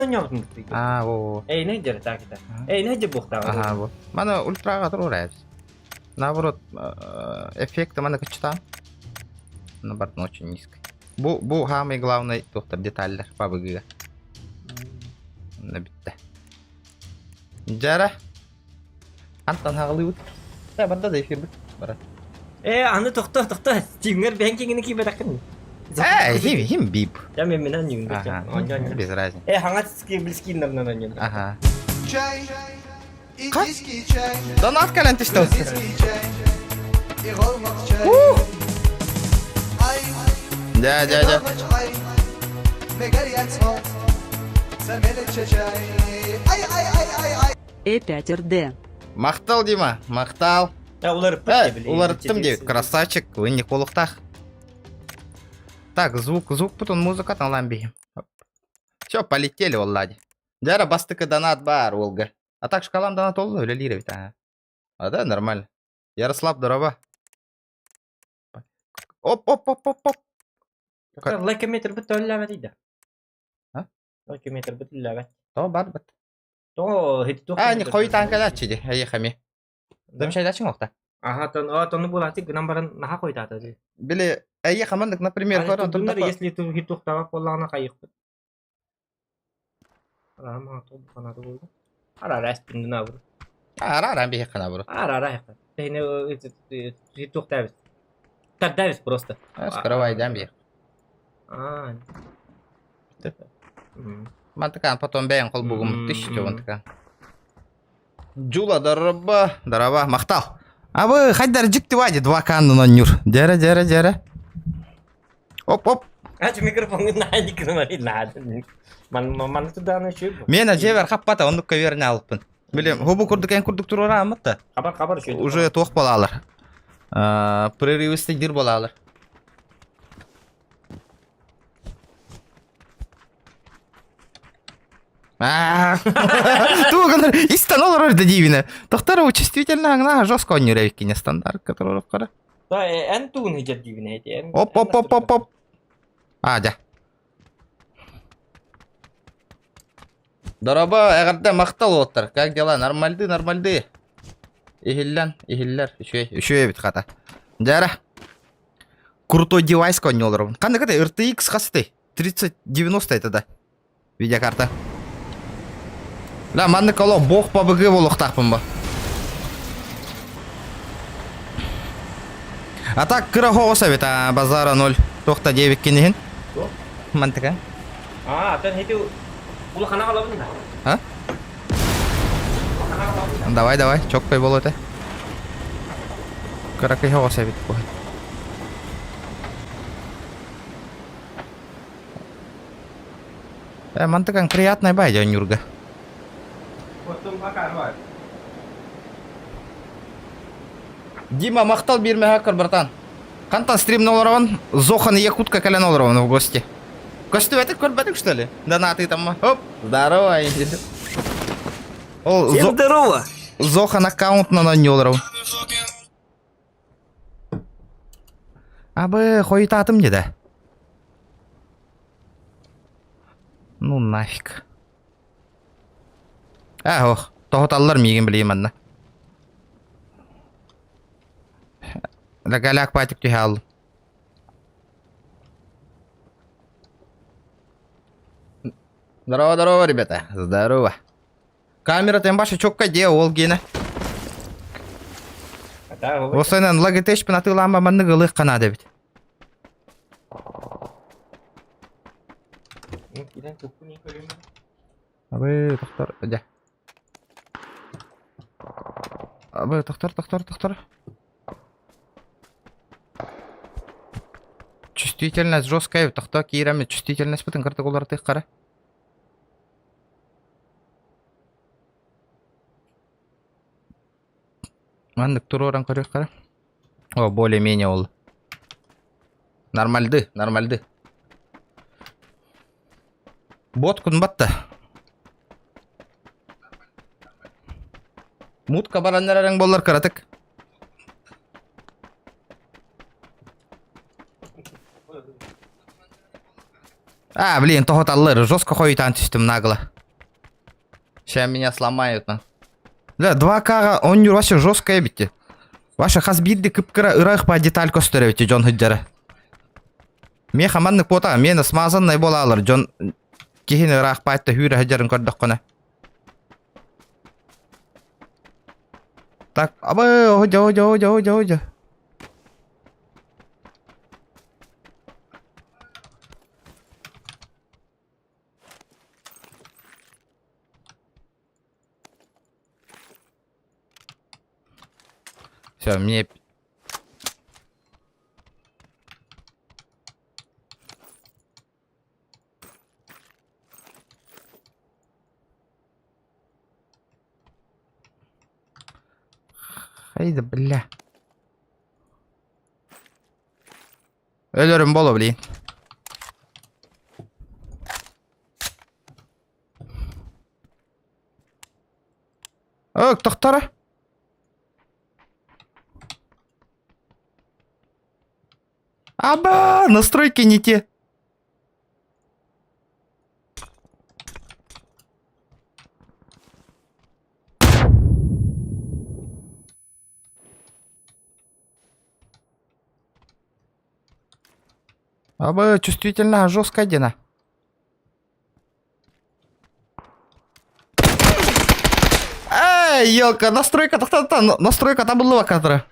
Ойнобутун Аа, во. Эйне дьэр таакита. Эйне дьэ буохтааҕа. Ага, во. Мана ультраға туруорайбыз. Наоборот, эффекты мана кычтаан. Наоборот, очень низко. Бу, бу самый главный туохтар деталлар пабыгыга. Онно бүттэ. Дьара. Антон хаҕылыыбыт. Э, барда да эфирбит. Барар. Э, аны тохто, тохто. Тиҥнэр бэйэҥ киҥини киибэтэххин. Э, хим, хим бип. Я мен менен ньүҥ Ага, без разницы. Э, хаҥас близкиннарынан онньон. Ага. Чай, индийский чай, Донат кэлэн түстэ. грузинский чай и голмак чай. Ай, Дя, дя, дя. ай, мегарьяцмо, самелече чай. Ай, ай, ай, ай, ай. Э5РД. Махтал, Дима, махтал. Э, уларыппыт Э, дебили. уларыттым диэбит. Красавчик, вы не колуктах. Так, звук, звук, потом музыка там ламби. Все, полетели, Воллади. Дяра бастыка донат бар, Волга. А так шкалам донат олду, үлелир эбит, ага. А да, нормально. Ярослав, здорово. Оп, оп, оп, оп, оп. Лайкометр бит төлләбәт иде. А? Лайкометр бит төлләбәт. То бар бит. То хит то. А, не хойутаан кэлээччи ди, эйиэхэ Дымшайдачың охта. Ага, тон, а, тону булати гынан баран наха койдата ди. Били, эйиэхэ маннык, например, көрөн Туннар, турдахха если ту хит тухтабак боллаҕына хайыхпыт. Арама то канады болду. Ара распин на бу. Ара ара биһи хана бу. Ара ара хакка. Тэйне хит тухтабыз. Тардабыз просто. Скоровайдан биһи. А. Мантыкан потом бэйэн холбугум түстү мантыкан. Джула дараба, дараба, махтал. А вы хайдар дьикти вади два каннын онньуур. Дьэрэ, дьэрэ, дьэрэ. Оп, оп. Ач микрофоҥҥун наһаа диккинамарый наада. Ман маны тудааны үчүгэй бу. Миэнэ дьиэбэр хаппата, оннук көбүөрүнэ алыппын. Били, хобу курдук эн курдук туруорааммыт да. Хабар хабар үчүгэй. Уже туох буолаалар. Прерывистый дир буолаалар. Тугунар истэн олорор да диибинэ. Тохтор чувствительно аңна жестко онньуур эбиккине стандарт который Да, эн тугун хижер диибинэ эти. Эн Оп оп оп оп оп. А, дьэ. Дороба, эҕэрдэ махтал уолаттар. Как дела? Нормальды, нормальды. Иһиллэн, иһиллэр. Үчүгэй, үчүгэй эбит хата. Дьара. Крутой девайс конньолорум. Ханнык это RTX хасты? 3090 это да. Видеокарта. Да, маннык олох бог ПБГ буолуохтаахпын бо. А так кыра хоҕус эбит, а, базара 0. Туохта диэбиккин иһин. Мантыка. А, тэн хити улахана қалабын да. А? Давай, давай, чоккой болот этэ. Кыракый хоҕус эбит бу. Э, мантыкаҥ приятная бай дьонньуурга. Дима, махтал биир мөһөөккөр, братан. Хантан стримна олоробун? Зохан Якутка кэлэн олоробун в гости. Көстүбэтик көрбөтүк, что ли? Донаты там. Оп, здорово. Ол Всем здорово! Зохан аккаунтынан онньуу олоробун. Абы, хойутаатым деді. Ну нафиг. А, ох, тоһуталлар миигин билиим манна. Галяк патик түһэ аллым. Здорово, здорово, ребята. Здорово. Камера тем баша чокка де ол гена. Осойнан лагетешпин атыылаан маннык ылыах ханаада эбит. Абы, тохтор, дьэ. Абы, тохтор, тохтор, тохтор. Чувствительность жесткая, тохто киирэммит чувствительность бытын кырдык уларытыах хара. Маннык туруоран көрүөххэ. О, более-менее ол. Нормальды, нормальды. Бот кунбатта. Мутка бараннар эрэҥ буоллар кыратык. А, блин, тоһуталлар, жестко хойутаан түстүм нагло. Сейчас меня сломают на. Да, 2К-га оонньуур вообще жестко эбит. Ваша хас биирди кып-кыра ыраах по деталь көстөр эбит дьон сылдьара. Миэхэ маннык буота, миэнэ смазаннай буолаалар дьон киһини ыраах паатта хүүрэ сылдьарын көрдөххүнэ. Так, абы, ожо, ожо, ожо, ожо, ожо. Все, мне... Хайда, бля. Өлөрүм боло, блин. Ök, тохтора. Аба, настройки не те. Аба, чувствительно, жестко дена. Эй, елка, настройка, та настройка табыллыба которая.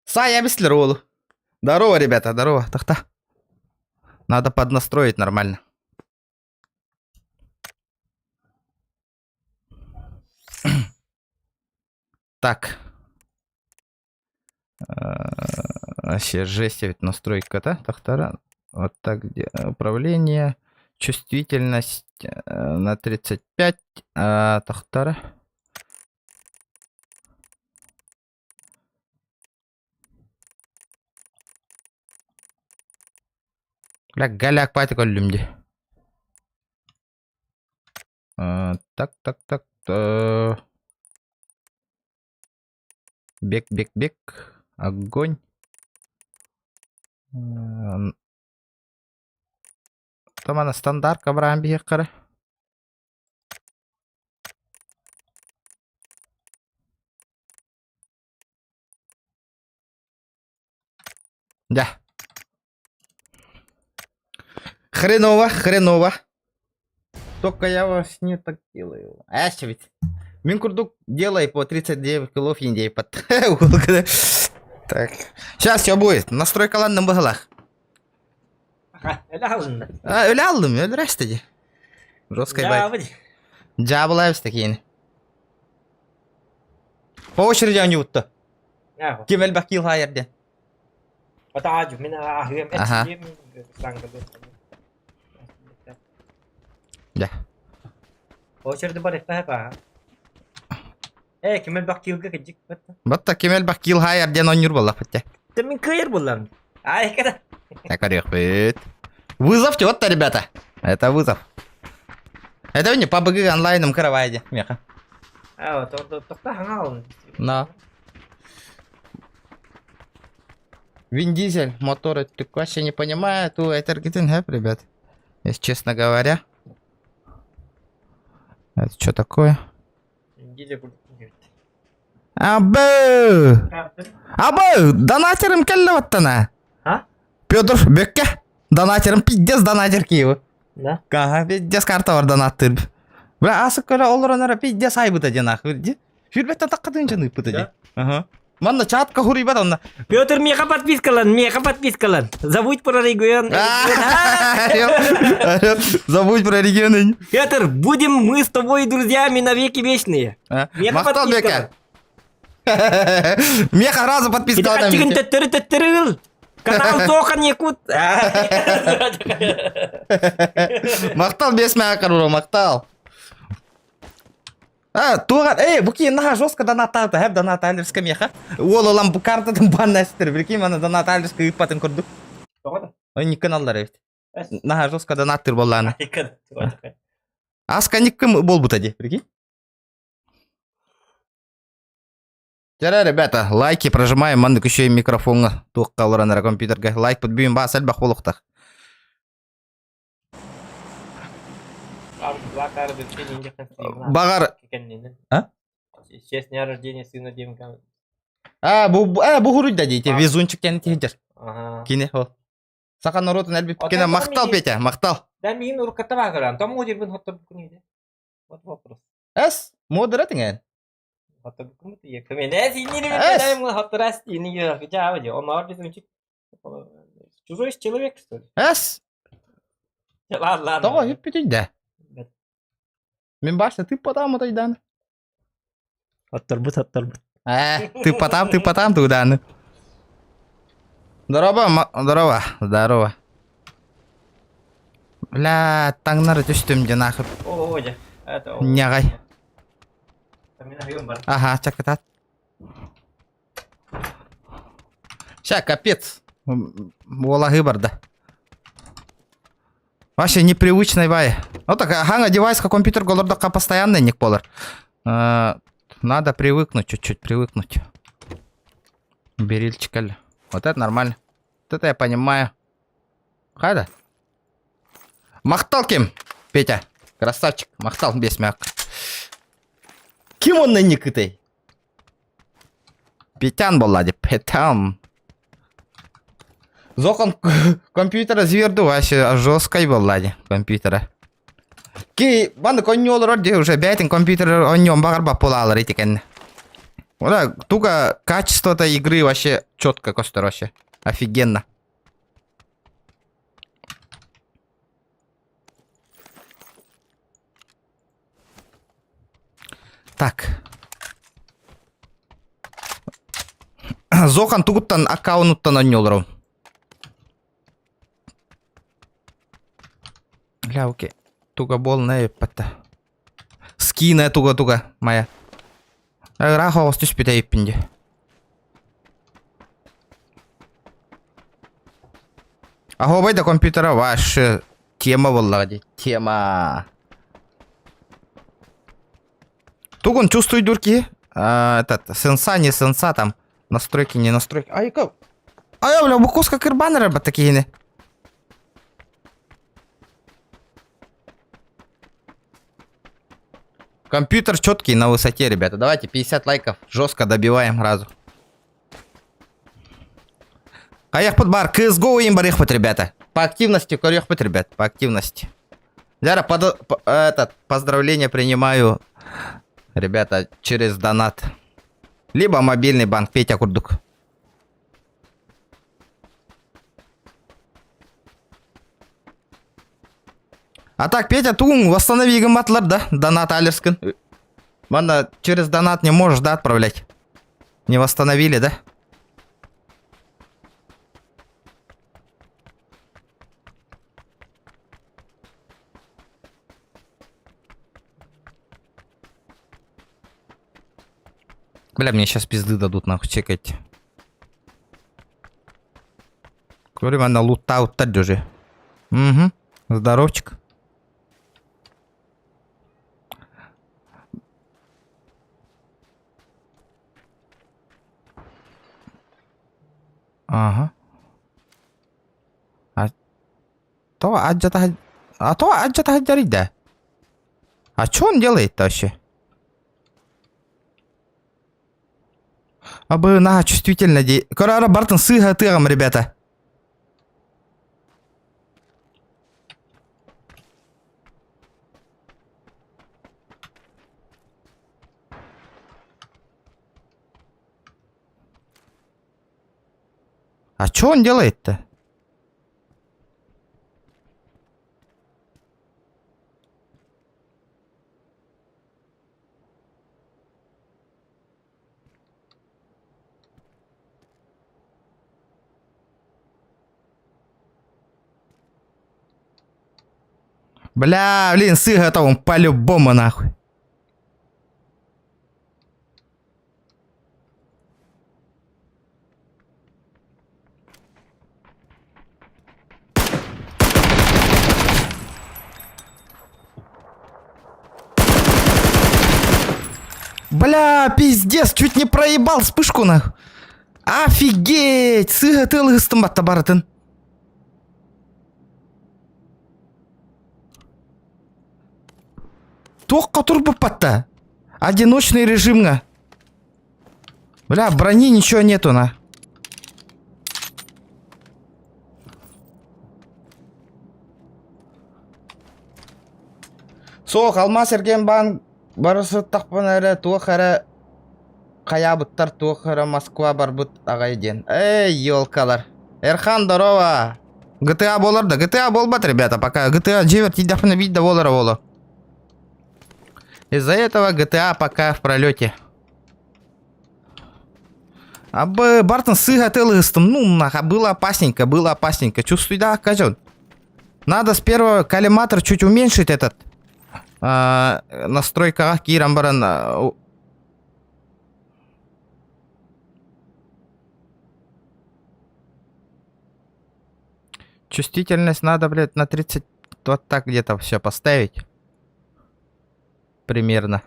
Сая бислер уолу. Здорово, ребята, здорово. Тахта. Надо поднастроить нормально. Так. Вообще жесть ведь настройка-то. Тахтара. Вот так где управление. Чувствительность на 35. Тахтара. Бля, голяк пати көрдүм дии. Так, так, так. Бег, бег, бег. Огонь. Там ана стандартка баран биһиэххэ. Да. Хреново, хреново. Только я вас не так делаю. А ведь. Мин курдук делай по 39 килов индей под. Так. Сейчас все будет. Настройка ладно быһылах. Өлө алынна. А, өлө алдым, өлөрөстө дии. Жесткой байт. Дьаабылаабыс такие. По очереди они утта. Ким элбэх килл хаайар диэн. Отаажу мин аһыам Аха. эчием саңгылы. Дьэ. Очереди бар эппэ ба. Э, ким элбэх килга кыдьык батта. Батта ким элбэх килл хаайар диэн оонньуур буоллахпыт дьэ. Ты мин кыайар буллам. Ай, када. Так, орех Вызов вот ребята. Это вызов. Это не по БГ онлайном каравайде, меха. А, то тохта хаҥаалын. На. Вин Дизель, мотор, ты вообще не понимаю, ту это хэп, ребят. Если честно говоря. Это что такое? Дизель курдук. Абы! Абы! Донатерым кэллэ баттана. А? Петр Бекке. Донатерым пиздец донатер Киева. Да? Ага, пиздец карта бар донаттыр. Бля, асык көрө олорон ара пиздец айбыта диэн ах. Хүрбеттен таккадын жаны ыппыта ди. Ага. Манна чатка хуруйбат онна. Петр, меха подпискалан, меха подпискалан. Забудь про регион. Забудь про регионы. Петр, будем мы с тобой друзьями навеки вечные. Меха Махтал подпискалан. Бека. Меха разу подписка Итакаттигин төттөрү төттөрү Канал Тохан Якут. Махтал бес мә махтал. А, туған, эй, бу кийин наһаа жестко донаттаабыта, хэп донат алерска меха. Уол ылан бу картатын баннастыр, прикинь, мана донат алерска ыыппатын курдук. Ой, никкын аллар эбит. Наһаа жестко донаттыр буоллаана. Аска никкым буолбута дии, прикинь. Дьэ, ребята, лайки прожимаем, маннык еще и микрофоҥҥа туохха олорон эрэ компьютерга. Лайк подбьем баас элбэх буолуохтаах. Баҕар... А? Честь дня рождения сына Димка. А, бу, а, бу хуруйда дейте, везунчик кени тиһинчер. Кини, ол. Саха норуотун элбит кene махтал, Петя, махтал. Да, мин урукката баҕаран, том модербин хоттор букун Вот вопрос. Эс, модер этиңен. Чужой человек, что ли? Эс! Ладно, ладно. Тоҕо үппүтүй да? Мин башта тыппатаам отайдааны. Аттарбыт, аттарбыт. Ээ, тыппатаам, тыппатаам тугдааны. Здорово, здорово, здорово. Бля, таҥнары түстүм дьэ нахуй. О, дьэ. Это... Ньаҕай. Ага, чакытат. Ща, капец. Уолаһыы барда. Вообще непривычный бай. Ну так, хаҥа девайска компьютер олордоххо постоянно ник болар. Надо привыкнуть чуть-чуть, привыкнуть. Берильчик Вот это нормально. Вот это я понимаю. Хайда. Махтал ким, Петя. Красавчик. Махтал без мяк. Ким он на никытай? Петян была, Петян. Зохан компьютера зверду вообще жесткой была компьютера. Ки банды конньолор де уже бәйтин компьютер онньон бағар полалар этикен. Ода туга качество-то игры вообще четко костер вообще. Офигенно. Так. Зохан тугуттан аккаунуттан онньолору. Бля, окей. Туга болна эппатта. Скина туга-туга моя. Ыраах оҕус түспүтэ эбиппин дии. Аһуобай да компьютера вообще тема буоллаҕа дии. Тема. Тугун чувствуйдуур киһи. Этот, сенса, не сенса там. Настройки, не настройки. Айка. Ай, бля, букуска кырбан эрэр батта киһини. Компьютер четкий на высоте, ребята. Давайте 50 лайков жестко добиваем сразу. Хайахпыт бар, CSGO им барыхпыт, ребята. По активности көрүөхпүт, ребят, по активности. Дяра, под, по, этот, поздравления принимаю, ребята, через донат. Либо мобильный банк, Петя Курдук. А так, Петя, тугун восстанови гымматлар, да? Донат алерскин. Манна через донат не можешь, да, отправлять? Не восстановили, да? Бля, мне сейчас пизды дадут, нахуй, чекайте. Говорю, она лутаут уже. Угу. Здоровчик. Ага. А то аджата а то аджата да. А что он делает-то вообще? Абы на чувствительно де. Корара Бартон сыга тыгам, ребята. А что он делает-то? Бля, блин, сыга это он по-любому нахуй. Бля, пиздец, чуть не проебал вспышку нахуй. Офигеть! Сыга тылыстым барытын. Туохха турбуппатта? Одиночный режимҥа. Бля, брони ничего нету на. Суох, алмаас эргиэн баан бара сыттахпына эрэ туох эрэ хайаабыттар туох эрэ Москва барбыт аҕай диэн. Эй, елкалар. Эрхан, здорово! GTA буолар да? GTA буолбат, ребята, пока. GTA дьиэбэр тиийдэхпинэ биир да буолара буолуо. Из-за этого GTA пока в пролете. Абы Бартон сыга тылыстым. Ну, наха, было опасненько, было опасненько. Чувствуй, да, козел. Надо с первого коллиматор чуть уменьшить этот. А, настройкаҕа киирэн баран Чувствительность надо, блядь, на 30 вот так где-то все поставить. Примерно.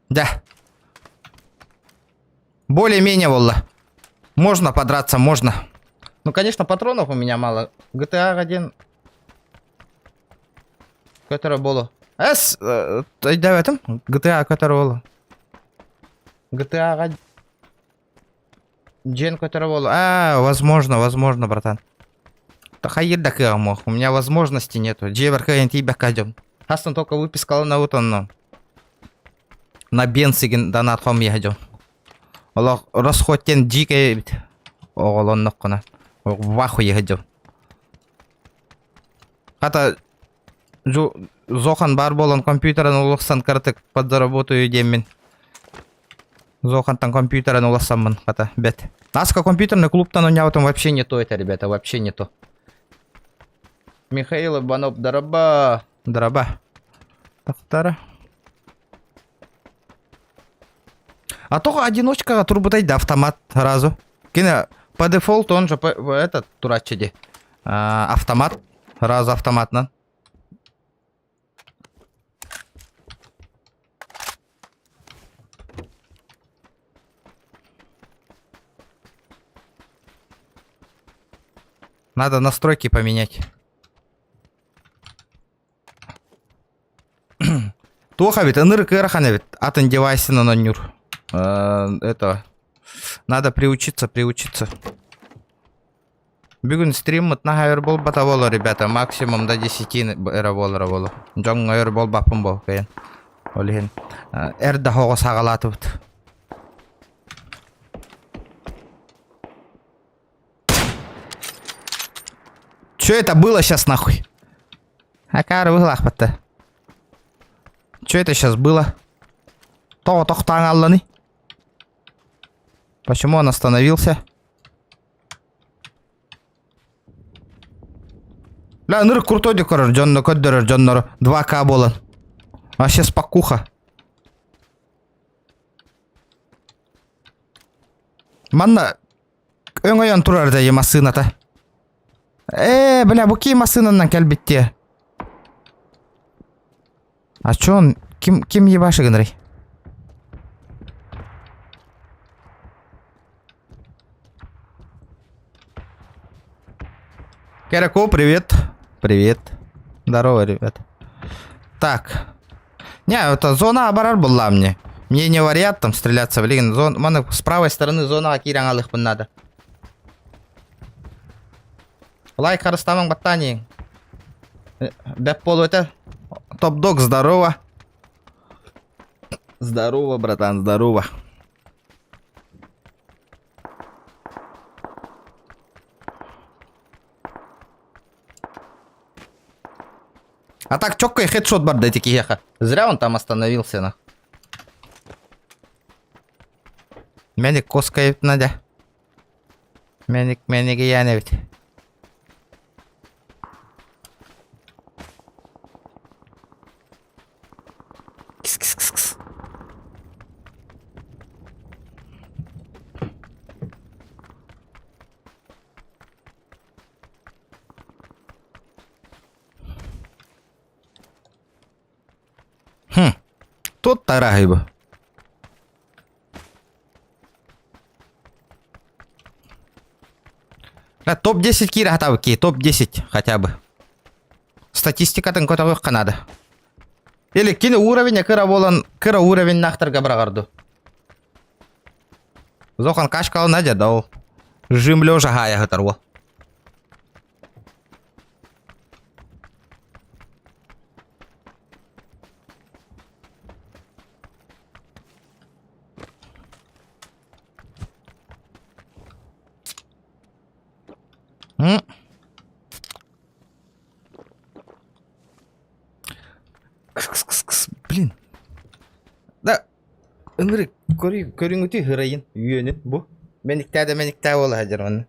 Да. Более-менее, волла. Можно подраться, можно. Ну, конечно, патронов у меня мало. GTA 1. Который было. С, да, этом? GTA, который было. GTA Джен, который был. А, возможно, возможно, братан. Тахайыр да кыамох. У меня возможности нету. Джевер тибя Хастан только выпискал на вот он. На бенсигин донат хом ехадем. Олох расходтен дикий эбит. Оҕолонноххуна. Ваху ехадем. Хата Зохан бар болон компьютерын улахсан картык подзаработаю диэммин. Зохантан компьютерын улассаммын хата бэт. Наска компьютерный клубтан оонньообутум вообще не то это, ребята, вообще не то. Михаил Иванов, дороба. Дороба. Тахтара. А то одиночка турбутай да автомат сразу. Кини по дефолту он же по, этот турааччы дии. Автомат. Сразу автоматынан. Надо настройки поменять. Туох эбит, ынырык ыарахан эбит. Атын девайсынан оонньуур. Это... Надо приучиться, приучиться. Бүгүн стриммыт наһаа өр буолбата буолуо, ребята. Максимум до 10 эрэ буолара буолуо. Дьоҥҥо өр буолбаппын буол кыайан. Ол иһин эрдэ оҕо саҕалаатыбыт. Че это было сейчас нахуй? Акары быһылаахпатта. Че это сейчас было? Тоҕо тохтоон алланы? Почему он остановился? Ля, ынырык крутой көрөр дьонно көрдөрөр дьоннору 2К буолан. Вообще спокуха. Манна өҥөйөн турар да массыыната. Ээ, бля, бу ким массыынанан кэлбиттиэ? А чё он, ким, ким ебаши гынарый? Керако, привет. Привет. Здорово, ребят. Так. Не, это зона барар была мне. Мне не вариант там стреляться, блин. Зон... Маны с правой стороны зона киирэн ылыахпын надо. Лайк харыстамаҥ баттаанньыҥ. Бэп пол это. Топ-дог, здорово. Здорово, братан, здорово. А так четкий хедшот бар дэтики еха. Зря он там остановился, на. Мэник коскайып надо. Мэник мэниги янебит. Кис-кис-кис-кис. Хм. Тут тарахайбы. Да, топ-10 киирэ хатабы топ-10 хотя бы. Статистикатын көтөҕүөххэ наада. Или кини уровень кыра буолан кыра уровеннаахтарга быраҕар дуу. Зохан кашкал Надя да ол. Жим лежа хаайа сытар уол. М. Кс-кс-кс-кс. Блин. Да, ынырык көрү көрүҥүтү хырайын үөнүн бу. Мэниктээ да мэниктээ буола сылдьар манна.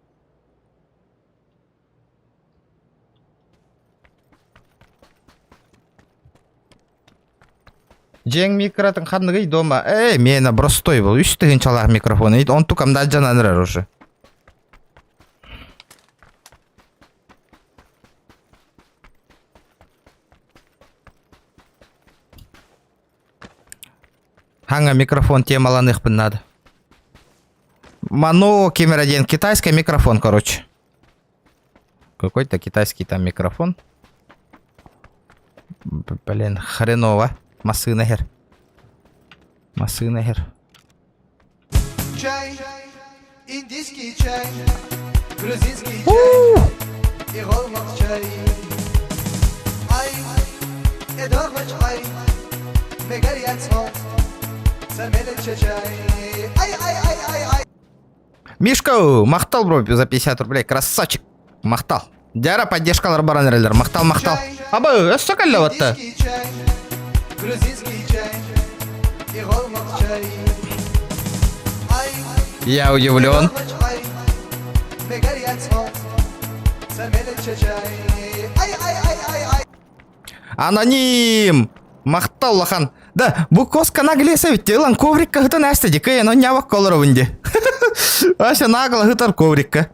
Дьиэҥ микротын ханныгый дома? Эй, миэнэ простой был. Үс тыһыынчалаах микрофон. Онтукам да дьанан уже. Хаҥа микрофон темаланыахпын надо. Мано кемер диэн китайский микрофон, короче. Какой-то китайский там микрофон. Блин, хреново. Массыына хер. Массыына хер. Чай, индийский чай, грузинский чай, и голмак чай. Ай, эдорвач ай, мегарьяцмо, самелече чай. Ай, ай, ай, ай, ай. Мишка, махтал, бро, за 50 рублей. Красавчик. Махтал. Дьара поддержкалар баран эрэллэр. Махтал, махтал. Аба, өссө кэллэ батта. Индийский чай, грузинский чай, и голмак чай. Ай, Я удивлен. эдорвач ай, мегарьяцмо, самелече чай. Ай, ай, ай, ай, ай. Аноним! Махтал улахан. Да, бу коска наглеса ведь ылан коврикка хытан әсті дикей, но нявак колоровынде. Ася нагло хытар коврикка.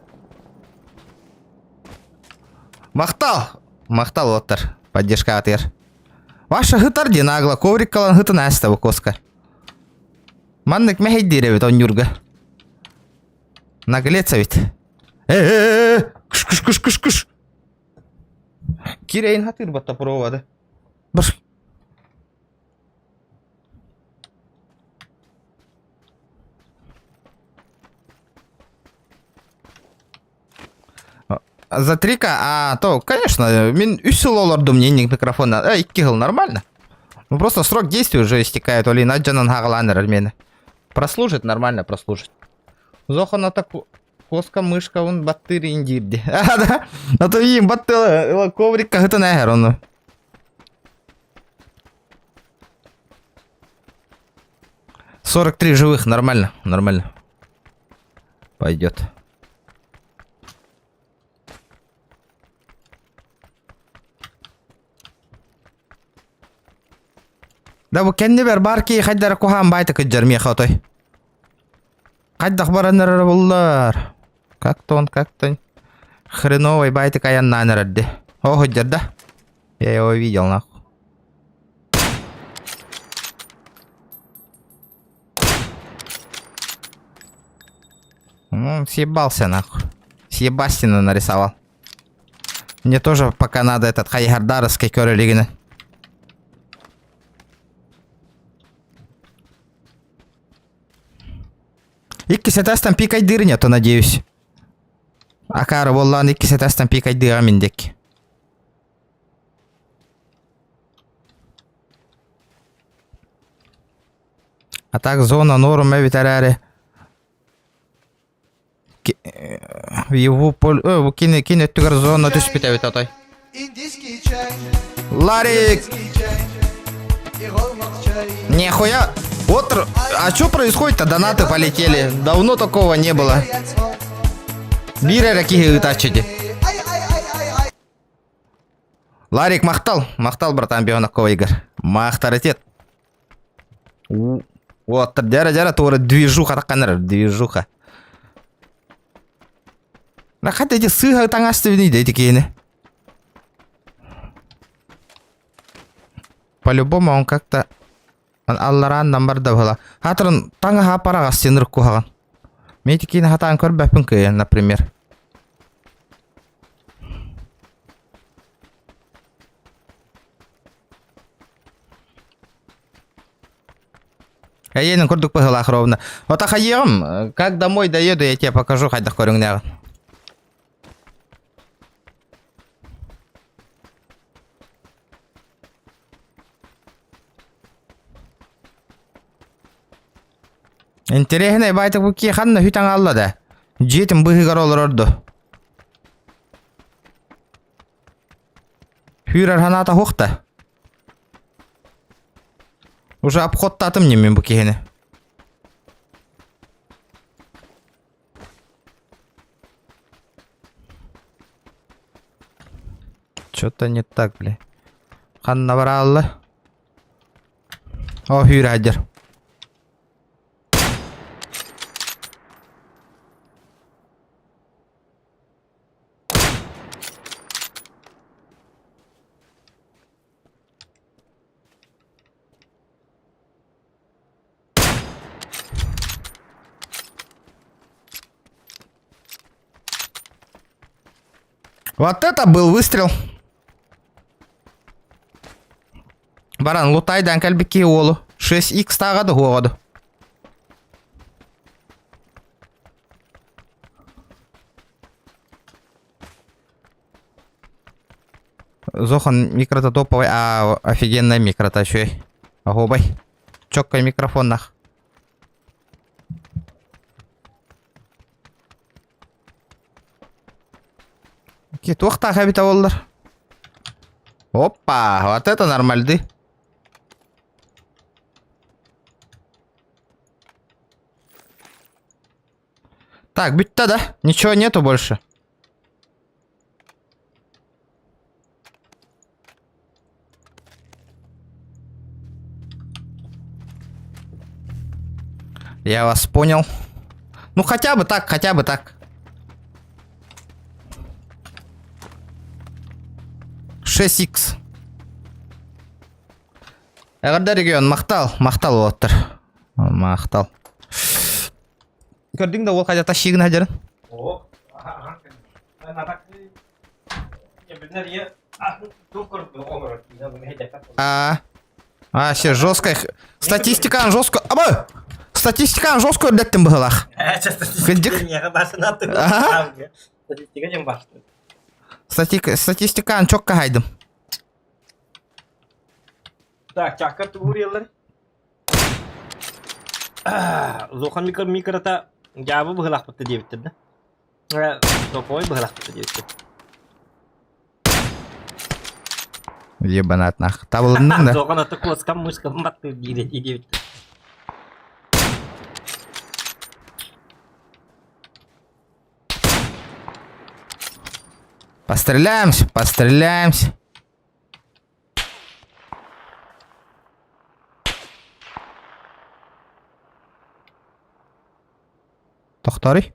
Махтал! Махтал оттар. Поддержка атыр. Ваша хытар ди нагло ковриккалан хытан әсті бу коска. Маннык мэһэйдиир эбит онньуурга. Наглец эбит. Э-э-э! Кыш кыш кыш кыш кыш. Кирэйин хатыыр батта пробовады. Бір. За 3К, а то, конечно, мин үс сыл олордум ненник микрофона. Э, икки сыл нормально. Ну просто срок действия уже истекает, оли наджанан хагаланер мені. Прослужит нормально, прослужит. Зохана так коска мышка он баттыр индирди. А, да? А то им баттыла коврик как это нахер он. 43 живых, нормально, нормально. Пойдет. Да бу кэннибэр баар киһи хайдара куһаан баайта кыдьар миэхэ отой. Хайдах баран эрэр буллар. Как-то он как-то хреновый байтик айаннаан эрэрди. О, сылдьар да? Я его видел нахуй. Ну, съебался нахуй. Съебастина нарисовал. Мне тоже пока надо этот хайгардаровский көрөлигини. Иккис этажтан пикайдыыр нету, надеюсь. Акары буоллаҕына иккис этажтан пикайдыаҕа мин диэки. А так зона норм эбит эрээри его пол э, кини кини өттүгэр зона түспүт эбит отой. Индийский чай, Ларик! грузинский чай, и голмак чай. Нихуя! Вот, а что происходит-то? Донаты полетели. Давно такого не было. Биир эрэ киһи ыытааччы дии. Ай, ай, ай, ай, ай. Ларик махтал. Махтал, братан, Бионакова Игорь. Махтаритет. Вот, дяра дяра туора движуха таканар, движуха. Рахат эти сыха таҥасты эти киһини. По-любому он как-то аллараан барда была. Хатрын таҥаһа параҕас синыр куһаҕан. Мен киһини хатаан көрбөппүн кыйан, например. Эйиэнин курдук быһыылаах ровно. Ота хайыаҕым, как домой доеду, я тебе покажу хайдах көрүҥнээҕин. Интэриэһинэй баайта бу киһи ханна үт аҥаалла да? Дьиэтин быыһыгар олорор дуо? Хүүрэр санаата суох да? Уже обходтаатым ньим мин бу киһини. Что-то не так, бля. Ханна бараалла? О, хүүрэ Вот это был выстрел. Баран лутайдан кэлбит киһи уолу. 6x тааҕа да уоҕа да. Зохан микрота топовый, а офигенная микрота үчүгэй. Оһуобай. Чоккай микрофоннах. Туохтаах эбитэ буоллар. Опа, вот это нормальды. Так, бүттэ да? Ничего нету больше. Я вас понял. Ну хотя бы так, хотя бы так. 6х. Эҕэрдэ регион, махтал, махтал уолаттар. Махтал. Көрдүҥ да уол хайдах тащигын хадьарын? О, А, а, все жестко. Статистиканы жестко. Аба! Статистиканы жестко үрдэттим быһылах. Кырдьык. Статистика диэн башты. Статистиканы чокка хайдым. Так, чакка тугуриялар. Зохан микро микрота дьаабы быһылаахпытта диэбиттэр да. Топовой быһылаахпытта диэбиттэр. Ебанат нах. Табылынныҥ да? Зохан аты куоскам мышкам баттыр диир диэбиттэр. Постреляемся, постреляемся. Тохторуй.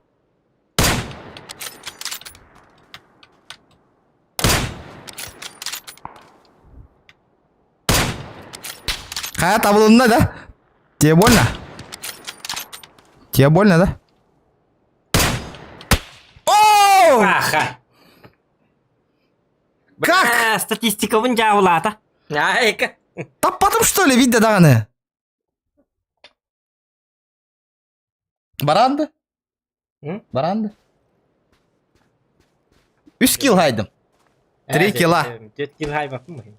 Хайа табылынна да? Тебе больно? Тебе больно, да? О! Аха. Как? Бля, статистикабын дьаабылаата. Айка. Таппатым что ли, видно даҕаны? Баранды? Баранды? Үс кил хайдым. Три кила. Төрт кил хайбаппын.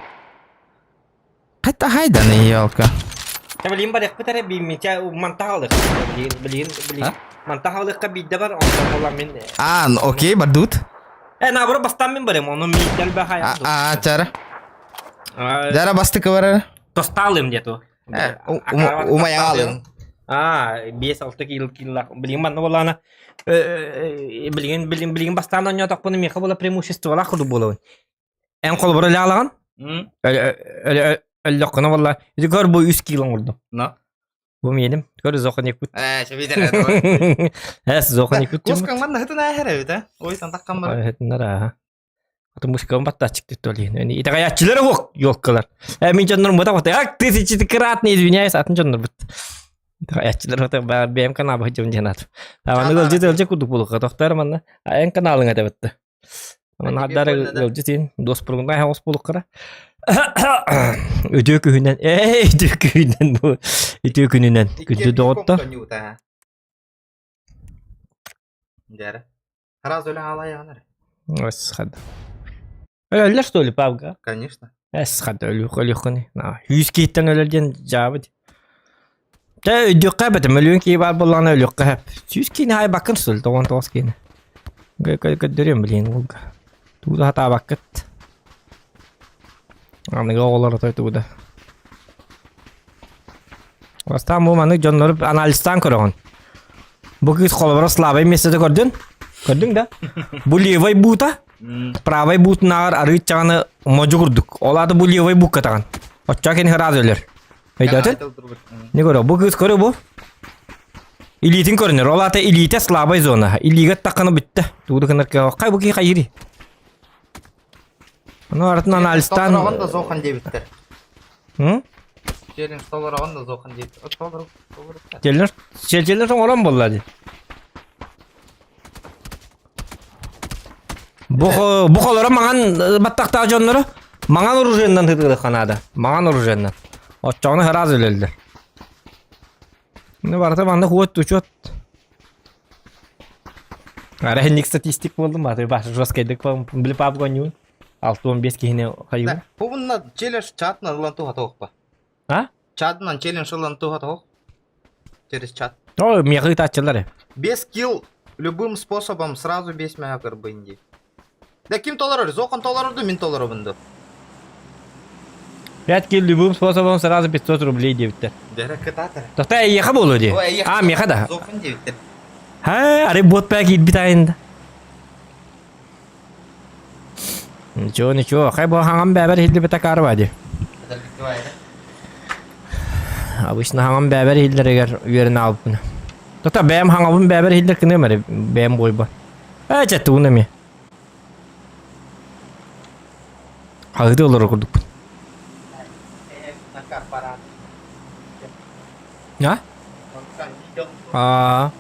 Хайта хайдан, елка. Та билин барыахпыт эрэ бииммичэ мантаҕалык билин билин билин мантаҕалыкка биирдэ бар онтон буолан мин А, ну, окей, бардут. э наоборот бастаан мин барым ону миител бахай А, чара. Дара бастыкы барар. тостаалым диэту Умайаалым. А, 5-6 кил килла. Билин манна буолаана билигин билин билигин бастаан онньоотохпуна миэхэ буола преимуществолаах курдук буолабын. Эн холобура ылаалаҕын? Өллөххүнэ буолла. Ити көр бу үс кило оҥордум. Но. Бу миэним. Көр зоханикпыт. Э, чэбидэр. Эс зоханикпыт. Кускаң манна хытын ааһар эбит, а? Ой, сантаккан бар. Хытыннар ааха. Аты мышкам баттаачык төлейін. Итэҕэйээччилэр уох ёлкалар. Э, мин дьоннорум быта бата. Ак тысячекратный извиняюсь, атын дьоннор быт. Итэҕэйээччилэр бата баар бэйэм канаба дьон диэн ат. Аны ылдьыт ылдьыт курдук булука тохтор манна. Эн каналың этэ бытты. Манна хаддары ылдьыт ин дос пургунда хос булуккара. Үтүө күһүнэн, ээ, үтүө күһүнэн бу үтүө күнүнэн күндү доҕоттор. Дьэрэ. Сразу эле хаалайаҕын эрэ. Эс хад. Өлөллөр что ли, павга? Конечно. Эс хад өлүөх өлүөххүнүй. Сүүс киһиттэн өлөр диэн дьаабыт. Тэ өйдүөххэ эбэтэ мөлүйүөн киһи баар буоллаҕына өлүөххэ сөп. 100 киһини хаайбаккын что ли, 99 киһини. Көрдөрүөм билигин уолга. Тугу да сатаабаккыт. Аныгы оҕолор отой тугу да. Бастаан бу маннык дьоннору анализтаан көрөҕүн. Бу кыыс холобура слабай миэстэтэ көрдүн? Көрдүҥ да? Бу левай буута, правай буутунааҕар арыыччаҕаны модьу курдук. Ол аата бу левай буукка таҕан. Оччоҕо кини сразу өлөр. Өйдөөтүн? Не көрө, бу кыыс көрө бу. Илиитин көрүнэр. Ол аата илиитэ слабай зона. Илиигэ таххана бүттэ. Тугу да гынар кыаҕа. Хай бу киһи хайыырый? Ону арытын анализтаан... Толороҕун да зохан диэбиттэр. М? Челлендж толороҕун да зохан диэбиттэр. Толору, толору. Челлендж, челлендж оҥорон буолла дии. Бу бу холоро маҥан баттахтаах дьоннору маҥан оружиеннан тытыылыхха наада. Маҥан оружиеннан. Оччоҕуна сразу өлөллөр. Ну барыта маннык уот учет. Арахинник статистик буолдум, аты баш жесткайдык били пап гонюн. 6-15 киһини хайыы. Бу челлендж чатынан ылан туха тоқпа. А? Чатынан челлендж ылан туха тоқ. Через чат. О, миэхэ ыытааччылар. Без килл любым способом сразу без мега кырбынди. Да ким толорор? Зохан толорорду, мин толоробун ду. 5 килл любым способом сразу 500 рублей диэбиттэр. Дэрэ кытаатар. Тоқта эйиэхэ буолуо дии. А, миэхэ да. Зохан диэбиттэр. Ха, арай бот паа киирбит айында. Ничего, ничего. Хай бу хаҥам бэбэр иһиллибит акаарба дии. Обычно хаҥам бэбэр иһиллэригэр үөрэнэ албын. Тота бэйэм хаҥабын бэбэр иһиллэр кыныам эрэ бэйэм буойба. Ээ чэ тугун эмиэ. Хаһыты олорор курдукпун. А? Аа.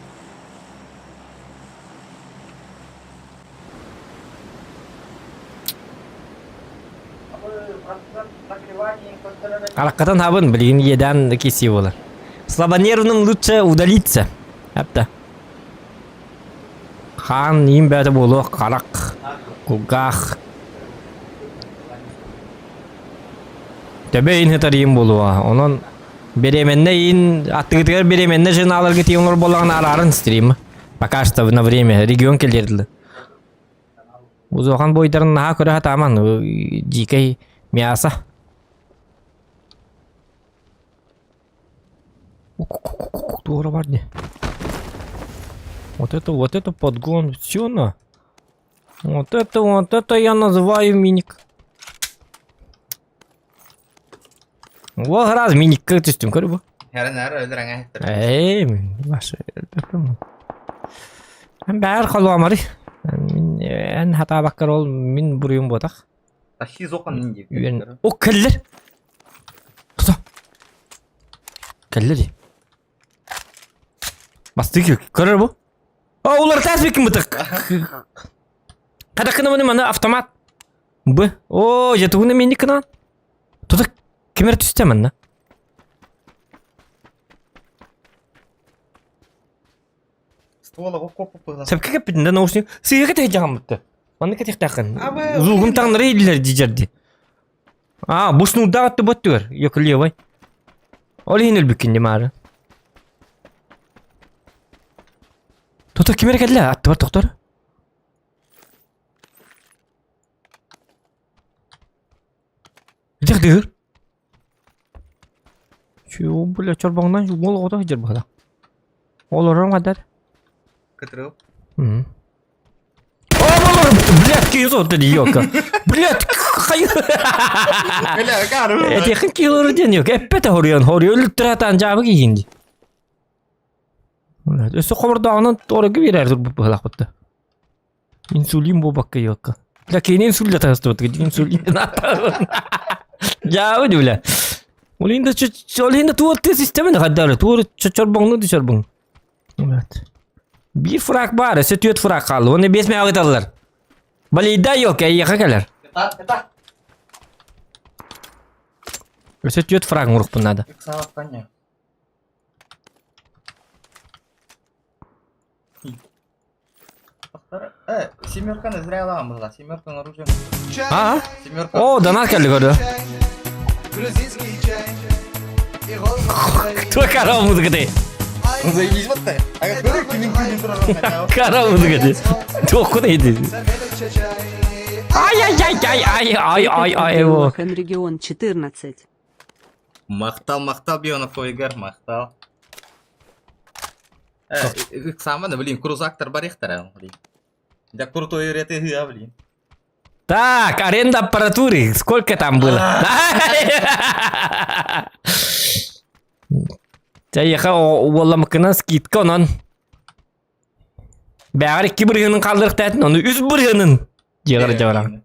Араккатан хабын, билигин иэдээн кисии буолар. Слабонервным лучше удалиться. Әпті. Хаан иин бэйэтэ буолуох харах, кулгаах. Төбө иин сытар иин буолуо. Онон беременна иин аттыгытыгар беременна журналарга тиийэн олорор буоллаҕына арааран стрим. Пока что на время регион кэлиэрдилэр. Узуохан бойдарын наһаа көрө сатааман дикэй мясо. Туора бар не. Вот это, вот это подгон, все на. Вот это, вот это я называю миник. Ол раз миникка түстүм көрү бу. Хәрен әр өлөр аңа хеттер. Эй, башы. Эн бәр холуамары. Мин эн хатаабаккар ол мин буруйум буотах. Тахи зоқан мин деп. Үөн. О кэллэр. Тута. Кэллэр. Бастык көрөр бу. О, улар тас бикин бытык. Кадакына маны автомат. Б. О, жетугуна мени кынан. Тута кимер түстэ манна? Ствола хоп-хоп Сөпкө кэппитин да наушник сыыга тэһдьаҕаммытты. Манна кэтихтээххин. Зугум таҥнары иһиллэр дьидьэрди. А, бу снурдаах өттө боттугар, yok левой. Ол иһин өлбүккүн димаары. Тута ким эрэ кэллэ? Аттыбар тохтор. Итих дыгыр. Чү, бля, чорбоҥнон уол оҕото сылдьар быһыылаах. Олорон хатар. Кытырыл. Мм. О, блядь, киһи дии ёлка. Блядь, хайы. Бля, кары. Этиэхин киһи олорор диэн ёлка. Эппэтэ хоруйан, хоруйа өлүктэрэ дьаабы киһиин дии. Өссө хобордооҕунан туорага биэрээр турбут быһыылаахпыт да. Инсулин буолбакка ёлка. Бля, кини инсулин атастыбыт, инсулин Дьаабы бля. Ол инде ол инде туор тыы системаны хаддары, туор чорбоҥну ди чорбоҥ. Биир фраг баар, өссө түөрт фраг хаалла. Уонна биэс мэҕэ ыталлар. Балейда ёлка, эйиэхэ кэлэр. Это, это. Өссө түөрт фраг оҥоруохпун наада. Ыксаабакканньа. Э, семерканы зря аламын была. Семерканы оружие. А? Семерка. О, донат кэлли көрдө. Грузинский чай и голубой Кто корова музыкаты? Заебись вот ты. А как көрөр кимин күнүн турар Корова музыкаты. Туохкун иди. Ай-яй-яй-яй-ай ай-ай-ай во. Хан регион 14. Махтал, махтал, Бионов Ойгар, махтал. Э, ыксаамана, блин, крузактар барихтара, блин. Да крутой реты, блин. Так, аренда аппаратуры. Сколько там было? Чайха уолламыкынан скидка онон. Бэҕэр икки бырыһыанын хаалларыахтаатын, ону үс бырыһыанын дьиэҕэр илдьэ бараҕын.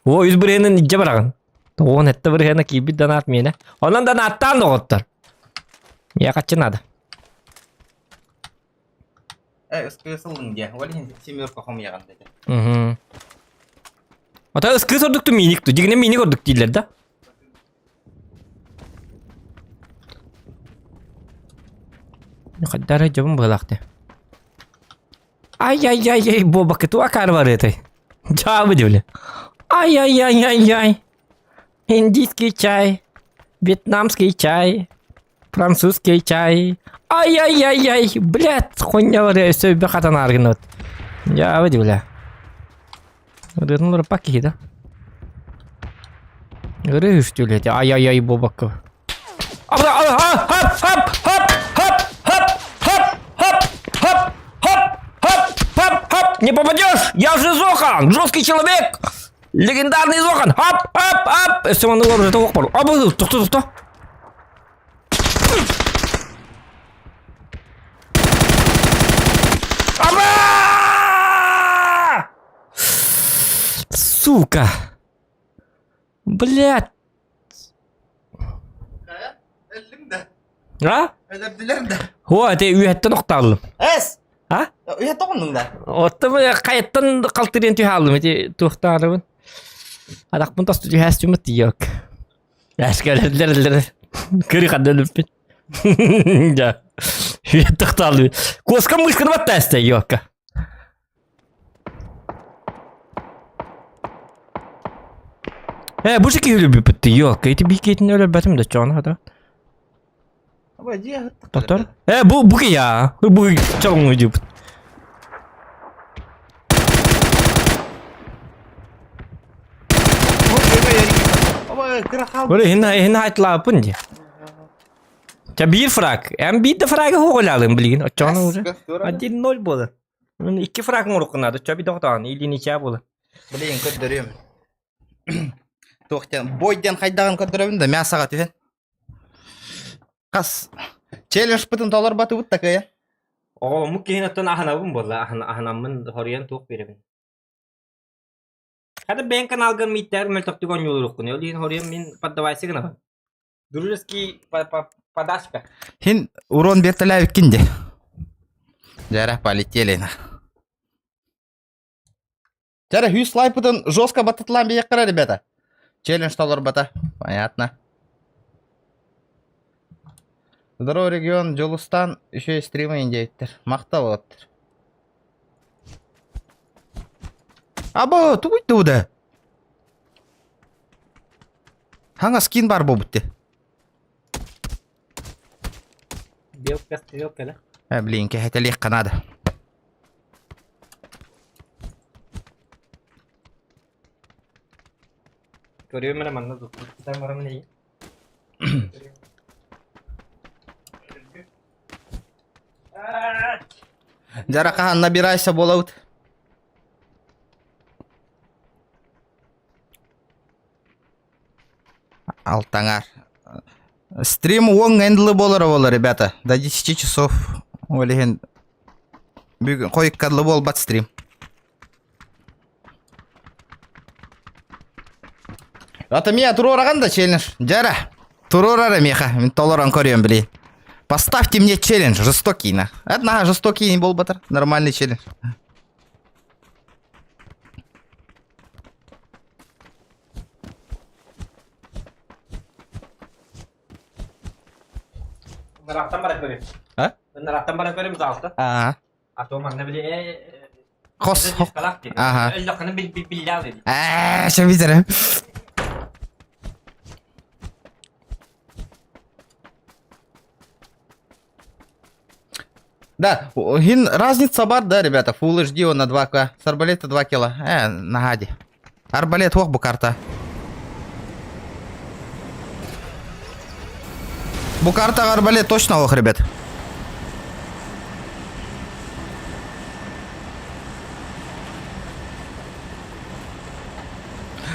О, үс бырыһыанын илдьэ бараҕын. Тоҕуон этте бырыһыана киирбит донаат миэнэ. Онон донааттаан доҕоттор. Миэхэ хаччы наада. Э, ыскыы сылын диэ. Ол иһин семерка хомуйаҕын дэтэ. Мгм. Ата ыскыы сордукту мииник ту. Дьигинэ мииник ордук дииллэр да. Хайдары дьобун быһылаахты. Ай-яй-яй-яй, буобакка туа каар барыатай. Дьаабы дивле. Ай-яй-яй-яй-яй. Индийский чай, вьетнамский чай, французский чай. Ай-яй-яй-яй, блядь, хуйня барыа өссө өйбө хатан ааргынабыт. Дьаабы дивле. Ырыатын ырыппак киһи да. Ырыы үстүлэти. Ай-яй-яй буобакка. Хоп, хоп, хоп, хоп, хоп, хоп, хоп, хоп, хоп, хоп, хоп, хоп, хоп. Не попадешь! Я же Зохан! Жесткий человек! Легендарный Зохан! Хоп, хоп, хоп! Өссө маннык олорор ох бар. Абы, тохто, тохто. Аба! Сука! Блядь! Өллүҥ да. А? Өлөрдүлэр да. О, это үйэттэн охтааллым. Эс! А? Үйэ тоҕуннуҥ да. Оттон хайаттан халтырыйан түһэ хааллым. Ити туохтаарыбын. Адахпын тосту түһээстүмүт тиийок. Эскэлэллэр Кыры ханна өлүппүт. Да. Үйэ тохтааллым. Куоска мышканы баттаасты, йокка. Э, бу киһи өлөрбүппүт ёлка, ити биикиэтин өлөрбөтүм да чоҕун хата. Тотор. Э, бу бу я. Бу чоҕун дьуппут. Бу хин хин хайтлааппын ди. Ча биир фраг. Эн биир да фрагы хоҕолаалым билигин. Оччоҕуна уже 1-0 буолар. Икки фраг оҥоруоххун наада. Чо бидохтоон или ничья буолар. Блин, көрдөрүөм. Туох диэн, бой диэн хайдаҕын көрдөрөбүн да мясоҕа түһэн. Хас челленджпытын толорбатыбыт такая. Оҕоломмут киһини оттон аһынабын буолла. Аһынаммын хоруйан туох биэрэбин. Хата бэйэҥ каналгар мииттээр мөлтөхтүк оонньуулуоххун. Ол иһин хоруйан мин поддавайся гынабын. Дружеский подачка. Хин урон бертэлээбиккин де. Дьэрэ, полетели на. Дьэрэ, хүү слайпытын жестко баттатылаан биэххэрэ, ребята. Челлендж толорбата. Понятно. Здорово, регион Дьулустан еще и стримы индейттер. Махтал оттер. Або, тугуй туда. Хаңа скин бар буолбут Белка, стрелка, да? Э, блин, кэһэтэлиэххэ наада. Көрүөм эрэ манна тутан баран эйи. Дьара хаһан набирайся буолабыт. Алтаҥар. Стрим уон эндлы буолара буолар, ребята. До 10 часов. Ол иһин бүгүн хойуккадлы буолбат стрим. Ата мия туруораҕын да челлендж. Дьара. Туруорар миэхэ. Мин толорон көрүөм блин. Поставьте мне челлендж жестокий на. Это жестокий не буолбатар. Нормальный челлендж. Нараттан баран көрүм. А? Нараттан баран көрүм залта. Аа. А то манна били Хос. Ага. Өллөххүнэ биллээл dedi. Ээ, шабизер. Да, хин разница бар, да, ребята, Full HD он на 2К, с арбалета 2 кило, э, нагади. Арбалет ох, бу карта. Бу карта арбалет точно ох, ребят.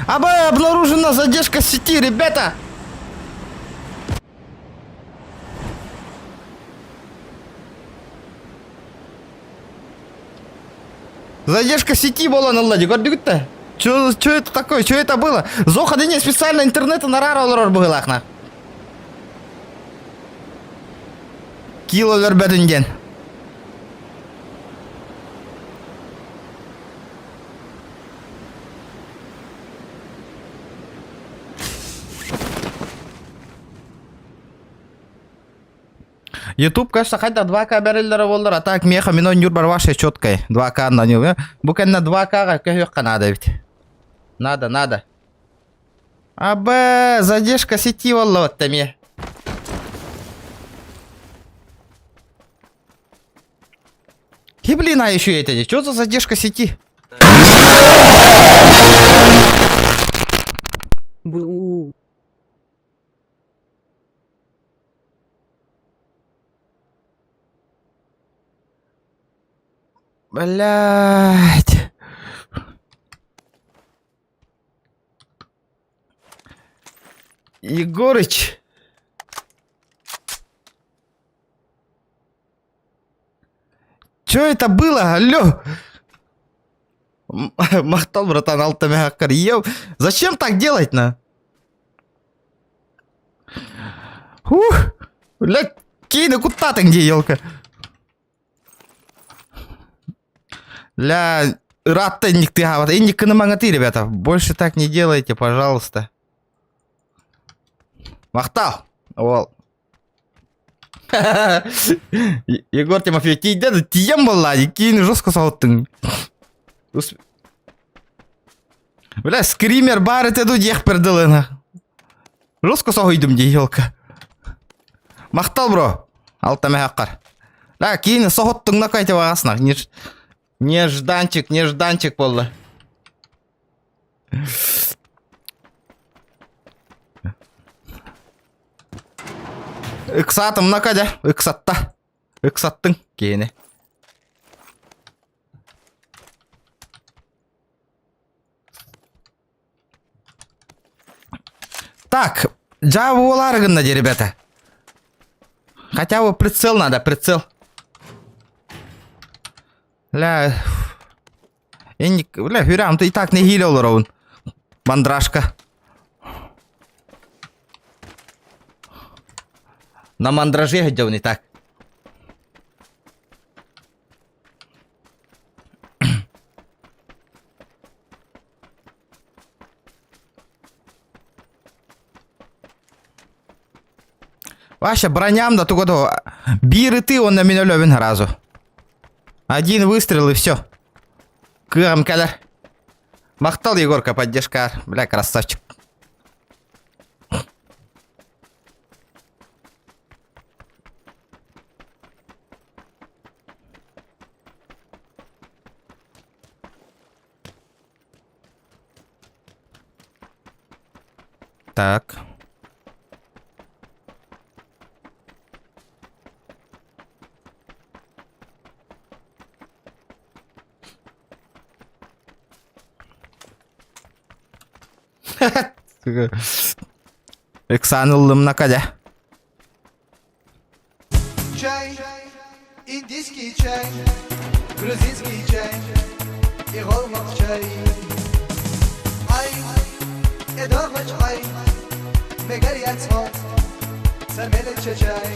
Аба, обнаружена задержка сети, ребята! Задержка сети была на ладе, көрдүгүт Чё, чё это такое? Чё это было? Зоха не специально интернета нарара олорор быһыылаахна. Кило өлөрбөтүн диэн. Ютуб, кажется, хотя 2К бэриллэрэ буоллар, а так меха мин ойнуур бар ваше четкой. 2К на нем. Бу кэннэ 2К-га көһүөххэ надо ведь. Надо, надо. Абэ, задержка сети буолла эмиэ. И блин, а еще это, что за задержка сети? Бу. Блять. Егорыч. Чё это было? Алло. Махтал, братан, алтамяхаккар. Ев. Зачем так делать на? Ух. Блядь, кейны куттатың где елка. Ля, ыраатта инник тыаһаабат. Инник кынымаҥҥытый, ребята. Больше так не делайте, пожалуйста. Махтал. Ол. Егор Тимофеев тиийдэ да тиийэн буолла киин жестко соһуттуҥ. Бля, скример баар этэ дуу диэхпэр дылы. Жестко соһуйдум дии елка. Махтал, бро. Алта мэһэххэр. Да, киин соһуттуҥ на кайте баҕасна. Нежданчик, нежданчик буолла. Ыксаатым нака дьэ, ыксатта. Ыксаттыҥ киһини. Так, дьаа буолаары гынна дии, ребята. Хотя бы прицел надо, прицел. Ля, инник, бля, хүрээм, и так нэһиилэ олоробун. Мандрашка. На мандраже сылдьабын и так. Вася, броням да туга да биир ытыы уонна мин өлөбүн сразу. Один выстрел и все. Кыам кэлэр. Махтал, Егорка, поддержка. Бля, красавчик. Так. Ыксаан ыллым накадя. Чай, индийский чай, грузинский чай и голмак чай. Ай, эдорвач ай, мегарьяцмо, сармелече чай.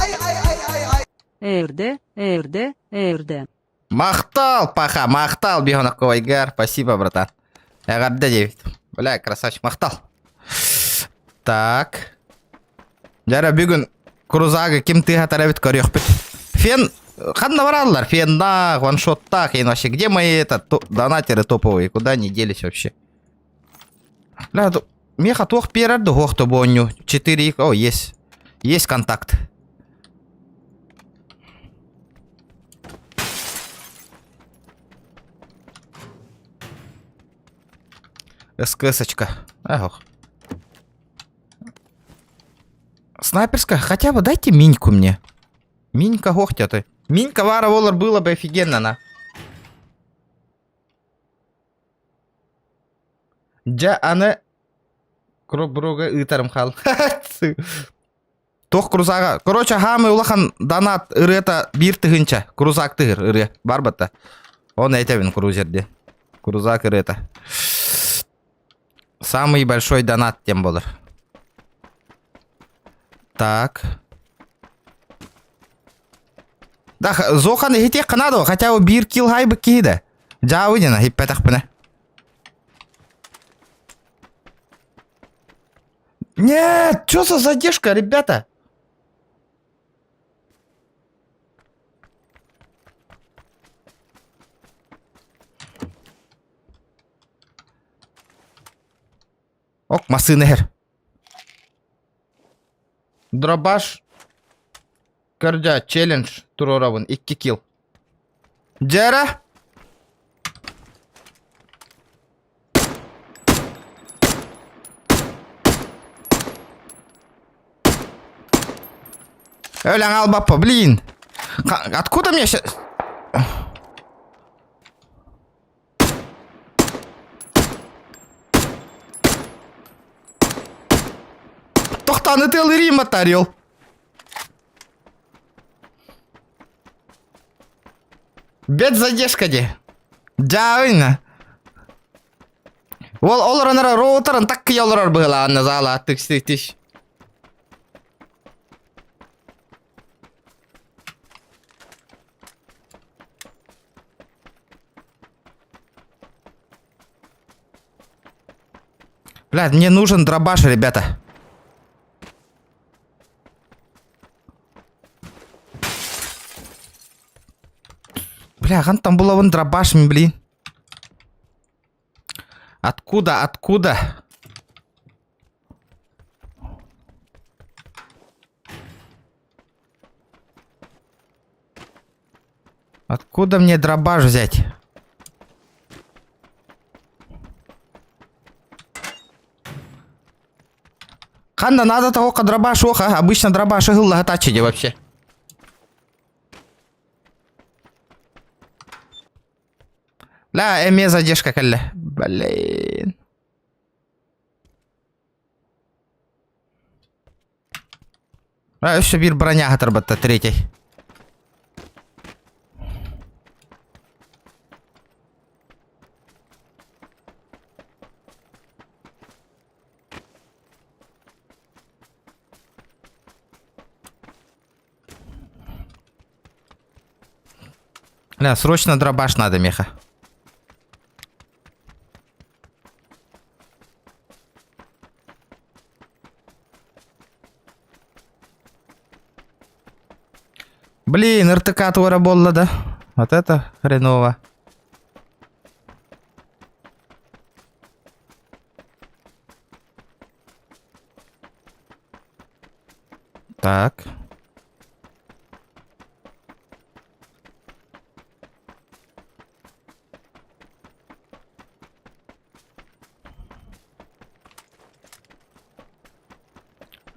Ай, ай, ай, ай, ай. Эрдэ, эрдэ, эрдэ. Махтал, паха, махтал, Бионаковайгар. Спасибо, братан. Эҕэрдэ диэбит. Бля, красавчик, махтал. Так. Дьэ, бүгүн. Крузагы ким тыаһатар эбит көрүөхпүт. Фен ханна бараллар? Фендаах, ваншоттаах, и вообще, где мои это, донатеры топовые? Куда они делись вообще? Бля, меха туох биэрэр да уох тобуонню. 4 О, есть. Есть контакт. СКСочка. Ах. Снайперская, хотя бы дайте миньку мне. Минька гохтя ты. Минька Вара Воллар было бы офигенно, на. Дьэ, аны Кробруга ыытарым хаал. Туох крузага. Короче, хаамый улахан донат ырыата биир тыһыынча. Крузак тыһыр ырыа. Бар батта. Он этэбин крузерде. Крузак ырыата. Самый большой донат тем болар. Так. Да, Зохан иһитиэх надо, хотя бы биир килл хайбыт киһи да. Дьаабы дена, хиппэтахпына. Нет, что за задержка, ребята? Ок, массыына иһэр. Дробаш көрдө челлендж туруорабын 2 килл. Дьэрэ! Өлең албаппа, блин. Откуда мне сейчас... Тохтаны тылырим батарел. Бет задержка де. Дьаайна. Ол олорон эрэ роутерын так кыйа олорор быһылаанна заала тыксы тиш. Блядь, мне нужен дробаш, ребята. Бля, там булавын дробаш, блин. Откуда, откуда? Откуда мне дробаш взять? Ханна, надо того дробаш оха. Обычно дробаш тачиде вообще. Ла, эме задержка кэллэ. Блин. А, өссө биир броня хатарбатта третий. Бля, срочно дробаш надо, меха. Блин, РТК туора буолла да. Вот это хреново. Так.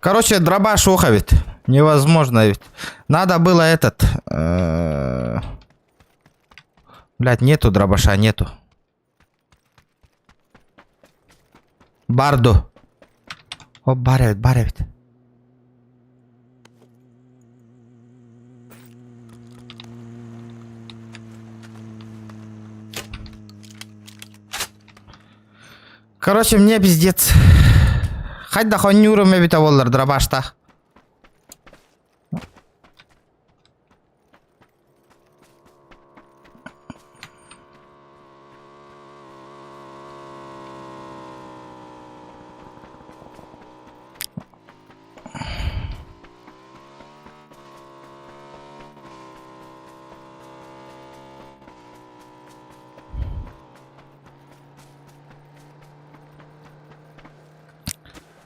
Короче, дробаш ухо ведь. Невозможно ведь. Надо было этот... Э, Блядь, нету дробаша, нету. Барду. О, баар эбит, баар эбит. Короче, мне пиздец. Хайдах оонньуурум эбитэ буоллар дробаштаах.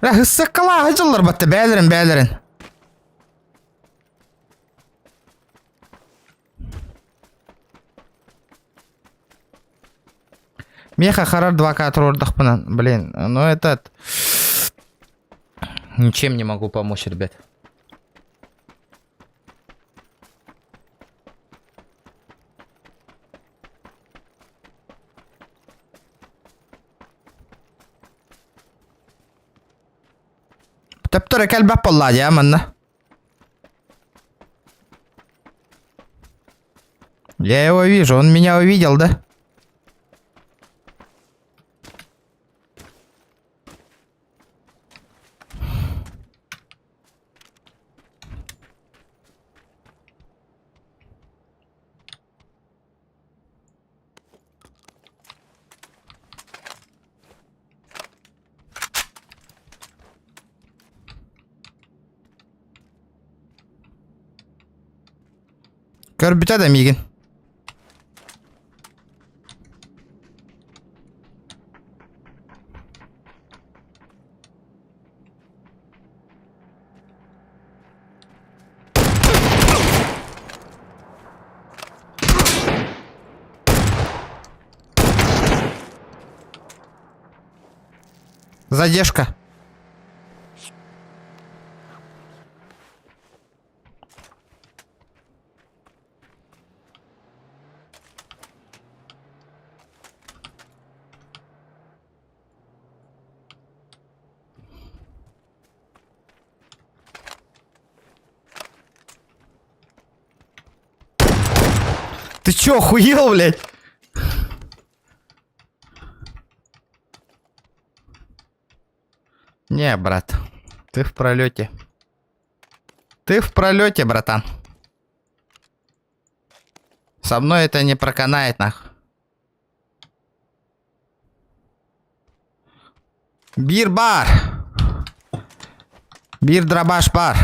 Хыссаккалааһы дьыллар батта бээлэрин бээлэрин. Меха харар 2К туруордахпына, блин, ну этот... Ничем не могу помочь, ребят. Төптөрө кэлбэт буоллаа дьэ манна. Я его вижу, он меня увидел, да? Көрбүтэ да миигин. Задержка. Ты чё, охуел, блядь? Не, брат, ты в пролете. Ты в пролете, братан. Со мной это не проканает, нах. Биир баар. Биир дробаш баар.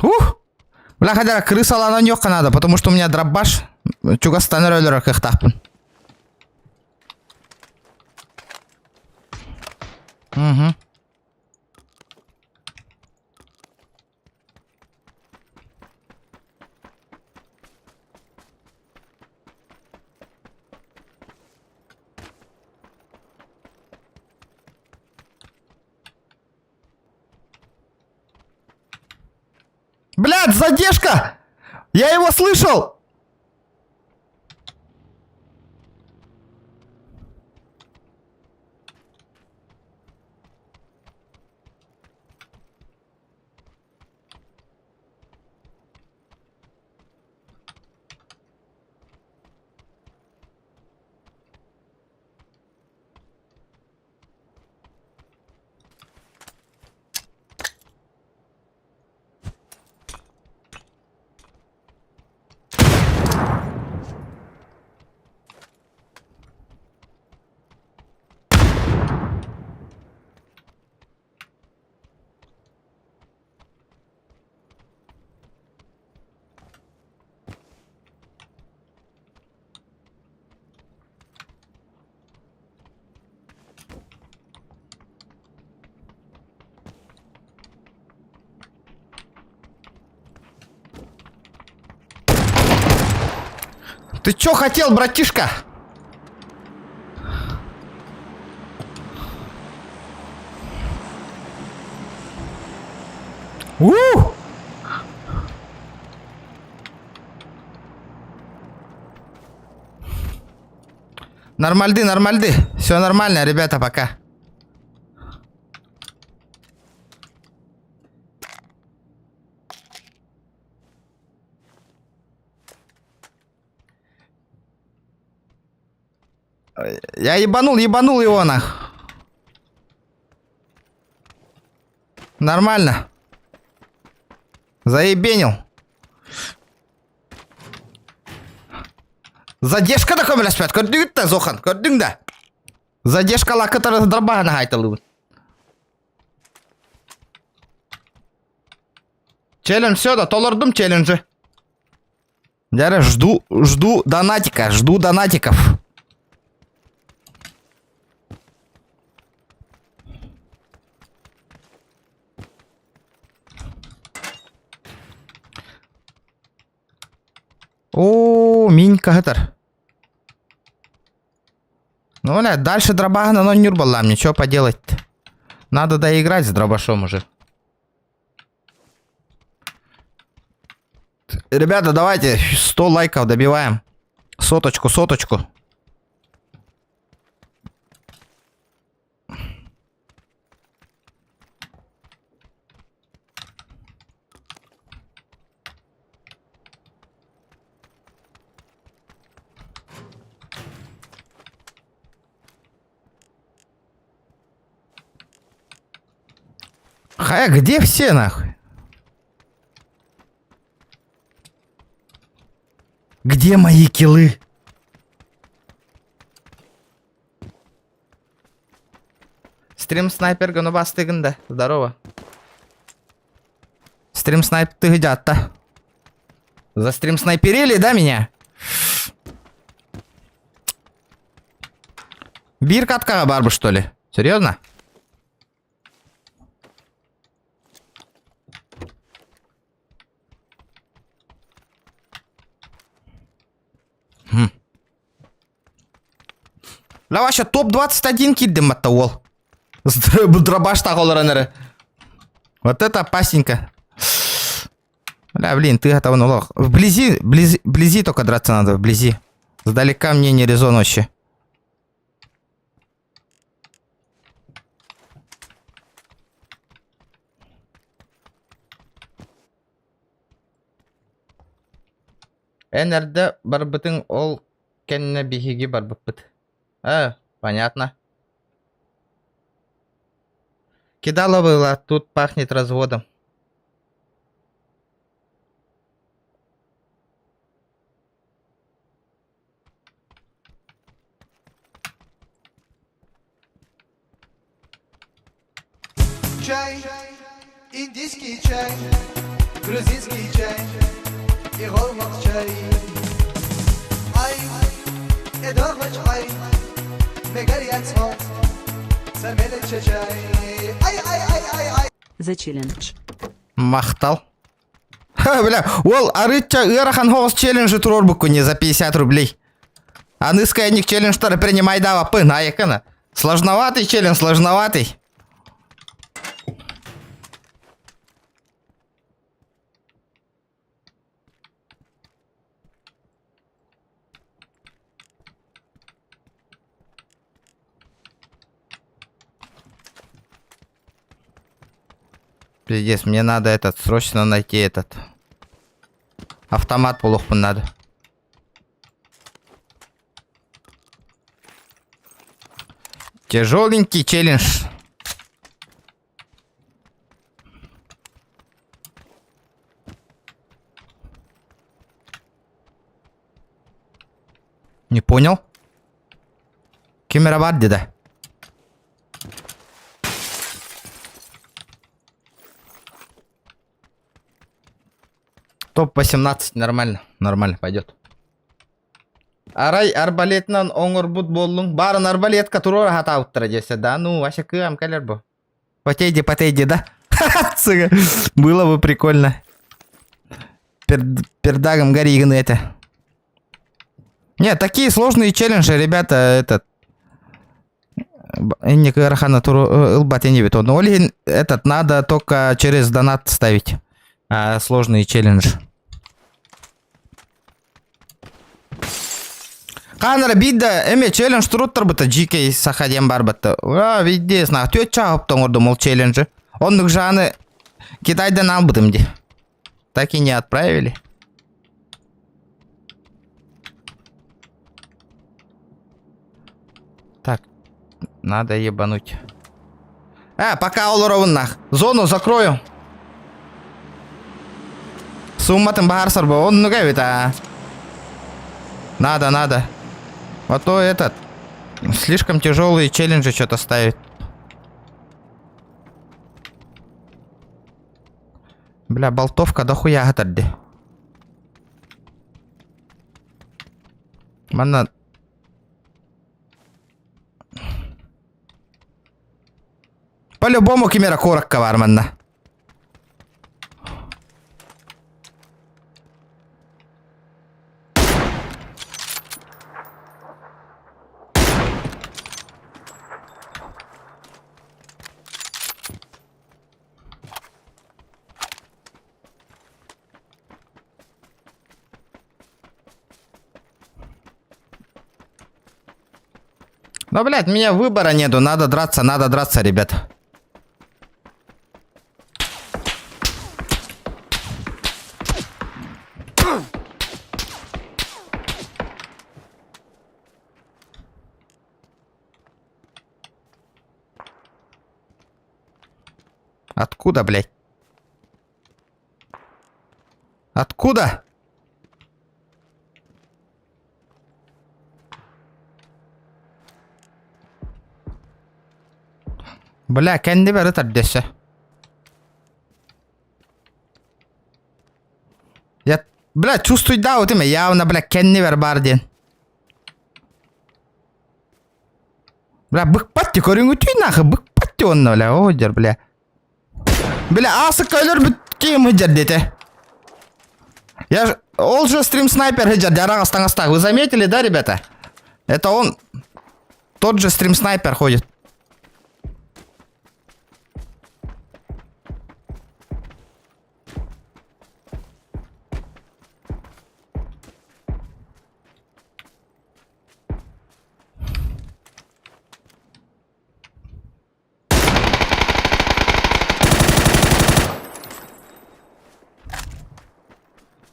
Ух! Бля, хотя крысаланан юохха надо, потому что у меня дробаш чугастан эрэ өлөрөр кыахтаахпын. Угу. Блядь, задержка! Я его слышал! Ты чё хотел, братишка? Ух! Нормальды, нормальды. Все нормально, ребята, пока. Я ебанул, ебанул его нах. Нормально. Заебенил. Задержка да көмөлөспөт. Көрдүгүт да, Зохан, көрдүҥ да. Задержка лакытары дробаһын хайталыбын. Челлендж все, да, толордум челленджи. Дядя, жду, жду донатика, жду донатиков. О, минька хатар. Ну, бля, дальше дробагана, но нюрбалам, ничего поделать-то. Надо доиграть с дробашом уже. Ребята, давайте 100 лайков добиваем. Соточку, соточку. Хая, где все нахуй? Где мои киллы? Стрим снайпер гонобастыгында. Здорово. Стрим снайп ты та За стрим снайперили, да, меня? Биир каткаҕа баар что ли? Серьезно? Хм. Лаваша топ-21 киирдим батта уол. Дробаштаах олорон эрэ. Вот это опасненько. Бля, блин, ты этого лох. Вблизи, вблизи, вблизи только драться надо, вблизи. Сдалека мне не резон вообще. Эн эрдэ барбытыҥ ол кэннэ биһиги барбыппыт. Э, понятно. Кидала была, тут пахнет разводом. Чай, индийский чай, грузинский чай и чай. Ай, ай, Ай, ай, ай, ай, ай. За челлендж. Махтал. Ха, бля, ол арыычча ыарахан соҕус челленджи туруорбуккун за 50 рублей. Аныгыскы ник челленджтары принимайдаабаппын, айыкына. Сложноватый челлендж, сложноватый. Пиздец, мне надо этот, срочно найти этот. Автомат булуохпун надо. Тяжеленький челлендж. Не понял? Ким эрэ баар да? Топ-18 нормально. Нормально пойдет. Арай арбалетынан оҥорбут буоллуҥ. Баарын арбалетка туруора сатаабыттара диэсэ да. Ну, вообще кыам кэлэр бу. Потейди, потейди, да? Сука. Было бы прикольно. Пердагом гори это. Нет, такие сложные челленджи, ребята, этот... Инник ыараханы ылбат инибит. Но этот надо только через донат ставить. А, сложный челлендж. Хаһан биирдэ эмиэ челлендж туруттарбыта GK Саха диэн баарбатта. А, видеес на түөрт чаас оҥордум ол челленджи. Оннук жаны Китайдан аҕалбытым дии. Так и не отправили. Так, надо ебануть. А, пока олоробун нах. Зону закрою. Сумматын баар сарба. Оннук эбит а. Надо, надо. А то этот... Слишком тяжелые челленджи что-то ставит. Бля, болтовка дохуя хатарды. Манна По-любому кимера коракка бар манна. Ну, блядь, меня выбора нету. Надо драться, надо драться, ребят. Откуда, блядь? Откуда? Бля, кэннибэр ытар дөссө. Я, бля, чувствуй да, вот имя, явно, бля, кэннибэр баар диэн. Бля, быкпат көрүҥүтүй нахы, быкпат онно, бля, о, дьэр, бля. Бля, асыкка өлөрбүт ким сылдьар диэтэ. Я ж... Ол же стрим снайпер сылдьар, араҕас таҥастаах. Вы заметили, да, ребята? Это он... Тот же стрим снайпер ходит.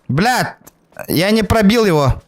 Бля, я не пробил его.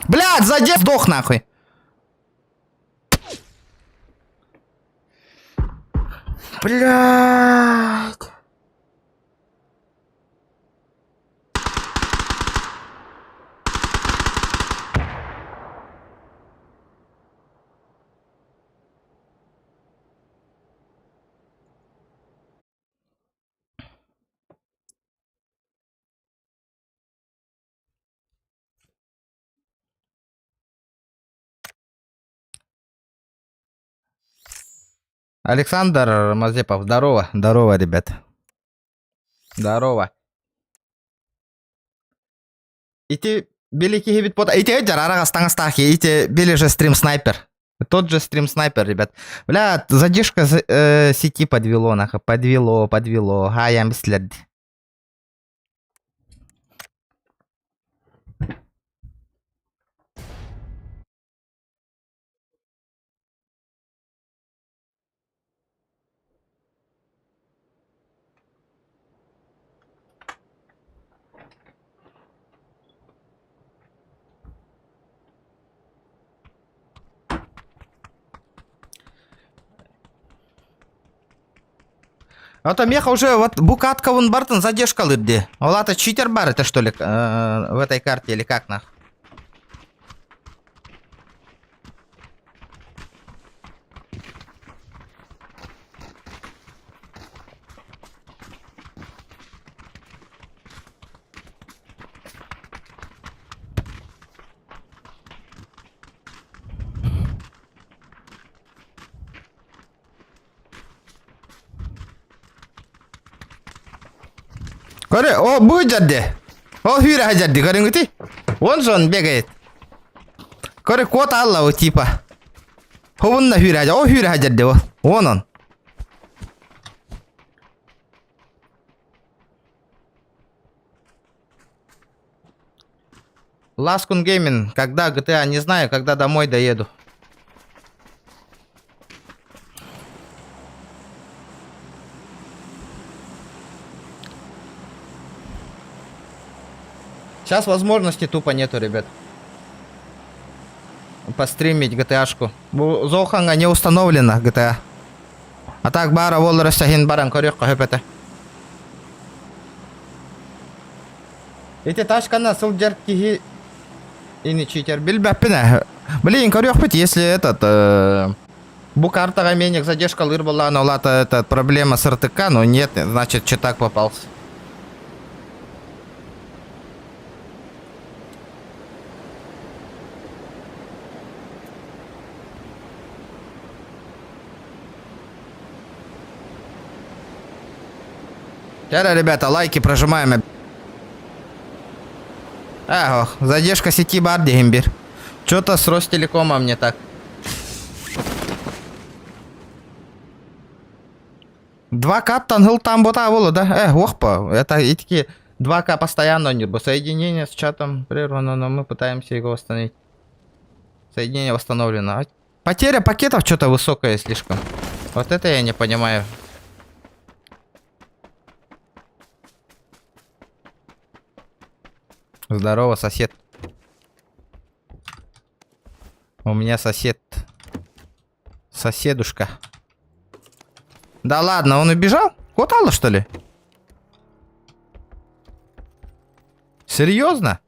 Блядь, задел, сдох нахуй. Блядь. Александр Мазепов, здорово. Здорово, ребят. Здорово. Ити били киһибит бот... Ити дьар араҕас таҥастаах ити били же стрим снайпер. Тот же стрим снайпер, ребят. Бля, задержка сети подвело, нахуй. Подвело, подвело. Хаям след. А то меха уже вот букатка вон Бартон задержка лыбди. Олата читер бар это что ли в этой карте или как нах? Көрө, о бу дьэрди. Ол сүүрэ дьэрди, көрүҥүтүй? Вон же он бегает. Көрө, кот алла у типа. Хобунна сүүрэ о сүүрэ дьэрди, о. Вон он. Ласкун Геймин, когда GTA, не знаю, когда домой доеду. Сейчас возможности тупо нету, ребят. Постримить GTA-шку. Зоханга не установлена GTA. А так бара воллара сахин баран көрүөххэ сөп этэ. Ити тачканы сылдьар киһи ини читер билбэппин ээ. Блин, көрүөхпүт, если этот э, бу картаҕа меник задержкалыыр буоллаҕына, ол аата этот проблема сыртыкка, но нет, значит, читак попался. Теперь, ребята, лайки прожимаем. Эх, задержка сети бар диэн бир. Что-то с Ростелекомом не так. 2К тангыл там бота было, да? Эх, охпа, это и такие 2К постоянно не Соединение с чатом прервано, но мы пытаемся его восстановить. Соединение восстановлено. А потеря пакетов что-то высокая слишком. Вот это я не понимаю. Здорово, сосед. У меня сосед. Соседушка. Да ладно, он убежал? Хватало, что ли? Серьезно?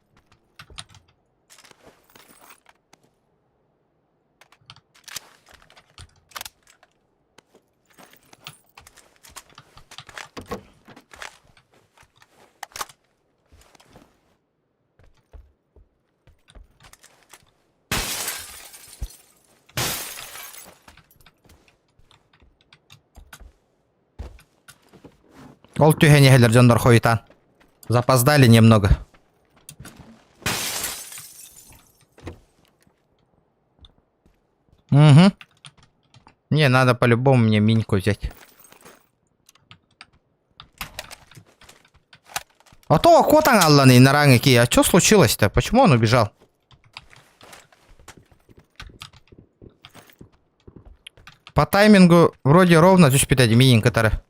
Ол түһэн иһэлэр дьоннор хойутаан. Запоздали немного. Угу. Не, надо по-любому мне миньку взять. А то кот Алланы на ранге А что случилось-то? Почему он убежал? По таймингу вроде ровно түспүтэ миин кытары.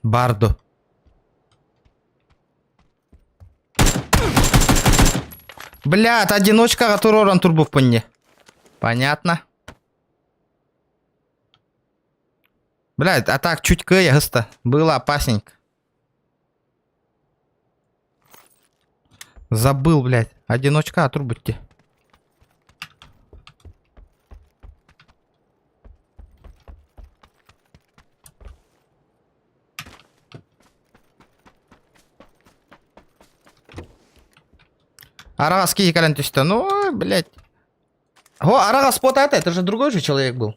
Барду. Бля, одиночкаҕа туруоран турбуппун не. Понятно. Бля, а так чуть кыйа ыста. Было опасненько. Забыл, блядь. Одиночка турбутти. Араҕас киһи кэлэн түстэ. Ну, блядь. О, араҕас это, это же другой же человек был.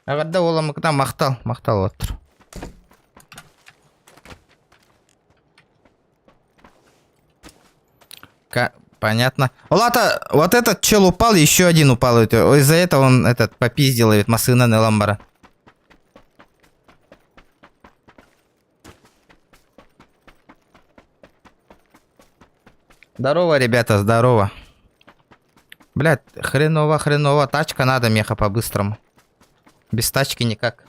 Эҕэрдэ уоламмыкына махтал, махтал оттор. Понятно. Ладно, вот этот чел упал, еще один упал. Из-за этого он этот попиздил ведь массына ламбара. Здорово, ребята, здорово. Блядь, хреново, хреново. Тачка надо, меха, по-быстрому. Без тачки никак.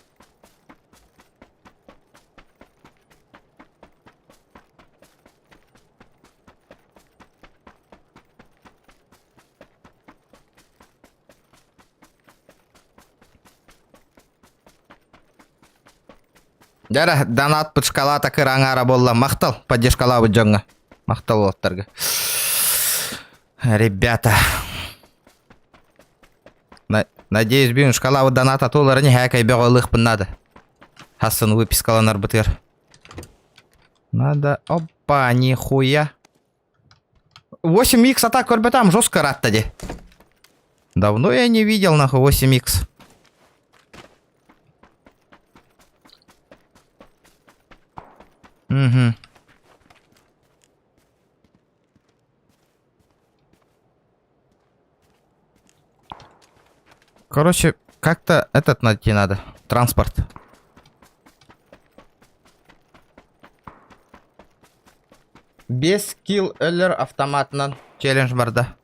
Дьэ, донат шкалата кыра буолла. Махтал, поддержкалаабыт дьоҥҥо. Махтал уолаттарга. Ребята. Надеюсь, бүгүн шкалабыт доната туолар не хакай бөҕө надо. Хассын выпискаланарбытыгар. Надо... Опа, нихуя. 8х атак там жестко раттади. Давно я не видел, нахуй, 8х. Угу. Короче, Как-то этот найти надо. Транспорт. Без килл өлөр автоматынан челлендж барда.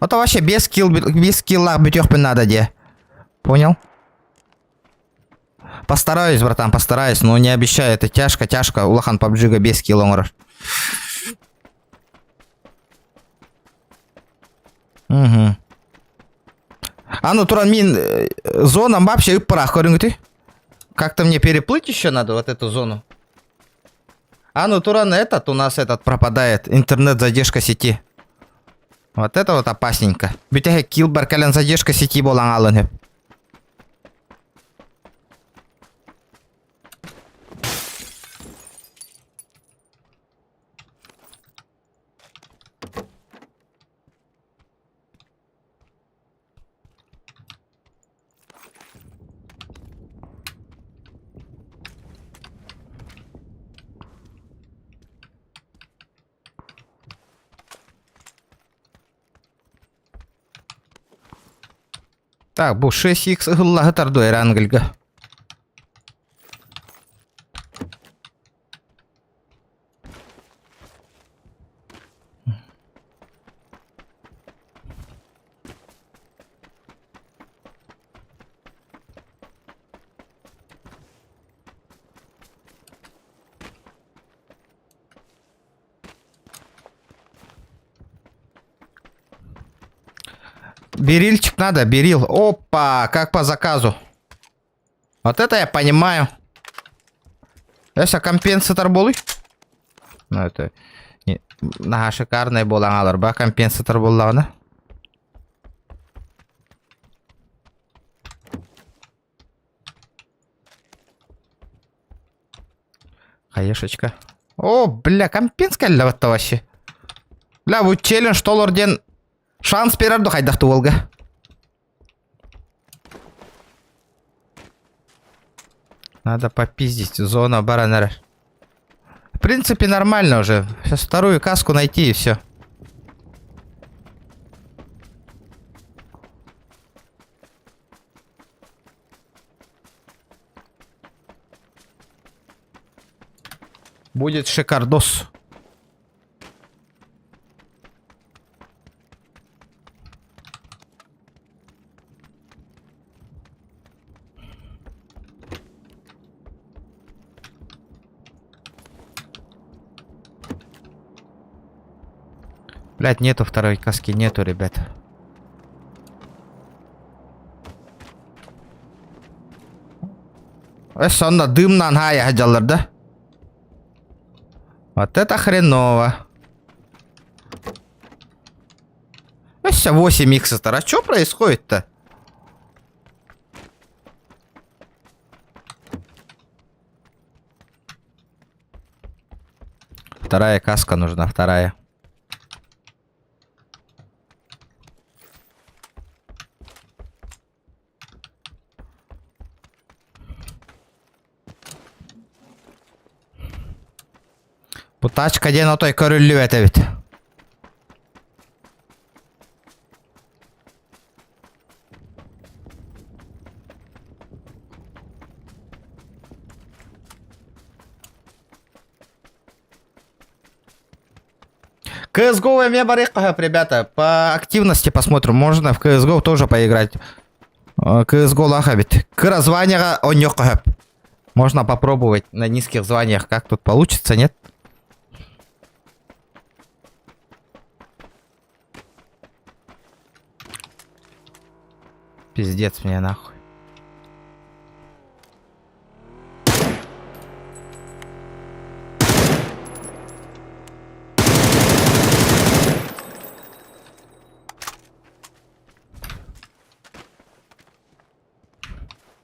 Это вообще без килл, без килла бүтүөхпүн надо де. Понял? Постараюсь, братан, постараюсь, но не обещаю, это тяжко, тяжко. Улахан PUBG-га без килл оҥорор. Угу. Аны туран мин э, зонам вообще ыппыраах көрүҥүтүй. Как-то мне переплыть еще надо вот эту зону. Аны туран этот у нас этот пропадает. Интернет задержка сети. Вот это вот опасненько. Бүтэһик килл кэлэн задержка сети буолан хаалан сөп. Так, бу 6x ыһыллаһы тардуо Эрангельга. Берильчик надо, берил. Опа, как по заказу. Вот это я понимаю. Эса компенсатор буолуй. Ну это не, наһаа шикарный буолан хаалар ба компенсатор буоллаҕына. Хаешечка. О, бля, компенс кэллэ батта вообще. Бля, бу челлендж толор диэн шанс биэрэр ду хайдах туолга. Надо попиздить. Зона баран эрэр. В принципе, нормально уже. Сейчас вторую каску найти и все. Будет шикардос. Блять, нету второй каски, нету, ребят. Өссө онно дымнан хаайа сылдьаллар да? Вот это хреново. Өссө 8 икс а что происходит-то? Вторая каска нужна, вторая. Бу тачка диэн отой көрүллүбэт эбит. CSGO эмиэ барыахха сөп, ребята. По активности посмотрим. Можно в CSGO тоже поиграть. CSGO лаах эбит. Кыра званияҕа оонньуохха сөп. Можно попробовать на низких званиях. Как тут получится, нет? Пиздец мне нахуй.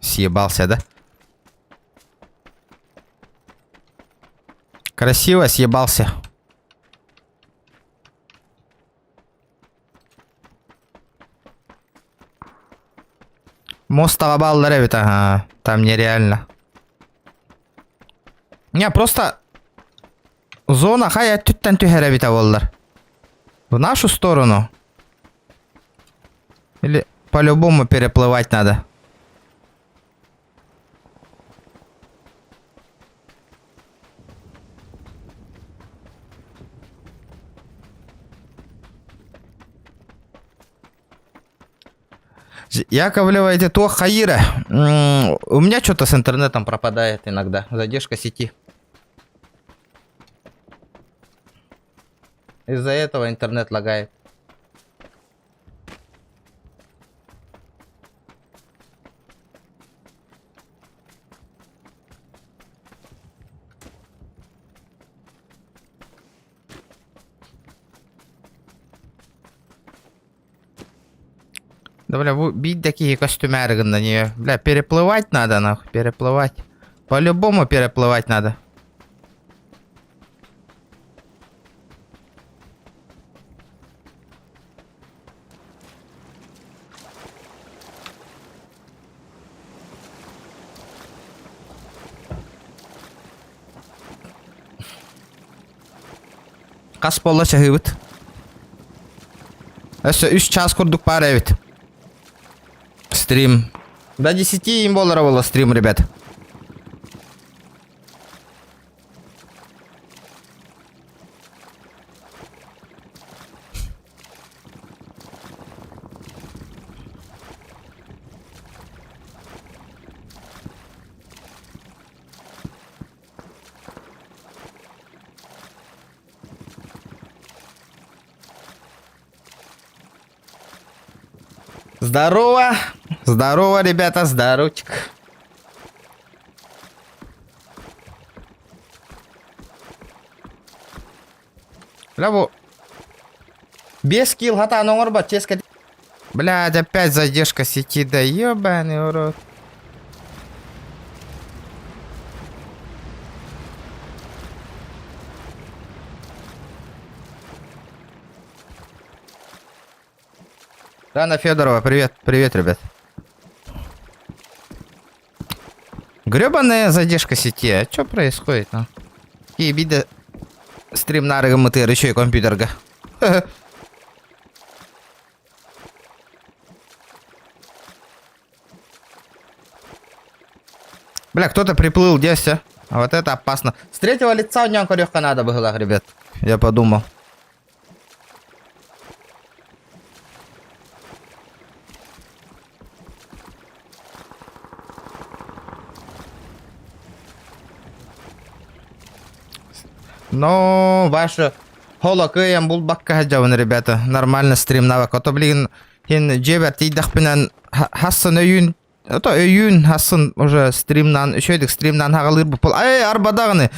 Съебался, да? Красиво съебался. Мост баллар эбит, ага. Там нереально. Не, просто зона хайа өттүттэн түһэр эбитэ буоллар. В нашу сторону. Или по-любому переплывать надо. Яковлева эти туох хайыра. У меня что-то с интернетом пропадает иногда. Задержка сети. Из-за этого интернет лагает. Да, бля, бить такие костюмеры на нее. Бля, переплывать надо, нахуй, переплывать. По-любому переплывать надо. Хас буолла чаһыыбыт? Өссө үс чаас курдук баар эбит. Стрим. До 10 им буолара буолла стрим, ребят. Здорово! Здорово, ребята, здоровчик. Бля, бу... Без килл хатаан оҥорбот, ческа. Блядь, опять задержка сети, да ебаный урод. Дана Федорова, привет, привет, ребят. Гребаная задержка сети, а что происходит? Ну? Какие биды стрим нарыгы еще и компьютерга. Бля, кто-то приплыл, где все? А вот это опасно. С третьего лица у него корехка надо было, ребят. Я подумал. Но ваше холокыйан булбакка сылдьабын, ребята. Нормально стримнавак. Ото билигин хин дьиэбэр тиийдэхпинэн хассын өйүүн ото өйүүн хассын уже стримнан үчүгэйдик стримнан хаҕалыыр буппул. Ай арба даҕаны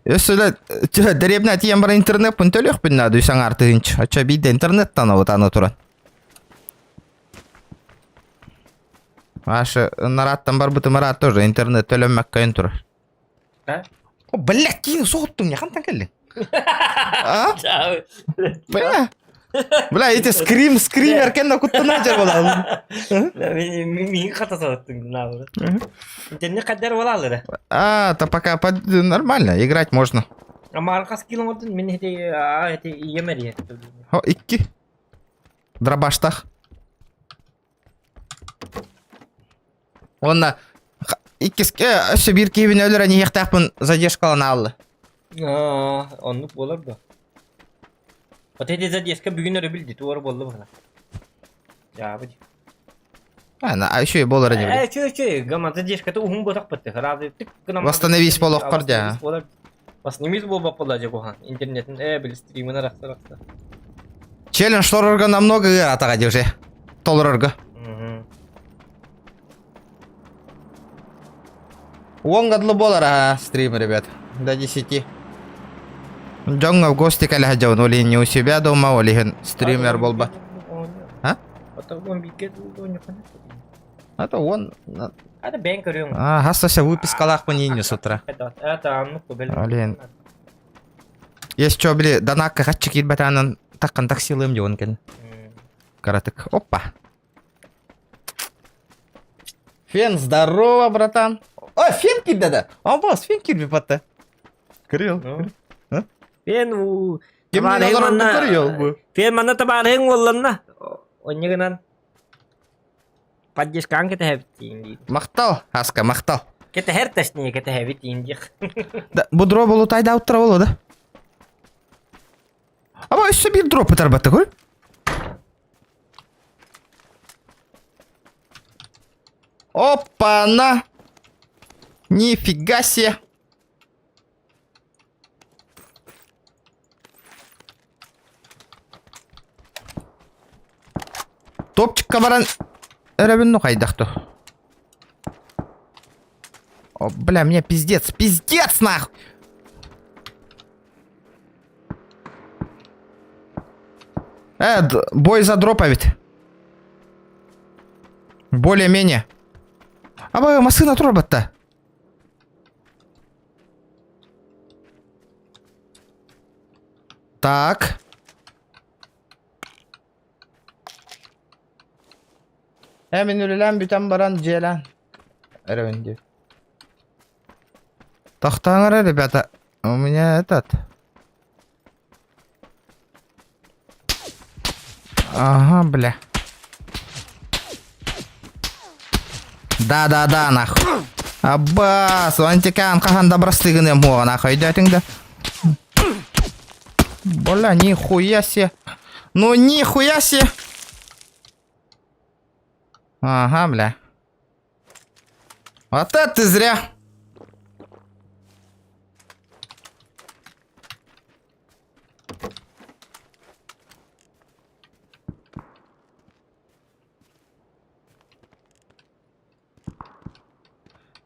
өссө дэриэбинэ тиийэн баран интернеппин төлүөхпүн наада үс аҥаар тыһыынча. Оччо биирдэ интернеттан аны туран. Маша нарааттан барбытым араат тоже интернет төлөммөккөйүн турар. А? О, блядь, киин соһуттуҥ я хантан кэллиҥ? А? Бля. Бля, эти скрим, скример кэннэ куттана дьэр буолалым. Миин хата соһуттуҥ наоборот. Интернет хаддар буолаллара. А, то пока под... нормально, играть можно. А мааркас килон ордун мин эти а эти иемери. О, икки. Дробаштах. Уонна иккис өссө биир киһибин өлөрөн иһиэхтээхпин задержкалан аалла. Аа, оннук буолар да. Вот эти задержка бүгүн өрө билди, туора буолла быһына. Дьаабы ди. А, еще и буолар ини Э, чё, чё, гама задержката уһун буотах бытты. Разы тык гынан Восстановись болоххор дьэ. Восстановись буолбат буолла дьэ куһаҕан. Интернетин э били стримин арахса арахса. Челлендж толорорго намного ыаратаҕа дии уже. Толорорго. Уон годлы буолар а, стрим, ребят. До 10. Дьоҥҥо в гости кэлэ сылдьабын, ол иһин не у себя дома, ол иһин стример буолбат. А? Это он... Это бэйэн көрүөҥ. А, хас выпискалаахпын иинню с утра. Это аннык бэл. Блин. Есть что, били, данакка хаччы киирбэтаанан таккан таксилыым дьон кэн. Каратык. Опа. Фен, здорово, братан. О, фен кирдэ да. А, босс, фен кирби патта. Кырыал. Ну. Фен у... Ким манна... Фен манна табаарыһыҥ уолланна. Онньугунан поддержкаан кэтэһэбит дии. Махтал, Аска, махтал. Кэтэһэр точнее кэтэһэбит диэх. Да, бу дроп болутайда уттара боло да? Аба өссө биир дроп ытарбатта көр. Опа-на! Нифига себе! Топчикка баран эрэбин ну хайдах то. О, бля, мне пиздец, пиздец нахуй! Бой за дропа ведь. Более-менее. Аба, машина турбатта. Так. Э, мин үлэлээн бүтэн баран дьиэлээн. Эрэбин дии. Тохтооҥ эрэ, ребята. У меня этот... Ага, бля. Да-да-да, нахуй. Аббас, антикан хаһан да бырастыгыныам хуоҕа нахуй өйдөөтүҥ да? Бля, нихуя себе. Ну нихуя себе. Ага, бля. Вот это ты зря.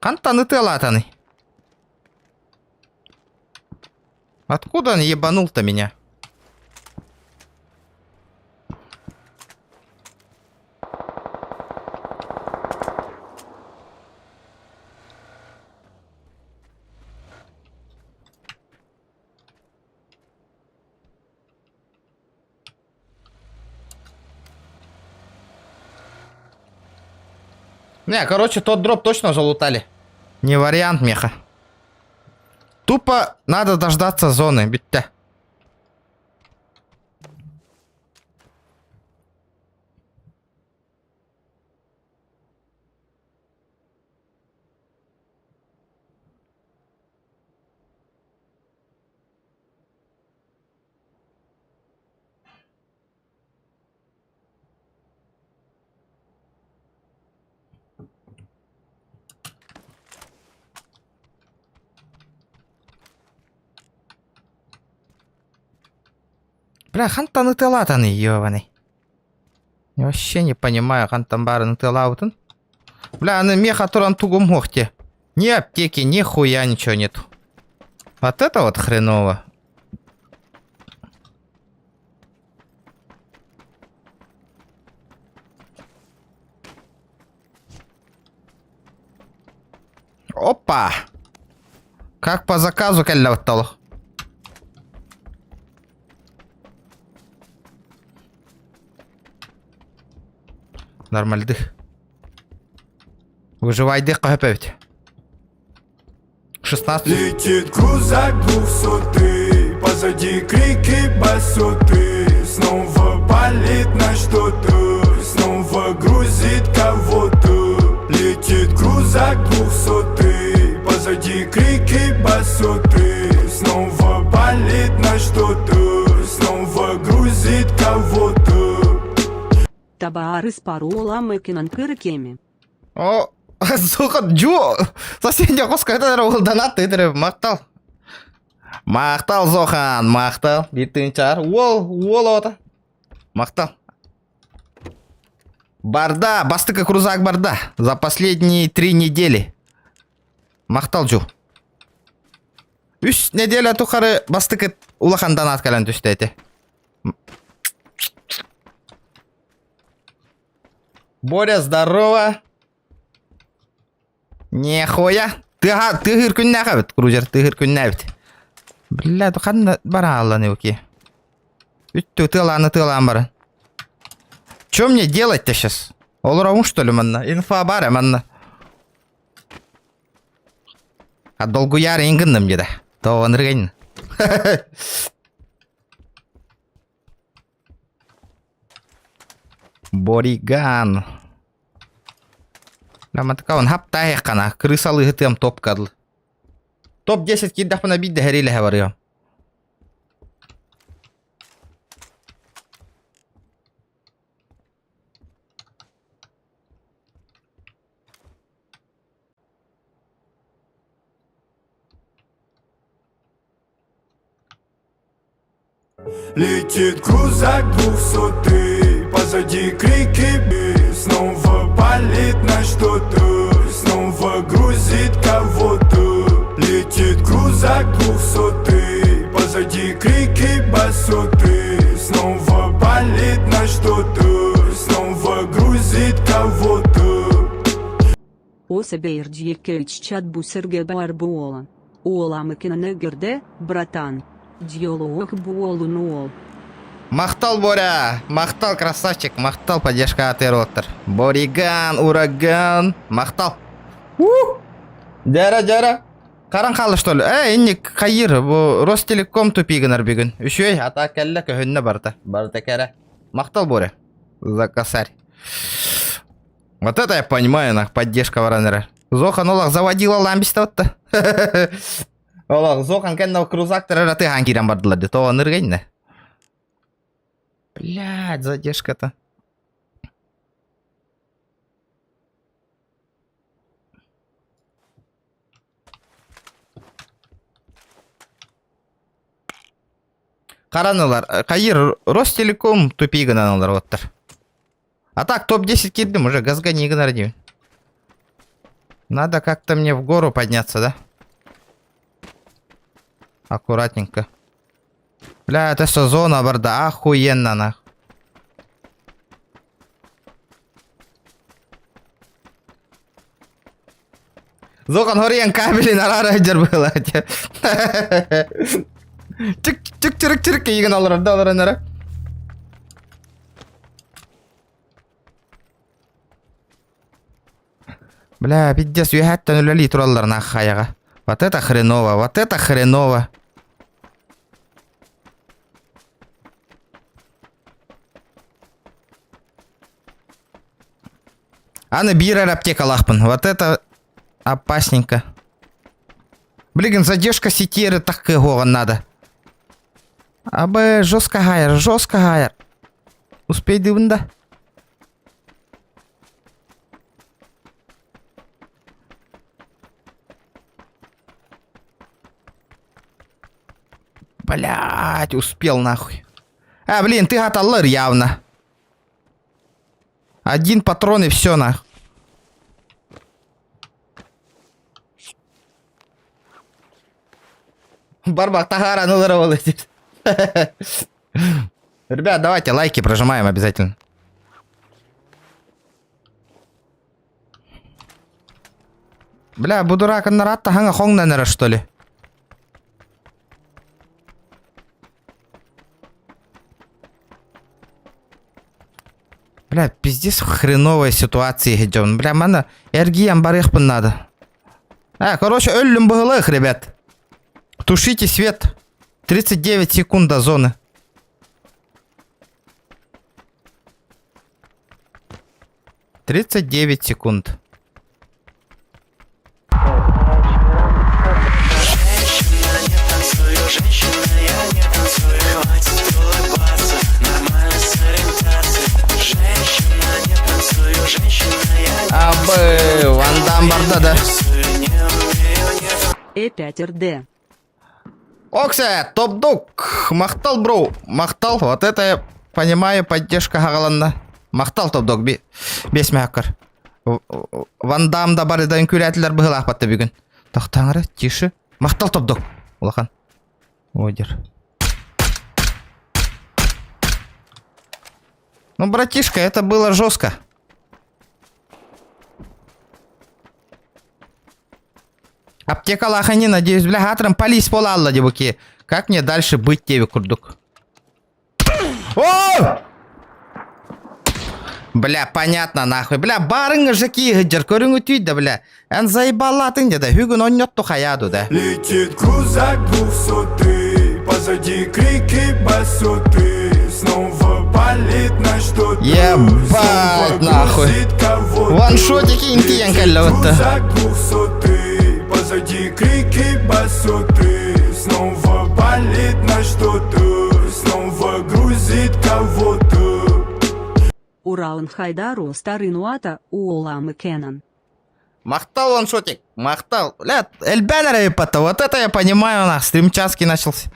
Хантан ытыалаатаный? Откуда он ебанул-то меня? Не, короче, тот дроп точно залутали. Не вариант, меха. Тупо надо дождаться зоны, битте. Бля, хантан ытыалаатаный, ебаный. Я вообще не понимаю, хантан баарын ытыалаабытын. Бля, аны меха туран тугум суох Ни аптеки, ни хуя ничего нету. Вот это вот хреново. Опа! Как по заказу кэллэ батталах. Нормальдых. Выживайдых көпөбүт. 16. Летит крузак двухсотый, позади крики басоты. Снова палит на что-то, снова грузит кого-то. Летит крузак двухсотый, позади крики басоты. Снова палит на что-то, снова грузит кого-то. Табаарыс парола мэкинан кыркеми. О, сука, жу! Соседний хоско это ол донат это мактал. Мактал Зохан, мактал. Биттин чар. Уол, уол ота. Мактал. Барда, бастыка крузак барда. За последние 3 недели. Махтал жу. Үс неделя тухары бастыкы улахан донат кэлэн түстэ этэ. Боря, здорово. Нехуя. Тыһыр күннээх крузер, тыһыр күннээбит. Бля, ханна бара уки. Үттү тылааны тылаан бара. Чё мне делать-то сейчас? Олоробун что ли манна? Инфа баар манна. А долгуяр ингынным деді. Тоғын Бориган. Ламатыкаун хаптай қана. Крысалы хытым топ кадыл. Топ-10 киддахпына бидде хәриле барыям. Летит крузак двухсотый, позади крики би. Снова палит на что-то, снова грузит кого-то. Летит крузак двухсотый, позади крики басоты. Снова палит на что-то, снова грузит кого-то. Оса Бейрдьекевич бу сиргэ баар буолан. Уоламыкина Негерде, братан. Дьолуох буолун уол. Махтал, Боря! Махтал, красавчик! Махтал, поддержка от Эроттер. Бориган, ураган! Махтал! Дяра, дяра! Харан хаалла что ли? Э, инник хайыр, бу Ростелеком тупи гынар бүгүн. Үчүгэй, ата кэллэ көһүннэ барыта. Барыта кэрэ. Махтал, Боря. За косарь. Вот это я понимаю, нах, поддержка баран эрэр. Зохан олох заводила ламбиста Олох Зохан кэннэ крузактар эрэ тыаһаан киирэн бардылар дии. Тоҕо ыныргайна? Блядь, задержка-то. Харан ылар. Хайыр Ростелеком тупи гынан ылар оттар. А так, топ-10 киирдим, уже газгани гынар диибин. Надо как-то мне в гору подняться, да? Аккуратненько. Бля, это что, зона барда? Охуенно, нах. Зохан хориан кабелин арара сылдьар быһыылаах Чик чик чирик чирик киигин олорор да олорон эрэ. Бля, пиздец, үөһээттэн үлэлии тураллар нах хайаҕа. Вот это хреново, вот это хреново. Аны биир эрэ аптекалаахпын. Вот это опасненько. Блин, задержка сети эрэ таккыһуоҕун надо. Абы жестко хайар, жестко хайар. Успейдыбын да. Блять, успел нахуй. А, блин, ты аталлар явно. Один патрон и все нах. Барбак Тахара, ну здорово, Ребят, давайте лайки прожимаем обязательно. Бля, бу дурак наратта хаҥа хоҥнан что ли? Бля, пиздец хреновая ситуация идем. Бля, мана эргийэн барыахпын надо. А, короче, өллүм быһыылаах, ребят. Тушите свет. 39 секунд до зоны. 39 секунд. Абы, Ван Дам барда да. Э5РД. Оксе, топ-дог, махтал, бро, махтал, вот это я понимаю, поддержка хагаланна. Махтал топ-дог, би, бес мехаккар. Ван Дам да барыдан күрәтилер быһылаах батта бүгүн. Тохтаҥара, тише. Махтал топ-дог. Улахан. Одер. Ну, братишка, это было жестко. Аптекалаах ини, надеюсь, бля, хатрым полис буолаалла дебуки. Как мне дальше быть тебе, курдук? О! Бля, понятно, нахуй. Бля, барың жаки гыджар көрүҥүтүй да, бля. Эн заебалатын да, бүгүн онньотту хаяду да. Летит крузак двухсотый, позади крики басоты. Снова палит на что-то. Ебать, Снова нахуй. грузит кого-то. Ваншотики интиен Летит кэллэбитта. крузак двухсотый, позади крики басоты. Снова палит на что-то. Снова грузит кого-то. Уралан Хайдару Старынуата Уоламы Кенан. Махтал ваншотик, махтал. Бля, элбээн эрэ Вот это я понимаю, нах, стримчаски начался.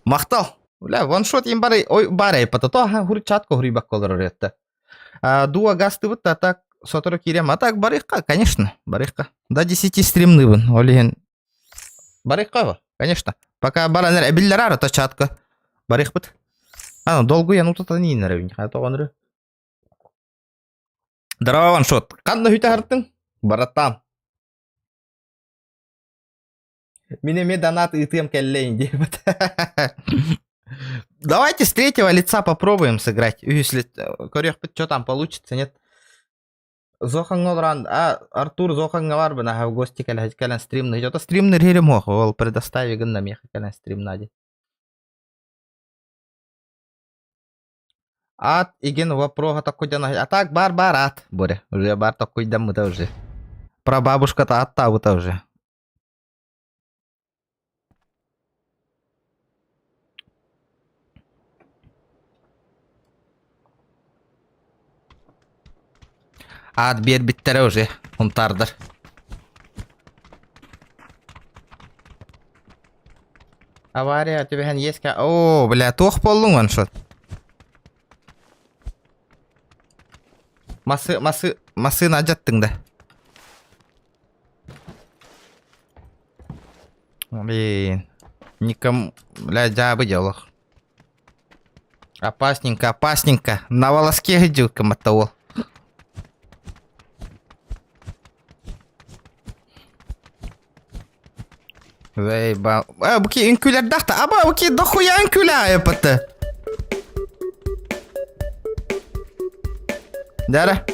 Махтал. Бля, ваншот им бары, ой, бары, патато, ха, хури чатко хури бакколор это. А, дуа гастыбыт, а так, сотору кирем, а так, барыхка, конечно, барыхка. До 10 стримныбын, олиһин. Барыхка, конечно. Пока баранер эбиллер ара, то чатка. Барыхпыт. Ана, долгуян утатан иинер эбин, тоҕонры. Здорово, ваншот. Ханна хүтэ хартың? Бараттан. Мин эмиэ донат ыытыам кэллэйин диэбит. Давайте с третьего лица попробуем сыграть. Үһүс көрүөхпүт, что там получится, нет? Зохаҥҥа олорон, а, Артур Зохаҥҥа барбын, аха, в гости кэлэн кэлэн стримны. Это стримныр хирим ох, ол предостави гынна миэхэ кэлэн стримнади. Аат игин вопроһа таккуйдан а так бар бар аат Боря уже бар таккуйдаммыта уже прабабушката аттаабыта уже Аат биэрбиттэрэ уже Һунтаардар Авария түбэһэн иэскэ Оо, бля, туох буоллуҥ ваншот? Масы, масы, массыына алдьаттыҥ да. Блин. Никому, бля, дьаабы дьэ олох. Опасненько, опасненько. На волоске сидел того. Заебал. А, буки үҥкүүлэрдээх Аба, буки дохуя үҥкүүлээ эпэт. Дара.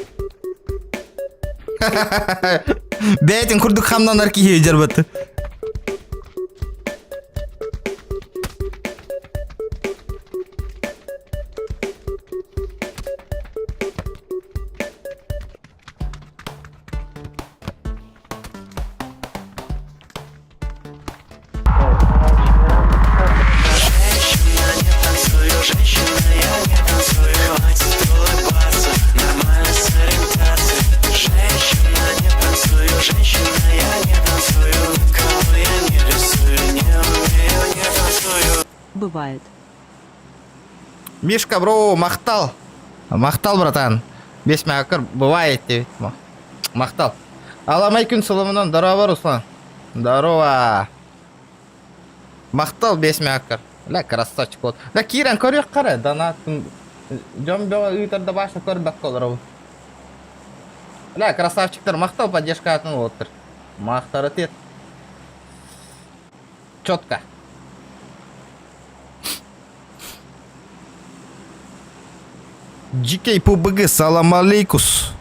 Бэйэтин курдук хамнанар киһи дьарбаты. Бывает. Мишка, бро, махтал. Махтал, братан. Бес мәкір, бывает деп. Махтал. Аламай күн сылымынан. Здорово, Руслан. Здорово. Махтал бес мәкір. Ля, красавчик вот. Да, киирэн көрүөх қара. Донатын. Дьон бөҕө ыытар да баша көрбөккө олоробун. Ля, красавчиктар, махтал поддержкатын уоттар. Махтарытет. Четко. GK PUBG, салам алейкус.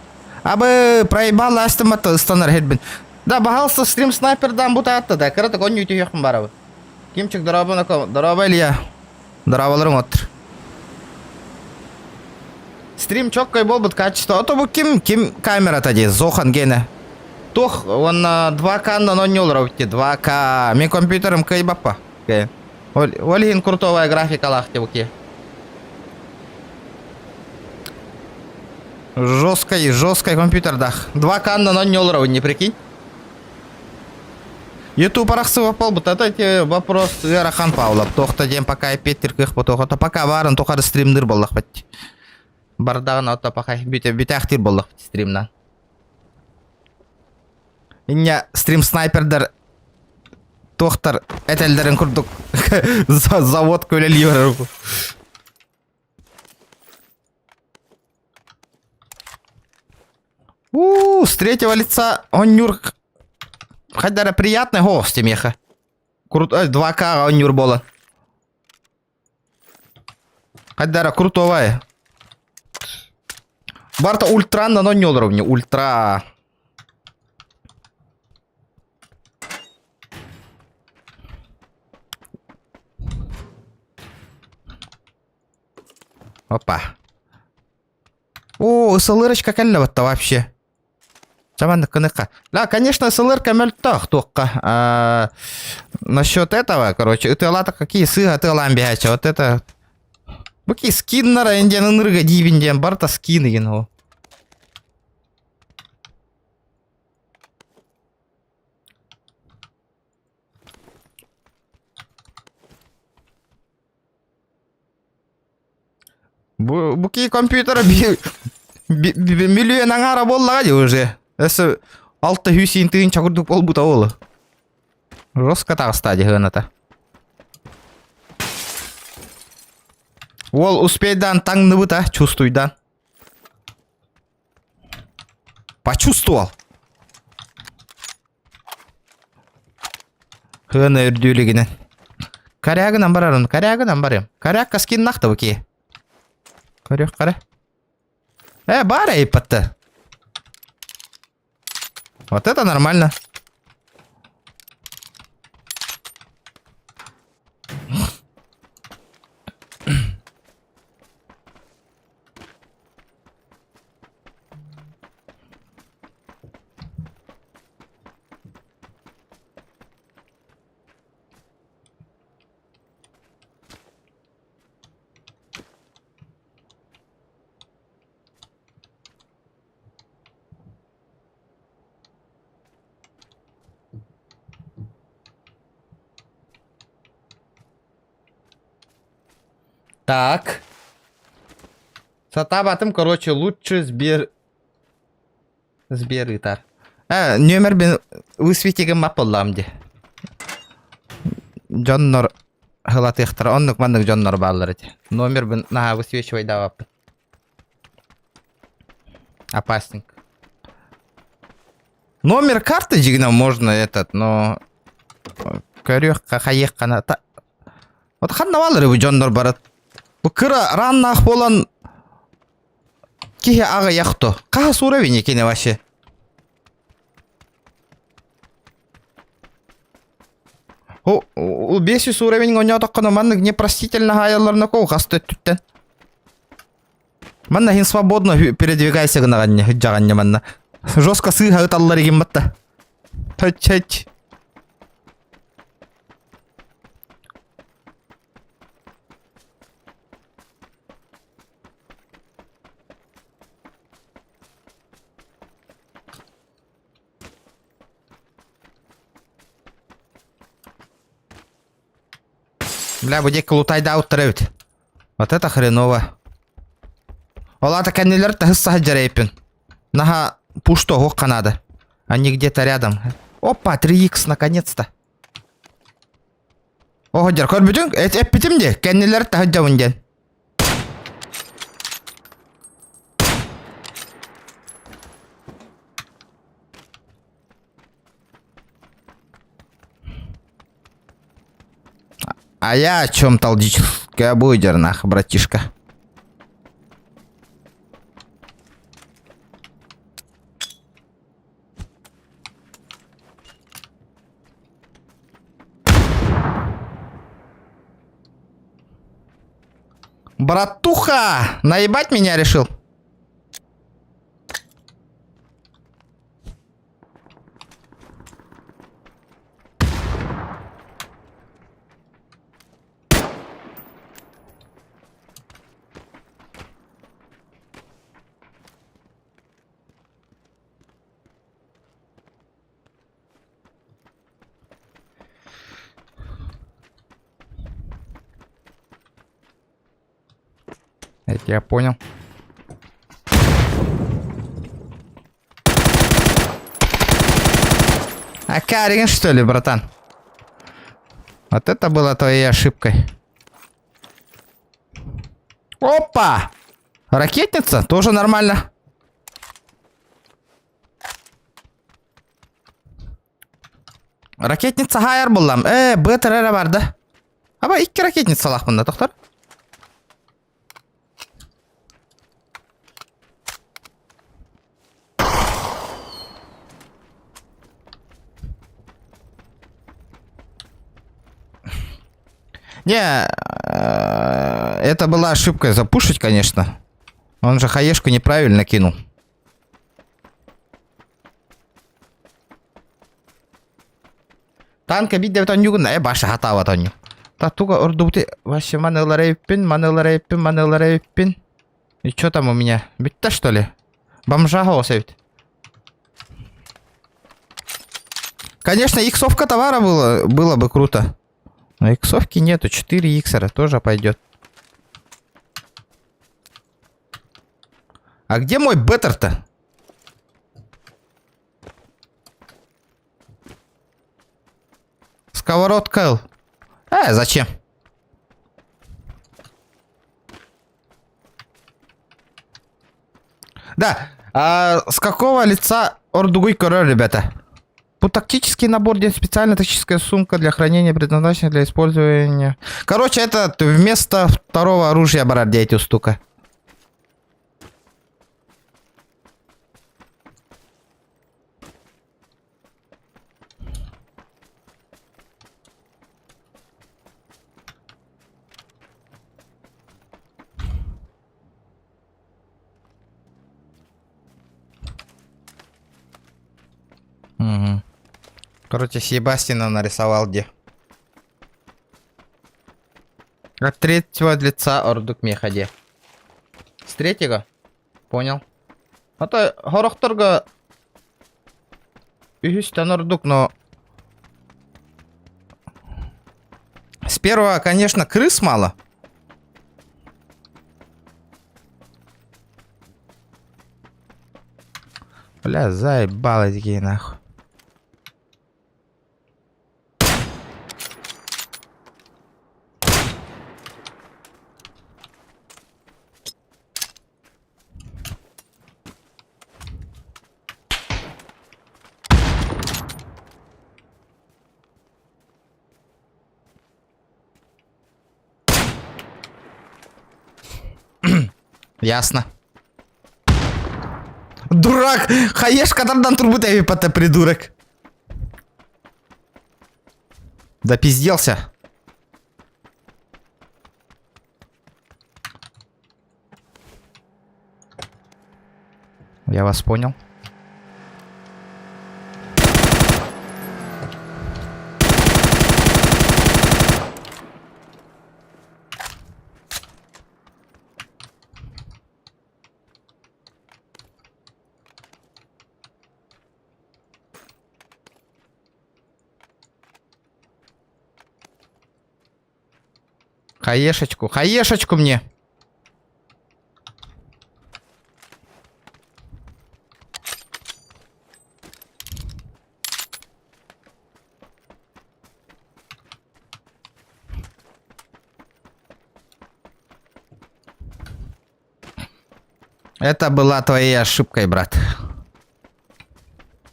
Абы проебал астымата ыстанар хербин. Да, баһалса стрим снайпердан бутаатта да. Кырата конню түйөхпүн барабы. Кимчик дорообо дорообо Илья. Дорооболорун оттур. Стрим чоккой буолбут качество. Ото бу ким ким камерата дии Зохан гене. Туох уонна 2К-нан оонньуулар эбит дии 2К. Мин компьютерым кыайбаппа. Ол иһин крутовая графикалаах дии бу киһи. Жесткий, жесткий компьютердаах. 2К-нан оонньуулар не прикинь. Ютуб арахсыбап буолбут. Это эти вопрос ыарахан Павлов. Туохта диэн пока эппиэттир кыах ботуохата. Пока баарын тухары стримныр буоллахпыт. Бардаҕын ото пока бүтэ бүтээхтиир буоллахпыт стримнан. Инньэ стрим снайпердар туохтар этэллэрин курдук завод көлөлүү барар. У, с третьего лица онньуур хайдара приятный голос меха. Крут 2К онньуур буолан. Хайдара крутовая. Барта ультраннан онньуулар мне ультра. Опа. О, СЛРочка кэллэ батта вообще. Чаманнык кыныкка. Да, конечно, СЛРка мөлтөх туохха. Насчет этого, короче, ытыалата какие сыга ытыалаан биһээччи. Вот это... Бу скиннара диэн ынырыга диибин диэн барыта скин игин ол. Бу, бу кии компьютера би, би, би, миллион аҥаара буоллаҕа дии уже. Өссө 600 тыһыынча курдук буолбута ол. Жестко таҕыста дии сыаната. Уол успейдаан таҥныбыта, чувствуйдаан. Почувствовал. Хыана үрдүүлүгүнэн. Корягынан барарын, корягынан барыам. Корякка скиннах да бу Көрүөх қара. Э, бар эйпатта. Вот это нормально. Так. Сатаабатым, короче, лучше Сбер... Сбер ыытар. Э, нүөмэрбин высветигин маппыллаам дии. Дьоннор хылатыахтара, оннук маннык дьоннор бааллар ити. Номербин наһаа высвечивайдаабаппын. Опасненько. Номер карты дьигинэ можно этот, но көрүөххэ хайыаххана та Вот ханна бааллар бу дьоннор барат. Бу кыра раннаах буолан киһи аҕыйах то. Хаһыс уровень кини вообще? О, ол 500 уровень оонньоотоххуна маннык непростительно хаайалларына кол хас өттүттэн. Манна хин свободно передвигайся гынаҕанньа сыдьаҕанньа манна. Жестко сыыһа ыталлар игин батта. Төч-төч. Бля, бу диэки лутайдаабыттар эбит. Вот это хреново. Ол аата кэннилэр таһыс саһа дьэрэйпин. Наһаа пушто оһох ханаада. Они где-то рядом. Опа, 3х наконец-то. Оһо дьэр көрбүтүҥ? Эппитим дии, кэннилэр таһырдьабын диэн. А я о чем талдическая будет, нах, братишка. Братуха, наебать меня решил? Это я понял. А Карин, что ли, братан? Вот это было твоей ошибкой. Опа! Ракетница? Тоже нормально. Ракетница хайар буллам. Э, БТР эрэ бар да. Аба икки ракетницалаахпын да, тохтор. Не, э, это была ошибка запушить, конечно. Он же хаешку неправильно кинул. Танка биир оонньуугун э баша хатаабат оонньуу. Та туга ордубути вообще маны ылар эбиппин, маны ылар эбиппин, маны ылар эбиппин. И чё там у меня? Бүтте что ли? Бомжа оҕус эбит. Конечно, иксовка товара было, было бы круто. Но иксовки нету, 4 иксера тоже пойдет. А где мой беттер-то? Сковородка. Э, зачем? Да, а с какого лица Ордугуй король, ребята? По тактический набор, где специальная тактическая сумка для хранения, предназначенная для использования. Короче, это вместо второго оружия брать эти штука. Угу. Короче, Себастина нарисовал где. От третьего лица ордук мехаде. С третьего? Понял. А то хорохторга үһүстэн ордук, но... С первого, конечно, крыс мало. Бля, заебало такие нахуй. Ясно. Дурак! Хаешка тардан турбут эвипата, придурок. Да пизделся. Я вас понял. Хаешечку, хаешечку мне. Это была твоей ошибкой, брат.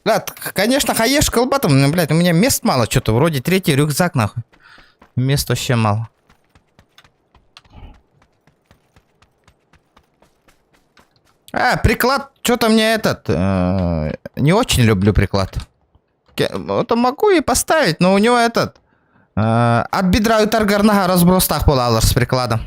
Да, конечно, хаешка лбатом, но, блядь, у меня мест мало что-то. Вроде третий рюкзак, нахуй. Мест вообще мало. А, приклад, что-то мне этот... Э, не очень люблю приклад. Это могу и поставить, но у него этот... Э, от бедра и таргарнага разброс так с прикладом.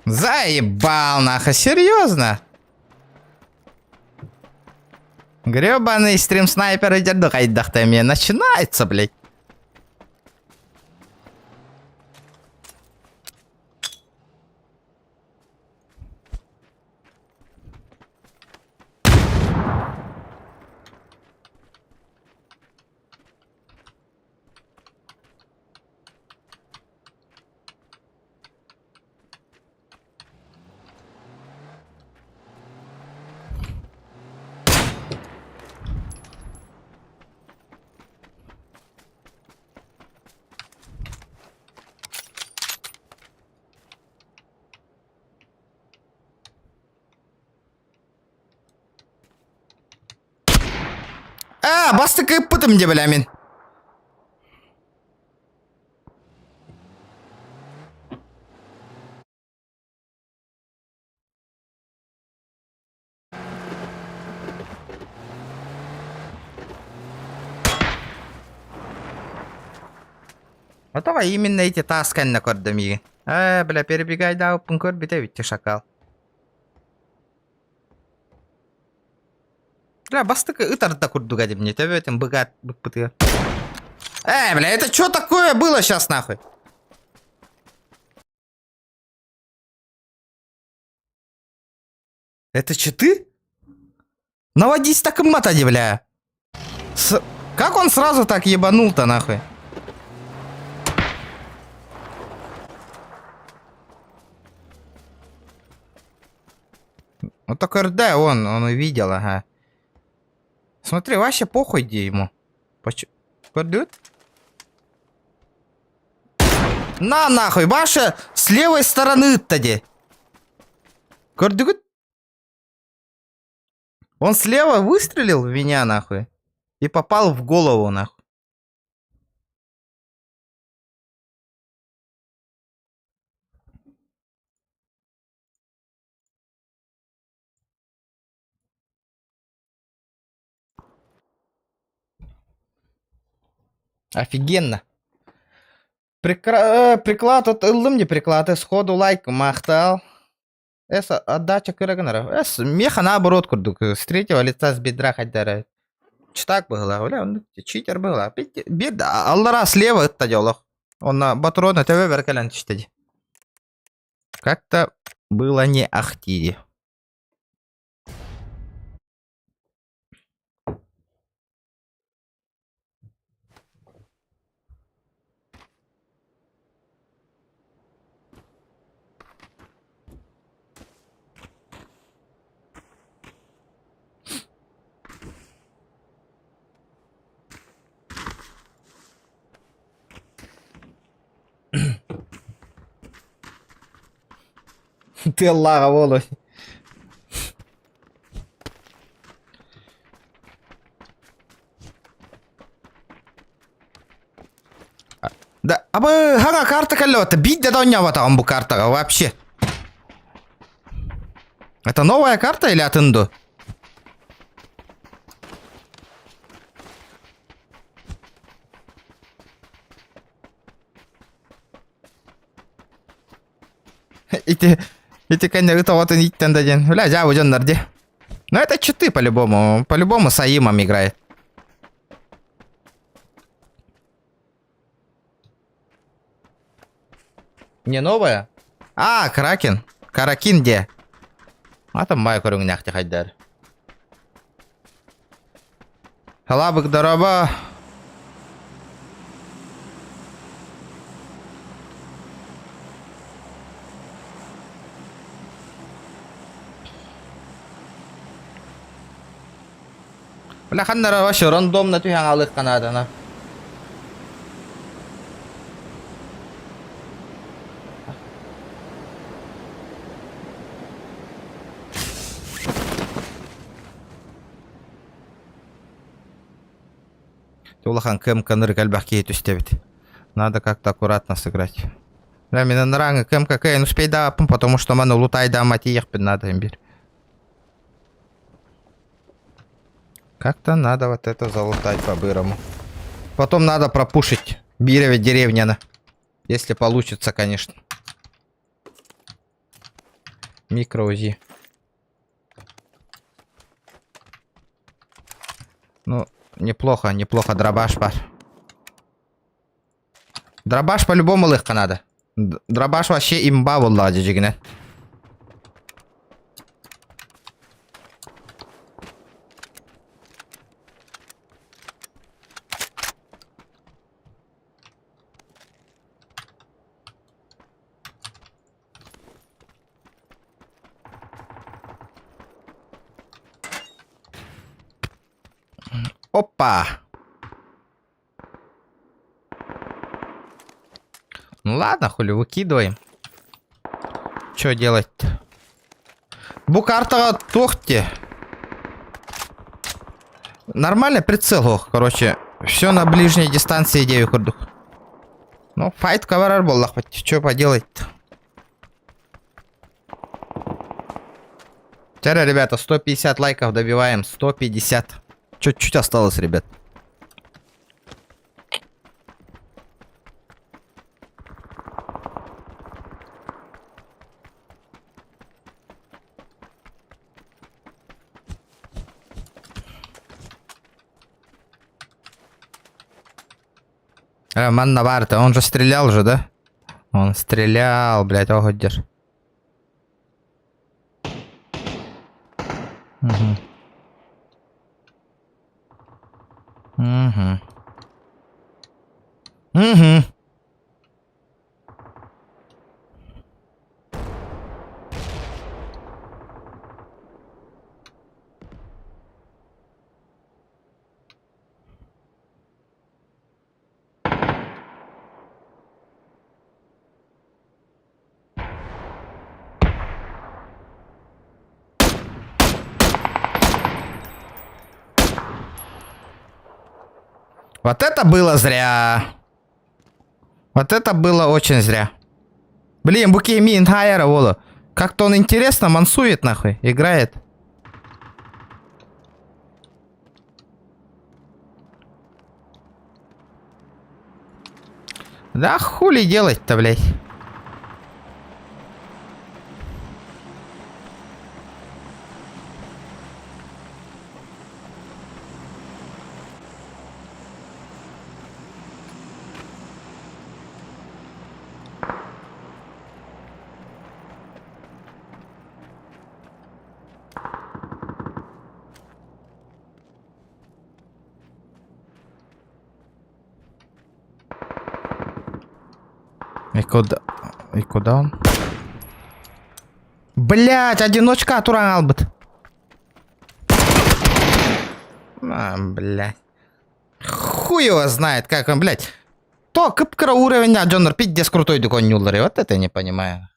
Заебал нахуй, серьезно? Гребаный стрим снайпер идет мне начинается, блядь. А, бастыкы ыппытым дии бля мин. А давай именно эти тасканна көрдüm миигин. Э, бля, перебегай да, көр бите битте шакал. Бля, бастакы ытарда курдуга дим, не төбөтүн быгаат быкпытыгар. Э, бля, это что такое было сейчас нахуй? Это читы? Наводись так матади, бля. С... Как он сразу так ебанул-то нахуй? Ну так РД он, он увидел, ага. Смотри, вообще похуй где ему. Поч... Көрдүт? На нахуй, Баша с левой стороны тади. Көрдүгүт? Он слева выстрелил в меня нахуй. И попал в голову нахуй. Офигенно. Прикра... Э, приклад от ыллым не приклад, сходу лайк махтал. Эс отдача кыра Эс меха наоборот курдук. С третьего лица с бедра хайдара. Читак была, бля, он читер был. Бед, аллара слева это дело. Он на патрона ТВ веркалян читать. Как-то было не ахти. Тыаллааҕа буолуой. Да, абы хаҥа карта кэллэ биир да оонньообатаҕым бу картаҕа вообще. Это новая карта или атын дуу? Ити, ити кэннэ ыт оҕотун ииттэн да диэн. Бля, дьаабы дьоннор дии. Ну это читы по-любому. По-любому с Аимом играет. Не новая? А, Кракен. Каракин где? А там бай көрүҥнээх хайдар. Халабык дороба. Бля, ханнара вообще рандомно түһэн алык канадана. Улахан кэм каныр элбэх киһи түстэбит. Надо как-то аккуратно сыграть. Бля, мин анарааҥы кэм кээн успейдааппын, потому что маны лутайдаама тиийэхпин надо имбир. Как-то надо вот это залутать по-бырому. Потом надо пропушить Бирове деревняна. Если получится, конечно. Микро УЗИ. Ну, неплохо, неплохо, дробаш пар. Дробаш по-любому ылыахха надо. Дробаш вообще имба буоллаҕа дьигинэ. Опа! Ну ладно, хули, выкидываем. Что делать-то? Бу картаҕа туох те. Нормально прицел, ох, короче. Все на ближней дистанции диэби курдук. Ну, файт барар буоллахпыт. Что поделать-то? Вчера, ребята, 150 лайков добиваем. 150. Чуть-чуть осталось, ребят. Э, манна баар он же стрелял же, да? Он стрелял, блядь, оҕодьор. Угу. Угу. Угу. Вот это было зря. Вот это было очень зря. Блин, Буки Мин Хайера, Вола. Как-то он интересно мансует, нахуй, играет. Да хули делать-то, блядь. И куда? И куда он? Блять, одиночка туран албыт. А, блядь. Хуй его знает, как он, блядь. То кып-кыра уровень, а дьоннор пиздец крутой дуконньууллар. Вот это я не понимаю.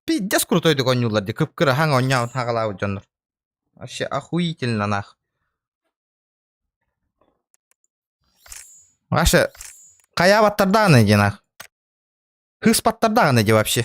Пиздец крутой дуконньууллар ди кып-кыра хаҥ оонньоон хаҕалаабыт дьоннор. Вообще охуительно нах. Вообще, хайаабаттардаҕына диэн ах. Хыспаттардаҕына ди вообще.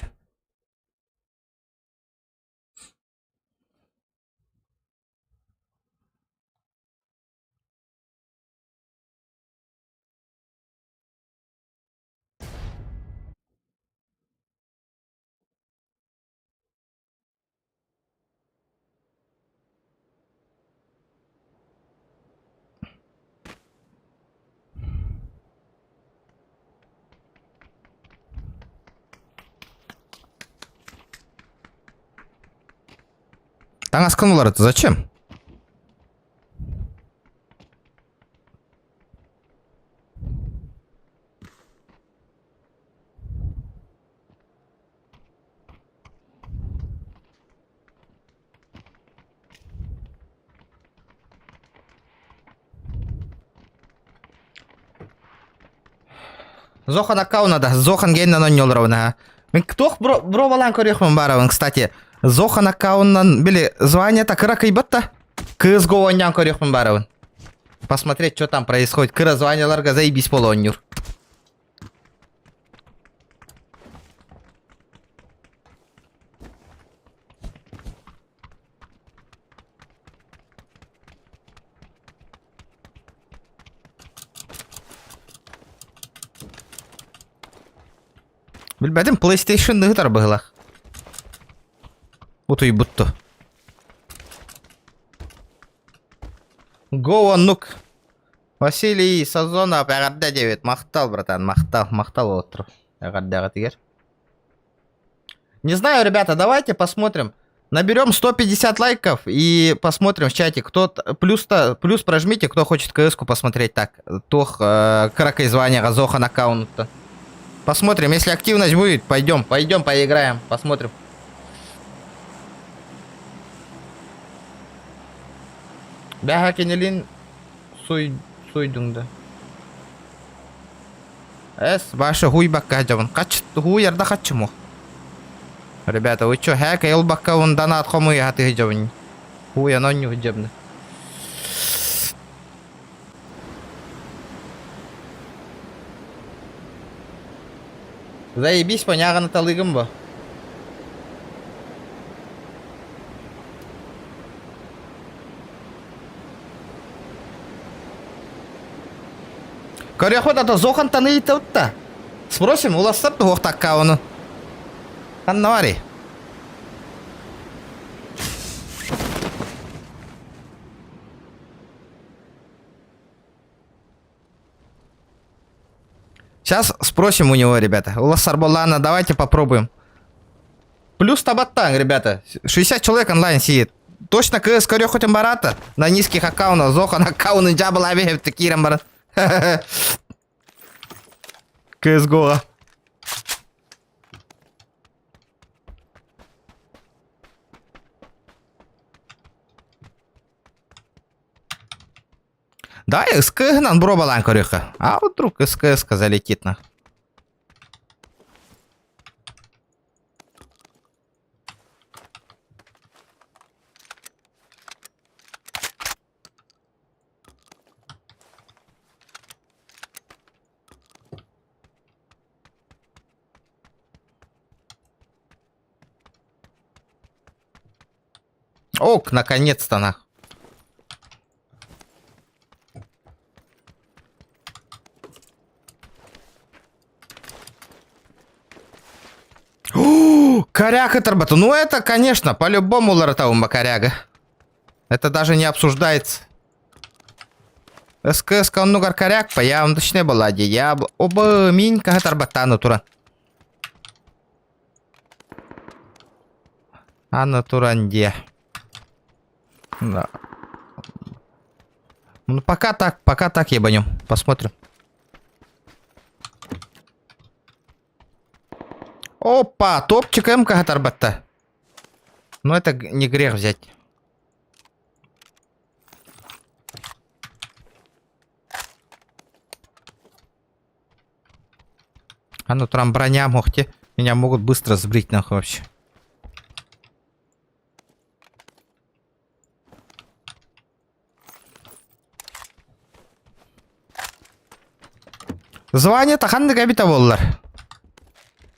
Таҥаскын уларыт зачем? Зохан аккаунна да, Зохан геннан онньолоровна. Мен туох бро балаан көрүөхпүн баарабын, кстати. Зохан аккауннан били звание-то кыра кыйбат Кыз оонньоон көрүөхпүн баарабын. Посмотреть, что там происходит. Кыра званияларга заебись полоннюр. Билбэтим PlayStation ыытар быһылах. Утуйбутту. Go оннук. Василий Сазонов эҕэрдэ диэбит. Махтал, братан, махтал, махтал уолаттар. Эҕэрдэҕитигэр. Не знаю, ребята, давайте посмотрим. Наберем 150 лайков и посмотрим в чате, кто плюс-то, плюс прожмите, кто хочет КС-ку посмотреть так. Туох э, кыракый звание Зохан аккаунта. Посмотрим, если активность будет, пойдем, пойдем поиграем, посмотрим. Бэҕэһээ кинилиин суй суйдуҥ да. Эс, Ваша хуй бакка дьабын. Хач, хуй ярда хаччыму. Ребята, вы чё, хэк, эл бакка донат хомуй хаты дьабын. Хуй оно не дьабны. Заебись, поняганы талыгым бо. Көрөхөт ата Зохан таныйта. Спросим, улассар туох аккауну. Ханна баарый. Сейчас спросим у него, ребята. Улас Сарболана, давайте попробуем. Плюс табаттан, ребята. 60 человек онлайн сидит. Точно КС хоть барата на низких аккаунтах. Зохан аккаунты джабала такие барат. CSGO. Да, СК-гынан бробалаан көрүөххэ. А вдруг СКС залетит на. Ок, наконец-то нах. Коряга тарбата. Ну это, конечно, по-любому ларатаумба коряга. Это даже не обсуждается. СКС оннугар коряк, по я точнее была, я оба минька тарбатана туран. Анна Туранде. Да. Ну, пока так ебанем. Посмотрим. Опа, топчик МК тарбатта. Ну, это не грех взять. А ну там броня мохте. Меня могут быстро сбрить нахуй вообще. Звание-то ханнык эбитэ буоллар?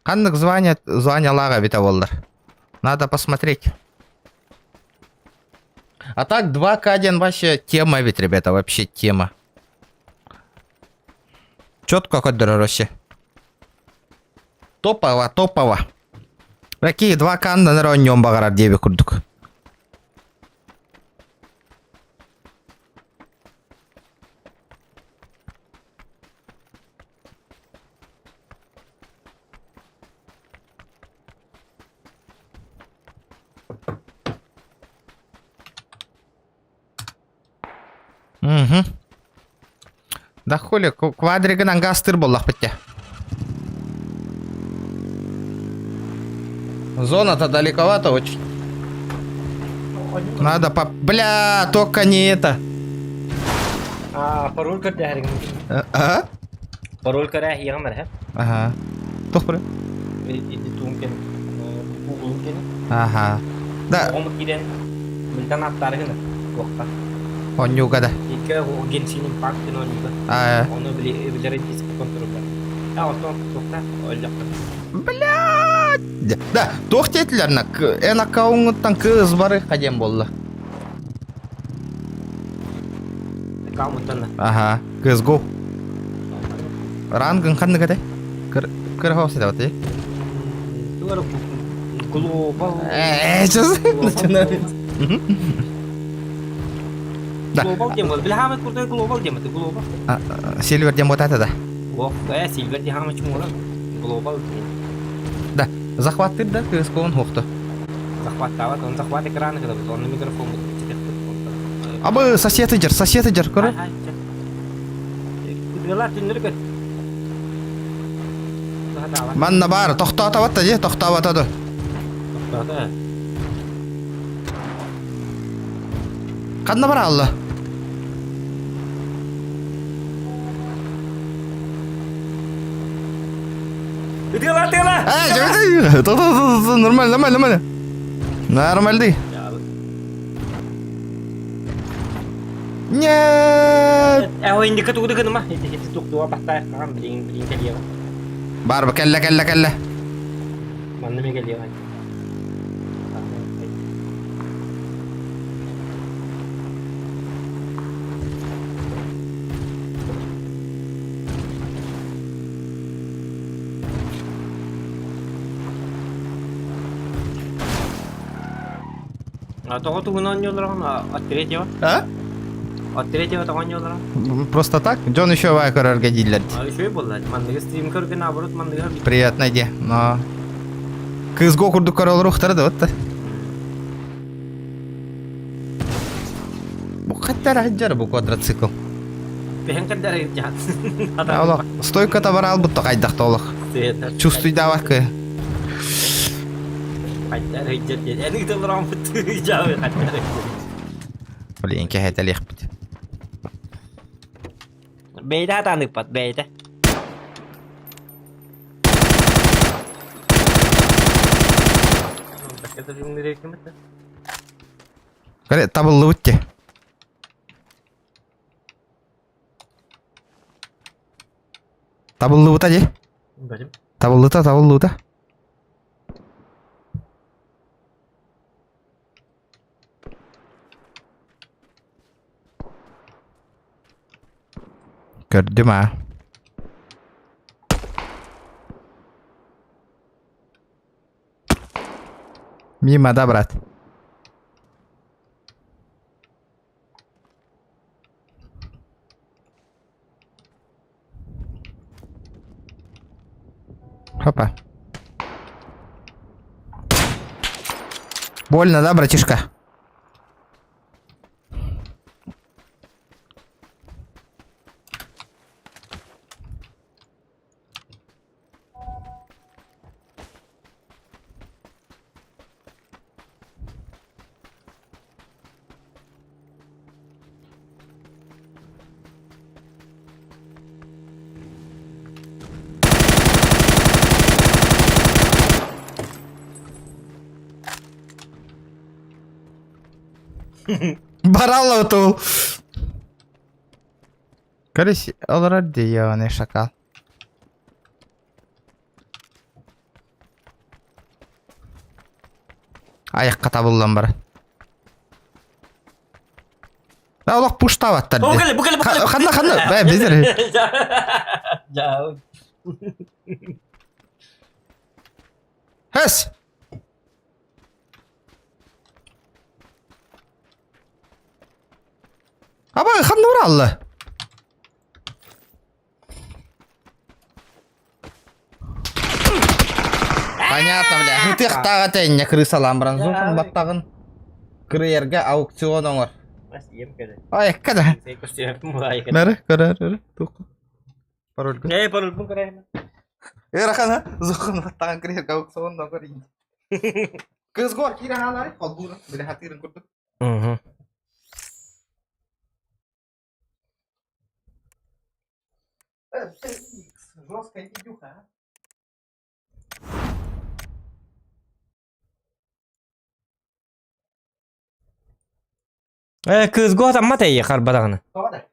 Ханнык звание, званиялаах эбитэ буоллар? Надо посмотреть. А так 2К1 вообще тема ведь, ребята, вообще тема. Четко көрдөрөр вообще. Топово, топово. Какие 2К нем баҕарар диэбит курдук. Угу. Да хули, квадригынан гастыр буоллахпыт дии. Зона-то далековато очень. Надо по... Бля, только не это. А, пароль көрдөһөргүн. А? Пароль көрө иэҕим эрэ. Ага. Туох бары? Ити туун кен. Google кен. Ага. Да, Оҕом киирэн мынтан аттары гына. Туохха. онньууга да. Икки Genshin Impact диэн оонньууга. А, Ону били билэр диск контроллар. А оттон туохта өллөхтөр. Блядь. Да, туох диэтилэр на эн аккаунҥуттан кыыс бары хадем буолла. Аккаунтан. Ага, CSGO. Рангын ханнык этэй? Кыр кыр хоус это Тугар глобал. Сейчас начинается. Да. Глобал тема. Билхамы курдай глобал тема. Глобал. Сильвер дем вот это да. Ох, сильвер дихамы чумула. Глобал. Да. Захваттыр да CSGO-ун хуохту. Захваттават, он захват экрана, когда он на микрофон Абы сосед идер, сосед идер, көрө. Манна бар, тохтоотабат да, тохтообата да. Ханна бар алла? Тыла, тыла! Э, нормально, нормально, нормально. Нормальный. Нет! Бар, кэллэ, кэллэ, кэллэ. Тоҕо тугунан оонньууллар открытие А? От третьего тоҕонньолоро. Просто так? Дьон еще баа көрөргө дииллэр. Үчүгэй буолла. Манныгы стрим көргө наоборот манныгы Приятно де, но кызго курдук көрө олоруохтара да вот. Бу хаттар аһыдьар бу квадроцикл. Бэһэн кэрдэр ыйдьаат. Олох стойка табар албыт хайдах да олох. Чувствуйдаабакка. Хайдар ыйдьар диэн. Эн ыыталлар оҥпут ыйдьаабы хайдар ыйдьар. Блин, кэһэтэлиэхпит. Бэйдэ хатаан ыппат, бэйдэ. Кere табыллыбыт те. Табыллыбыта де. Табыллыта, табыллыбыта. Көрдүм аа. Мимо, да, брат? Хопа. Больно, да, братишка? Баралла отул. Короче, олорор дии, шакал. Айахха табыллан бар. Да олох пуштабаттар Бу кэлэ, бу кэлэ, бу кэлэ. Ханна, ханна, бэ, бизер. Дьаа. Хэс! Аба, ханна уралла? Понятно, бля. Ытыахтааҕа тэҥҥэ крысалаан баран зуһун баттаҕын кырыйарга аукцион оҥор. Айакка да. Бары, көрөр, көрөр. Туох. Парольгун. Ээ, парольбун көрөйм. Ыарахана, зуһун баттаҕын кырыйарга аукцион оҥор. Кызгор киирэ хаалаары, холбуура, били хатыырын курдук. Жесткая видюха, а? Э, кызго таммат эйе харбадаҕына. Тоҕо да?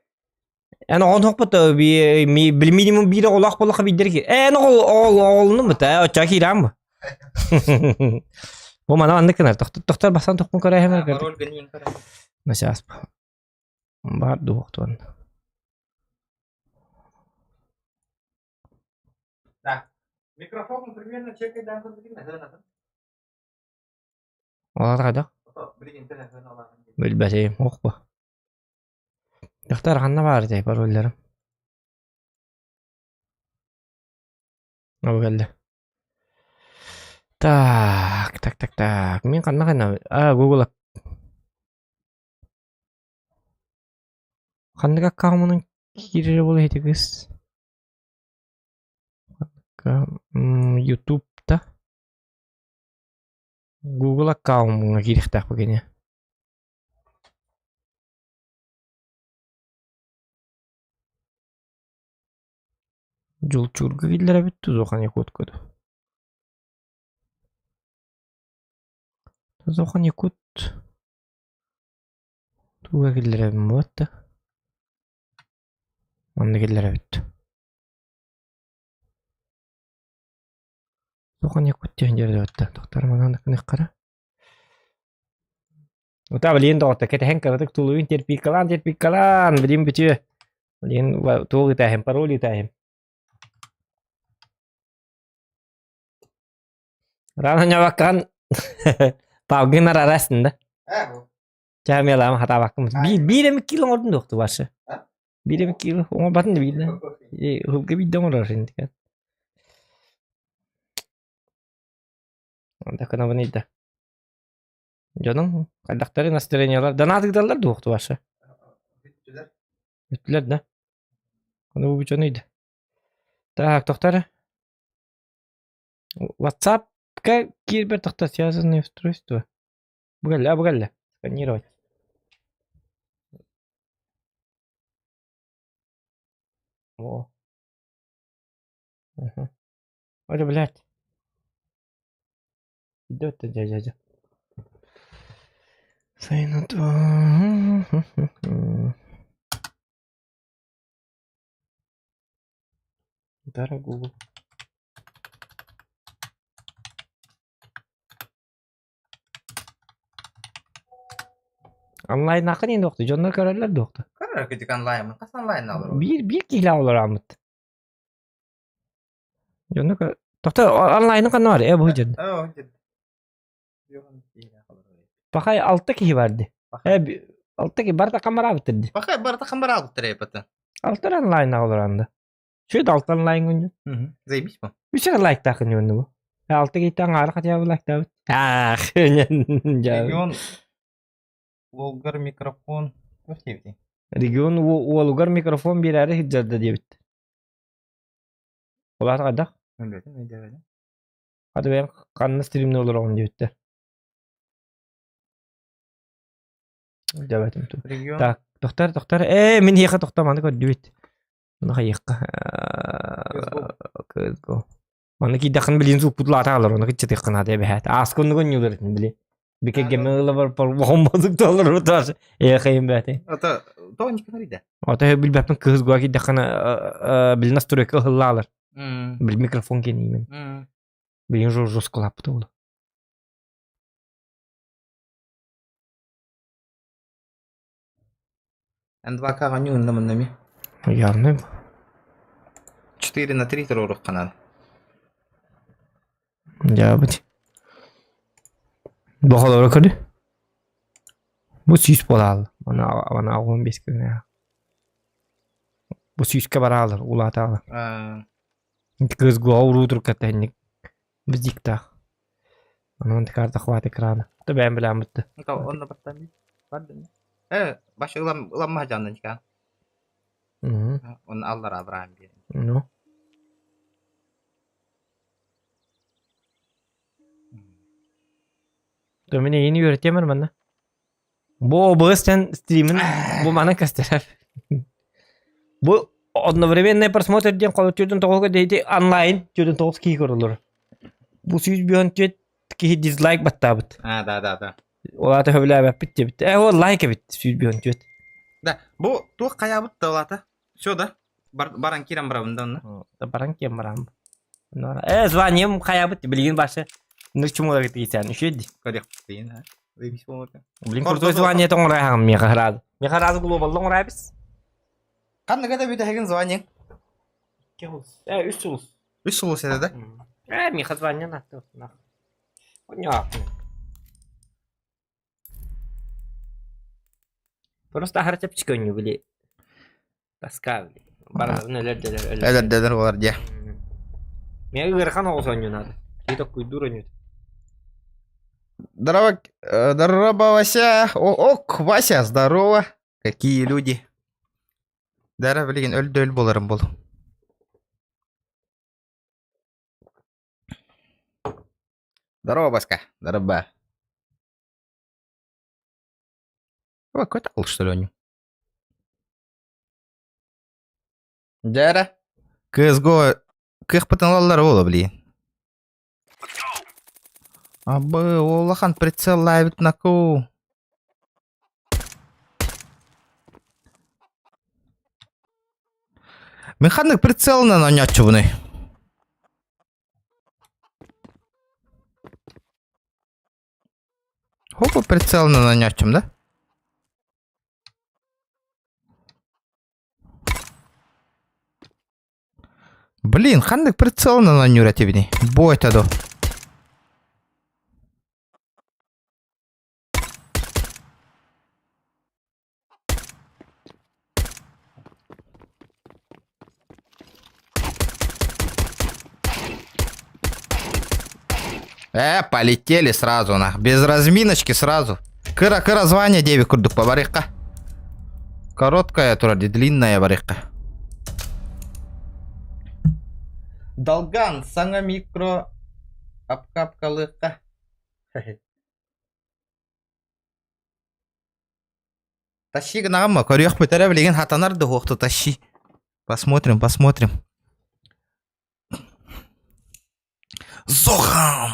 Эн оҕон хоппут били минимум биир оҕолоох буоллахха биирдэр ки. Эн оҕол оҕол оҕолунум бут ээ оччо киирээм бу. Бу мана маннык гынар. Тохтор тохтор бастан тохпун көрөөһүмэр көрдүк. Пароль гыннин көрө. Насяас. Баар дуохтуон. Да. Микрофон примерно чекай дан курдук. Олар хайдах? Билбэтим, ох бу. Дьахтар ханна баар этэй паролларым? Бу кэллэ. Так, так, так, так. Мин ханна ханна? А, Google Ханнык аккаунунан киирэрэ буолуо ити кыыс? Ютубта Google аккаумҥа киириэхтээхпин кини. Дьулчуурга киллэрэбит дуу, Якутка дуу? Зохан Якут Туга киллэрэбин буолла Онно киллэрэбит. Зохан Якут диэн дьиэлээбиттэр. Тохтор манан хара. Ута билин доҕотто кэтэһэн кыратык тулуйун терпикалаан терпикалаан билин бүтүө. Билин туох ытааһын пароль ытааһын. Рано ньабаккан палгын арарасın да. Чаамиалаама хатаабаккын. Биир биир эмит киило оҥордун дуохту барсы. Биир эмит киило оҥорбатын да биирдэ. Ыһылга биирдэ оҥорор интикен. Онда кынабын ыйда. Дьонуҥ хайдахтарын настроениялар донаат ыыталлар дуохту барсы. Бүттүлэр да. Ону бу дьон ыйда. Так, тохтор. WhatsApp-ка киирбэр тохтор связанные устройства. Бу кэллэ, бу кэллэ. Сканировать. О. Ага. Ой, блядь. Идет дядя. Дорогую. Онлайнааххын иһин дуохту, дьоннор көрөллөр дуохту. Көрөр кытык онлайн. Хас онлайн олорор? Биир биир киһилээх олорааммыт. Дьонно көр... Тохто онлайны ханна бар? Э бу дьон. Оо, дьон. Пахай алта киһи барды. Э алта киһи барда камараабыттыр ди. Пахай барда камараабыттыр эпатын. Алтар онлайн олораанда. Чүт алта онлайн күннү. Заебись бу. Үс эрэ лайктаах күннү бу. Алта киһиттэн аҥаара хотя бы лайктаабыт. Аах, Регион уолгар микрофон туох диэбитий? Регион уолугар микрофон биэрээри сылдьарда диэбит. Улаата хайдах? Билбэтим, өйдөөбөтүм. Хата бэйэм ханна стримнэ олороҕун диэбиттэр. Өйдөөбөтүм ту. Регион Так, тохтор, тохтор. Ээ, мин эһиэхэ тохтоо маны көрдүбүт. Маны хайыахха. CSGO. Маны киирдэххинэ билин сууппут лаата алар, оны кыччатыаххын наада эбэһээт. Ааскынныгын ньуулар этин били. Бике гемелла бар бомбазык толору тас. Эхейм бәти. Это то не говори, Ото билбэппин кыыс гуа киирдэххинэ били настройка ыһыллаалар. Бил микрофон кениимен. Билин жестко лаппыта буолу. Н2К ньуунна маннами. Явно. 4 на 3 туруорухха наада. Дьаабыт. Бохолоро көрү. Бу сүүс буолаалла. Мана мана 15 күнэ. Бу сүүскэ бараалар, улаатаалар. Кыз гуа уруу турката бизиктаах. Онон карта хват экрана. Та бэм билэммитти. Онно баттан бардын. Э, баш ылам ыламма жаннан чика. Он аллар Авраам биэр. Ну. То мин эйини үөрэтиэмэр манна. Бу ОБС-тэн стримин бу маны кастарар. Бу одновременный просмотр диэн холотюрдун тоҕуга дейди онлайн түрдүн тоҕус киһи көрөлөр. Бу сүүс бүөн түөт киһи дизлайк баттаабыт. А, да, да, да. Олаата хөбүлээбэппит диэбит. Э, ол лайк эбит сүүс бүөн түөт. Да, бу туох хайаабыт да олаата. Все да. Бар, баран киирэн барабын да онно. Баран киэн барам. Э, званием хайаабыт билигин башы. Нучмула китисэн үчүд. Көрүөхпүн, ha. Заебись болот. Блин, крутой звание тоҥорайаҕым миэхэ сразу. Миэхэ сразу глобалла оҥорайбыс. Ханныга да бүтэһигин звание? Э, үс сулус. Үс сулус этэ да? Э, миэхэ звание нақты. Понятно. Просто аһара чэпчэки өнньү били. Тоска били. Барыларын өлөр дөлөр өлөр. Өлөр дөлөр болар дьэ. Миэхэ ыарахан оҕус оонньуу наада. Киһи токкуйдуур оонньуут. Здорово, здорово, Вася. О, ок, Вася, здорово. Какие люди. Дара, билигин өл-дөөл буоларым бол. Здорово, Баска. Здорово. Ой, какой-то что ли, они? Дара. CSGO кыахпытын ылаллар буолуо, блин. Абы, улахан прицеллаабыт наку. Мин ханнык прицелынан оонньооччубунуй? Хопа прицелынан оонньооччум да? Блин, ханнык прицелынан оонньуур этибиний? Бу этэ дуо? Полетели сразу на. Без разминочки сразу. Кыра-кыра звание девять курдук по барыхха. Короткая турар длинная барыхха. Долган саҥа микро апкапкалыахха. Тащи гынаҕын көрүөхпүт эрэ билигин хатанар да уохту тащи. Посмотрим, посмотрим. Зохам!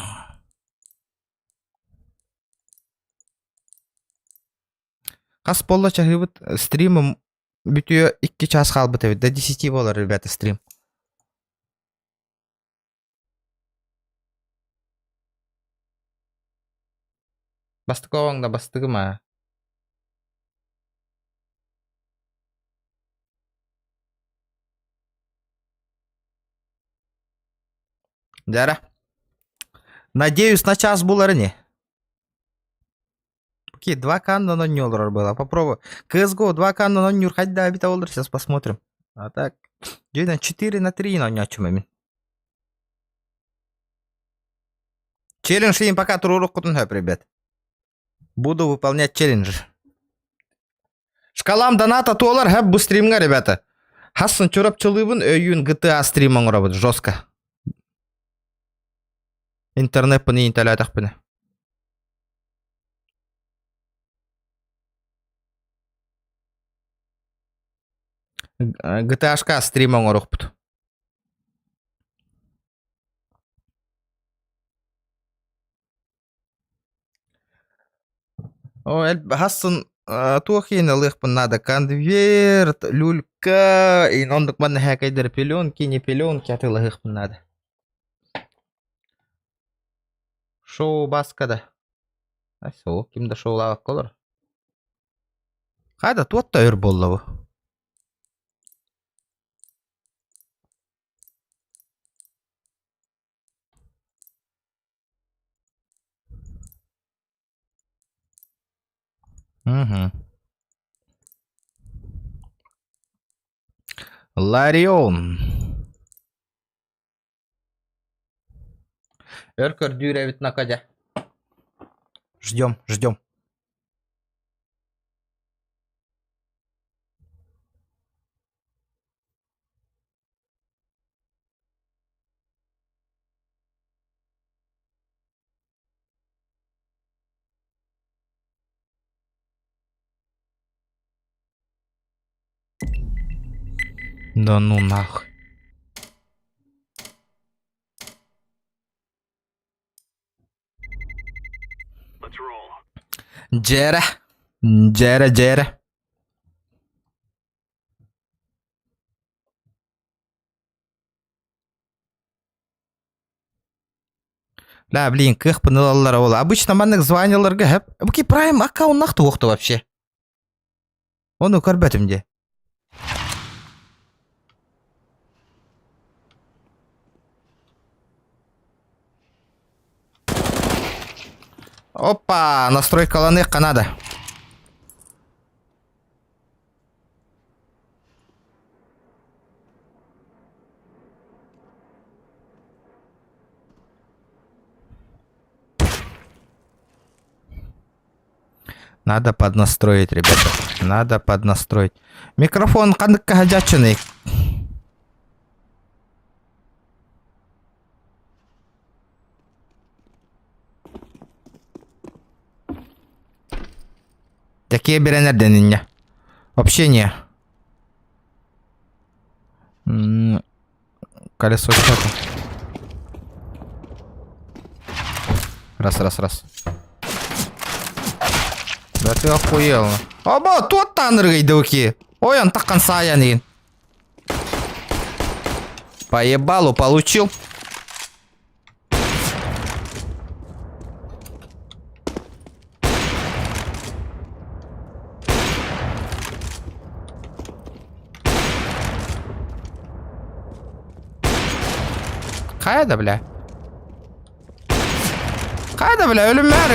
Хас буолла чаһыыбыт стримым бүтүө икки чаас хаалбыт эбит. До десяти буолар, ребята, стрим. Бастакы оҕоҥ да бастыгым аа. Дьара. Надеюсь, на час булар ини. Окей, 2К на 0 было. Попробуй. CSGO 2К на 0 хайда эбитэ буоллар, сейчас посмотрим. А так, 4 на 3 оонньооччум мин. Челлендж им пока туруоруккутун сөп, ребят. Буду выполнять челлендж. Шкалам доната туолар хэп бу стримҥа, ребята. Хассын чурапчылыыбын өйүүн GTA стрим оҥоробут жестко. Интернеппин иинтэлээтэхпинэ. GTA-шка стрим оҥоруохпут. О, хассын туох иһин ылыахпын наада конверт, люлька, иһин оннук манна һээкэйдэр пеленки, не пеленки атыылаһыахпын наада. Шоу баска да. Ай, суох, ким да шоулаабакка олорор. Хайда туох да өр буолла бу? Мгм. Ларион. Өр көрдүүр эбит Накадя. Ждем, ждем. Да ну нахуй. Дьэрэ. Дьэрэ, дьэрэ. Да, блин, кыахпын ылаллара ол. Обычно маннык званияларга хэп. Буки прайм аккауннах туохту вообще. Ону көрбөтүм дии. Опа, настройкаланыахха надо. Надо поднастроить, ребята. Надо поднастроить. Микрофон ханныкка садьааччыный. Такие берен эрдэниннэ. Общение. Колесо чата. Раз, раз, раз. Да ты охуел. Оба, тот таныргайдыки. Ой, он так саянин. Поебалу получил. Хайа да бля. Хайа да бля, өлүмээр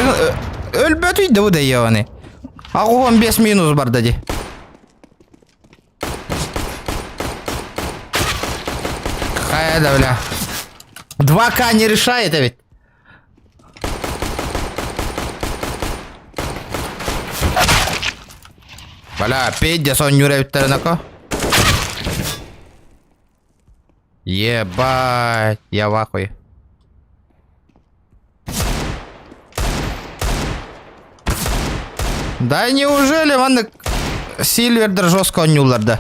өлбөтүй да бу да ебаный. Агуон 5 минус барда ди. Хайа да бля. 2К не решает ведь. Бля, пиздец, сонньуур эбиттэрин ако. Ебать, я в ахуе. Да неужели маннык Сильвердер жестко онньууллар да?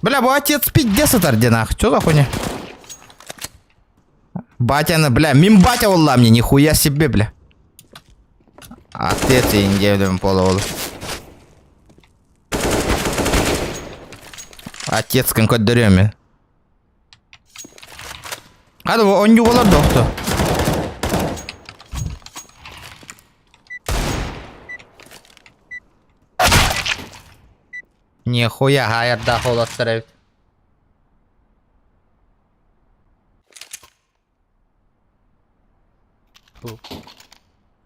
Бля, бу отец пиздец сытар диэн ах, что за хуйня? Батяны, бля, мин батя буолла мне, нихуя себе, бля. Отец индиевден пола Отец көрдөрүөм мен. Hadi bu oyuncu olur doktor. Нихуя хаярдаах уолаттар эбит.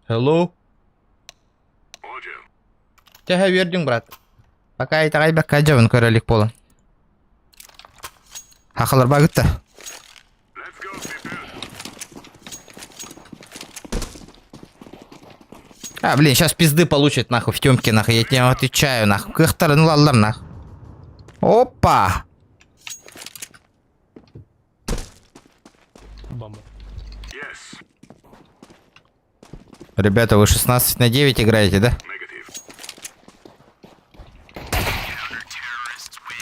Hello. Төһө үөрдүҥ, брат? Пока итэҕэйбэккэ дьабын көрө илик буолан. Хахалар багытта. А, блин, сейчас пизды получит, нахуй, в темке, нахуй, я тебе отвечаю, нахуй. Кыахтарын ылаллар, нахуй. Опа! Бомба. Ребята, вы 16 на 9 играете, да?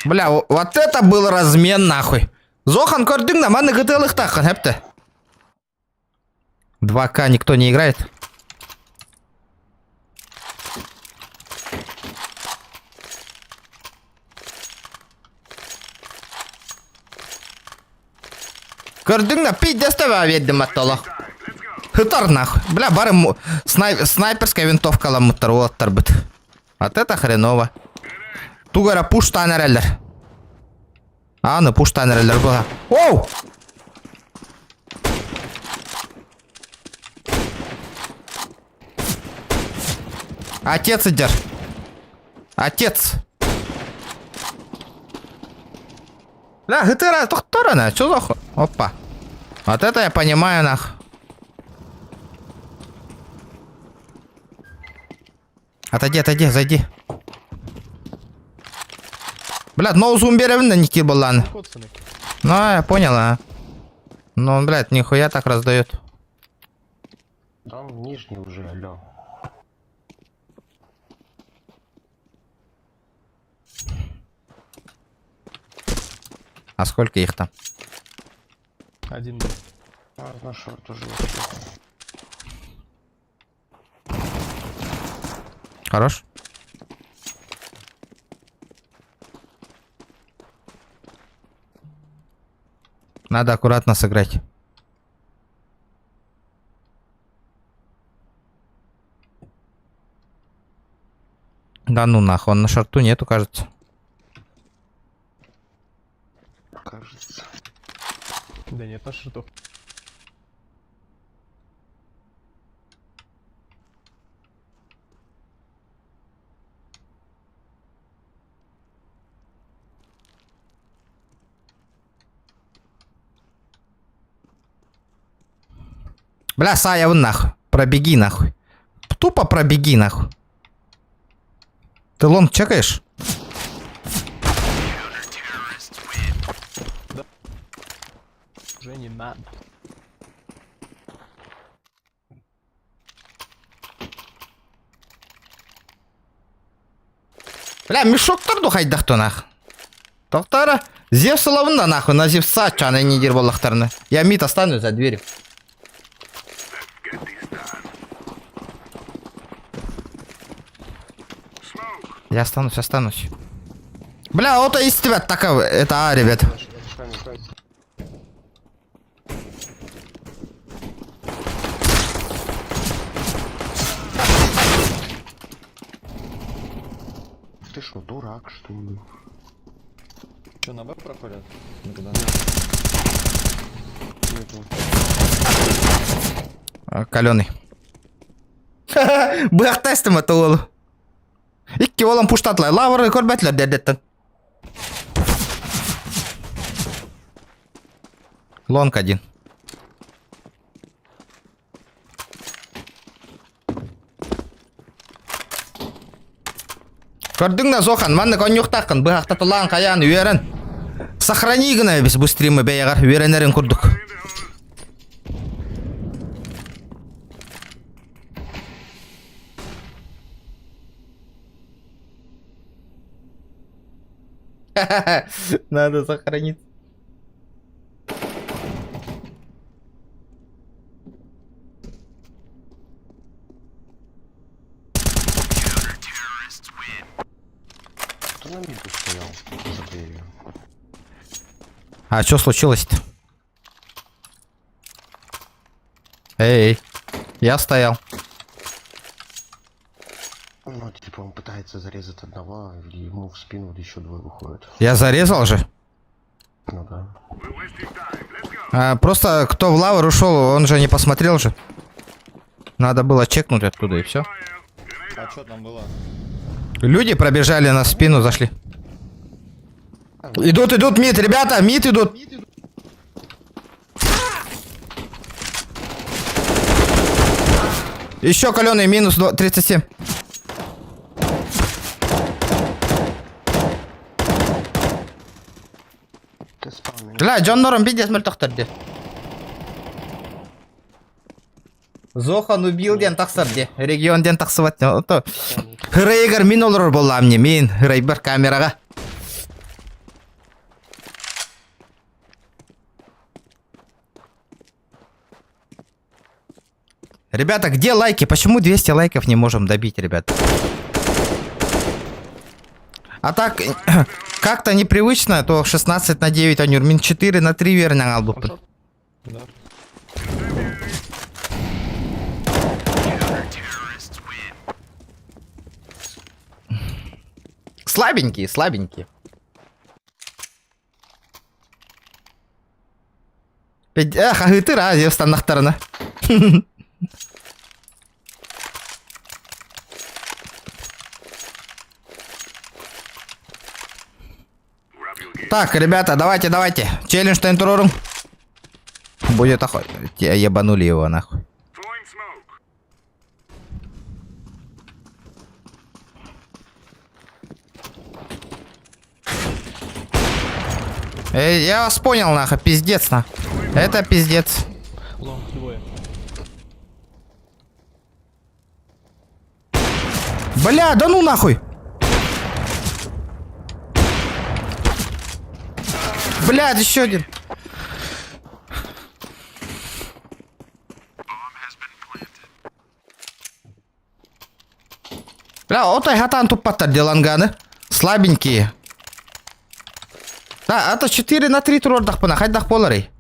Бля, вот это был размен, нахуй. Зохан көрдүҥ да, манны гытыалыхтааххын, хэпте. 2К никто не играет. Көрдүҥ да, пиздец биэрдим аттолох. Хытар нахуй. Бля, бары снайперская винтовкаламмыттар уолаттарбыт. Вот это хреново. Тугу эрэ пуштаан эрэллэр. Аны пуштаан эрэллэр була. Оу! Отец идер. Отец. Бля, хытыра, тохторана, что за ху... Опа. Вот это я понимаю, нах. Отойди, отойди, зайди. Бля, ноузум беремин да Никит Балан. Ну, я понял, а. Ну, он, блядь, нихуя так раздает. Там нижний уже, алло. А сколько их там? Один был. А, на шорт уже вообще. Хорош. Надо аккуратно сыграть. Да ну нахуй, он на шорту нету, кажется. Кажется. Да нет, на шорту. Бля, Сая, вон нахуй. Пробеги нахуй. Тупо пробеги нахуй. Ты лонг чекаешь? Уже не надо. Бля, мешоктар ду хайдах нах. Тоқтара, Зевс ылабын нахуй, на Зевса чаны не дир боллахтарны. Я мид останусь за дверью. Я останусь, останусь. Бля, вот из тебя такая, это А, ребят. Ты что, дурак, что ли? Че, на Б проходят? Никуда. Нету. Каленый. Быахтастым это ол. Икки олан пуштатлай. Лавры көрбәтлер дедеттен. Лонг один. Көрдүҥ да Зохан, маннык онньуохтааххын, быһахтатылаан хайаан үөрэн. Сохрани гына эбис бу стримы бэйэҕэр үөрэнэрин курдук. Надо сохранить. Кто на миду стоял за дверью? А что случилось-то? Эй, я стоял. Ну, типа, он пытается зарезать одного, а ему в спину вот еще двое выходят. Я зарезал же. Ну да. А, просто кто в лавр ушел, он же не посмотрел же. Надо было чекнуть оттуда и все. А что там было? Люди пробежали на спину, зашли. Идут, идут, мид, ребята, мид идут. Еще каленый минус 37. Ты спал меня. Бля, Джон Норм пиздец мөлтөхтөр де. Зохан убил диэн тахсар де. Регион диэн тахсыбат. Ото. Хырайыгар мин олорор буоллаам не мин хырайбар камераҕа. Ребята, где лайки? Почему 200 лайков не можем добить, ребят? А так, как-то непривычно, то 16 на 9, а Нюрмин 4 на 3 верно албыппын. Да. Слабенькие, слабенькие. Хаһыытыр а, станнахтарына. Так, ребята, давайте, давайте. Челлендж тентрорум. Будет охот. Ебанули его нахуй. Эй, я вас понял, нахуй, пиздец, на. Это пиздец. Long двое. Бля, да ну нахуй! Бля, еще один. Бля, отой хатан туппаттар деланганы. Слабенькие. Да, это 4 на 3 туруордахпына, хайдах буоларый.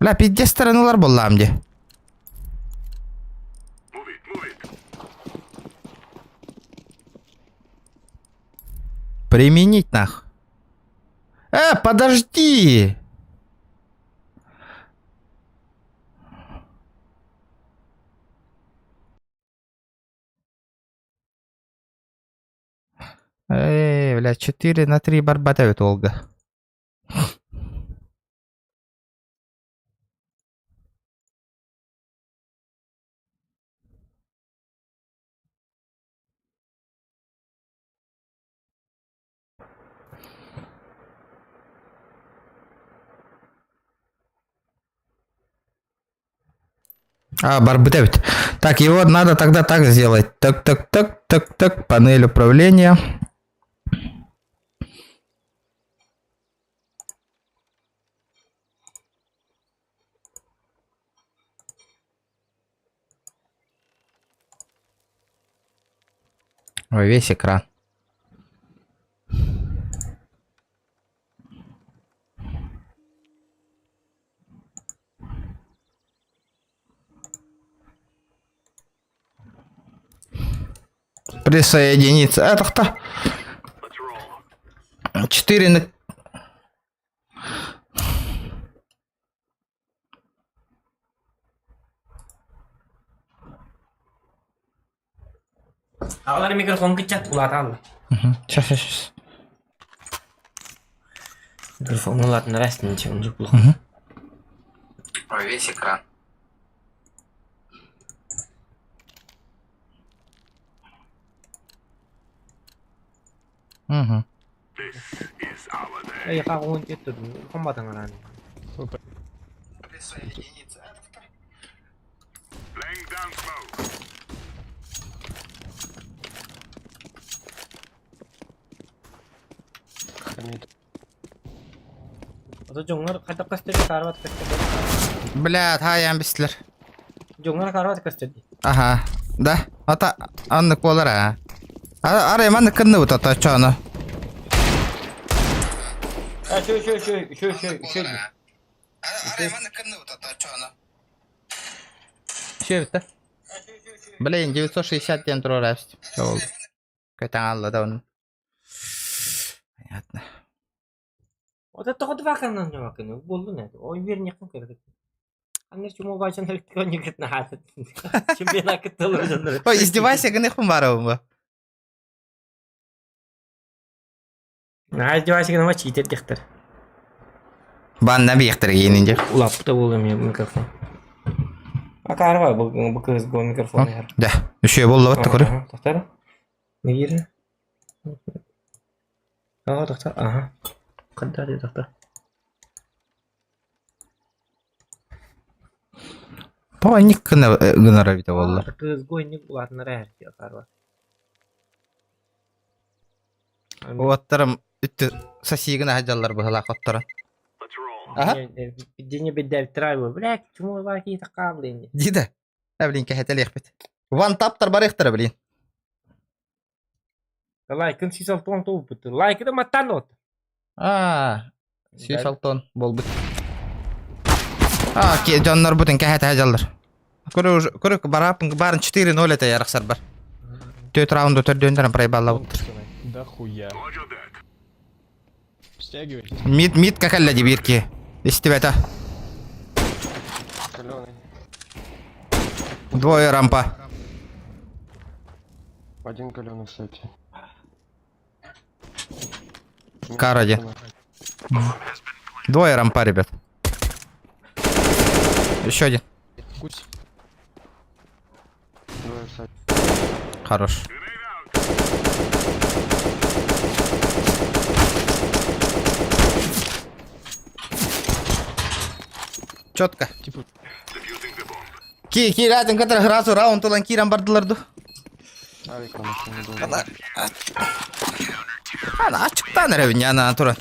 Бля, пиздец сторонулар буоллаам дии. Применить нах. Подожди! Эй, бля, 4 на 3 барбатавит Олга. А, барбатавит. Так, его надо тогда так сделать. Так, так, так, так, так, панель управления. Ой, весь экран. Присоединиться. Это кто? 4 на... Аҕалар микрофон кыччат улаатаалла. Сейчас, сейчас, сейчас. Микрофон улаатыннара ничего оннук плохо. Весь экран. Угу. Эйиэхэ 14 турдум. Хомбатаҥ араан. Хамид. Ото дьоҥҥор хайдах көстөр каарбат көстөр. Бля, таайан бистилэр. Дьоҥҥор каарбат көстөр дии. Аха. Да. Ата аннык буолар аа. Арай маннык кынныбыт ото чоону. А, шö шö шö шö шö шö. Арай маннык кынныбыт ото чоону. Шö битте. Блин, 960 диэн турар эбит. Көтөн алла да оны. Понятно. Ото тоҕо дыбааканнан ньамакыны буоллун ээ. Ой үөрньэххин көрбүт. Аннар чумо баачан электроникатын хаатыт. Чемпионат кытталар дьоннор. Ой, издевайся гыныхпын баарабын бу. Наһаа издевайся гыныма чиитер диэхтэр. Банна биэхтэр гиэнин дьэ. Улааппыта буолуо эмиэ микрофон. Акаарба бу бу кыыс бу микрофон иһэр. Да, үчүгэй буолла батта көрө. Тохтор. Нэгиир. Аа, тохтор. Аха. Хандар дии тохтор. Паник гынара эбитэ буолла. Кыыс гойник улаатынара иһэр дии акаарба. Уоттарым үттү сосигын аһадьаллар быһылаах отторон. Аха. Дьиҥэ бирдээбиттэрэ буо. Блядь, чему лаки такаабыл Дии да. Э, блин, кэһэтэлиэхпит. Ван таптар барыахтара, блин. Лайкын 160 туолбут. Лайкы да маттан от. Аа, 160 буолбут. Аа, дьоннорбутун кэһэтэ дьаллар. Көрө, көрө барааппын баарын 4-0 этэ ярахсарбар. Төрт раунду төрдүөннэрин проебаллабыттар. Да хуя. Стягивайтесь. Мид, мид кэллэ дии биир киһи. Истибэтэ. Каленый. Двое рампа. Один каленый, кстати. Кар один. Двое рампа, ребят. Еще один. Кусь. Двое в сайте. Хорош. Четко. Типа Ки, ки, рядом, который сразу раунд улан киран бардылар ду. Авик на машине должен. Ана ачыктан эрэ ана туран.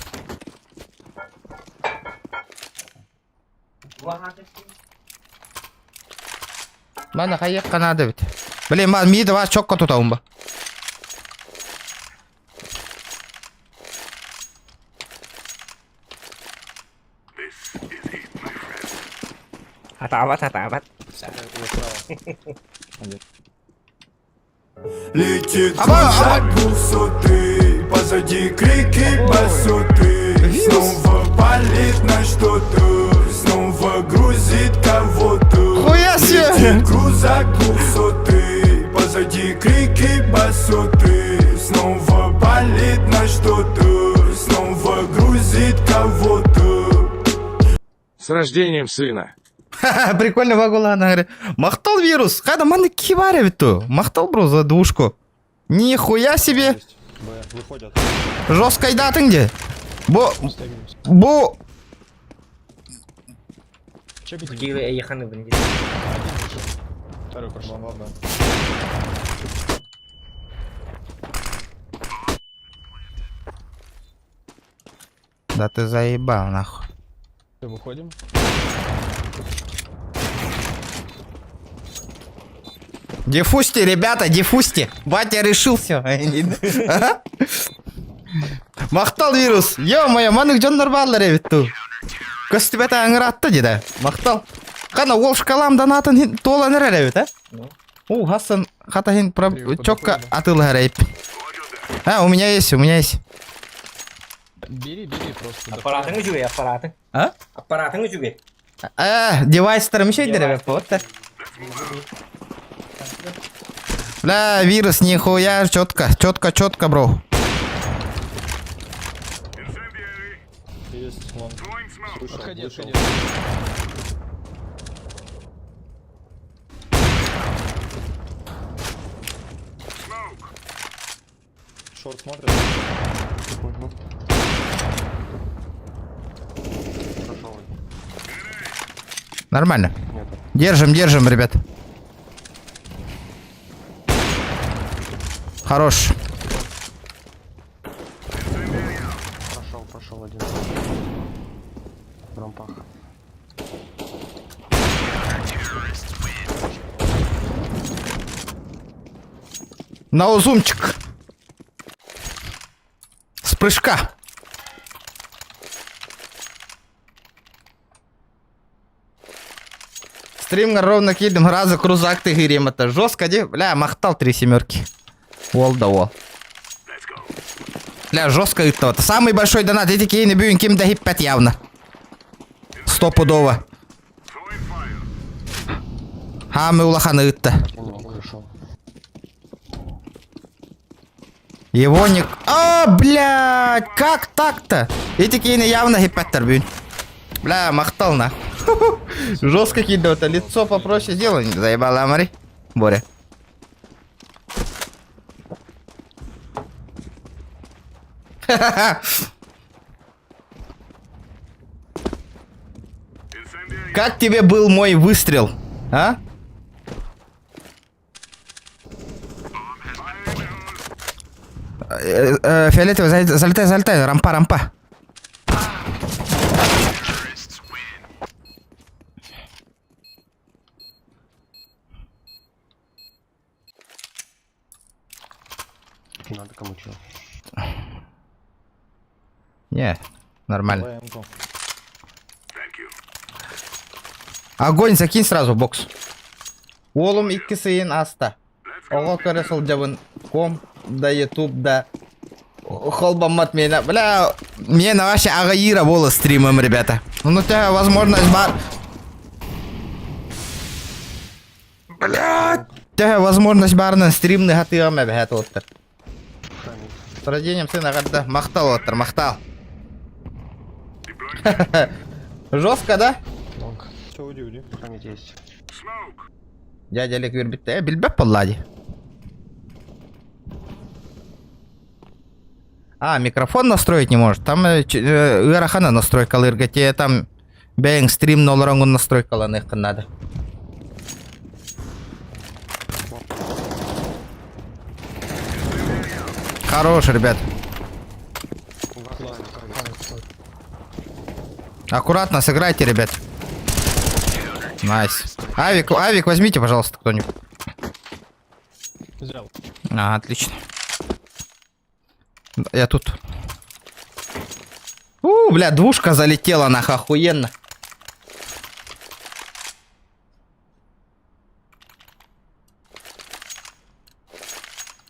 Мана хайык канада бит. Блин, ман миди вас чокко тутабын ба. Хатаабат, хатаабат. Летит Аба, аба. крузак двухсотый Позади крики басоты Снова палит на что-то Снова грузит кого-то Хуя себе! Летит крузак двухсотый Позади крики басоты Снова палит на что-то Снова грузит кого-то С рождением сына! Прикольно Вагулана говорит. Махтал вирус. Когда маны киваре ведь то. Махтал бро за двушку. Нихуя себе. есть. Б. Выходят. Жесткой даты где? Бо... Стягиваемся. Бо... Чекайте. Киви эйханы бин. Второй пошел. Бомба, Б. Да ты заебал нахуй. Всё, выходим. Диффусти, ребята, диффусти. Батя решился. Махтал вирус. Ё-моё, манык дьоннор бааллар эбит туу. Көстүбэт аңыратты деді. Махтал. Қана ол шкалам донатын туолан эрэр эбит, а? У, Хасан, хата хин про Привет, чётко подоходим. атылар эйп. А, у меня есть, у меня есть. Бери, бери просто. да. Аппаратың үчүгэй, аппаратың. А? Аппаратың үчүгэй. А, девайстар мешейдер эбит, вот. Бля, вирус, нихуя, четко, четко, четко, бро. Есть long. Вышел, Отходи, вышел. отходи. Шорт смотрит. Угу. Прошел. Нормально. Нету. Держим, держим, ребят. Хорош. Прошел, прошел один. В рампах. На узумчик. С прыжка. Стрим ровно кидем раза крузак ты гирим. Это жестко, де? Бля, махтал три семерки. Уол да уол. Бля, жестко это. Самый большой донат. Эти кейны бьюн ким да хиппет явно. Стопудово. Хамы улаханы ытта. Один long зашел. Его не... А, блядь, как так-то? Эти кейны явно хиппеттер бьюн. Бля, махтал на. Жестко кидает, это лицо попроще сделай. Заебала, Мари. Боря. Как тебе был мой выстрел? А? Фиолетовый, залетай, залетай, рампа, рампа. Надо кому чего. Не, нормально. Давай М-ку. Огонь закинь сразу в бокс. Уолум икки сыйын аста. Ого көрө сылдьабын. Ком да ютуб да. Холбаммат меня. Бля, мне на вообще агаира было стримом, ребята. Ну, у тебя возможность бар... Блядь! У тебя возможность барынан стримны хатыгам эбэхэ туоттар. Хамид. С рождением сына когда махтал оттар, махтал. Жестко, да? Long. Все, уйди, уйди. Хамид есть. Дядя Олег вербит. Бильбеп поллади. А, микрофон настроить не может. Там ыарахана настройкалырга те там бэйং стрим нолоронгун настройкаланых надо. Хорош, ребят. Аккуратно сыграйте, ребят. Nice. Авик, авик возьмите, пожалуйста, кто-нибудь. Взял. А, отлично. Я тут. У, бля, двушка залетела нах, охуенно.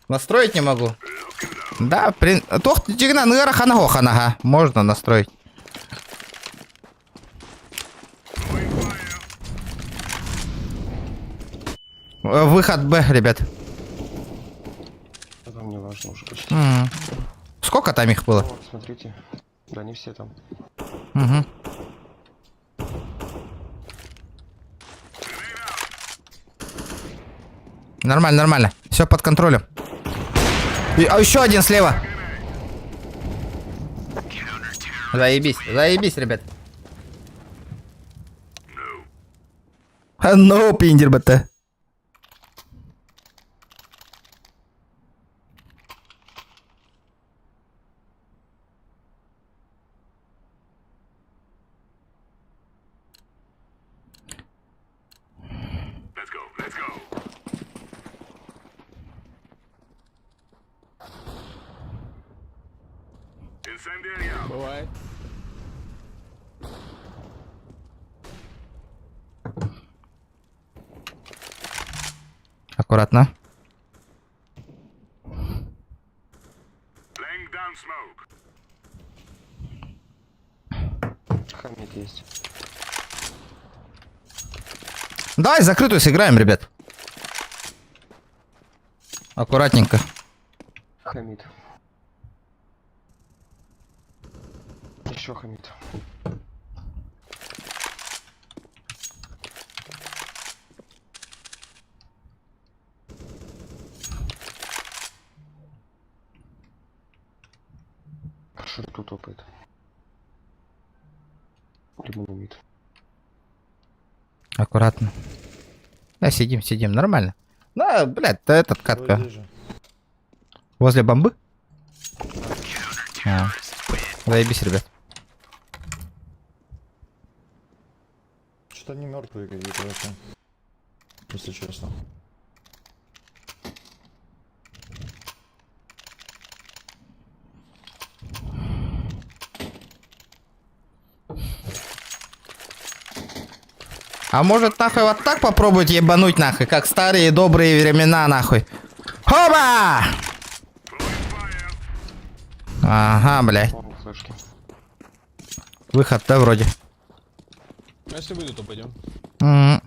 Настроить не могу. Да, при... Тох, тигна, ага. Можно настроить. Выход Б, ребят. Да там не важно уже почти. М. Сколько там их было? Вот, смотрите. Да не все там. Мгм. Нормально, нормально. Все под контролем. И, а еще один слева. Заебись, заебись, ребят. No, пиндер бт. Бывает. Аккуратно. Хамид есть. Давай закрытую сыграем, ребят. Аккуратненько. Хамид. Еще Хамид. Шорту топает. Либо на мид. Аккуратно. Да, сидим, сидим, нормально. Да, блядь, да этот катка. Вроде же. Возле бомбы? А. Заебись, ребят. Что-то они мертвые какие-то вообще. Если честно. А может нахуй вот так попробовать ебануть нахуй, как старые добрые времена нахуй. Хоба! Ага, блядь. Вон флешки. Выход, да, вроде. А если выйду, то пойдем. М.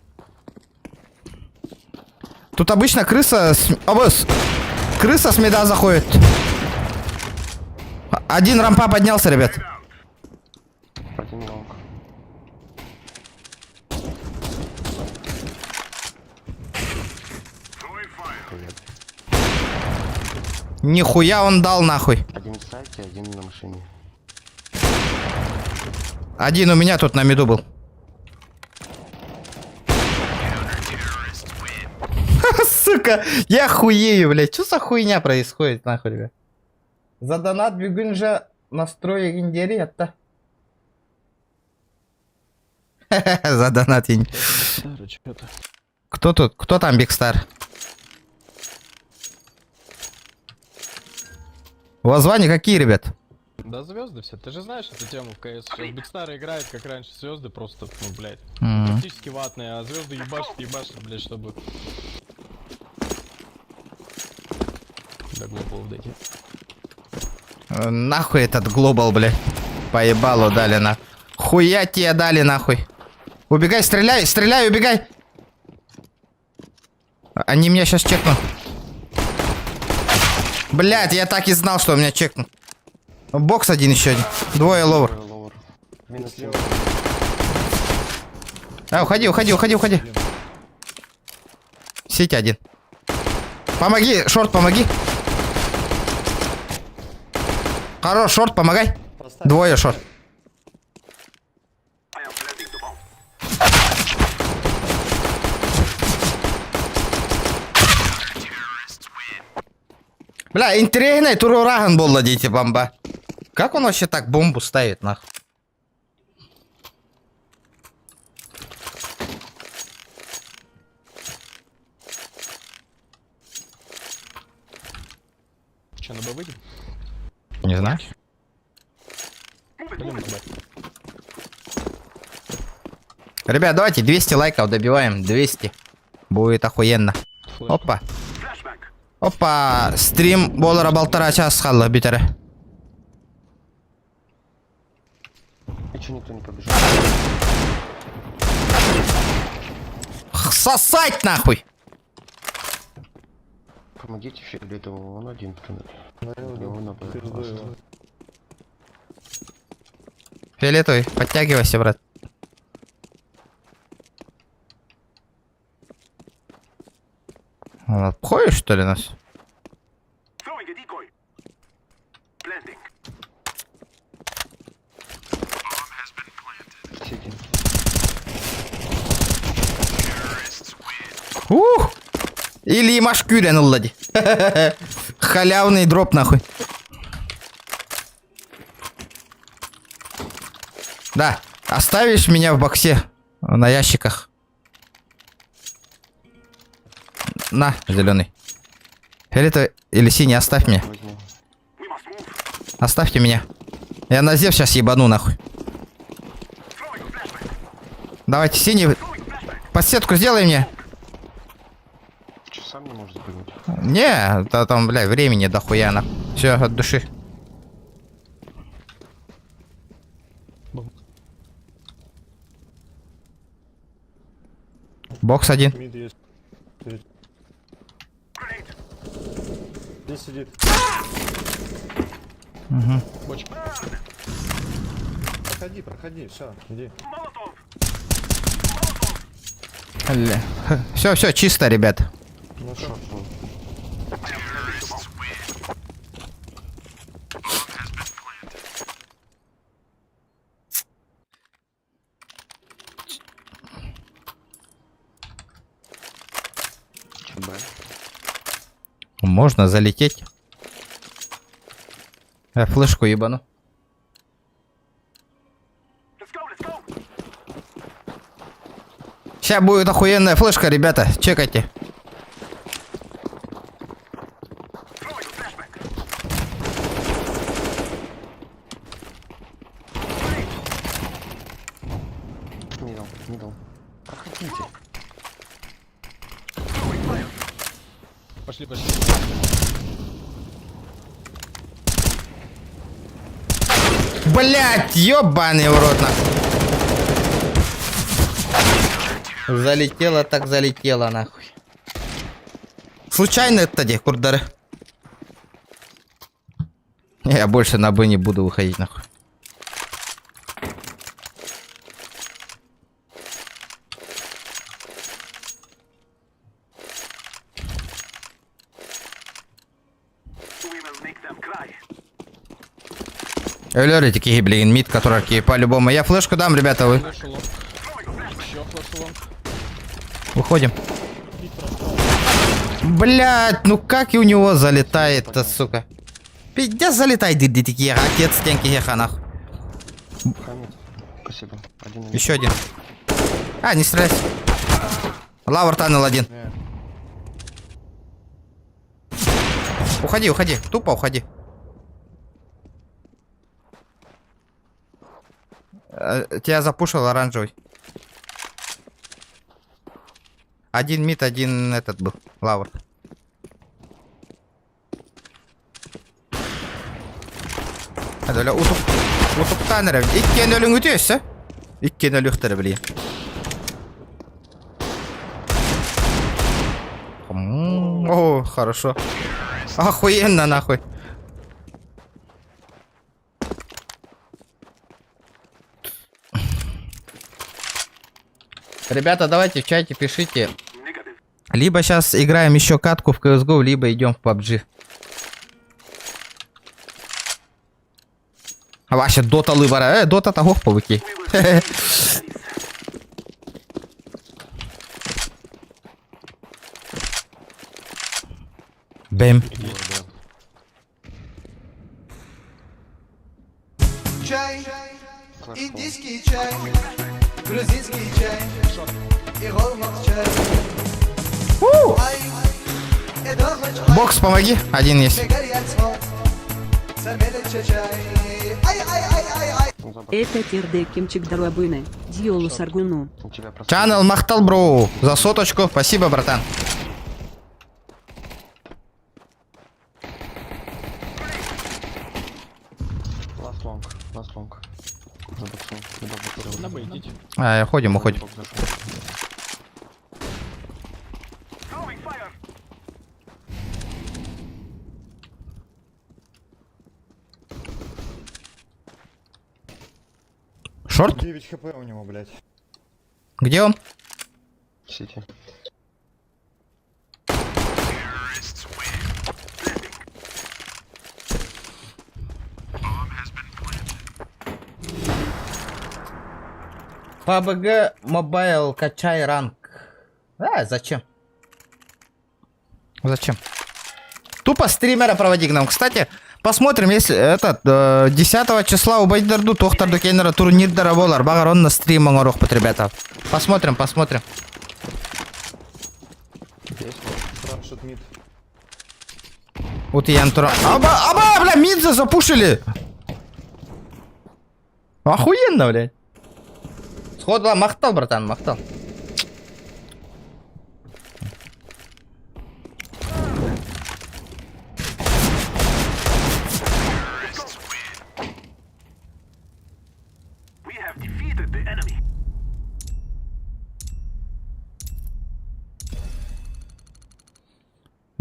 Тут обычно крыса с... Обос! Крыса с меда заходит. Один рампа поднялся, ребят. Один long. Привет. Нихуя он дал нахуй. Один в сайте, один на машине. Один у меня тут на меду был. Сука, я хуею, блядь. Что за хуйня происходит, нахуй, ребят? За донат бүгүн же настрой это. За донат я не- Старый, что-то. Кто тут? Кто там, Биг Стар? У вас звания какие, ребят? Да звезды все. Ты же знаешь эту тему в КС. Сейчас Биг Стар играет, как раньше, звезды просто, ну, блядь. М. Практически ватные, а звезды ебашат, ебашат, блядь, чтобы... До глобала дойти. Нахуй этот global, блядь. Поебалу дали на. Хуя тебе дали нахуй. Убегай, стреляй, стреляй, убегай. Они меня сейчас чекнут. Блядь, я так и знал, что меня чекнут. Бокс один еще один. Двое lower. Двое lower. Минус Слева. А, уходи, уходи, уходи, уходи. Сеть один. Помоги, short, помоги. Хорош, short, помогай. Поставь. Двое short. Бля, интересный турураган был, дети бомба. Как он вообще так бомбу ставит, нахуй? Че, на Б выйдем? Не знаю. Пойдем на Б. Ребят, давайте 200 лайков добиваем. 200. Будет охуенно. Флешку. Опа. Опа. Стрим буолара балтараа чаас хаалла бүтэрэ. И че никто не побежал? Сосать нахуй. Помогите фиолетовому, он один в туннеле. Налево, Его на Б. Пизду его. Фиолетовый, подтягивайся, брат. Он обходит, что ли, нас? Сити. Ух! Или машкюрен лади. Халявный дроп нахуй. Да, оставишь меня в боксе на ящиках. На, зеленый. Фиолетовый или синий, оставь меня. Возьму. Оставьте меня. Я на зев сейчас ебану нахуй. Давайте, синий. Подсетку сделай мне. Че, сам не можешь запрыгнуть? Не, да там, бля, времени дохуя на. Все, от души. Бом. Бокс один. Mid есть. Здесь сидит. Бочка. Проходи, проходи, все, иди. Все, все, чисто, ребят. Ну что, Short был. Можно залететь. Я флешку ебану. Сейчас будет охуенная флешка, ребята. Чекайте. Мидл, мидл. Проходите. Пошли, пошли. Блять, ёбаный в рот нахуй. Залетела так залетела нахуй. Случайно это где, курдары? Я больше на Б не буду выходить нахуй. Өлөр такие, блин, мид, который по-любому. Я флешку дам, ребята, вы. Flash long. Еще flash long. Выходим. Блять, ну как и у него залетает-то, сука. Пиздец залетает, дикие, отец стенки нахуй. Хамид. Спасибо. Один на Еще один. А, не стреляйся. Lower tunnel один. Уходи, уходи. Тупо уходи. Тебя запушил оранжевый. Один mid, один этот был. Lower. Hadi утуп утуптан эрэ. Иккиэн өлүҥүтү өссө. Иккиэн өлүөхтэрэ билиэ. О, хорошо. Охуенно нахуй. Ребята, давайте в чате пишите. Либо сейчас играем еще катку в CSGO, либо идем в PUBG. А вообще Дота лыбара. Дота того павуки. Бэм. Чай, индийский чай, грузинский чай и голмах чай. Ай, эдохоч, Бокс, помоги. Один есть. Ай, ай, ай, ай, ай. Это кирдекимчик дарабыны. Дьолу саргуну. У тебя просто... Channel Махтал Броу. За соточку. Спасибо, братан. Last long, last long. За боксом. Либо в бокс На Б идите. А, уходим, уходим. Бокс зашел. Short? 9 хп у него, блядь. Где он? CT. PUBG Mobile, качай ранг. А, зачем? Зачем? Тупо стримера проводи к нам. Кстати, посмотрим, если этот 10 числа у Байдерду Тохтарду Кеннера турнир буолар. Баҕар онно стрим оҥоруохпут, ребята. Посмотрим, посмотрим. Рашит mid. Вот я тура. Аба, аба, бля, Мидза запушили. Охуенно, блядь. Сходу, махтал, братан, махтал.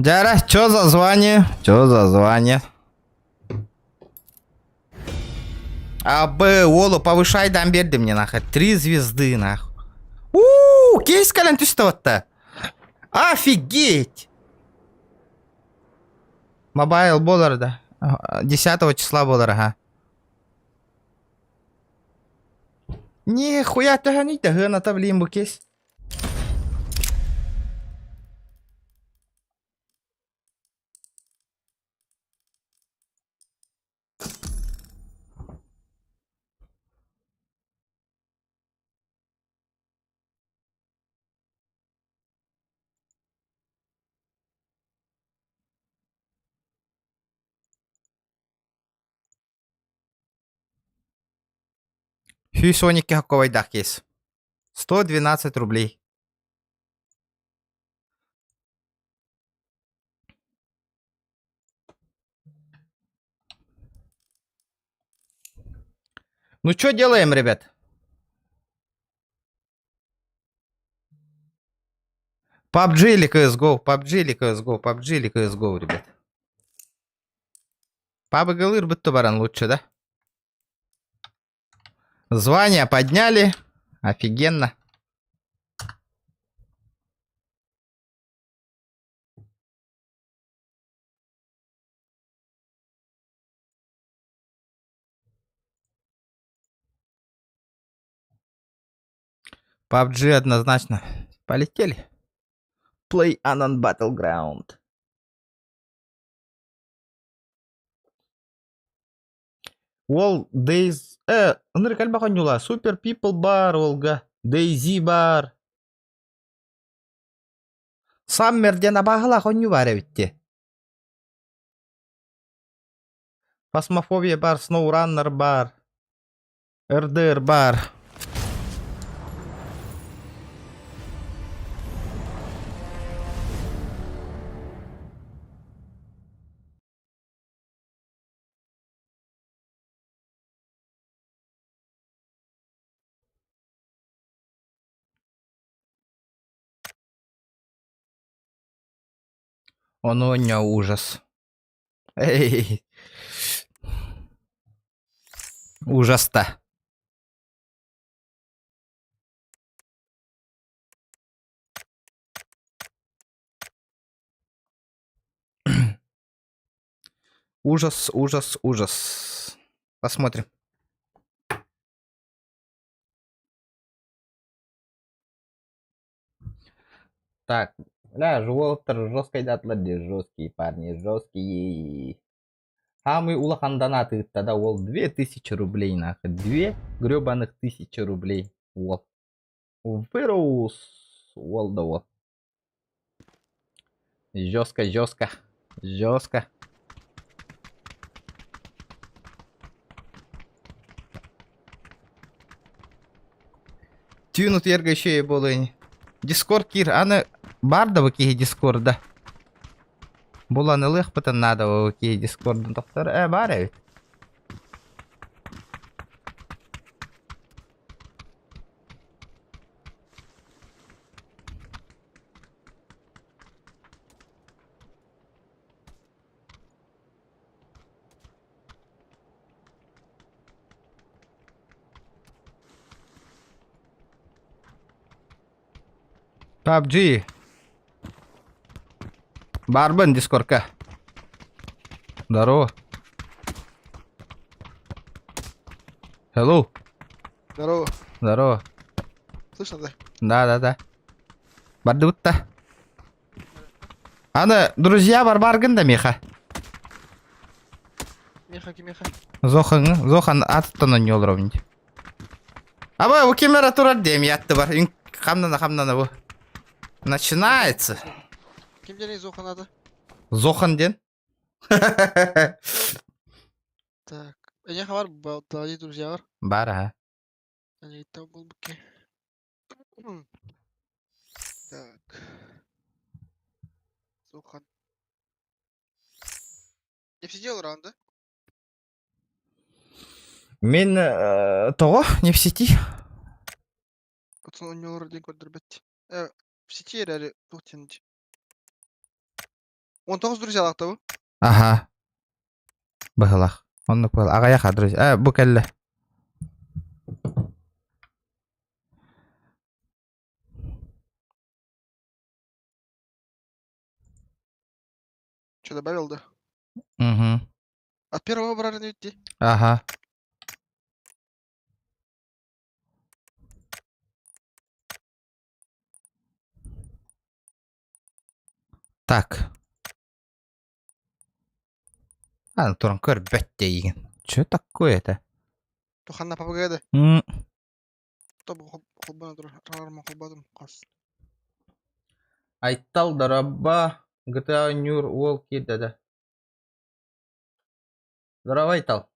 Дяра, чё за звание? Чё за звание? А, Б, Олу, повышай дам берди мне нахуй. Три звезды нахуй. У, кейс кэлэн түстэ Офигеть! Mobile буолар да. 10 числа буолар, ага. Нихуя төһөнүй да блин бу кейс. 112 хокковайдаах кейс. 112 рублей. Ну что делаем, ребят? PUBG или CSGO? PUBG или CSGO? PUBG или CSGO, ребят? PUBG будто баран лучше, да? Звание подняли. Офигенно. PUBG однозначно. Полетели. Play Anon Battleground. Уол Days... Э, ынырык элбэх оонньуулаа. Super People бар уолга. Daisy бар. Summer диэн абааһылаах оонньуу баар эбит дии. Фасмофобия бар, SnowRunner бар. РДР баар. Ону онньо ужас. Эй. Ужас-то. Ужас, ужас, ужас. Посмотрим. Так, бля, Уолтер жесткой датлар жесткие парни, жесткие. Самый улахан донат тогда уол 2000 рублей нахуй. Две гребаных тысячи рублей. Уол. Вырус. Уол да уол. Жестко, жестко. Жестко. Түүн утуйарга үчүгэй буолуо ини. Дискорд киир, аны баар да бу киһи Дискорда. Булан ылыахпытын наада бу киһи Дискордун тохтор. Э, баар эбит. PUBG. Баарбын Дискорка. Здорово. Hello. Здорово. Здорово. Слышно, да? Да, да, да. Бардыбыт да. Аны, друзья бар да миха. Меха, меха. Зохан, Зохан аттан онньолор Аба, у кемера турар дем ятты бар. Хамнана, хамнана бу. Начинается. Ким диэн Зохан надо? Зохан диэн. Так. Эйиэхэ бар, балтаҕа друзья бар. Бар, ага. Они там был буки. Так. Зохан. Не сидел раунд, да? Мин э, тоҕо не в сети. Оттон оонньуулар диэн көрдөрбөт. Э, в сети эрээри туох диэн 19 друзьялаах бу. Аха. Быһылах. Оннук буол. Аҕыйах друзья. Э, бу кэллэ. Что добавил, да? Угу. От первого брали не идти. Ага. Так. А, туран көрбөт дейген. Что такое это? Туханна папагады. М, Топ холбана тур. Рарма холбадым. Қас. Айтал дарабба GTA Нюр уол киирдэ да. Здорово, Айтал.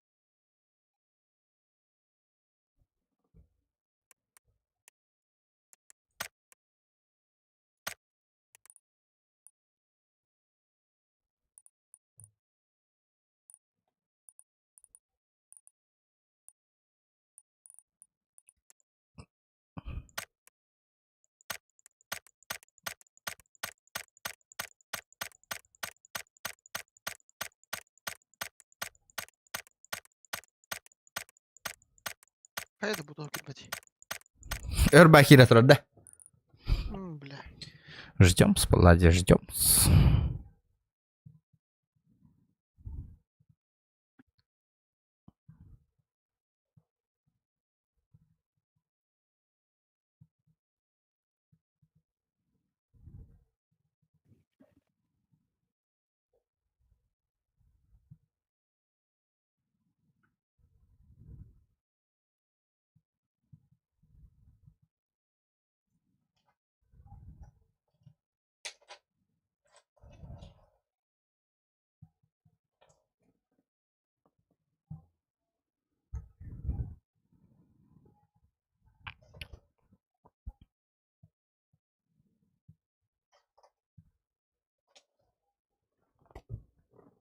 Хайа да бутуһу кирбэти. Өр бакира турар да. Бля. Ждем, Палладе, ждем.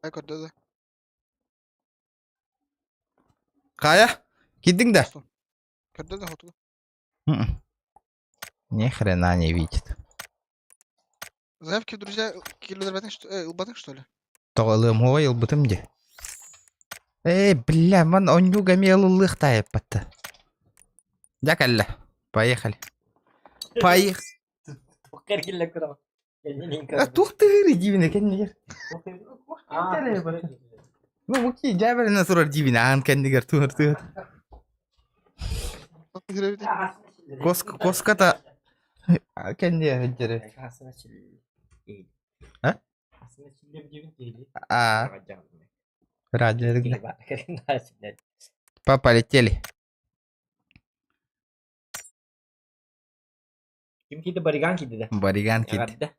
Ай көрдө да. Кая, киддиң да? Көрдө да хоту. Ни хрена не видит. Заявки, друзья, киллербэтин что, ылбатың что ли? Тоҕо ылыам ылбытым дии. Эй, бля, ман онньууга эмиэ ылыллыах таайыппатта. Дьэ кэллэ. Поехали. Поехали. Туох тыгырый диибинэ кэннигэр. Ну, муки дьээбэринэ турар диибинэ аан кэннигэр туһар тыһар. Коска коската кэнниэ сылдьар. А? А. Радио. Полетели. Ким киирдэ? Бариган киирдэ да? Бариган киирдэ. Эҕэрдэ.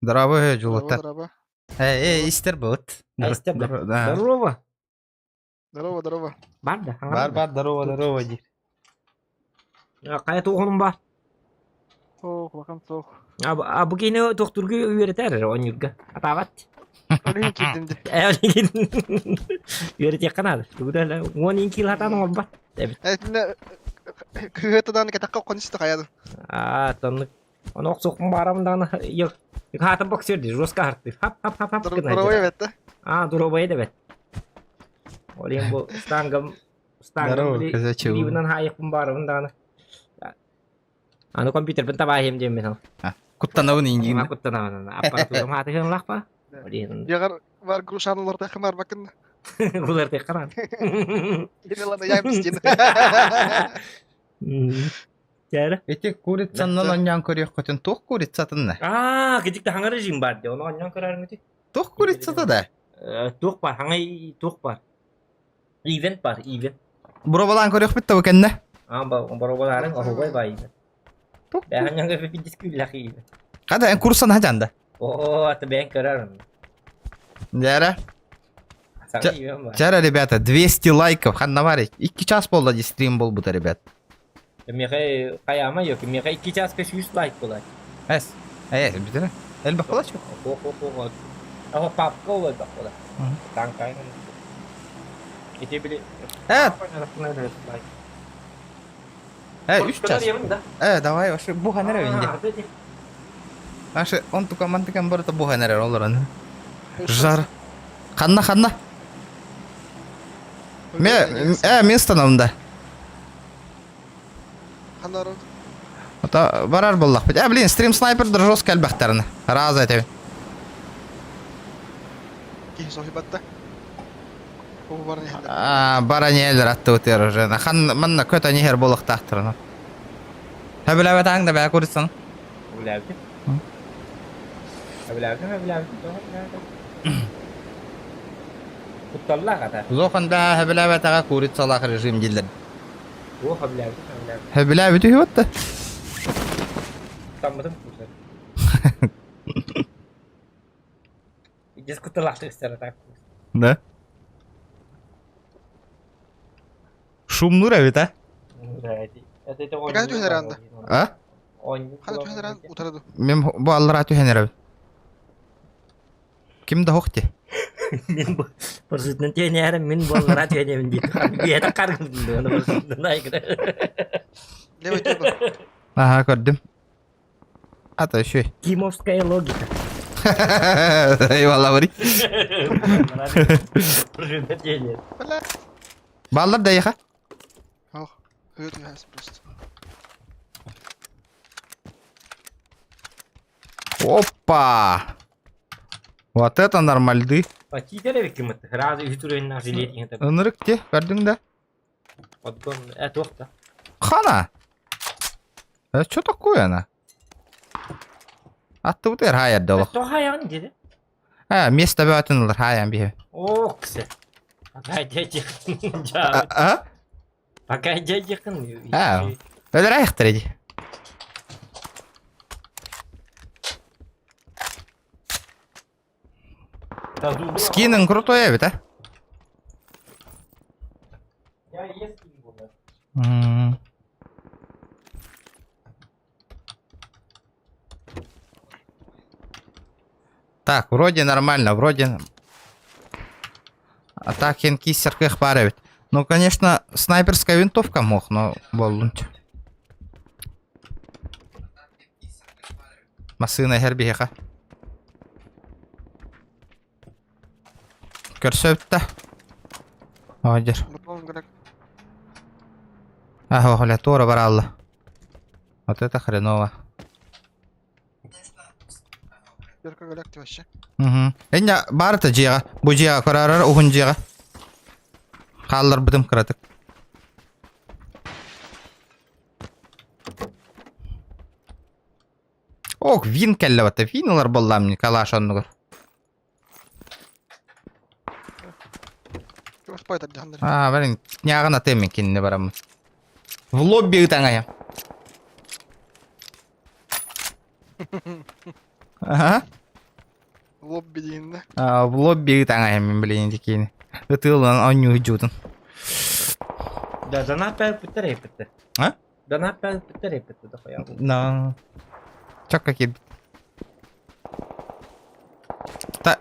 Здорово, Дьулута. Здорово. Эй, эй, истер бут. Истер да. Здорово. Здорово, здорово. Бар да. Бар, бар, здорово, здорово диир. Хайа туохунум бар? Суох, улахан суох. А бу кини тохтургу үөрэтэр оонньуурга. Атаабат. Олин киирдим де. Э, олин үөрэтиэххэ наада. Тугу да уон ин киил хатаан оҥорбат. Эбит. Этинэ кыһыатадан кэтахха конисты хайады. Аа, тоннук. Оны охсуохпун баарабын даҕаны хаата боксер дии, жестко хартыыр. Хап хап хап хап гына Здоровый эбэт да. Аа, здоровый эбэт. Ол иһин бу штангам штангам билибинэн хаайыахпын баарабын даҕаны. Аны компьютербин табаайым диэммин ол. Куттанабын ингин. Куттанабын. Аппаратурам хаатыһыан лахпа. Ол иһин. Ягар бар грушаны улартайхын барбакын. Улартайхын. Ладно, я мстин. Чээрэ. Ити курицаннан онньоон көрүөххүтүн туох курицатынна? Аа, кидик хаҥа режим бар дии. Ону онньоон көрөрүҥүтүй? Туох курицата да? Туох бар, хаҥа туох бар. Ивент бар, ивент. Боробалаан көрүөхпүт да бу кэннэ. Аа, боробалаарыҥ оһугай баа ивент. Бэҕэнньэҥ көрбүт күллэх ивент. Хата эн курсан хажанда. Оо, аты бэйэҥ көрөр. Дьэрэ. Чара, ребята, 200 лайков. Ханна бар? 2 час буолла дии стрим буолбута, ребят. Миэхэ хайаама yok. Миэхэ 2 чааска 100 лайк буолар. Эс. Э, бүтэрэ. Элбэх буолаччы. Хо хо хо. Аха папка олордох буолар. Танкай. Ити били. Э. Э, 3 час. Э, давай, вообще бухан эрэ инде. Ашы, он тука мантыкан барыта бухан эрэр олорон. Жар. Ханна, ханна. Ме, э, место да. Ханна Ата барар боллах. Э, блин, стрим снайпер жестко элбэхтэрин. Раза этэ. Киһи соһуйбатта. А, баранелер аттыбытыгар уже. Хан манна көтөн иһэр буолуохтаахтар. Хөбүлээбэтаҥ да бээ курицаны. Хөбүлээбитим. Хөбүлээбитим, хөбүлээбитим, тоҕо хөбүлээбитим. Кутталлаах ата. Зохан да хөбүлээбэтэҕэ курицалаах режим дииллэр. О, хөбүлээбитим, хөбүлээбитим. Хөбүлээбит үһү батта. Куттаммытым курса. Дес кутталаахтык истэр ата. Да. Шумнур эбит, а? Хана түһэн эрэ А? Хана түһэн эрэ утарады. Мен бу аллара түһэн эрэбин. Ким да хохти. Мин бу парашютынан түһэнээрим, мин бу аллара түһэнэбин диир. Биэтэ каргын аны парашютынан айгыра. Левый турбо. Ага, көрдүм. Ата еще. Кимовская логика. Eyvallah барый. Парашютынан түһэнээр. Баллар да яха. Ох. Өйө түһээс просто. Опа! Вот это нормальды. Тиитэр эбиккин мытты. Сразу үһү түрүөннээх жилет иһин таб. Ынырык те, көрдүҥ да? Подгон, э, туох да. Хана! Это что такое она? Аттыбыт эр хаайар долох. Тоҕо хаайаҕын диэди? А, место бөтүн ылар хаайан биһи. Оо, ксе. Пока дядя. А? А? Пока дядя. А. Өлөр айахтар иди. Скинын крутой эбит, а? М. Так, вроде нормально, вроде... А так хенкиссер кых баар эбит. Ну, конечно, снайперская винтовка мог, но буоллунчу. Массыына иһэр биһиэхэ. Көрсөбүттэ. Одер. Ах, оля, туора баралла. Вот это хреново. Угу. Эння барыта дьиэҕэ. Бу дьиэҕэ көрөрөр уһун дьиэҕэ. Хаалларбытым кыратык. Ох, вин кэллэ батта. Вин ылар буоллаам Николаш оннугар. Аа, блин, ньааҕын атыам мин кинини бараммын. В лобби ытаҥайам. Ага. Лобби дииннэ. Аа, в лобби ытаҥайам мин блин ити Ытыылан оонньуу дьуутун. Да, донат пэппиттэр эппиттэр. А? Донат пэппиттэр эппиттэр да хуя. На. Чокка киирбит. Та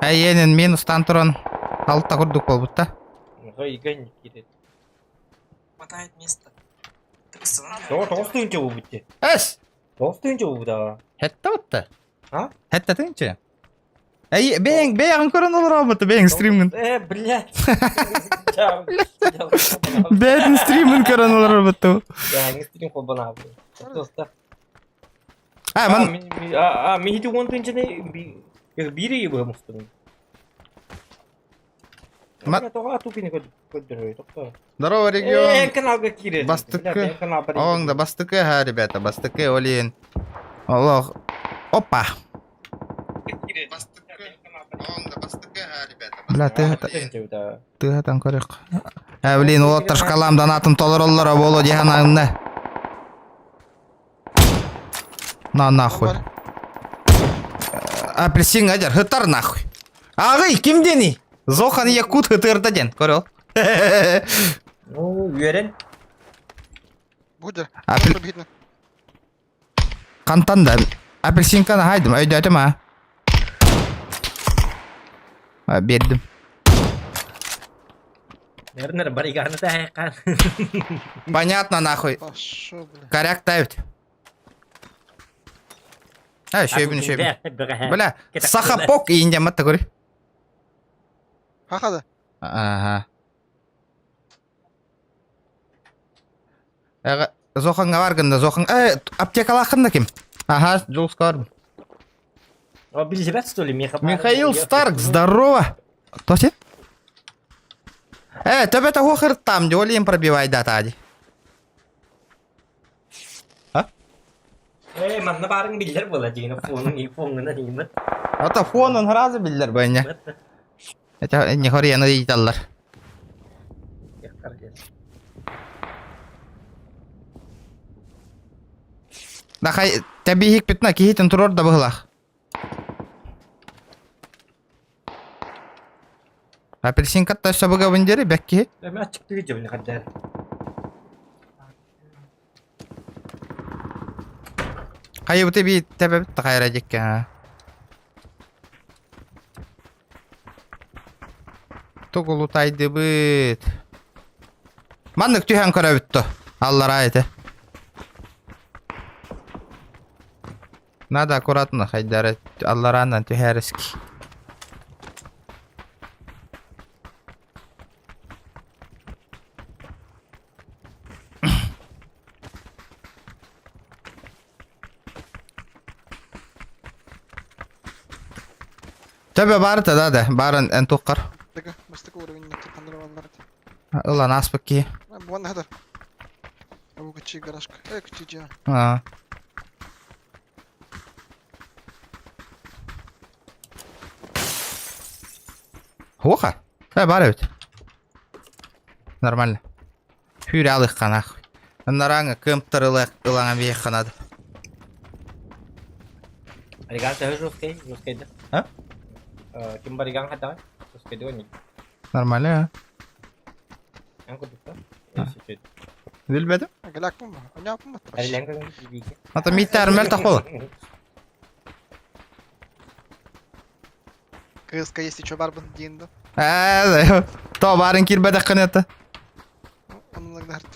Эйиэнин минустан туран алта курдук буолбут да. Хватает места. Тоҕус тыһыынча буолбут дии. Эс! Тоҕус тыһыынча буолбут аҕа. Хэтте бутта. А? Хэтте тыһыынча. Эй, бэйэҥ, бэйэҕин көрөн олорообут, бэйэҥ стримҥин. Э, блядь. Бэйэтин стримин көрөн олоробут. Бэйэҥ стрим холбонаабыт. Тоста. А, ман... А, мин ити уон тыһыынчаны биир ыйы быһа мустубун. Здорово, регион. каналга киирэр. Бастыкы. Оҥ да бастыкы ха, ребята, бастыкы олин. Олох. Опа. Бля, ты тыһатан көрөх. Э, блин, уолаттар шкалам донатым толороллоро буолуо дии санаанна. На нахуй. Апельсин адер, хытар нахуй. Ағый, ким дени? Зохан Якут хытырда ден, көрөл. Ну, үөрэн. Будет. Апель... Хантан да апельсинканы хайдым, өйдөөтүм а. А, биэрдим. Наверное, бариганы таһайкан. Понятно нахуй. Пошел, бля. Коряк тавит. А, еще еще Бля, сахапок и индия матта говори. Хахада. Ага. Эҕэ, Зохаҥҥа бар гынна, Зохан... Э, аптекалааххын да ким? Ага, Джулска барбын. О, билсибэт что ли, Миха? Михаил Старк, здорово! Тоси? Э, төбөтө хуохырыттаам, дьэ, ол иһин пробивайдаатаа дии. А? Э, манна баарыҥ биллэр буола дигин фонун и фоҥҥунан иимэт. Ата фонун сразу биллэр бэйне. Это не хорияны ыйыталлар. Нахай тэбиһикпитинэ киһитин турар да быһылаах. Апельсинкатта өссө быгабын диэри бэк киһи. Эми аччыктыгы дьэбини хаддар. Хайыбыты би тэбэбит тахайра диккэ. Тугу тайдыбыт. Маннык түһэн көрөбүт то. Аллараа этэ. Надо аккуратно хайдара аллараанан түһээриски. Төбө баар да да, баарын эн туоххар. Дага, бастакы уровень ханнара баллар. Ылан ааспыт киһи. Буон хатар. Бу кычы гаражка. Э, кычы жа. Аа. Хоха. Э, бар эбит. Нормально. Хүрэ алыхханах. Нараҥа кымтарылык ылаҥа биэхханад. Бариган төһө жесткай? Жесткай да? А? Ким бариган хатаҕай? Жесткай да не? Нормально, а? Эн курдук Билбэтим. Галакпын ба? Аняпын ба? Ата миттер мел тахол. КСК есть еще барбын диэн да. Ээ, то барын кирбэтэххин это. Оннук дарт.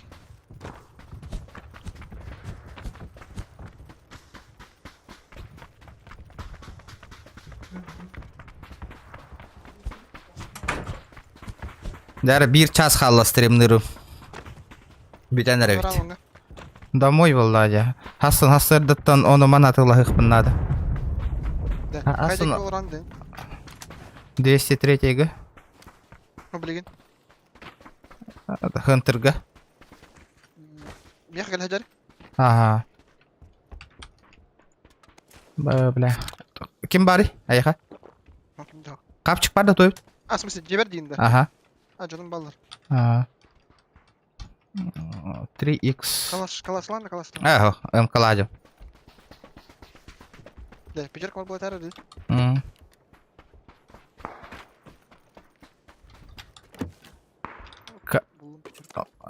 Дәрі бір час хаалла стримнырым. Бүтэн эрэ эбит. Домой буолла дьэ. Хассын хассырдыттан ону ман атыылаһыахпын наада. Да. А, Хайда асын- олорон ден. 203-га. Ну билигин. Хантырга. Миэхэ кэлэ сылдьар. Ага. Бля. Ким барый? Айха. Капчык бар да туйбут. А, в смысле, дьиэбэр диин да. Ага. А, дьонум баллар. А. 3х. Калаш, каласлан, каласлан. Эхо, МК-ладю. Да, пятерка бар буолар дии. М.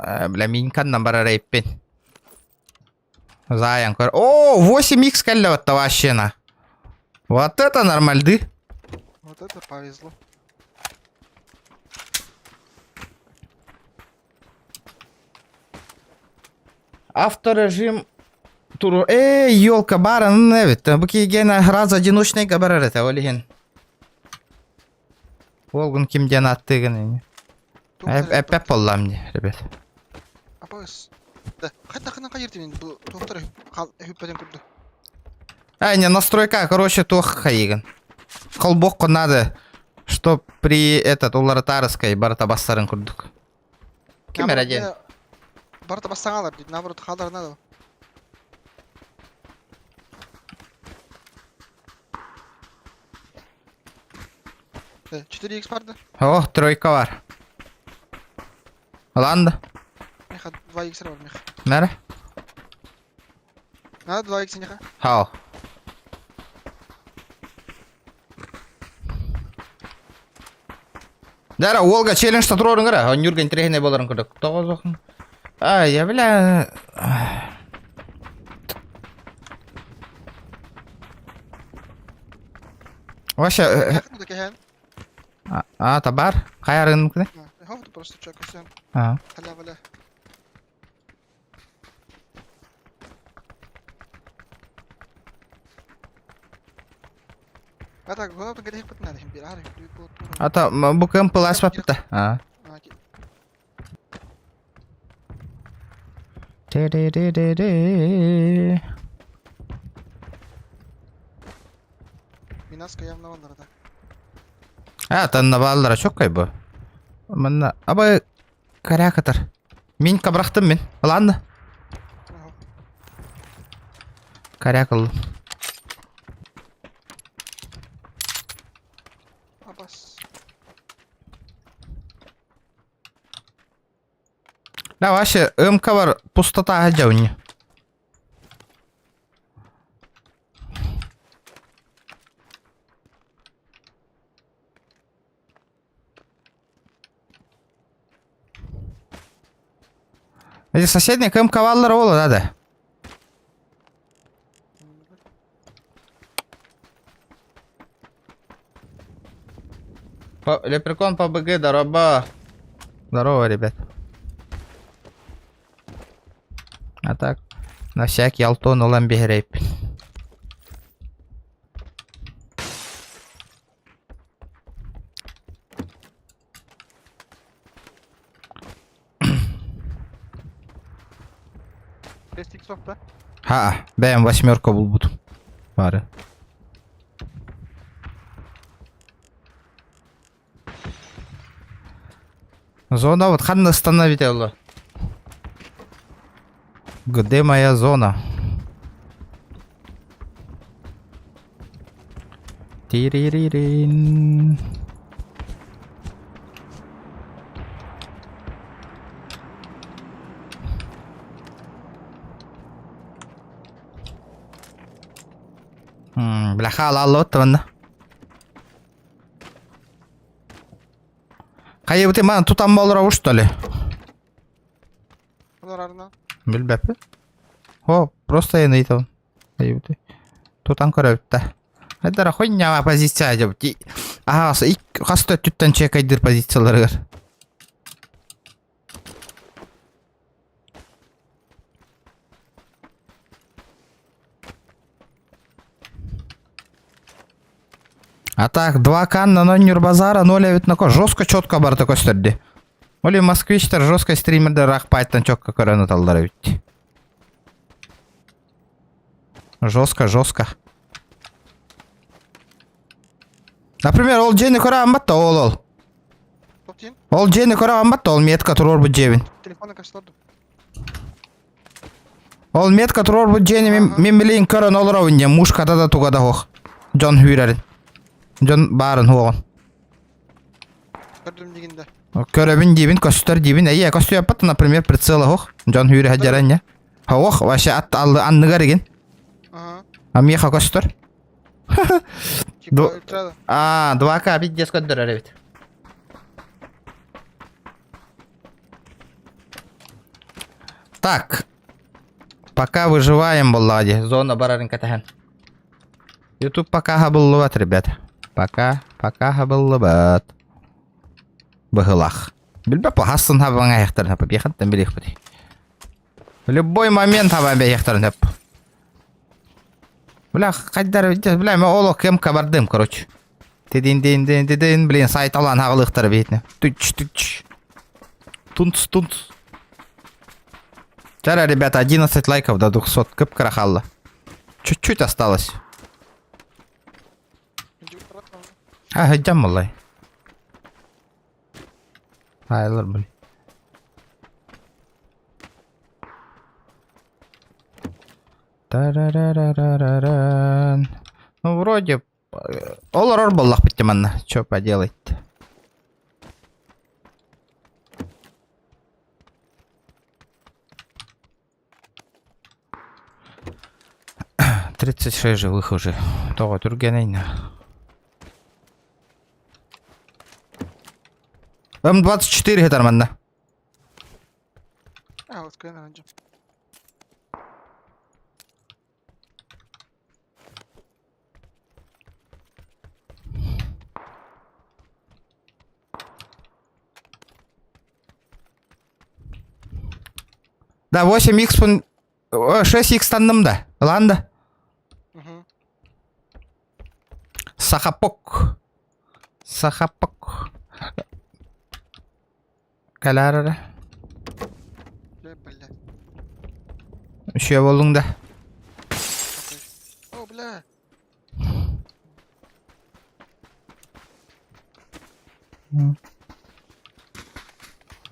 Э, Бля, миньканнан барар эйппин. Заян көр. О, 8х кэллэ вообще Вот это нормальды. Вот это повезло. Авторежим туру. Эй, елка баран эбит. Бу киген раз одиночный барар это олиген. Волгун ким диэн аттыгын. Эппеп боллам не, ребят. Апас. Да, хатта хана кайыртын бу тоқтар хүппәден күрді. А, не, настройка, короче, туох хайыгын. Колбокку надо, чтоб при этот уларатарской барата бастарын курдук. Ким эрэ Барта бастаңалар дейді, наоборот, халдар надо. Да, 4х барды. О, тройка бар. Ладно. Меха 2х бар меха. Нәрі? Надо 2х неха. Хау. Дара, Олга челлендж турорун кара. Онюрген трехне боларын курдук. Тоғыз оқын. Ай, я бля. Вообще, а, табар? Кайарын мүмкін? Хау, просто чок, все. А. Халя-валя. Ата, бу кем пылас бапта. А. Те-де-де-де-де. Минаска явно да. А, танна баллара чоккай бу. Манна, аба карякатар. Мин кабрахтым мин. Ладно. Карякал. Абас. Да, вообще, МК бар пустота жауни. Эти соседний КМК валлар ола, да, да. По, лепрекон по БГ, здорово. Здорово, ребят. А так, на всякий алтон улам бегерейп. Ха, бэм восьмерка был буд. Бары. Зона вот ханна остановить оло. Где моя зона? Тириририн. Бля, хаалаалла оттаванна. Хайыбыты ман тутан болоробут что ли? Олорарына. Билбэппин. О, просто я ыйтабын. Хайыбыты. Тутан көрөбүт да. Хайдара хуйнява позиция дебит. Аһаҕас хас да өттүттэн чекайдыр позицияларыгар. А так, 2 кан на Нюрбазара 0 эбит жестко четко барда көстөрдү. Оли москвичтар жестко стримердер рахпайттан четко көрөн аталлар эбит. Жестко, жестко. Например, ол дьиэни көрө батта ол ол. Тоқтин. Ол дьиэни көрө батта ол метка туруорбут дьиэбин. Телефона кашларды. Ол метка туруорбут дьиэни мин, мин билигин көрөн олоробун диэн мушката да туга да суох. Дьон сүүрэрин. Дьон баарын суоҕун. Көрдүм дигинде. Көрөбүн диибин, көстөр диибин. Эйэ, көстүөппат, например, прицела суох. Дьон сүүрэ сылдьара инньэ. Суох, вообще ат аллы анныгар игин. Ага. А миэхэ көстөр. Типа ультрада. А, 2К пиздец көрдөрөр эбит. Так. Пока выживаем буоллаҕа дии. Зона барарын кэтэһэн. Ютуб пока хабыллыбат, ребят. Пока, пока хабыллыбат. Быһылах. Билбэп хасын хабаҥа айахтарын хапа биэхаттан билиэхпит. В любой момент хаба бэйэхтарын хөп. Бля, хайдар, бля, мен олох кем кабардым, короче. Тидин дин дин дин, блин, сайт алан хаҕылыктар биитне. Түч түч. Тунц тунц. Вчера, ребята, 11 лайков до 200. Кып крахалла. Чуть-чуть осталось. А, идем, малай. Айлар, блин. Тарарарараран. Ну, вроде... Олорор буоллахпыт манна. Чё поделать-то? 36 живых уже. Тоҕо түргэнэй М24 хетар манна. А, вот скрин Да, 8х 6х танным да. Ылан да. Сахапок. Сахапок. Кэлээр эрэ. Бля, бля. Үчүгэй буоллуҥ да. О, бля.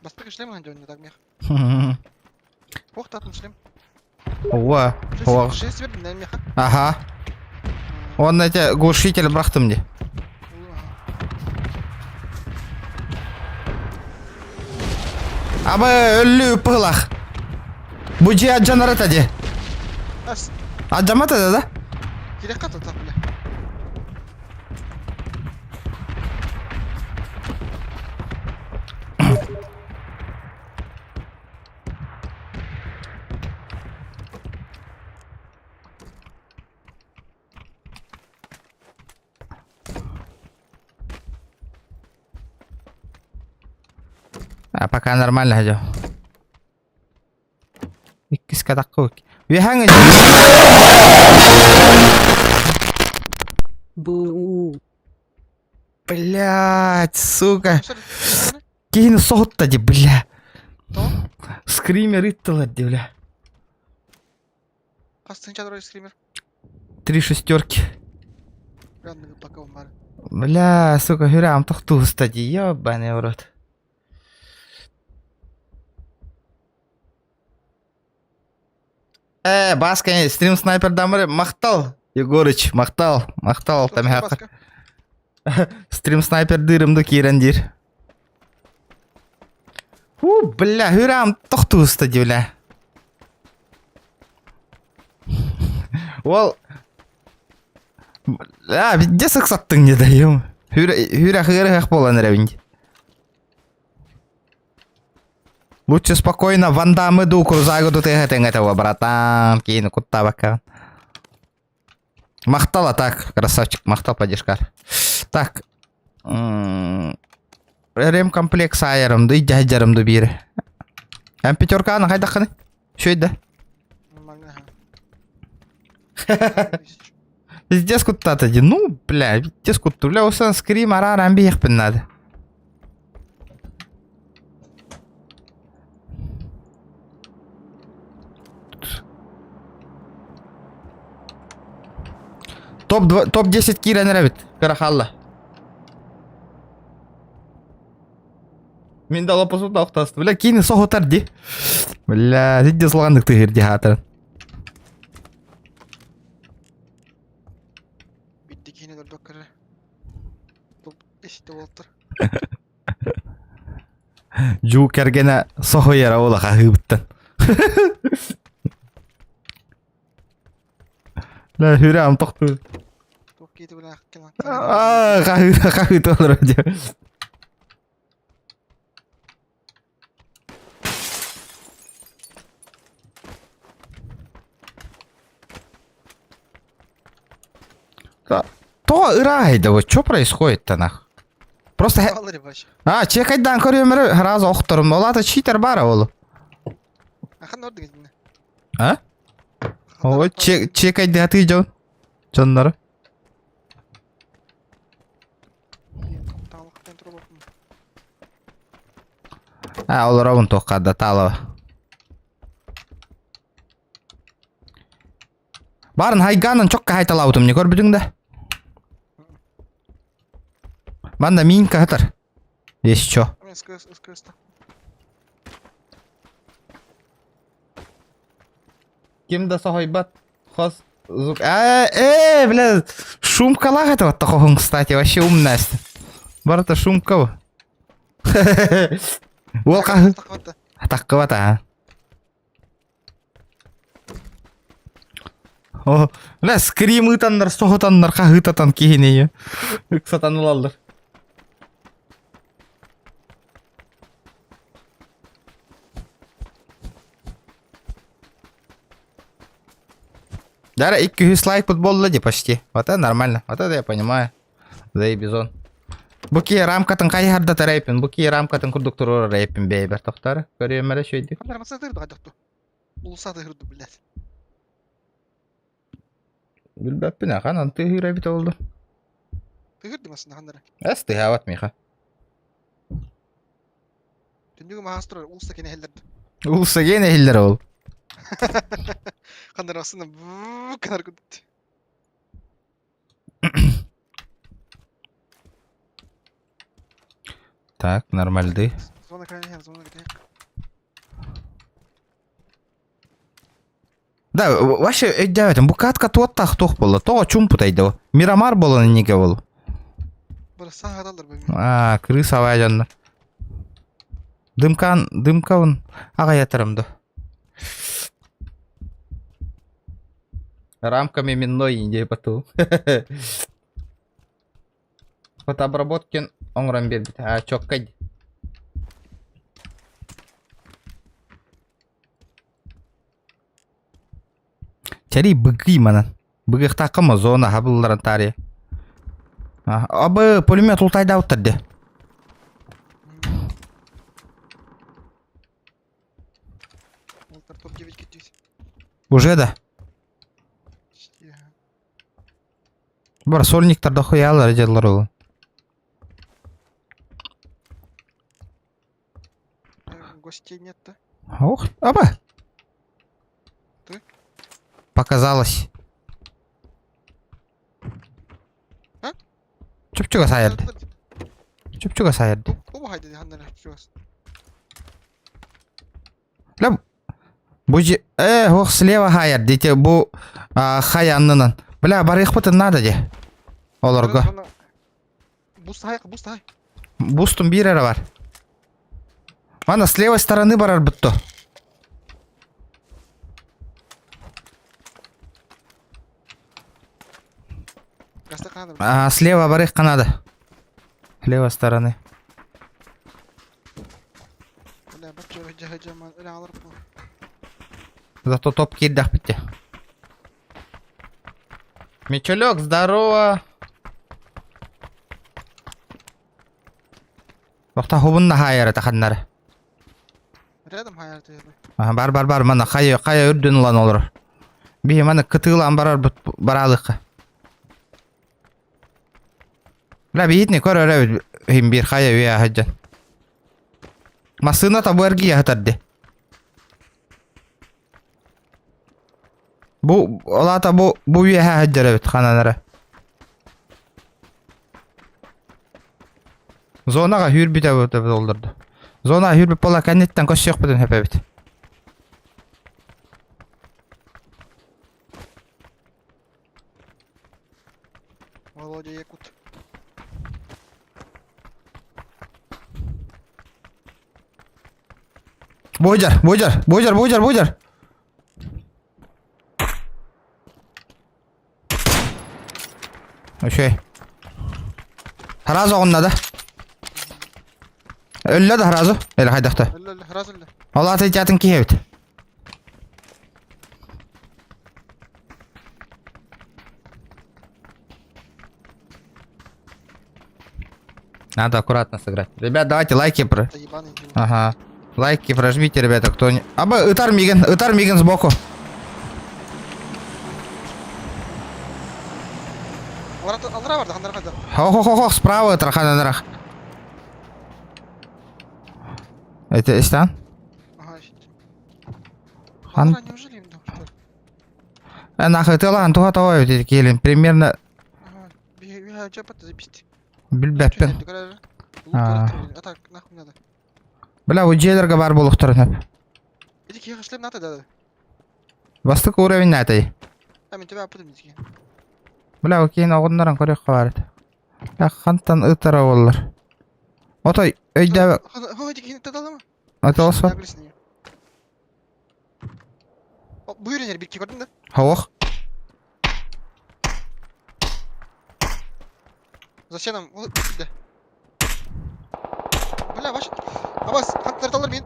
Бастакы шлем һанжон так мех. Ох, татын шлем. Ова. Ова. Шесть вердим меха. Аха. Он эти глушитель бырахтым дии. Абы өллүү пылах. Бу дьиэ адьанарата дии. Адьамата да да? Кириэххэ тутах бля. А пока нормально идем. Иккис катакка Үөһээҥ Бу. Блять, сука. Киһини соһутта дии, бля. Скример ыттылар дии, бля. Хас скример. Три шестерки. Бля, сука, хүрэ амтах тууста дии, ёбаный в рот. Э, Баска, стрим снайпер дамыр, махтал, Егорыч, махтал, махтал, там Баска. Стрим снайпер дырымды киирэн диир. Фу, бля, хүрам тохтууста дии, бля. Ол, бля, где сыксаттың не даем? Хүрэ хырых болан эрэбин. Лучше спокойно Ван Даммы дуу Крузагы ду тыһытыҥ этого, братан. Киин куттаабакка. Махтал, а так, красавчик, махтал, поддержка. Так. Ремкомплект айарым ду, дьаһайдарым ду биир. Эн пятерканы хайдаххыный? Үчүгэй да? Нормально, ага. Пиздец куттаата дии. Ну, бля, пиздец кутту. Бля, усан скрим арааран биһиэхпин наада. Топ 2, топ 10 киирэн эрэбит. Кыра хаалла. Мин да лопасу тохтост. Бля, кини соһутар ди. Бля, сидде сылғандык тыһыр ди хаатырын. Бидди киһини көрбөккө эрэ. Топ 10 буолтар. Дьуу кэргэнэ соһуйара ола хаһыыбыттан. Бля, хүрэ тохтуу. Туох киһи бля кэлэн. Аа, хаһыы хаһыы толору диэ. То ыраахайда вот что происходит-то нах? Просто Аллари баш. А, чекайдан көрүөмөрү сразу охторум. Ол ата читер бара ол. Ахан ордук итиннэ. А? Ой, чек чекайда ты дьон. Дьоннору. Таалыктан турабаппын. А, олоробун туоххарда таалаба. Барын хайгаанын чокка хайталаабытым не көрбүтүҥ да? Манна минка хатар. Есть чё. СКС, СКС. Ким да соһуйбат хос звук. Э, э, бля, шумкалаах это вот такой, кстати, вообще умная. Барыта шумка. Ол қахы. Тахвата. Таққыбат, а. О, бля, скрим ытаннар, соһутаннар, хаһыытатан киһини. Ыксатан ылаллар. Дара, 200 лайк футболла ди почти. Вот это нормально. Вот это я понимаю. Заебизон. Бу киһи рамкатын хайһарда рэпин, бу киһи рамкатын курдук туруора рэпин бэйбэр тохтар. Көрүөмэрэ шөйдү. Ханна масса тырды хайдахту. Улуса тырды, блядь. Билбэппин ахан анты хыра бит олду. Тырды масына ханнара. Эс тыһаабат миха. Түндүгү маастыр улуса кене хеллерди. Улуса кене хеллер ол. Ханнара масына канар күтти. Так, нормальды. Зона крайне, зона крайне. Да, вообще, өйдөөтүм, бу катка туоттаах туох буолла, тоҕо чуумпутай да Мирамар буолан иннигэ бол. Бара саһаралар бу. А, крыса дьоннор. Дымкан, дымкабын аҕайатарым да. Рамками минной индей поту. Фотообработкин оҥорон биэрбит. А, чоккай. Чари быгый манан. Быгыхтааккама зона хабылларан таарыйа. Абы пулемет ултайдаабыттар де. Олтар топ-9 кетти. Уже да. Бар сольниктар дохуялар дьаллар ол. Гостей нет да? Ох, аба. Ты? Показалось. А? Чупчуга сайырды. Чупчуга сайырды. Оба хайды ханнара чугас. Ля. Бу же... Э, ох, слева хайар, дети, бу хай аннынан. Бля, барыахпытын надо де. Олорго. Буст хай, буст хай. Бустум биир эрэ бар. Мана с левой стороны барарбыт то. А, слева барыахха надо. Левой стороны. Зато топ киирдэхпит де. Мичелек, здорово! Охта хубун наһаайара таханнары. Рядом хайар тыйды. Аха, бар бар бар мана хайа хайа үрдүн ылан олорор. Биһи маны кытыылаан барар бараалыхха. Бля биһитни көр өрө хим бир хайа үйэ хаджан. Массыына табу эргийэ хатарды. Бу олаата бу бу үөһэ сылдьар эбит ханан эрэ. Зонаҕа сүүрбүтэ олордо. Зонаҕа сүүрбүт буолла кэнниттэн көрсүөхпүтүн сөп эбит. Володя Якут. Буодьар, буодьар, буодьар, буодьар, буодьар. Үчүгэй. Сразу оҕунна да. Өллө да сразу. Или хайдахта. Өллө, өллө, сразу өллө. Ол аты итятын киһи эбит. Надо аккуратно сыграть. Ребят, давайте лайки про... Это ебаный Дима. Ага. Лайки прожмите, ребята, кто не... Аба, ытар миигин, ытар миигин сбоку. Аллара барды, ханнара кайда. Хо-хо-хо-хо, справа трахананарах. Это истан? Ага, Хан... Аллара неужели им дал, что ли? Э, нахуй ты лан, туха того келин. Примерно Ага, би жапат забить. билбэппин. А так, нахуй надо. Бля, у дьиэлэргэ баар буолуохтарын сөп. Иди киһи шлем надо, да. Бастакы уровень наатай. А мен тебя апытым дики. Бля, окей, оҕоннорон көрүөххэ баар этэ. Бля, хантан ытара буоллар. Отой өйдөөбө... Хо, дики тадалама. Отолосо. Бу үйренер бир көрдүң да? Хауах. За сеном, ол да. Бля, ваш... Абас, хантар мин.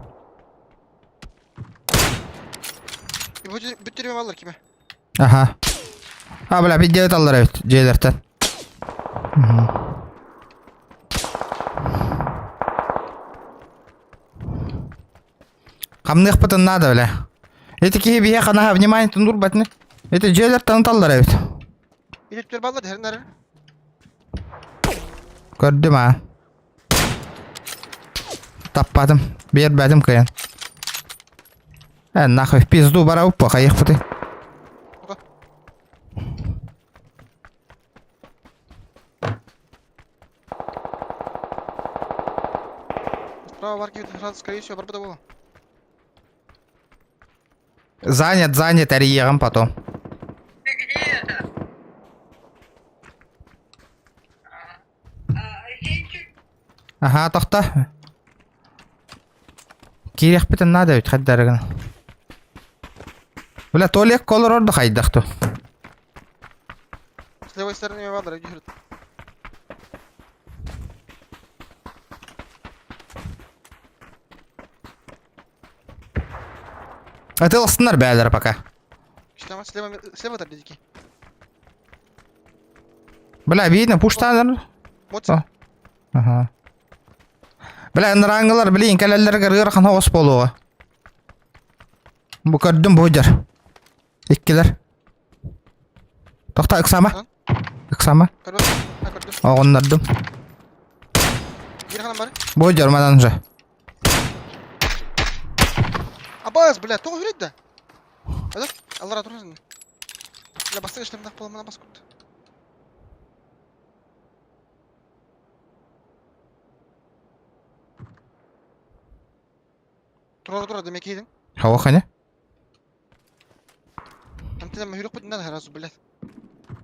Бүттереме баллар киме. Аха. А, бля, бидде ыталлар эбит, дьиэлэртэн. Хамныахпытын надо, бля. Эти киһи биһиэхэ наһаа внимание туннурбатыны. Эти дьиэлэртэн ыталлар эбит. Илиттер баллар дэрнер. Көрдүм аа. Таппатым. Биэрбэтим кыайан. Э, нахуй в пизду барабыт хайыахпытый. Справа варки сразу, скорее всего, барбада было. Занят, занят, эрийиэҕим потом. Ты где? Аһаа, тохто. Киириэхпитин наада эбит хайдары гына. Бля, туалет олорор да хайдах ту. С левой стороны вадра, иди Атыластыннар бээлэр пока. Слева, слева, слева дики. Бля, видно, пуштаныр. Вот. Ага. Бля, ынырааҥҥылар, блин, кэлэллэригэр ыарахан оҕус буолуоҕа. Бу көрдүм бу дьар. Иккилэр. Тохто, ыксама. Ыксама. Оҕуннардым. Бу дьар манан же. Абас, бля, тоҕо үрүйд да? Аллара турсын. Бля, бастык ишлемдах боламына бас кут. Тура тура демек кейдің. Хава хане? Эмтэнэ мөһүрүк бутунан сразу, блядь.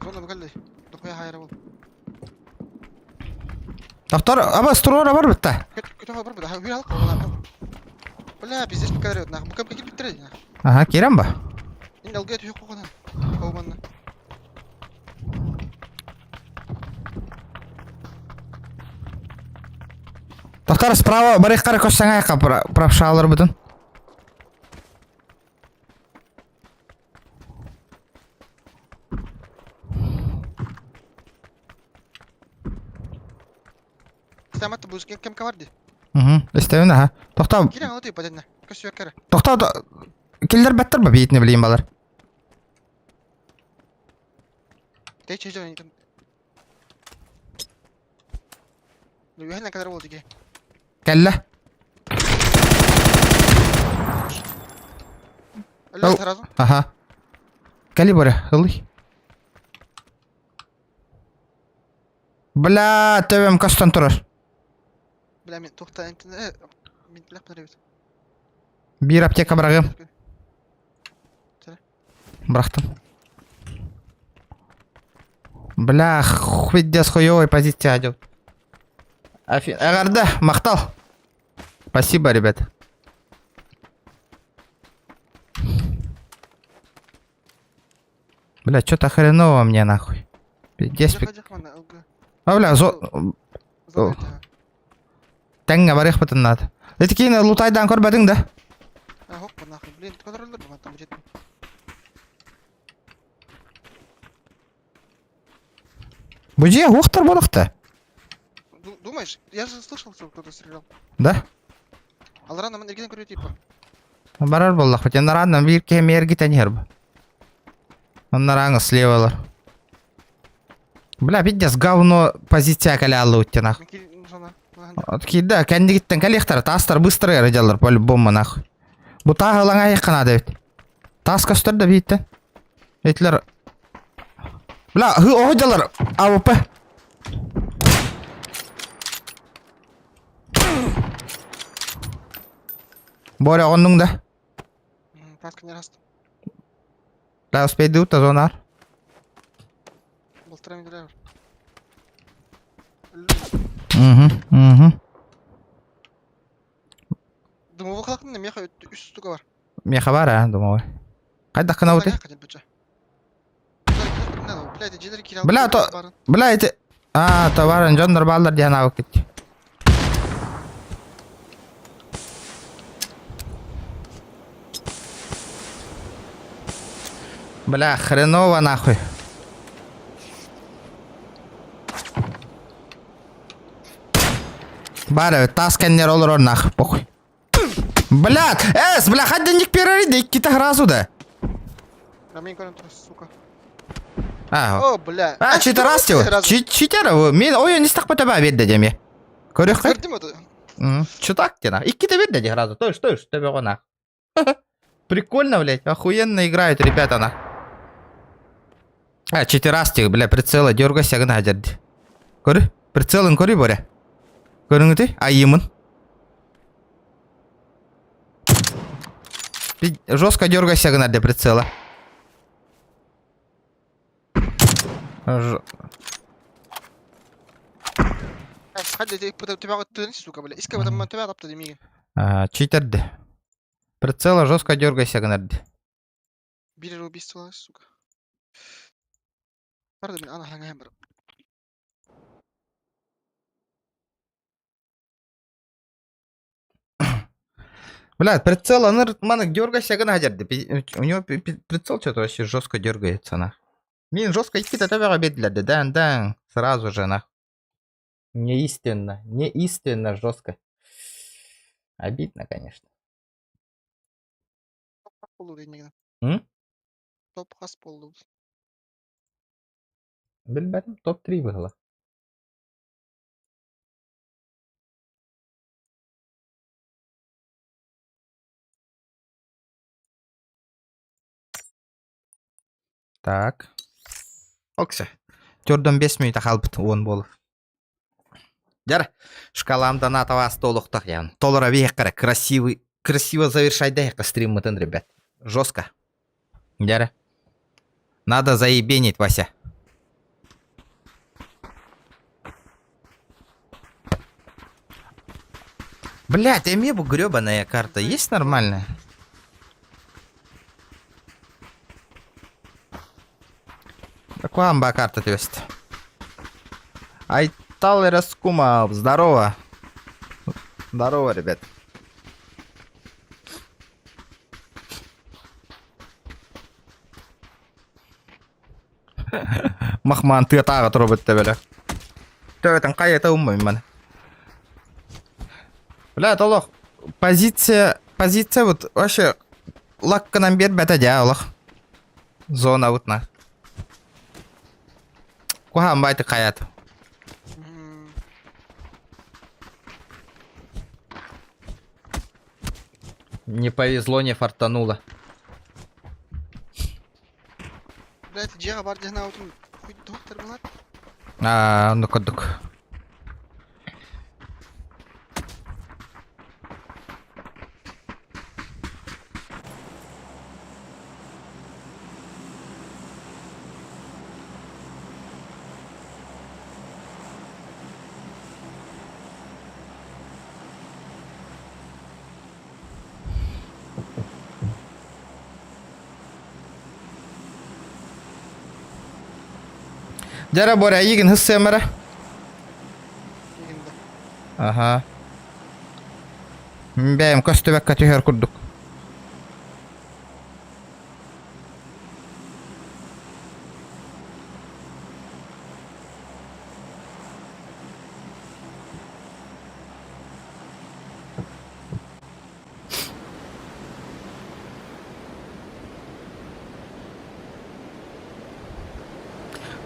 Зона букаллы. Дохуя хайра бол. Доктор, аба струора бар битта. Көтө бар бу да. Хүйр алып калган. Бля, пиздец букаллы нах. Бу кем кирип биттер. Ага, кирен ба. Инде алга түйөк койгон. Кауманна. Доктор, справа барык кара көссәң аяққа правшалар бүтін. Стамат бу кем кем бар ди. Угу, истебин аха. Тохта, Кирен алды паденна. Көсү кара. тохта, киллер беттер ба биитне билейин балар. Тей чежен. Нүһәнә кадәр булды ки. Кэллэ. Әллә сразу. Аха. Кали бара, ылый. Бля, төбөм костон турар. Бля, мин тохта эмтене мин билеп бит. Бир аптека бырагым. Бырахтым. Бля, пиздец хуёвый позиция идет. Агарда, махтал. Спасибо, ребят. Бля, что-то хреново мне нахуй. Пиздец. А, бля, зо... Тәңгә барых бытын надо. Эти кейін лутайдан көрбәдің да? А, хоп, нахуй. Блин, контроллер бар там жеттім. Бу же уқтар болықты. Думаешь? Я же слышал, что кто-то стрелял. Да? Алрана мен эргеден көрү типа. Барар боллах бит. Нараннан бир кем эргитен херб. Оннараҥы слевалар. Бля, пиздец, говно позиция калялы уттенах. Кида, кәндигиттен калехтар, тастар быстро ярыдалар по-любому нахуй. Бу тағылаңа яқына да бит. Тас көстөр да битте. Этлер. Бля, хы оһдалар АВП. Боря оннуң да. Тас кенер аст. Бля, успейды ута зонар. Былтыра миндер. Угу, угу. Дымовы халактын меха үс штука бар. Меха бар, а, думаю. Кайда кына ути? Бля, то... Бля, эти... А, товарын жондар балдар диэн абык кетти. Бля, хреново нахуй. Бары, тас кеннер олор нах, похуй. Бля, эс, бля, хадденник перерыды, икки разу да. Рамин көрөм тур, сука. А, О, бля. А, читерас его. Читер, мен ойын истақ бөтө берді деме. Көрек қай? Көрдүм это. Чутак те нах. Икки берді де разу. То что, что тебе нах. Прикольно, блядь, охуенно играют ребята на. А, читерастик, бля, прицела дергайся гына жерди. Көрү? Прицелын көрү боря. Көрүңү ты? Айымын. Жестко дергайся гына для прицела. Читерди. Прицела жестко дергайся гынарды. Бир убийство, сука. Барды мен ана хаңайым бар. Бля, прицел, он маны дергайся гына жерди. У него прицел что-то вообще жестко дергается, нах. Мин жестко идти до тебя обидлядды, да, да, сразу же, нах. Неистинно, неистинно жестко. Обидно, конечно. М? Топ хас болду. Билбетим, топ-3 выгла. Так. Окса. Төрдөн 5 минут халбыт 10 болу. Жар, шкаламда натава столуқтақ ян. Толора бейқара красивый, красиво завершай да стриммытын, ребят. Жестко. Жара. Надо заебенить, Вася. Блять, эмиэ бу гребаная карта есть нормальная? Какой ба карта түст? Айтал Раскумов, здорово. Здорово, ребят. Махман тыатааҕы турабыт төбөлө. Төбөтүн хайата уммайм маны. Бля, олох позиция, позиция вот вообще лаккынан биэрбэтэ дьэ олох. Зона вот на. Куһаан байтык хайат. Не повезло, не фартануло. Блядь, дьиэҕэ бар диэн аутун хуй доктор булар. Аа, ну курдук. Дьэ Боря, эйигин хыссыам эрэ. Аха. Бэйэм көстүбэккэ түһэр курдук.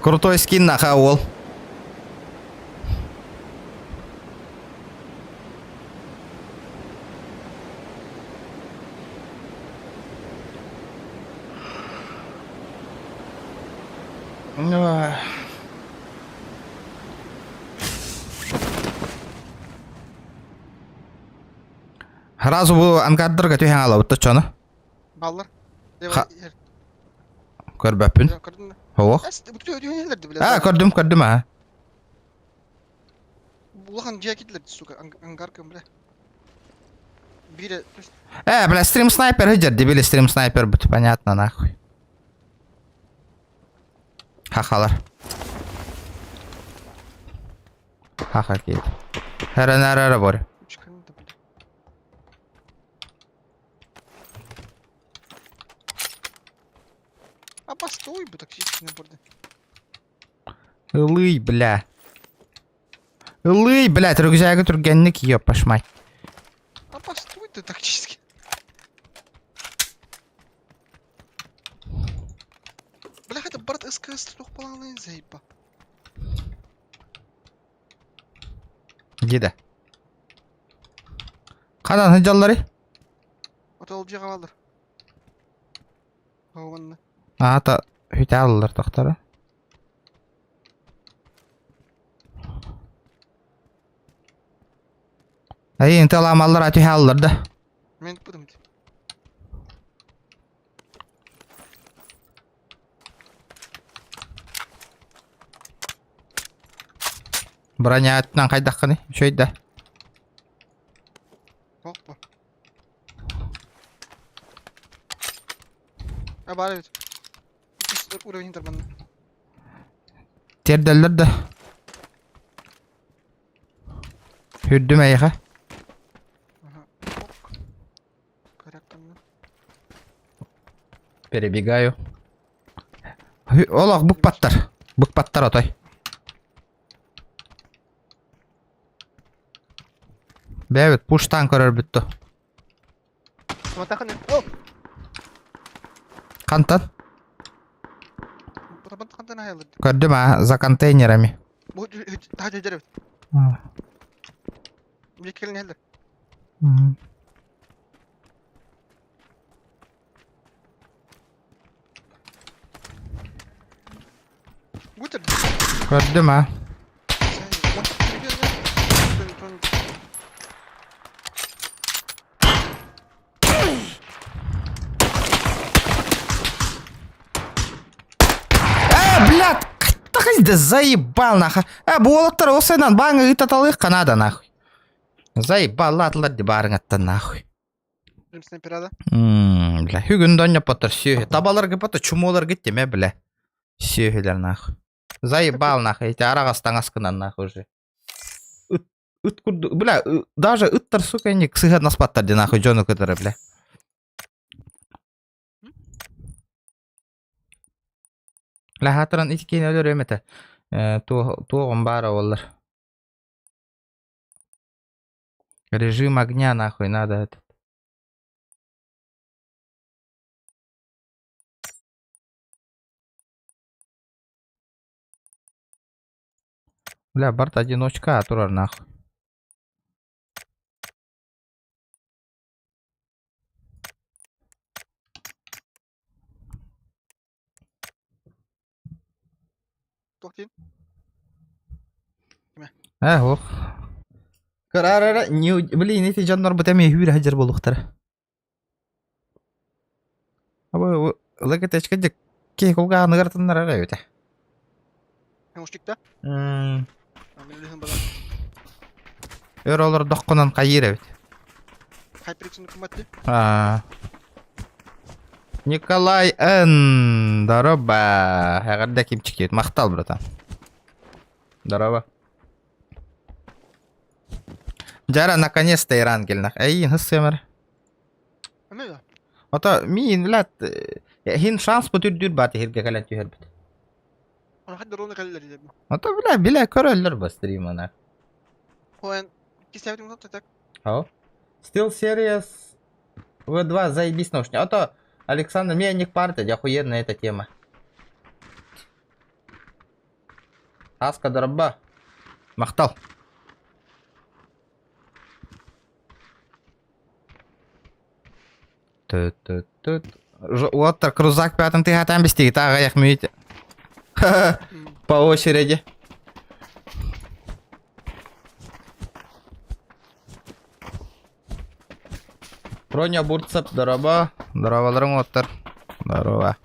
Крутой скин наха уол. Сразу бу ангардарга түһэн аалабыт точону. Баллар. Ха. Көрбөппүн. Оох. А, көрдүм, көрдүм а. Улахан дьиэ китлер, сука, ангарка, бля. Бире... Э, бля, стрим снайпер сылдьар, дебили стрим снайпер бут, понятно, нахуй. Хахалар. Хаха киит. Эрэ бор. А постой бы токсичный борды. Ылый, бля. Ылый, блядь, рюкзагы түргэнник, ёпаш мать. А постой ты тактически. Бля, это брат СКС тух заеба. Гиде. Ханан сылдьалларый? Отол дьиэҕэ бааллар. Уонна. Аата үтэ аллар тохтара. Айын таламаллар атүһэ аллар да. Мен туппутум дии. Бронятынан хайдаххыный? Үчүгэй да. Хоппа. А баар эбит. Уровень тарбанна. Тиэрдэллэр да. Үрдүм эйиэхэ. Перебегаю. Олох букпаттар. Букпаттар отой. Бэбит пуштан көрөр бүттү. Хантан? Көрдүм а, за контейнерами. Көрдүм а. Выходи, да заебал нахуй. А, буолаттар ол сайынан бааҥа ыытаталыахха наада нахуй. Заебаллаатылар ди баарыҥаттан нахуй. Снайперада. Ммм, бля, бүгүн донньоппоттор сүөһү. Табаларга пото чумуоларга тиме, бля. Сүөһүлэр нахуй. Заебал нахуй, эти араҕас таҥаскынан нахуй уже. Ыт, ыт курдук, бля, даже ыттар, сука, не сыһыаннаспаттар ди нахуй дьону кытары, бля. Лаһаатыран ити киһини өлөрүөм этэ. Э, туоҕум баара буоллар. Режим огня нахуй надо этот. Бля, барт одиночка турар нахуй. Туох диин? Э, ох. Кырарара, не, блин, эти дьоннорбут эмиэ үүрэ сылдьар буолуохтара. Абы, лыгытечка дьик киһи кулгааныгар тыннарар эбитэ. Наушник да? М, Мин үлэһин балар. Өр олордоххунан хайыыр эбит. HyperX-ны кымматты. А. Николай Н. Здорово. Эҕэрдэ кимчик Махтал, братан. Здорово. Жара, наконец-то Иран келнах. Эй, хыс сэмэр. Аны да. Ото миин, блядь, хин шанс бу түрдүр бат иһирге кэлэн түһэрбит. Аны хадда ровно кэллэр диэбин. Ото, бля, билэ көрөллөр бу стримана. Хоэн кисэбитин утат так. Ау. Still Serious V2 заебись наушник. А то Александр, мне не парта, охуенная эта тема. Аска дорба. Махтал. Тут-тут-тут. Вот так крузак пятым ты хатам бести, та гаях мүйт. По очереди. Броня Бурцев, здорово. Здорово, оттар. Здорово.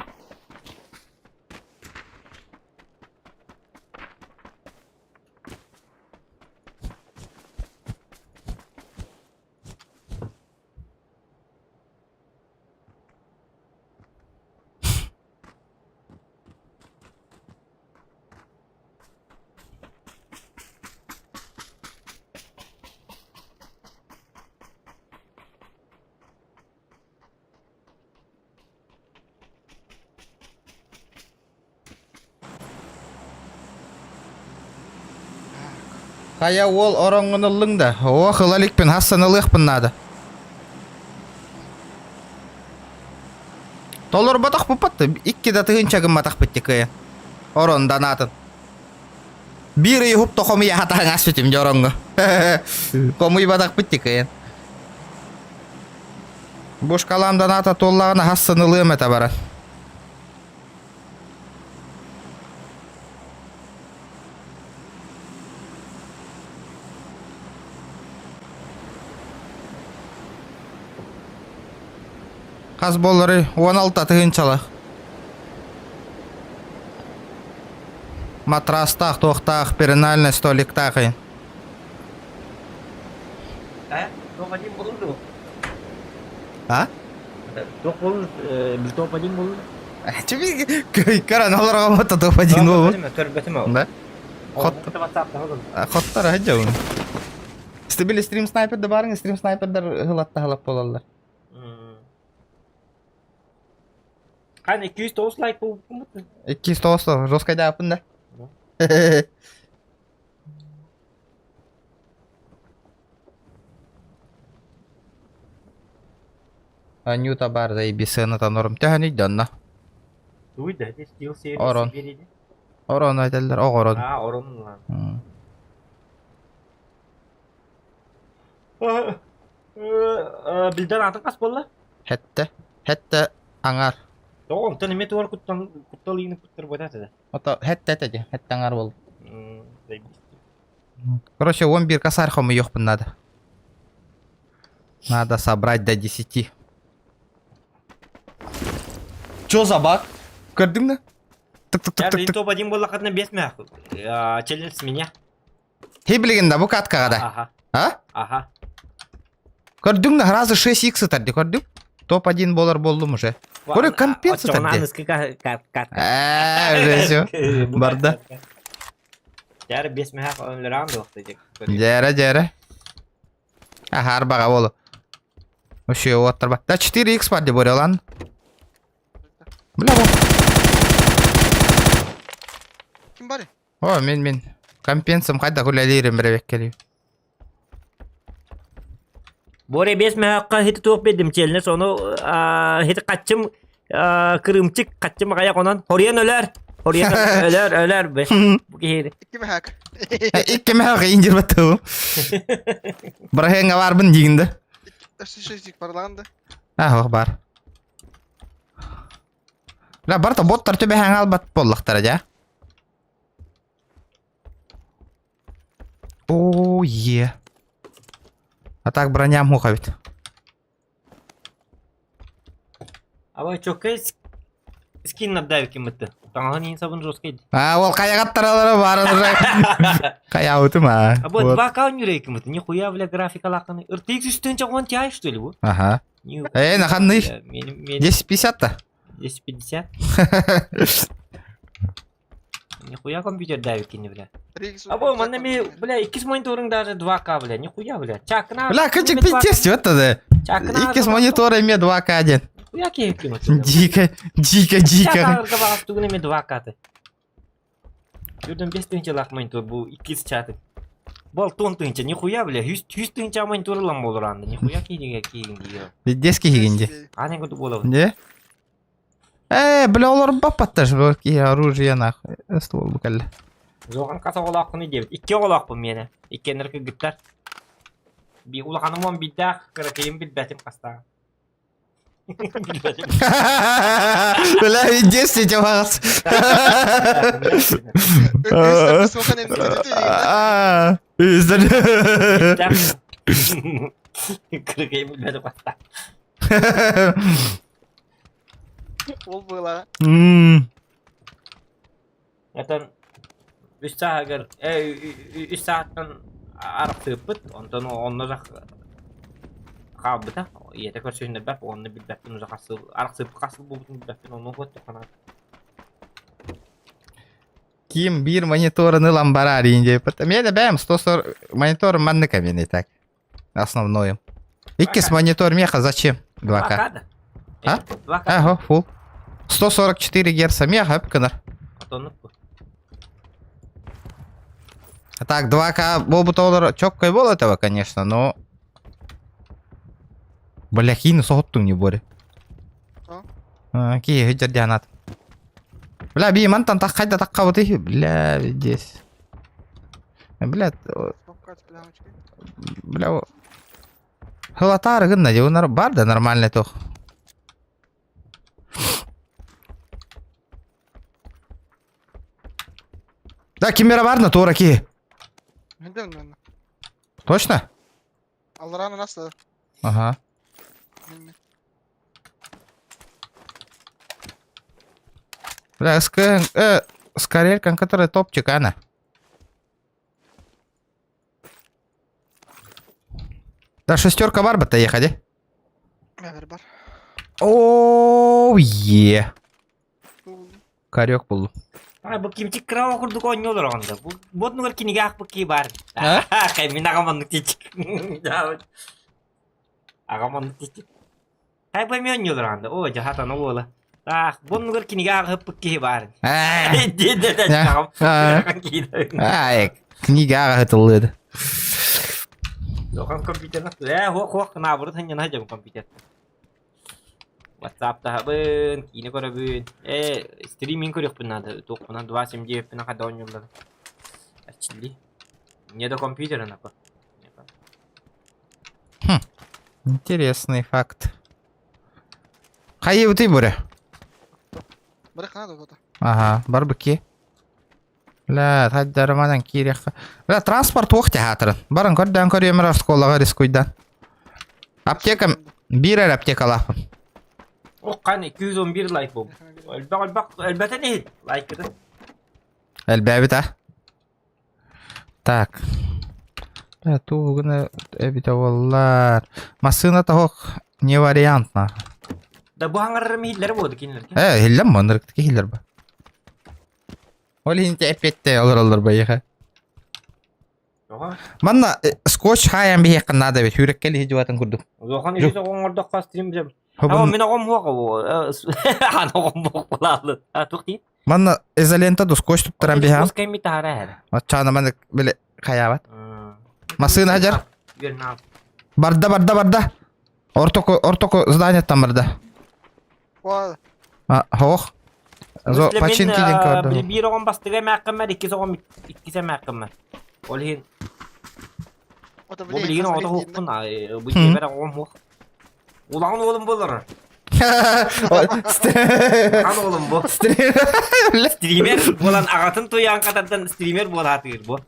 Хайа уол ороҥҥун ыллыҥ да? Ох, ыла иликпин, хас саналыахпын наада. Толорботох буппат, икки да тыһыынча гымматахпыт кыайан. Орон данаатын. Биир ый уһуп хомуйа хатаһан аспытым дьэ ороҥҥо. Хомуйбатахпыт кыайан. Бушкалаам данаата туоллаҕына хас саналыам этэ баран. Хас буолларый? 16 тыһыынчалаах. Матрастаах, туохтаах, перинальный столиктаах ыйын. Э, топ-1 болur дуо? А? Топ болur, bir топ-1 болur. Көрөн олорго топ-1 болбут. Көрбөтүм. Да? Хот. Хоттор сылдьабын. Стабили стрим снайпер да барың, стрим снайпердар ылатта халап болалар. Кан 209 лайк болуп 209 жестко дапын да. Анюта бар заебись, сыаната норм. Төһөнүй донно? Туй да, стил сервис Орон. Орон айталлар, оҕорон. А, орон лан. Билден атын қас болла? Хэтте. Хэтте аңар. Тоҕо онтон эмиэ тугар куттан куттал иини куттар буотаата да. Ото хэтте этэ хэтте аңар бол. Короче, 11 косарь хомуйуохпун надо. Надо собрать до 10. Чё за баг? Көрдүҥ да? Тык тык Я тык тык. топ-1 буоллаххытына 5 мэх. Челлендж с меня. Хей билигин да бу каткаҕа да. Аха. А? Аха. Көрдүҥ да сразу 6 х сытар ди көрдүҥ? Топ-1 болар боллум уже. Көрө компенс сытар ди. Аныскы кат. Ээ, уже все. Барда. Дьары 5 мэх өлөрөн дуохта дик. Дьэрэ дьэрэ. Аха арбаҕа болу. Вообще оттарба. Да 4х бар ди борелан. Бля бу. Ким бары? О, мин мин. Компенсам хайда үлэлиирим биребеккелүү. Боре 5 мехакка хити туох бердим челне сону хити каччым кырымчык каччым аяк онон хоруйан өлөр хоруйан өлөр өлөр бе бу киһи Икки мехак. Икки мехак индир баттыбым. Бырахыңа барбын дигинде. Өссө шестик барлаган да. Ах, бар. Бля, барта боттар төбөһәң албат боллахтара дьэ. О, е. А так броням муха ведь. Абай чоккай скин надавик мытты. Таҥаһын иин сабын жесткий. А, ол хайаҕаттаралара баар уже. Хайаабытым а. А бу 2К нүрейки мытты. Нихуя, бля, графика лаканы. RTX үстүн чагон тяй, что ли, бу? Ага. Э, наханный. 1050-то. 1050. Нихуя компьютер давит кини, бля. А бу, манна ми, бля, иккис мониторың даже 2К, бля, нихуя, бля. Чакна. Бля, кычык пиздец, вот это. Иккис монитор эме 2К один. Нихуя киһи мытты. Дико, дико, дико. Чакна тугун эме 2К ты. Юрден 5 тыһынча лах монитор бу иккис чаты. Бол тон тыһынча, нихуя, бля, 100 тыһынча монитор ылан болор анда. Нихуя киһиге киһигин дии. Пиздец киһигин Аны куту болов. Не? Э, бля, олар баппаттар, бу киһи оружие нахуй. Ствол бу кэллэ. Зоған қаса олаққыны дебит. Икки олақпын мені. Иккеннер кыргыттар. Би улаханым он биддах, кыракыйым билбэтим хастаан. Билбэтим. Бля, пиздец, тебе багас. Сохан А, Үстер. Кыракыйым билбэтим хастаан. Ол было. М. Это үс саагар, үс сааттан арахсыыппыт, онтон онно жах хаалбыта. Ийэтэ көрсүһүннэрбэт, онно билбэппин уже хасыл, арахсыыппыт хасыл буолбутун билбэппин, онно хуоттуххана. Ким биир мониторын ылан бараар диэппит. Миэнэ бэйэм 140 монитор маннык эмиэ так. Основной. Иккис монитор меха зачем? 2К. 2К да? А? 2К. Ага, фул. 144 герца меха өп Отоннук бу. Так, 2К буолбут четкой был этого, конечно, но... Бля, хин соһуттуҥ не боре. А? Ки, хыджар Бля, би мантан так хайда такка вот их, бля, здесь. Бля, бля, Хылатары гынна, де, бар да нормальный тох. Да, кимера бар на тура ки. Точно? Аллараны nasıl? Ага. Бля, ск... Э, скорее, который топчик, она. Да, шестерка бар бы-то ехали. Бар. Оу, е. Корек был. А, бу кимчик крава курдук оонньуулар оҕонда. Бу бот нугар кинигэ аахпыт киһи баар. Мин аҕам оннук тичик. Аҕам оннук тичик. Хай бу эмиэ оонньуулар оҕонда. Оо, дьаһатана уола. Таах, бу оннугар кинигэ ааҕыппыт киһи баар. Аҕам Ай, книга ааҕытыллыды. Охан компьютерна э, хуох хуох наоборот ханньана дьон компьютер. WhatsApp таһабын, киинэ көрөбүн. Э, стриминг көрүөхпүн наада. Туохпунан 2.79-пин хада оонньууллар. Ачилли. Не до компьютера напа. Хм. Интересный факт. Хайы ты буре? Барык надо вот. Ага, барбыки. Бля, таддарманан кириэх. Бля, транспорт туох театрын. Баран көрдөөн көрүөмөр оскуолаҕа рискуйдан. Аптека биир эрэ аптекалаахпын. О, каны 211 лайк бу. Элбэх элбэх элбэтэн иһит лайкытын. Элбээбит а. Так. Тугуна эбитэ буоллар. Массыына тоһох не вариант на. Да бу хаҥарарым иһиллэр буолду кинилэргэ. Э, иһиллэр маннык иһиллэр ба. Ол иһин эппиэтте олороллор байыха. Манна скотч хаайан биһиэххэ наада эбит. Хүүрэккэ лиһи дьуатын курдук. Улахан үс оҕоҥордоххо стрим дем. Ама мин оҕом хуох ан оҕом буох булаалы. А тух дии? Манна изолента ду скотч туттаран биһаам. Скотч кэмми таһара эр. Оччоона маннык били хайаабат. Массыына хадьар. Барда барда барда. Ортоку ортоку зданиеттан барда. А, хоох. Зо починки диэн көрдüm. Биир оҕом бастыга эмээххиммэр, иккис оҕом иккис эмээххиммэр. Ол иһин бу билигин оҕото хуохпун, бу дьиэбэр оҕом хуох. Улахан уолум буолар. Улахан уолум бу. Стример буолан аҕатын туйаан хатардан стример буолаатыыр бу.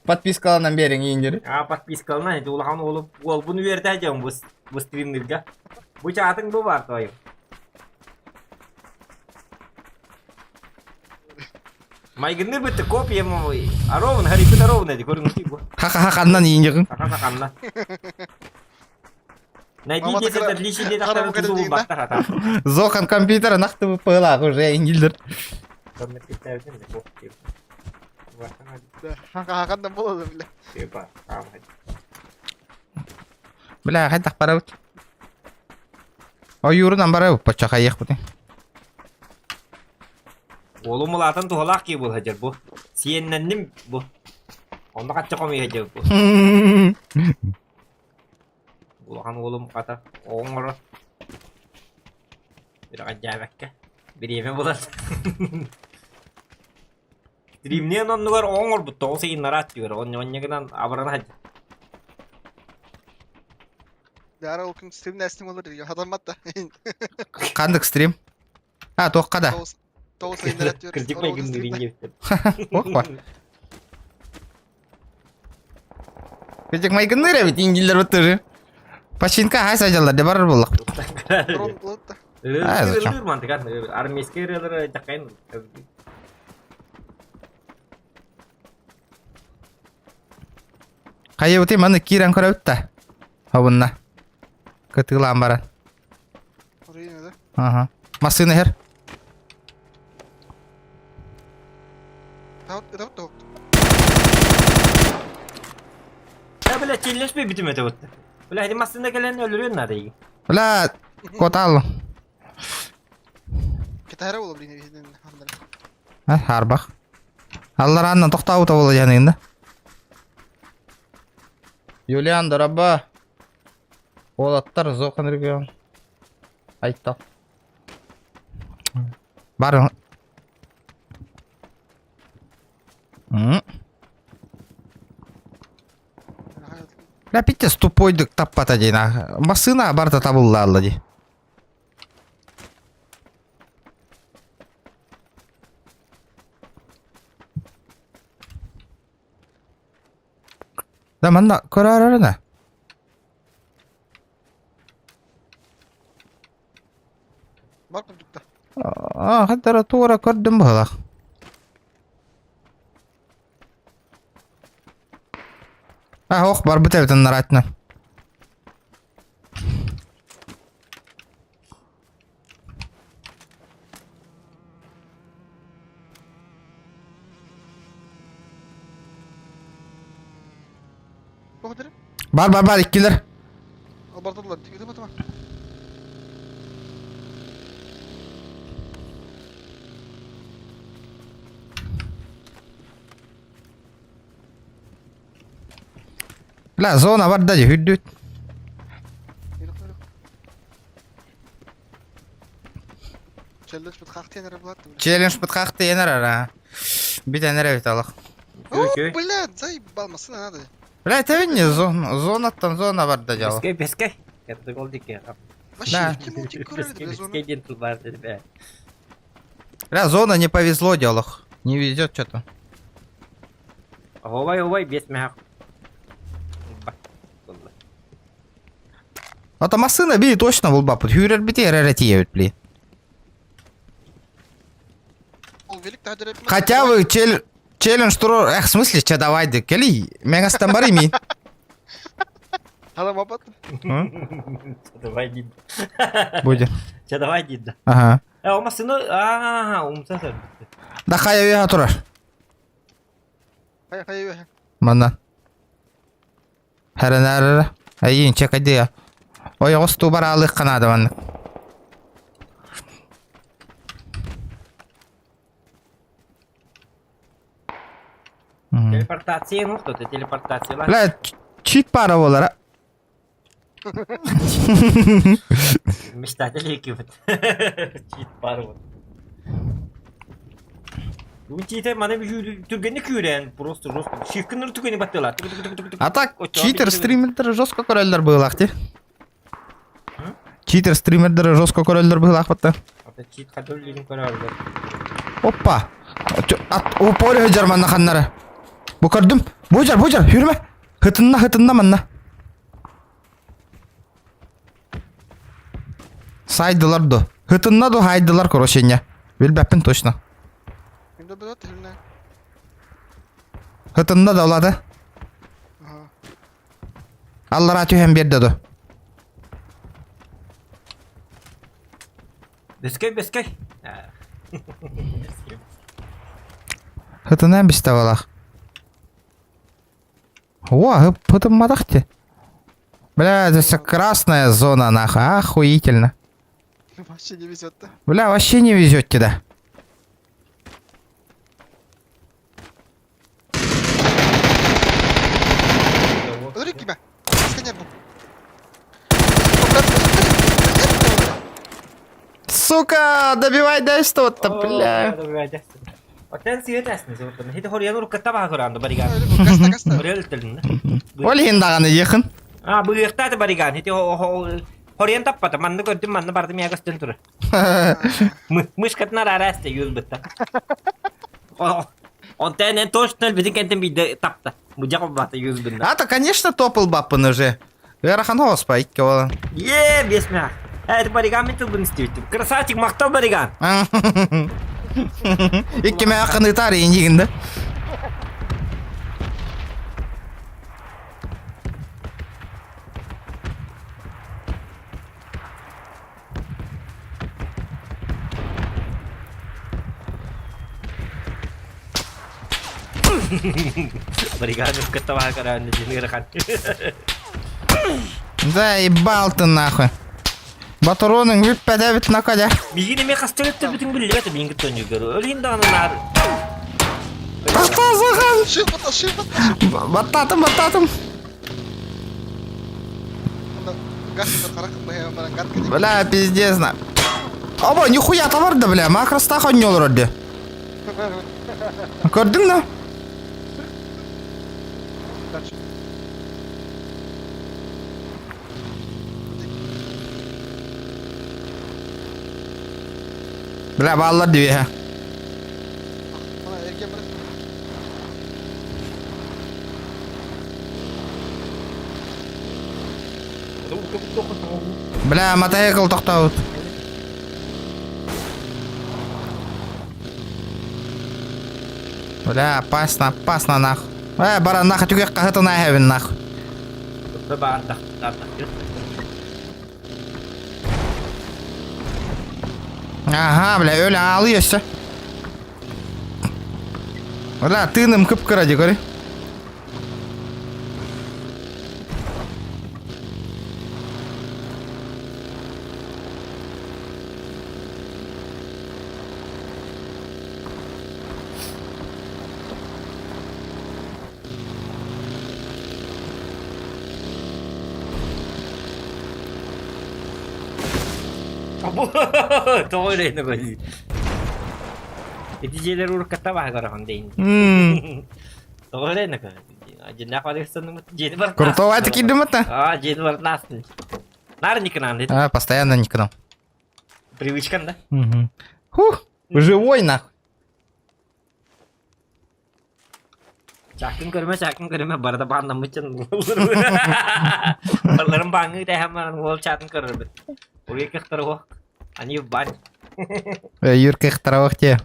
Подпискаланан бериң иингери. А подпискалана эти улахан уолум уолбун үөрдэ дьон бу бу стримнирга. Бу чаатыҥ бу бар тойум. Майгынныр бытты копия мой. Аровн, харипит аровн эди көрүҥ бу. Ха-ха-ха аннан иингерин. Ха-ха анна. Найдите этот отличий де тахтары тузу баттар ата. Зохан компьютер нахты выпылах уже ингилдер. Хакандан болады, бля. Бля, хайдах барабыт. Ойуурунан барабыт бачча хайыахпыт. Уолум улаатан туһалаах киһи буол сылдьар бу. Сиэннэнним бу. Онно хачча хомуйа сылдьар бу. Улахан уолум хата оҥоро. Үрэҕэддээбэккэ. Бириэмэ булан. Стримниэн оннугар оҥорбут тоҕус ыйыннараат түгэр. Онньо гынан абырана сылдьар. Дара ол күн стрим нәстим olur diyor. Хатаммат да. Ханнык стрим? А, туохха да? Тоғыз ыйыннараат diyor. Кырдьык майгынныырын диэбиттэр. Ох, Кырдьык майгынныыр эбит ингиллер тоже. Починка хай сажалар де барар боллах. А, зачем? Ырылыр мантыгар армейский ырылыр жакайын. Хайыбыты маны киирэн көрөбүт да. Хабынна. Кытыылаан баран. Ага. Массыына иһэр. Я, бля, челлешпей бүтүм өтө бутта. Бля, хadi массыына кэлэн өлөрүөн наада иги. Бля, котал. Китайра була блин виден. А, харбах. Алларааннан тохтообута буола дьаныгын да. Юлиан дороба. Уолаттар Зохан регион. Айтал. Бар. М. Бля, пиздец тупойдук таппата диэн. Массыына барыта табыллаалла дии. Да манна көрөөрөрүнэ. Бар курдук да. Аа, хаттара туора көрдүм быһылах. А, ох, барбыт эбитин наратина. Бар бар бар иккилер. Албартадылар. Тигиде батыма. Бля, зона бар да үрдүт. Челлендж бит хахты энер булат. Челлендж бит хахты энер ара. Бит энер бит алах. О, блядь, заебал, машина надо. Бля, это не зона, зонаттан зона бар да дьала. Бескей, бескей. Это гол дикий. Да. Бескей, бескей ден тулбар бе. Бля, зона не повезло делах. Не везет что-то. Овай, овай, бес мях. А то машина би точно был бапут. Хюрер бити РРТ блин. Хотя бы чел челлендж туруор, эх, в смысле, че давай де, кели, Мегастан бар ими. Хала мапат. Давай дид. Будет. Че давай дид. Ага. Э, ол массыына, аа, умса сөр. Да хайа үөһэ турар. Хайа хайа үөһэ. Манна. Хэрэнээрэ. Айин чекадия. Ойоҕос тубар аалык ханаада маннык. Телепортация ну кто-то телепортация. Бля, чит пара буолара. Мечтатель екибит. Чит пара вот. Чите маны түргенни күүрэн просто жестко. Шифкиннер түгени баттылар. А так читер стримердер жестко көрөллөр быылаах ти. Читер стримердер жестко көрөллөр быылаах батта. Ата чит хадыр көрөллөр. Опа! Ат опор жар манна ханнара. Бу көрдүм. Бу жар, бу жар, хүрмэ. Хытынна, хытынна манна. Сайдылар до. Хытынна до хайдылар короче не. Билбэппин точно. Хытынна да улады. Аллара түһэн биэрдэ до. Бескей, бескей. Хытынан бистэ балах. О, хытымматах те. Бля, это вся красная зона, нахуй. Охуительно. Вообще не везет-то. Бля, вообще не везет тебе. Өлөрүк кимэ? Сканер бу. Сука, добивай дайство-то, бля. Оттен сиетесни зоттон. Хити хорьян уруккатта баха көрәнді бариган. Каста, каста. Хорьян өлтөлүн. Ол иһин даҕаны йыхын. А, быгыахтааты бариган. Хити хорьян таппата. Манны көрдүм, манны бардым яга өстөн тура. Мышкатнар арасты юз бытта. Онтен эн точно битин кентен биде тапта. Бу бата юз бинна. А то, конечно, топыл баппын уже. Ыарахан хоспа икки болан. Е, бесмя. Это бариган мен тылбын истебиттим. Красавчик, мактал бариган. Икки мэ акын ытаар иинигинде. Бариган кытта караан жинырхан. Да ебал ты нахуй. Батароның бүппәдә бит накадя. Мигин эме хастырыпты бүтүн билбет мин кыттан жүгөр. Өлин дагы нар. Батазыган. Шил бата, шил бата. Баттатым, баттатым. Бля, пиздец на. Оба, нихуя товар да, бля, макростах он не вроде. Көрдің на? Бля, баллар дибе. Бля, мотоцикл тоқтаут. Бля, опасно, опасно нах. Э, бара нах, түге қахытын айхабин нах. Ага, бля, өлі алы өссө. Бля, тыным кып-кыра дегори. Тоҕо үлэйне көйүй. Ити дьиэлэр уруккатта баһа дейин. Тоҕо үлэйне көй. Дьиннээх барыгыстан дьиэни бар. Крутого это кидым это? А, дьиэни бар настын. Нар никынан дейт. А, постоянно никынан. Привычкан да? Хух, живой нахуй. Чакын көрмө, чакын көрмө, барда бааннаммытчын. Барларын баңы да хаман ол чатын көрөр. Урек кыхтар Они в бане. Юрка те.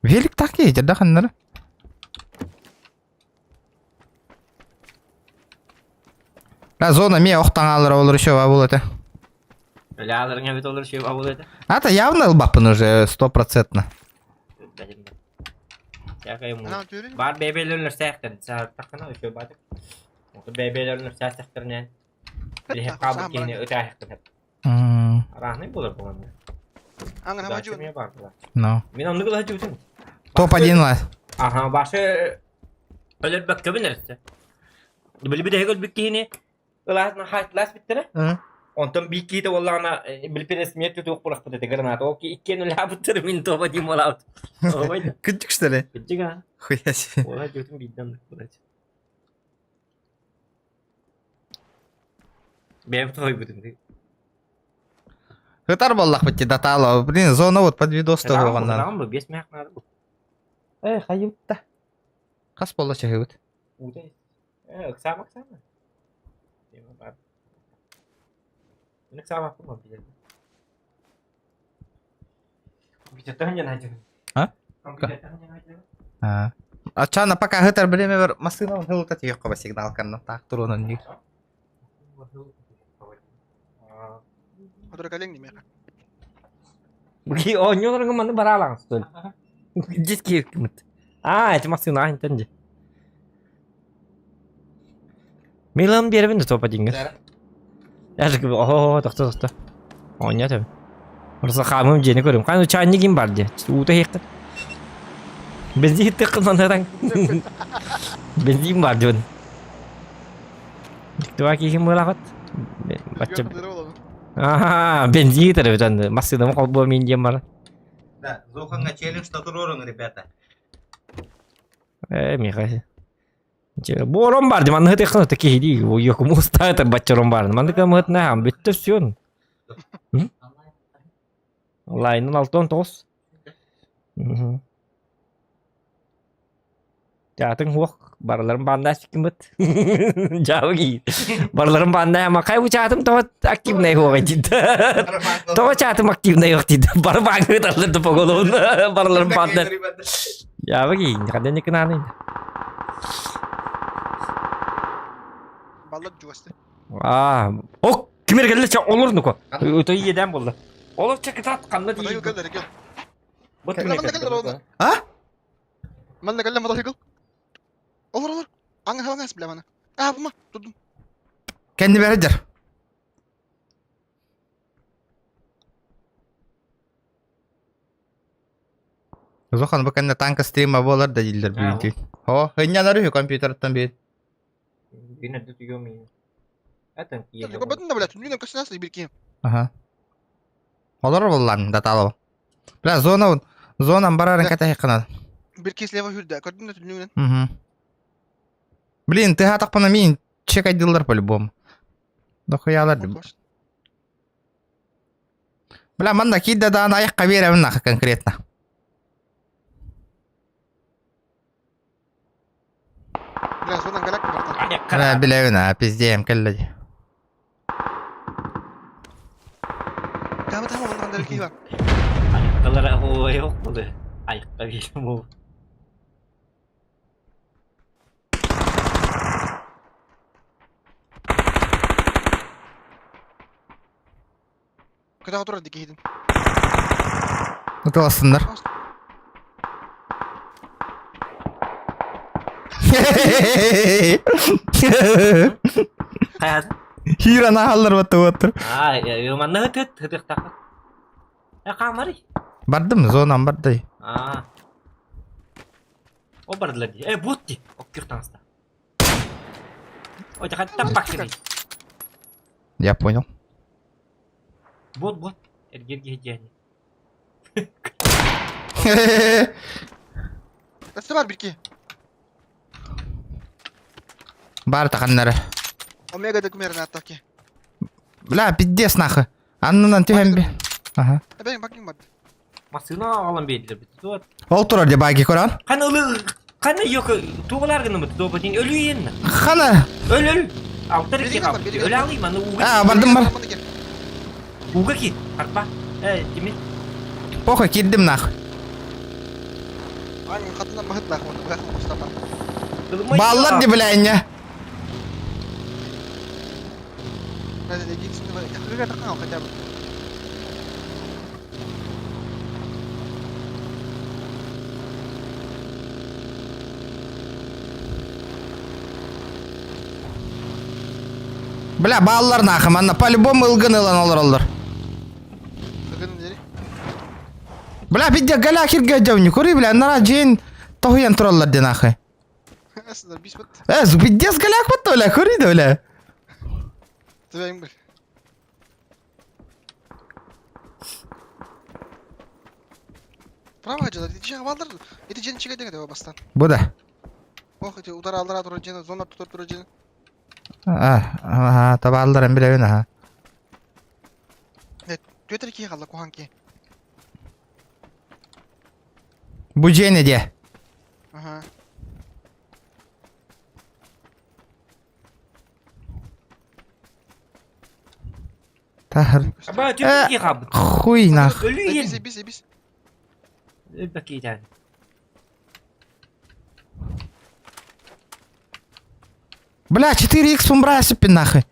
Велик так едет, да, ханнары? Да, зона ме охтаҥаалара олор еще бабыл это. Өлөаларың эбит олор еще бабыл это. А-то явно ылбаппын уже стопроцентно. Бар бэйбэлэрин сээхтэр саартахына еще батык. Бэйбэлэрин сээхтэринэн билиһэ хаабыт киһини ытаахтар. Араһный буолар буолан. No. Мин оннук ылаһа дьубутум. Топ-1 ла. Аха, башы өлөрбөккөбүн эрсэ. Били бидэһик өлбүт киһини ылаасна хаатлаас биттэрэ. Онтон биир киһитэ буоллаҕына билпин смерть тутуох булахпыт этэ граната. Ол иккиэн өлаабыттар мин тоба дим олаабыт. Кырдьык что ли? Кырдьык а. Хуя себе. Ола дьутум биирдэн Бэйэм тоһуйбутум. Ытар буоллахпыт ти датаало. Блин, зона вот под видос тоһуоҕаннан. Бу бес мээх наада бу. Э, хайыбытта. Хас буолла чаһыбыт? Уута. Э, ыксаама ыксаама. Мин ыксаабаппын компьютер. Компьютертан дьан айдым. А? Компьютертан дьан айдым. А. Ачана пока хытар время бер машина хылта тиеккоба сигнал канна так туруонан дии. Хотура кэлиҥ димиэхэ. Бу оонньууларга манны бараалаҥ столь. Детский кымыт. А, эти машина ахинтан же. Милан биэрэбин да топа диҥҥэ. Яжык о тохто тохто. Оонньоо төбө. Просто хаамым дьиэни көрүм. Хаан чаанньык ким бар дии. Уута иһиэххит. Бензин иттеххин манаран. Бензин бар диэн. Диктуа киһим быылаҕыт. Бачча. Аа, бензин итеребит массыынам холбуо мин диэн баран. Да, Зоханга челлендж татуруорун, ребята. Э, Михаил. Бу орон бар ди манны хытыххын ата киһи дии уйокуму устаата бачча орон баар манны кымыһытна хам бүттэ все лайнын алтон тоҕус Театын хуох барыларын бааннаа сиккиммит дьаабы кии барыларын бааннаа ама хай бу чаатым тоҕо активнай хуоҕай диид тоҕо чаатым активнай хуох диид бары бааҥҥа ыталлар да поголовун барыларын бааннаа Дьаабы киһи, ханна никынааны. Баллар жуасты. Аа, ок, ким эрэ кэллэ ча олор нуко. Өтө иэдээн буолла. Олор ча кытаат ханна Мата тиийдэ. кэллэр кэл. Бу Манна кэллэр олор. А? Манна кэллэ мотоцикл. Олор олор. Аңа хаваңас биле мана. Аа бума тудум. Кэнни бэрдер. Зохан бу кэннэ танка стрима буолар да дииллэр бүгүн. О, ынньанар үһү компьютертан биир. Күн эрдэ түгүөм иһин. Этэн киирдэ. Батын да блядь, түннүнэн көстөн бир киһи. Аха. Олор буллан даталова. Бля, зона зонам барарын кэтэһиккына. Бир киһи слева хүрдэ. Көрдүн да түннүнэн. Угу. Блин, ты хатахпына мин чекайдылар по-любому. Дохуялар. Бля, манна киирдэ даҕаны айахха биэрэбин нахуй конкретно. Бля, зонан галак барта. Бля, билэбин аа, пиздеем кэллэ дии. Таба таба манна киһи бар. Айыккалара ой охпуду. Айыкка биирим ол. Көтөҕө турар дии киһитин. Ыталассыннар. Хайа. Хира наһаллар батты уоттар. Аа, манна хытыт, хытыктаха. Э, хаамарый. Бардым, зонам барды. Аа. О бардылар дии. Э, бут дии. Оккүр таҥаста. Ой, хаттан паккы. Я понял. Бот, бот. Эргир киһи диэни. Өссө бар бир киһи. Бар таханнары. Омега документ аттаки. Бля, пиздец нахуй. Аннынан түһэн би. Ага. Эбэҥ бакин бар. Массыына аҕалан биэрдилэр бит. Туот. Ол турар де баги көрөн. Хана ылы хана yok тугалар гынымыт добытин өлүү иэннэ. Хана. Өл өл. Алтар ки Бериги калбыт. бериги. Өлө алый маны уга. А, бардым бар. Уга ки. Карпа. Э, тими. Похуй кирдим нахуй. Аңын хатынан баһытлаах уонна быһах Мустафа. Баллар ди бля инне. Надо единственного хрыга хотя бы. Бля, баллар нахуй, манна по-любому ылгын ылан олороллор. Ыгын дери. Бля, бидде галя хирге жауни, кори, бля, нара жейн тохуян тураллар де нахуй. Эсдер бис бит. Э, пиздец голяк вот бля, кори да, бля. Твоим бил. Право жала, ити жага балдар. Ити жен чиге деген бастан. Бу да. Ох, ити удар алдыра тура жен, зона тутар тура жен. А, ага, табаллар эм билебин, аха. Төтер ки калла кухан ки. Бу жени де. Ага. Тахыр. Аба түп ки хаб. Хуй нах. Өлүү Бис, ен. бис, бис. Өлбөкейтен. Бля, 4х умбрая сыппин нахуй.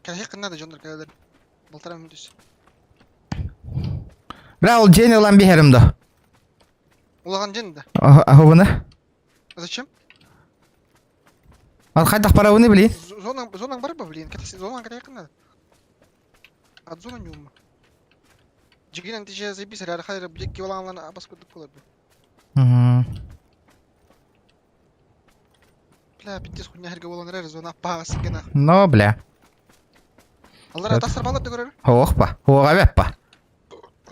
Кәләһи кыннады жондар кәләләр. Былтыра мүндүс. Бля, ол жени ылан бихерим да. Улаган жен да. Ахубыны. Зачем? Ал хайдах парабыны блин. Зона зонаң бар ба, блин? Кәтәси зонаң кәләһи кыннады. От зона не ума. Жигин антиже заебись, рар хайр бек киваланлан абас көдүк болар. Мгм. Бля, пиздец хуйня херге болан рар зона пас гена. Но, бля. Аллар тастар балар да көрөр. Ох па. Ога беппа.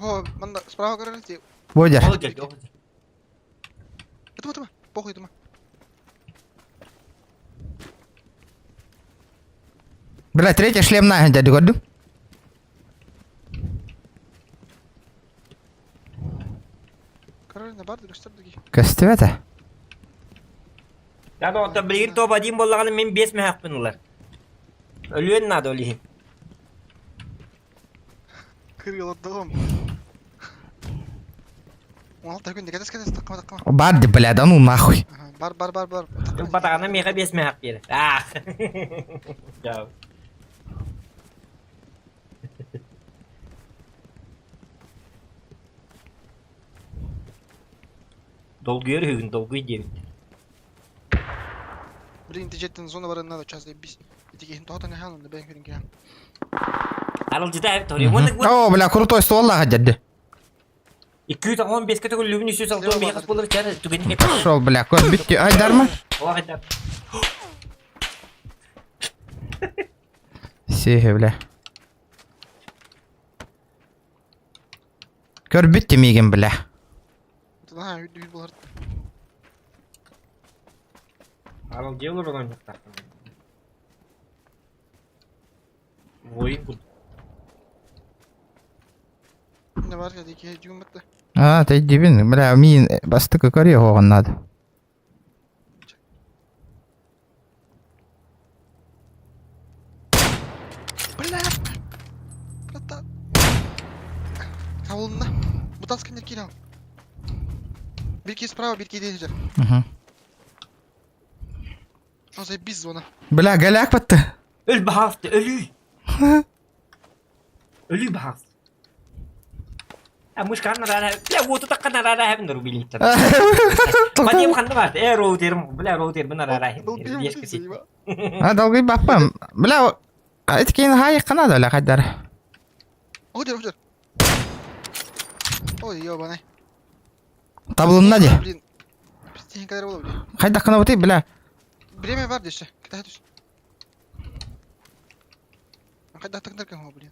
О, манда справа көрөр ти. Бодер. Ол жер, ол жер. Этма этма. Похуй этма. Бля, третий шлем нахуй дяди көрдүм. Көрөр не бар дөрөстөр диги. Көстүбөтө. Я да онта билигин топ один боллаганы мен 5 мехакпын улар. Өлүөн надо олихин. Кыргыл догом. 16 күн кәтес кәтес такма такма. Бар ди, бля, да ну нахуй. Ага, бар бар бар бар. Батагана меха 5 мехак берет. Ах. Я. Долгуйор хүгүн долгуй диэбит. Блин, ти жеттин зона бар надо час заебись. Ити кихин тохтан халын да бен көрүн кирем. Арылжыта эбит тори. Уонна О, бля, крутой ствол лаха дяди. 215 төгүл лүбүн 306 мехас болор чары түген. Пошел, бля, көр битти. Ай, дарма. Оға Сихи, бля. Көр битти миген, бля. Тына үйдү болар. Арылжы олор онан жактар. Воин кут. Не бар кәди ки жүгүн битти. А, ты дебин, бля, мин бастыка көрө оған надо. Бля. Братан. Кабылында. Бутан сканер кирал. Бир ки справа, бир ки дейжер. Угу. О, заебись зона. Бля, голяк батты. Өл бахасты, өлүү. Өлүү бахасты. А мышкан рара, бля, вот это кана рара хәбин рубилиттер. Мадем ханды бар. Э, роутерим, бля, роутер бина рара хәбин. Ешкеси. А, долгый баппам. Бля, эткин хай канада, бля, хайдар. О, дер, о, дер. Ой, ёбаный. Таблынна де. Блин. Пиздец, кадр было, блин. Хайда кана бути, бля. Время бар деші. Китай түс. Қайда тыңдар кем блин.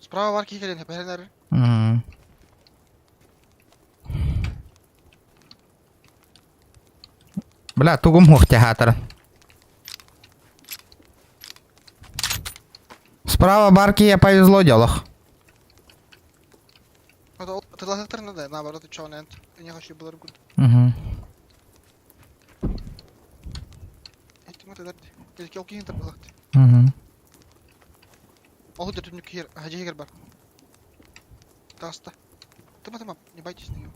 Справа бар келген, бәрінер. М. Бля, тугум хух театр. Справа барки я повезло делах. Тылатықтар надо, наоборот, чё, нет. Не хочу было гуд. Угу. Эти мы тогда. Или келкин там было. Угу. Ол да түннүк киһи дьиһигэр бар. Таста. Тыма тыма, не бойтесь на него.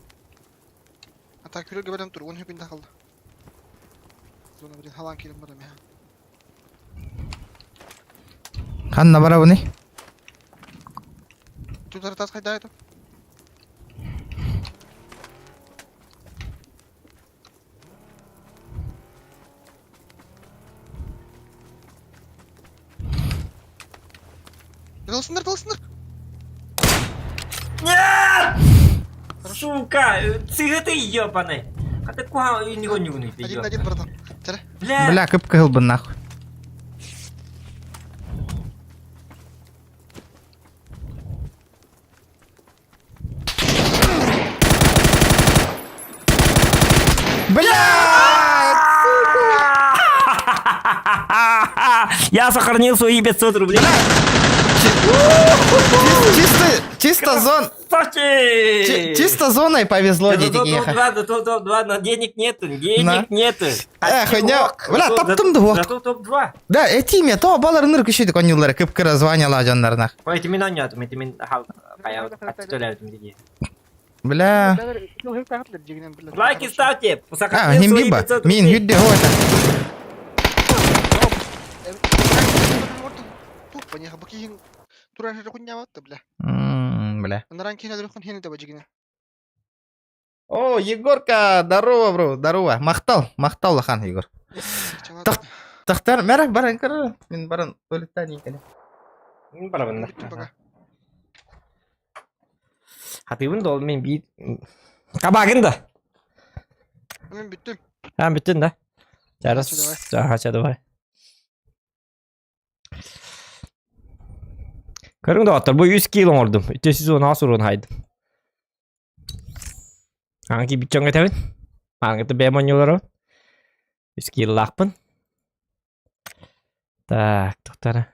А так күрүргэ бэлэм тур, 10 секунда қалды. Зона блин, халан киирэн барам я. Ханна барабыный? Тутар тас хайда это? Тылсындар, тылсындар! Нет! Сука, цыгы ты ебаный. А ты куда не гоню Один на один, братан. Чара. Бля. Бля, кып-кыһыл бын нахуй. Бля! Я сохранил свои 500 рублей. Чисто, чисто зон... Чисто зоной повезло, дети. дети. Топ-2, но денег нету, денег нету. Эх, бля, топтум да Зато топ-2. Да, эти ме, то балар ныр күшейді конюлары, кып-кыра званияла жоннарына. Ой, эти мин онньоотум, эти мин Бля. Лайки ставьте. А, не биба. Мин хүдде хота. Бля. О, Егорка, здорово, бро, здорово. Махтал, махтал лахан, Егор. Тахтар, мәрә баран көр. Мин баран туалеттан икән. Барабанна. Хатыбын да ол мен би Кабагын да. Мен бүттүм. Ha бүттүн да. Жарас. Ага, давай. Көрүң да аттар, бу 100 кило оңордум. 310 урун хайдым. Анки бичоңга тебин. Аңгыты бэм оньолоро. 100 кило лаахпын. Так, токтара.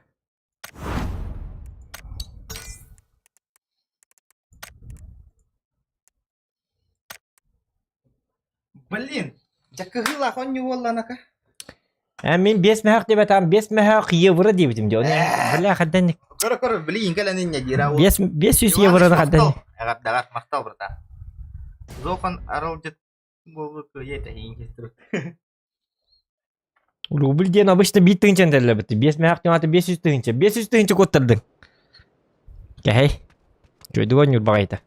Блин, дьэ кыһыылаах онньу буолланака. Ә мин 5 мөһөк деп атам, 5 мөһөк евро диэбитим дии. Оны бля хаддан Көрө көрө блин кэлэн инньэ диир 5 500 евроны хаддан. Эҕэрдэҕэр махтал братан. Зохан аралдьыт буолбут кыайа тэһиин кестер. Рубль диэн обычно биир тыһыынчаны тэриллэбит. 5 мөһөк диэн 500 тыһыынча. 500 тыһыынча куоттардыҥ. Кэһэй. Чөйдүгэн ньурбаҕайта.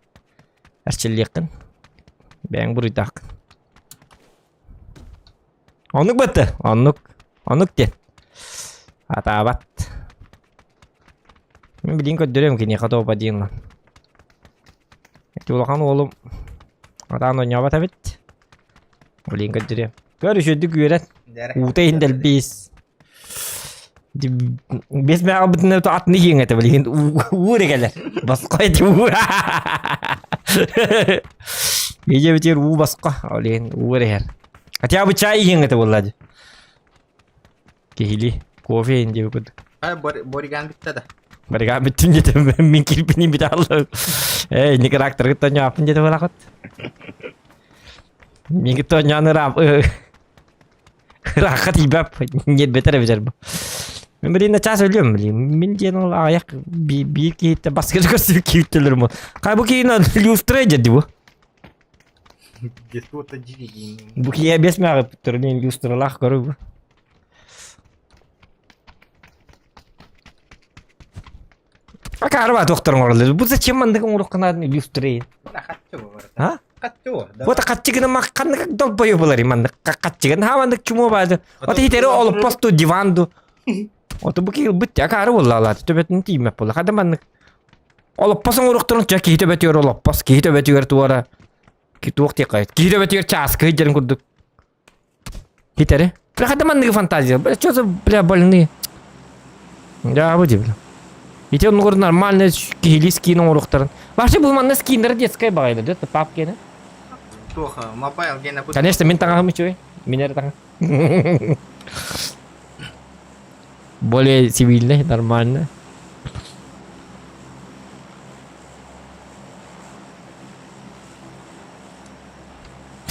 Эрчиллиэххин. Бэйэҥ буруйдааххын. Оннук бытты. Оннук. Оннук диэн. Атаабат. Мин билигин көрдөрүөм киниэхэ тоопа диэн ылан. Ити улахан уолум атаан оонньообот эбит. Билигин көрдөрүөм. Көр үчүгдүк үөрэн. Уута иһин дэлбиис. Бес мээҕибитинэ атыны иһиэҥ этэ билигин уу эрэ кэлэр. Босхо ити уу. Видео уу босхо. Ол иһин уу эрэ иһэр. Хотя бы чай иһиэҥ этэ буолла дии. Киһилии кофе иһин диэбит курдук. Бориган бүтте да. Бориган бүттүн диэтим мин кирпини бүтэ алла. Эй, не характергыттан ньааппын диэтэ буолаахыт. Миигин тоонньоон ыраап ыраахха тиийбэп ньиэрбэтэр эбитэр бу. Мин блин начаас өлүөм блин. Мин диэн ол аҕыйах биир киһиттэн баскыны көрсүбүт киһиттэлэрим ол. Хай бу киһини люстра дьэ бу. Бу киһи бес мээҕи бүттерин люстралаах көрү бу. Акаарба туохтар оҥороллор. Бу зачем маннык оҥоруохха нааданы люстры? А? Вот хаччыгына ма ханнык долбою булар маннык хаччыгын ха маннык чумо баады. Вот хитери олоппосту диванду. Ото бу киһи бут акаары буолла төбөтүн тииймэт буолла. Хада маннык олоппос оҥоруохтарын ча киһи төбөтүгэр олоппос киһи төбөтүгэр туора туох диэххэ киһи төбөтүгэр чааскы сылдьарын курдук Хитэри. Бля, хата манныгы фантазия. Бля, что за, бля, больные? Да, бу бля. Ити оннугар нормальный киһилии скин оҥоруохтарын. Вообще бу манна скиннер детская баҕайы да, папкины. Туох, мобайл гена Конечно, мин таҥаһым үчүгэй. Мин эрэ таҥаһым. Более цивильный, нормально.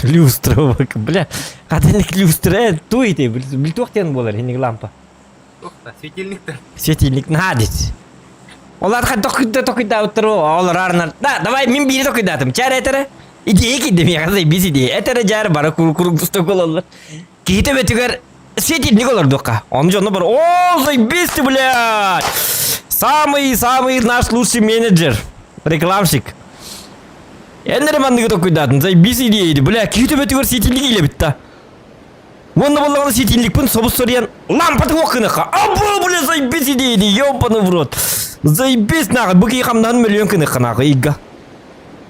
Люстра, бля, хатынник люстра, туй ты, билтуох диэн буолар инник лампа. Туох да, светильниктер. Светильник наадит. Олар хайдах токуйдаабыттар олор арнар. Да, давай мин биири токуйдаатым. Чаар этэрэ. Идея киирдэ миэхэ заебись идея. Этэрэ дьаар бары кур курук ололлор. Киһи төбөтүгэр светильник олордуохха. Ону дьоно бар, о, заебись ты, блядь! Самый-самый наш лучший менеджер, рекламщик. Эн эрэ манныгы токуйдаатын, заебись идея, бля, киһи төбөтүгэр светильник иилэбит да. Уонна буоллаҕына светильникпын собус соруйан лампатын уох гыныахха. Абы, бля, заебись идея, ёбаный в рот. Заебись нахуй, бу киһи хамнаһын мөлүйүөн гыныахха нахуй, ыйга.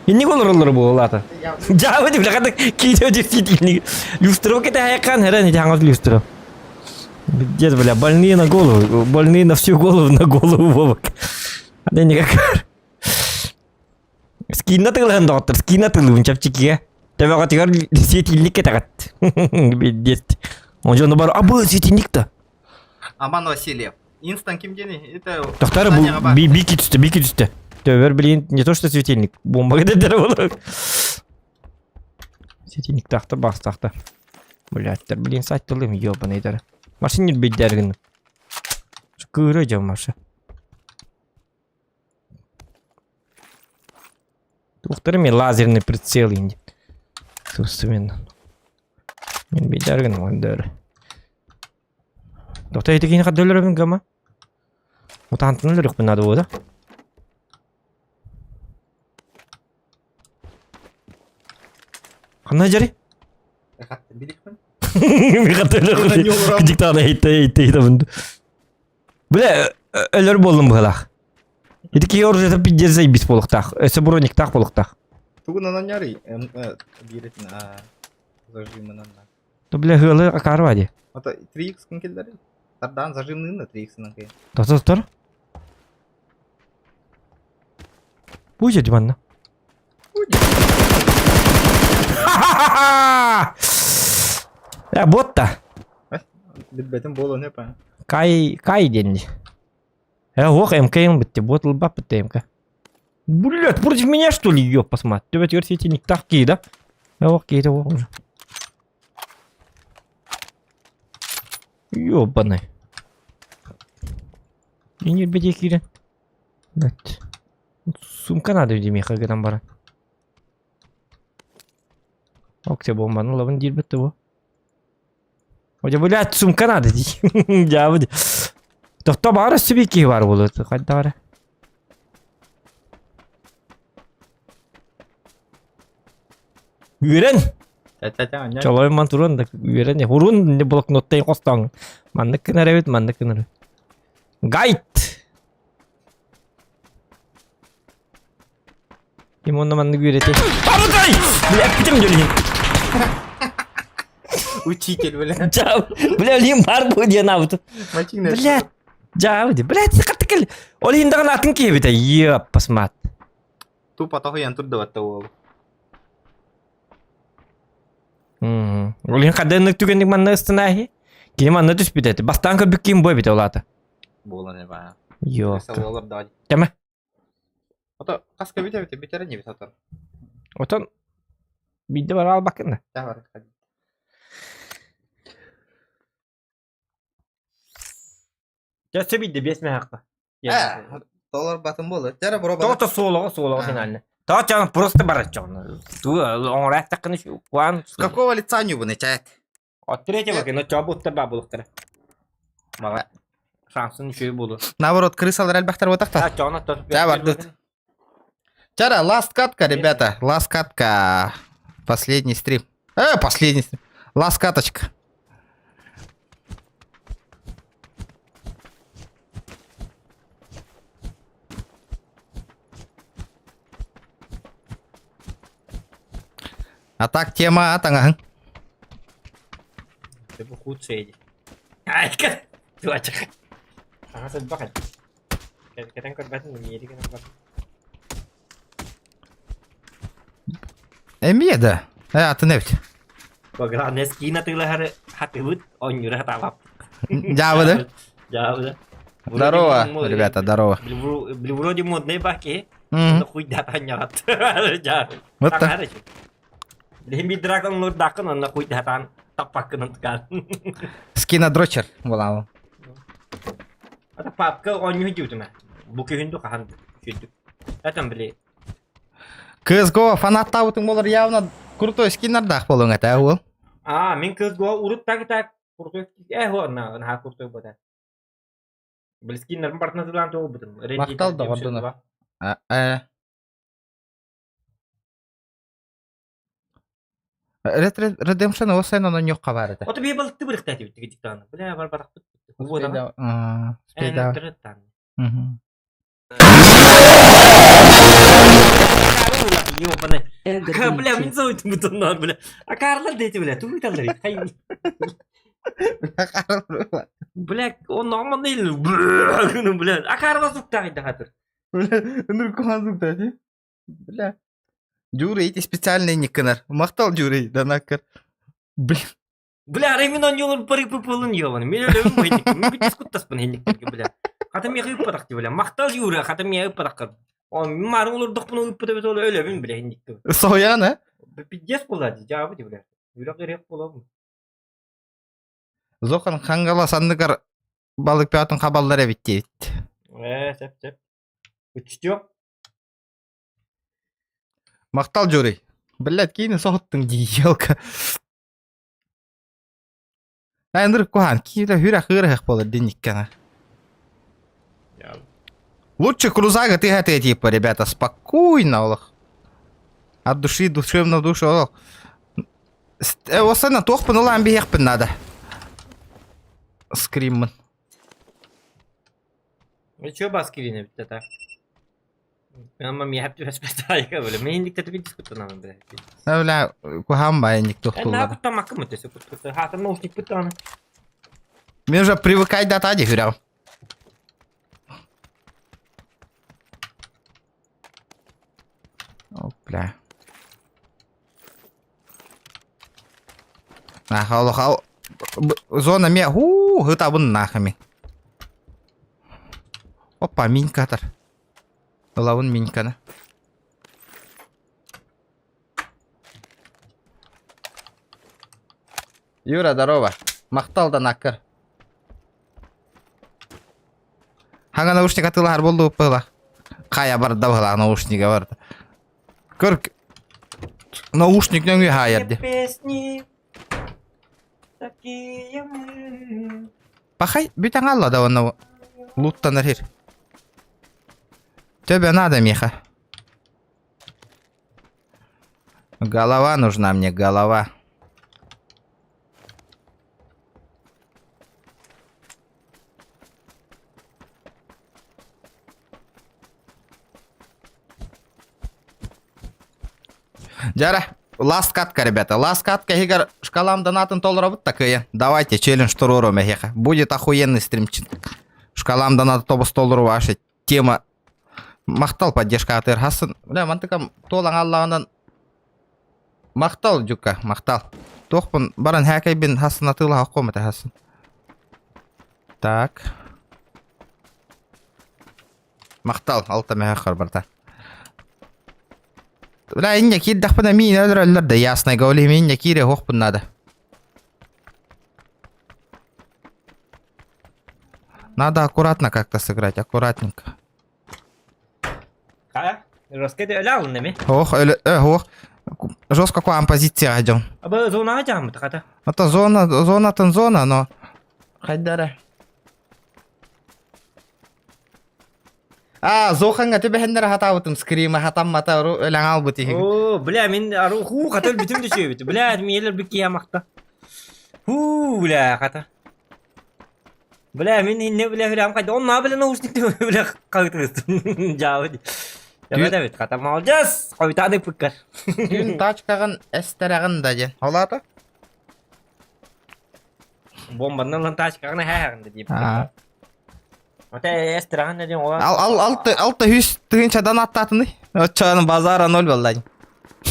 Инник олороллоро буолаата. Дьаабы бля, хата киһи төбөтүгэр светильник. Люстра кэтэһэйэккан эрэн ити хаҥас люстра. Дед, бля, больные на голову, больные на всю голову, на голову, Вовок. Да никак. Скинна тылыһан доҕоттор, скинна тылыбын чэпчэкигэ. Төбөҕөтүгэр светильник кэтэҕит. Билдиэт. Дьону бар, абы светильник да. Аман Васильев. Инстан ким диэни? Это Тохтар бу бики түстэ, бики түстэ. Төбөр блин, не то что светильник, бомба кэдэрдэр болор. Светильник тахта, бас тахта. Блядь, блин, сайт тылым, ёбаный дары. Машина биддергин. Кыыры дьон маша. Туохтар эмиэ лазерный прицел инди. Собственно. Мен бейдәргін ондар. Доктор ити кини хадды өлөрөбүн гама. Мутантын өлөрүкпүн надо было, да? Ханна жери? Диктаны хитте хитте хитте Бля, өлөр буоллум быһылаах. Ити киһи оружиета пиздец заебись буолуохтаах. Өссө брониктаах буолуохтаах. Тугунан анньарый? Биирэтин зажимынан. То бля ыалы акаарва ди. Ото 3x кын киллери? Тардаан зажимныын 3x-нан кыйын. Тотор. Будет манна. Э, ботта. Билбэтим буолан эпа. Кай, кай диэн Э, ох, МК бітті, бот ылбап бітті МК. Блядь, против меня что ли, ёб посмотри. Төбе светильник так кей, да? Э, ох, кей, ох, уже. Ёбаный. Не беде кире. Блядь. Сумка надо миэхэ гынан баран. Окте бомбаны ылабын диирбэт да бу. Одя, блядь, сумка надо дии. Дьаабы. Тохто баҕар өссө биир киһи баар буолуо. Хайдах эрэ. Үөрэн! Чолойман туран да үөрэн. Урун блокноттай хостоң. Маннык гынар эбит, маннык гынар. Гайд! Ким онно маннык үөрэтий? Абытай! Бля, эппитим дьөлүһүн. Учитель, бля. Жаа, бля, олиин бар бу диэн аабыт. Бля, жаа, бля, хатты кел. Ол иһин даҕаны атын киһи эбитэ. Ёппас мат. Тупо тоһуйан турдубатта уол. Ол иһин хадыаннык түгэнник манна ыстынааһи. Кини манна түспүт этэ. Бастаан көрбүт киһим бу эбитэ ол аата. Буолан эбаа. Ёпта. Кэмэ. Ото хаска бүтэ бүтэ бүтэрэ не бүтэ Отон биирдэ бара албаккын да. Да бар. Дьэ биирдэ биэс мэһэхпэ. Э, доллар батын буолар. Дьэ бро Тоото суолоҕо суолоҕо финальный. Тоото чаҕын просто бараччаҕын. Ту оҥорааттаххына куан. С какого лица нюбаны чаят? От третьего кино чообуттар баа булуктара. Мага шансын үчүгэй буолуо. Наоборот, крысалар элбэхтэр буотахта. Ча бардыт. Чара, ласт катка, ребята. Ласт катка. Последний стрим. Последний стрим. Ласт каточка. А так тема атаҥаһыҥ. Бу худшее дии. Айка! Туачах. Саҥа сылбах Кэтэн көрбөтүн миэри гынан бар. Эмиэ да. Э, атын эбит. Главное, скин атыылаһары хатыбыт, оонньуура хатаабап. Дьаабыды. Дьаабыды. Здорово, ребята, здорово. Вроде модный баки. Хуй да таҥаҕат. Вот так. Билигин биир дракон лурдааккын онно хуй да таппаккын ткан. Скина дрочер буолаабы. Ата папка оонньуу дьүүтүмэ. Бу күһүн ду хаһан үчүгдүк. Этэн били. CSGO фанаттаабытыҥ болар явно крутой скиннардаах буолуоҥ этэ уол. Аа, мин CSGO урут так так крутой э хуонна наһаа крутой бота. Били скиннарым бартына тылаан туолбутум. Махтал доҕордонор. Э. Red Red Redemption ол сайын онон ньуохха баар этэ. Ото бие балыкты бырыхтаати биттиги диктааны. Бля бар барахпыт. Успейда. Успейда. Мгм. Бля, мин зовут бутоннор, бля. А Карлар дети, бля, ту выталлар. Хай. Бля, он нормально или бля. А Карла суктагы дахатыр. Бля, ыныркухан суктати. Бля. Дюрей эти специальные никканар. Махтал Дюрей, данаккар. Блин. Бля, арай мин онньуолар бары пыпылын ёбаны. Мен өлөбүм бу Мен бүтүс куттаспын хинниктерге, бля. Хата миэхэ ыппатах бля. Махтал Юра, хата миэхэ ыппатаххар. Он марын олордохпун ыппыта бит ол өлөбүн, бля, хинникке. Соһуйаҕын, э? Пиздец буолла дии, дьаабы дии, бля. Үрэх ириэх буолабын. Зохан Хангала санныгар балык пятын хабаллар эбит диэбит. Ээ, сөп, сөп. Учтё. Махтал Журий. Блядь, киини соһуттуҥ дии, елка. Андыр куһаан киирэ хүрэх ыарыһах буолар динниккана. Лучше крузага ты это типа, ребята, спокойно, олох. От души, душевно душу, олох. Осана туохпун ылаан биһиэхпин надо. Скриммын. Чё бас кирине битте так? Ама миэхэ түбэспэт били. Мин диктаты бит дискуттанамын бile. Бля, куһаан баайынник Э, туохтууллар. куттамаккым өтөсө кутту. Хаатан наушник пыттааны. Мен уже привыкай да тади хүрәм. О, бля. Нахал, хал. Зона ме, ху, хытабын нахами. Опа, минькатор. Ылабын миньканы. Юра, здорово. Махтал да наккар. Хаңа наушник атылар болду уппыла. Кая барда бала наушнига барда. Көр наушник нөңү хаярды. Песни такие мы. Пахай бүтән алла да оны луттанар хир. Тебе надо, Миха. Голова нужна мне, голова. Дьара, ласт катка, ребята. Ласт катка егер шкалам донатын толоробут такые. Давайте челлендж туруорум эһиэхэ. Будет охуенный стримчик. Шкалам донаты тобус толору ваша тема. Махтал поддержка атыр хасын. Бля, мантыкам туолан аллаҕынан Махтал, Дюка, махтал. Туохпун баран хээкэйбин хасын атыылаһа оххуом этэ хасын. Так. Махтал, алта мэһэ барта. Бля, инне киирдэхпинэ миин өлөрөллөр да ясный говори, инне киире уохпун надо. Надо аккуратно как-то сыграть, аккуратненько. Хайа? Жестко өлө алынна ми? Ох, өлө, э, ох. Жестко куһаҕан позицияҕа дьон. Аба зонаҕа дьааммыт хата. Это зона, зонатын зона, но... Хайдара. А, Зоханга түбэһэннэр хатаабытым скрима хатаммата өлөҥ албыт иһигин. Оо, бля, мин ару хуу хата өлбүтүм да үчүгэйбит. Бля, миэлэр бүккиэ махта. Хуу, бля, хата. Бля, мин инне бля бля хайда. Он на бля наушник бля кагытыгыстым. Жаабы. Жабы бит хата молодец. Хойутааны пыккар. Түүн тачкаҕын эстэрэҕин да диэн. Ол аата? Бомбаннан ылан тачкаҕын эһээҕин да дип. Аа. Ата эстэрэҕин да диэн ола. Ал ал алта алта үс тыһыынчадан аттаатыный? Оччоҕун базара ноль буолла.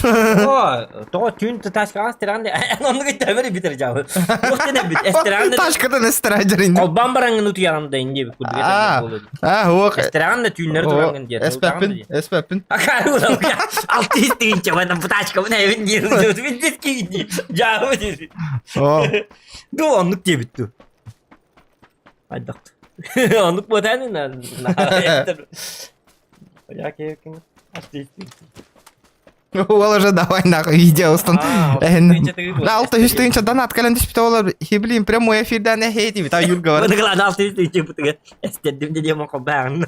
О, тоҕо түүн тачкаҕын эстэрэҕин да оннук иттэмэр битер жабы. Уохтан бит эстэрэҕин да Тачкадан эстэрэжерин. Холбаан бараҥҥын утуйаҕын да инди бит курдук Аа. буолуо. Аа, уох. Эстэрэҕин да түүннэри тураҥҥын диэн. Эспэппин, эспэппин. Алты тыһыынча бана тачкабын эбин диир. Билбит киһи. Жаабы диир. Оо. Ду оннук диэбит ду. Хайдах. Оннук буотааны на Я кекин. Ол уже давай нахуй видео устан. Да, 600 тыһыынча донат кэлэн түспүтэ олор. Блин, прямой эфирден эхей диби. Та Юрга бар. Быныгылан 600 тыһыынча бутыга. Эстердим де диэмон холбаан.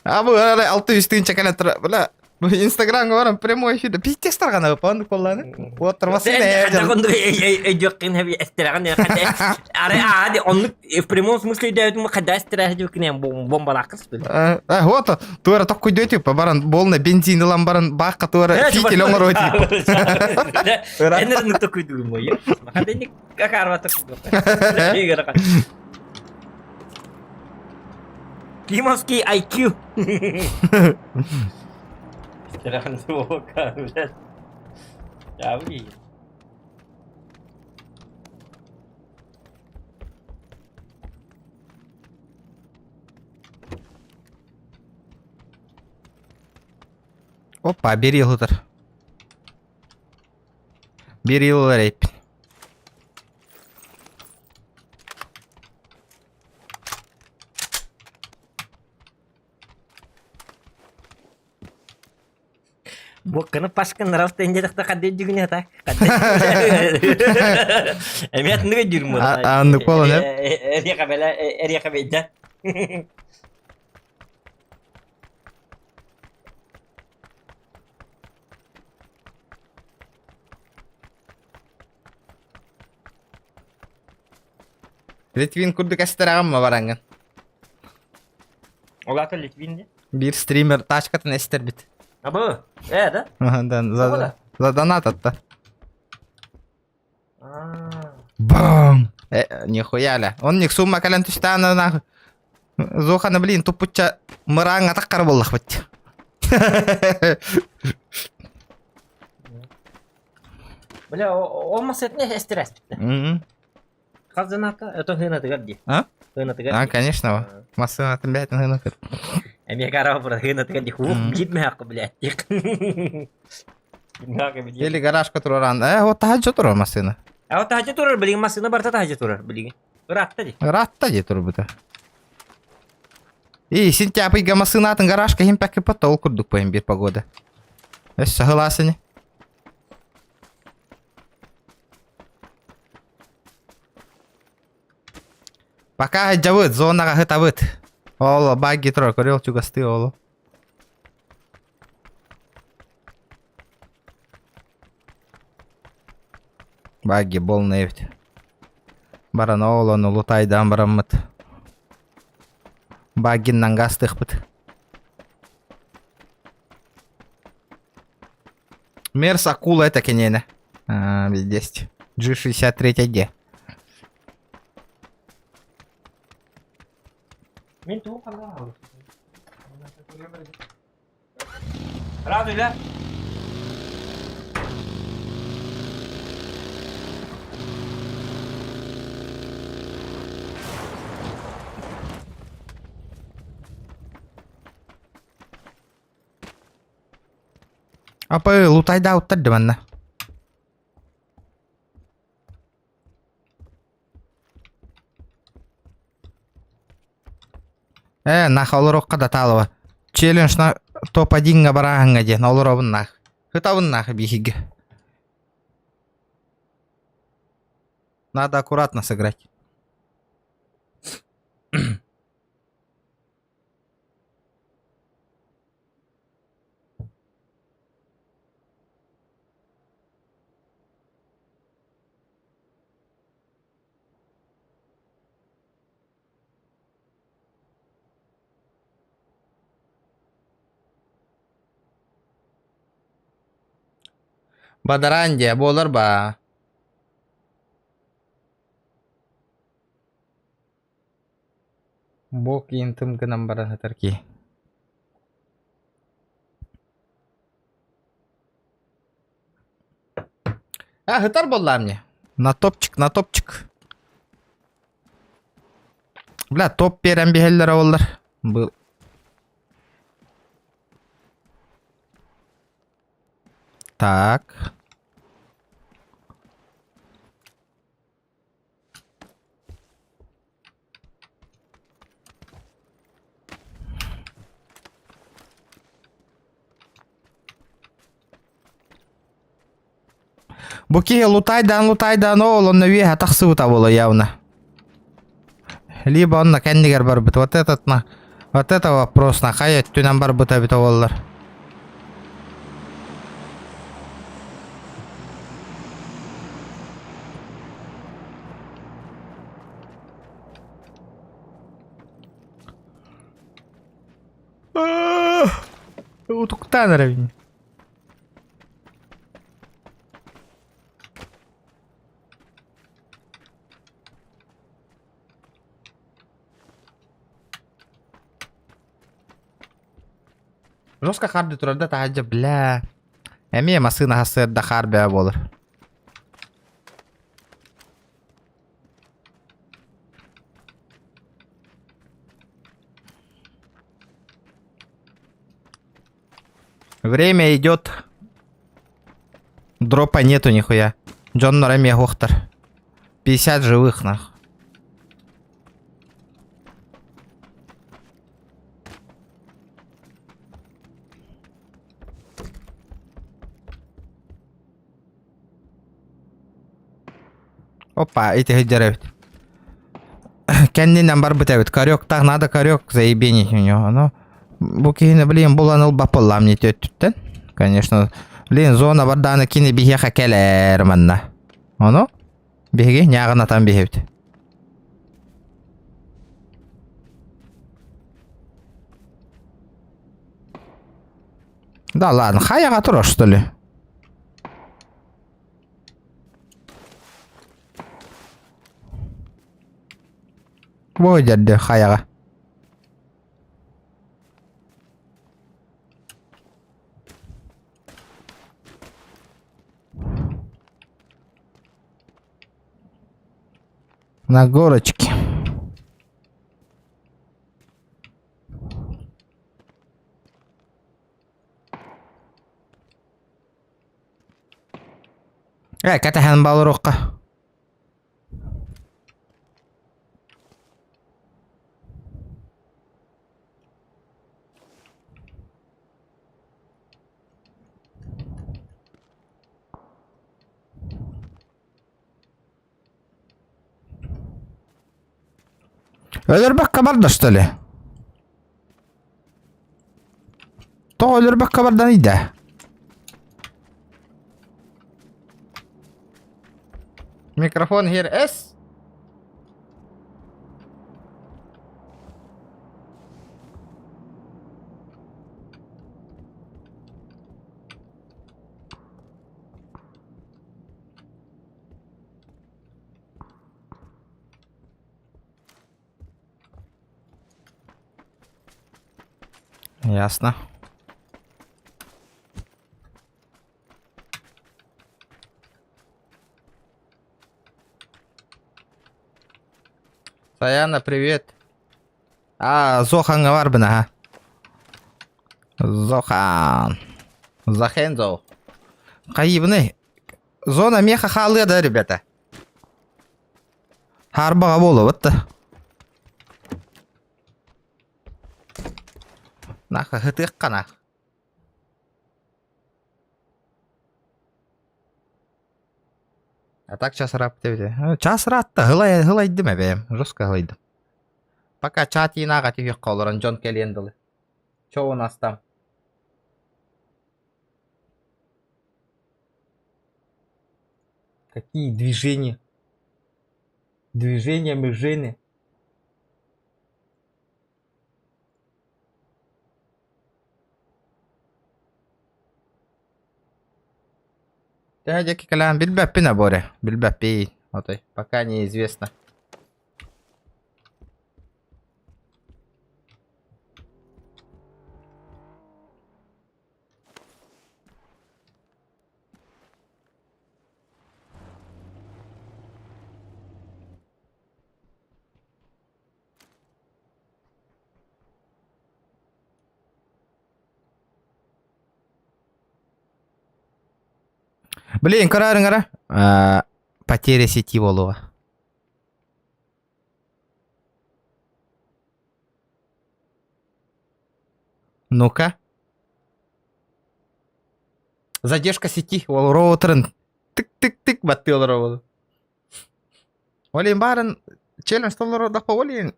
А бу 600 тыһыынча кэлэн тура. Бля, Инстаграмга баран прямой эфирде пиздец таргана панды колланы. Вот тормосы Өйдүөххин хэби эстерэҕин Ары аа оннук в прямом смысле өйдөөбүтүм хада эстерэһэ диэккин бомбалааккыс бил. Э, вот туора токкуйдуо типа баран болна бензин ылан баран баахха туора фитиль оҥоруо типа. Энер токкуйдугум мой. Хаденник как арва токкуйдуг. Кимовский IQ. Опа, бери ылытар. Бери ылар эппин. Буокканы пашкан равта инде хадде жүгүнэ так. Эми атыныга жүрмү. Аннык болон, э? Эриэхэ бэлэ эриэхэ бэйдэ. Литвин курдук эстераҕым бараҥҥын. Олата Литвин де? Биир стример тачкатын эстербит. Абы, э, да? Да, за донат атта. Бам! Э, нихуя ля. Он них сумма кэлэн түстээн нахуй. Зохана, блин, туппучча мырааҥ атах буоллахпыт. Бля, ол масетне эстерэспит. Хас донатка? Это хынатыгар ди. А? Хынатыгар. А, конечно. Массыынатын бэйэтин хынатыр. Эмиэ карава бura хынатыгар ди. Хух, биир мэхэ блядь. Или гаражка тураран. Э, вот таһаджа турар массыына. А вот таһаджа турар, билигин массыына барта таһаджа турар, билигин. Ыраатта ди. Ыраатта ди турбута. И сентябрьга массыынатын гаражка хим пәкки патта ол курдук поем бир погода. Өс сахыласыны. Пока дьабыт, зонаҕа сытабыт. Ол багги турар, көрүөл чугастыы олу. Багги болна эбит. Баран ол ону лутайдаан бараммыт. Баггиннан гастыхпыт. Мерс акула это киниэнэ. Здесь. G63 Г. Мин тугу ханна Радуй, Апа лутайда уттар манна. Э, нах олорокка да таалыба. Челлендж на топ-1 барааһыҥҥа диэн олоробун нах. Хытабын нах биһиги. Надо аккуратно сыграть. Бадаран диэ буолар ба. Бу киин тым гынан баран сытар киһи. А, сытар буоллаа мне. На топчик, на топчик. Бля, топ биэрэн биһэллэр оллар. Был. Так. Бу киһи лутайдаан лутайдаан ол онно үөһэ тахсыбыта буолуо явно. Либо онно кэннигэр барбыт. Вот этот на вот это вопрос на хайа өттүнэн барбыта эбитэ буоллар. Утуктаан эрэбин. Жестко харды турар да таһырдьа бля. Эмиэ массыына сарсыарда хаар бөҕө буолар. Время идет. Дропа нету нихуя. Дьоннор эмиэ суохтар. 50 живых нах. Опа, ити сылдьар эбит. Кэннинэн барбыт эбит. Корёктаах надо корёк, заебенить у него. Ну, бу киһини, блин, булан ылбаппыллаам не өттүттэн. Конечно, блин, зона бардааны кини биһиэхэ кэлэр манна. Ону биһиги ньааҕынатан биһэбит. Да ладно, хайаҕа турар, что ли? Бу дьэрдэ хайаҕа. На горочке. Э, кэтэһэн балыруохха. Өлөрбөккө барда что ли? Тоҕо өлөрбөккө бардан ыйда? Микрофон here S. Ясно. Саяна, привет. А, Зоханга барбын, ага. Зохан. Захензо. Хайыбыный. Зона меха хаалыа да, ребята. Харбаҕа буолуобут да. Нах ыһытыахха нах. А так час ырааппыт эбит. Час ыраатта, һылай һылайдым эбээм, жестко һылайдым. Пока чат иинааҕа түһүөххэ олорон дьон кэлиэн дылы. Чё у нас там? Какие движения? Движения межени. Дядя диэки кэлээн билбэппин аборе. Билбэппин. Отой, пока неизвестно. Блин, көрөөрүҥ эрэ. Потеря сети буолуоҕа. Ну-ка. Задержка сети. Ол роутерын. Тик-тик-тик баттыы олоробун. Ол иһин баарын челлендж толорордохпо ол иһин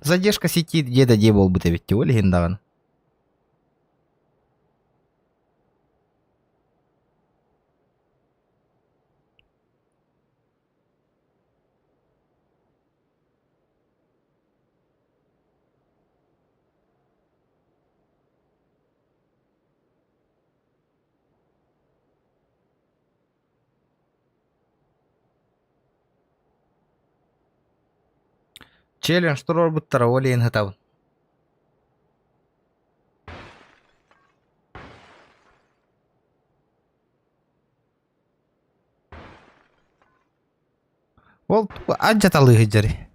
задержка сети дьиэ да дьиэ буолбут эбит дии ол иһин даҕаны. Челлендж туруорбуттара ол иһин сытабын. Ол адьаталыы сылдьарый?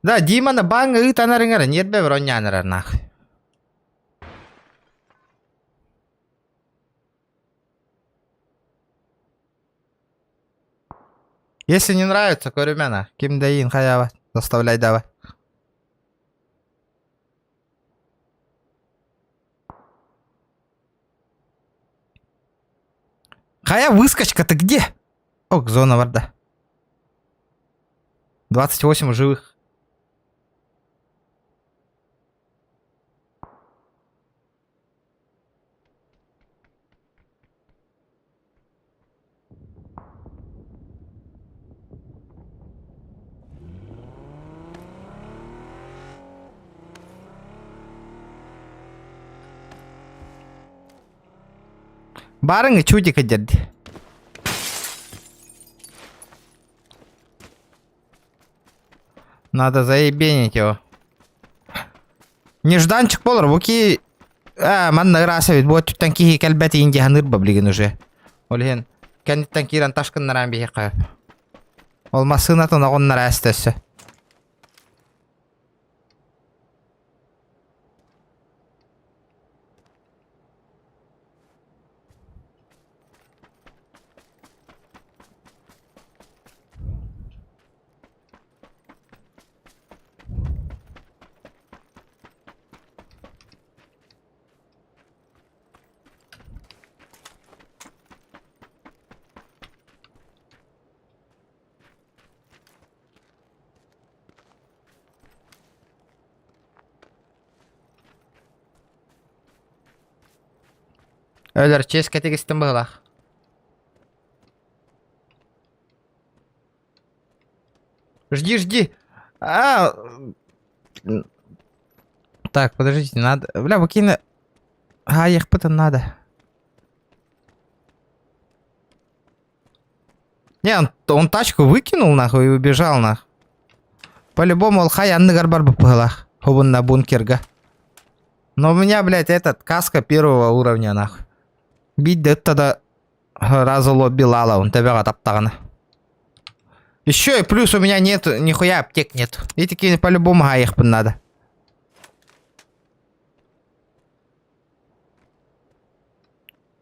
Да, Диманы бааҥҥа ыытан эрэ ньиэрбэ бронньаан эрэр нахуй. Если не нравится, көрүмэ Ким да иин хайаабат, заставляй давай. Хайа, выскочка, ты где? Ок, зона варда. 28 живых. Барыҥ чудик дьэрди. Надо заебенить его. Нежданчик болор, буки... А, манна ыраас эбит, бу өттүттэн киһи кэлбэт иин дьаһаныр билигин уже. Ол иһин кэнниттэн киирэн ташкыннаран биһиэхэ. Ол массыынатын оҕуннара эстэ өссө. Өлөр чиэс кэтигистин быһылаах. Жди, жди. А, так, подождите, надо... Бля, выкину... А, ехпытын надо. Не, он, он тачку выкинул, нахуй, и убежал, нахуй. По-любому, ол хай анныгар барбыт быһылаах. Хобунна бункерга. Но у меня, блядь, этот, каска первого уровня, нахуй. Биирдэ тогда разу лобби лала, он төбөҕө таптаҕына. Еще и плюс у меня нет, нихуя аптек нет. И такие по-любому хаайыахпын надо.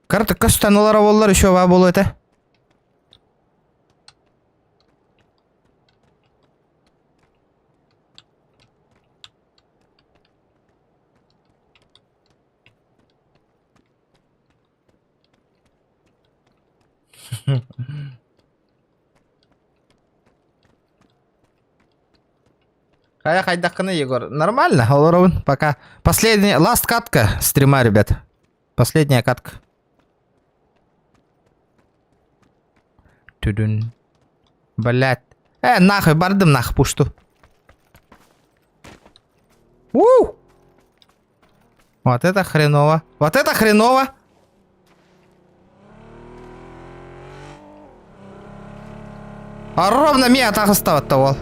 Карта көстөн олара боллар еще ба болу этэ. Хайа хайдаххына, Егор? Нормально, олоробун. Пока. Последняя, last катка стрима, ребят. Последняя катка. Түдүн. Блять. Э, нахуй, бардым нах пушту. У! Вот это хреново. Вот это хреново! А ровно меня таҕыста ол.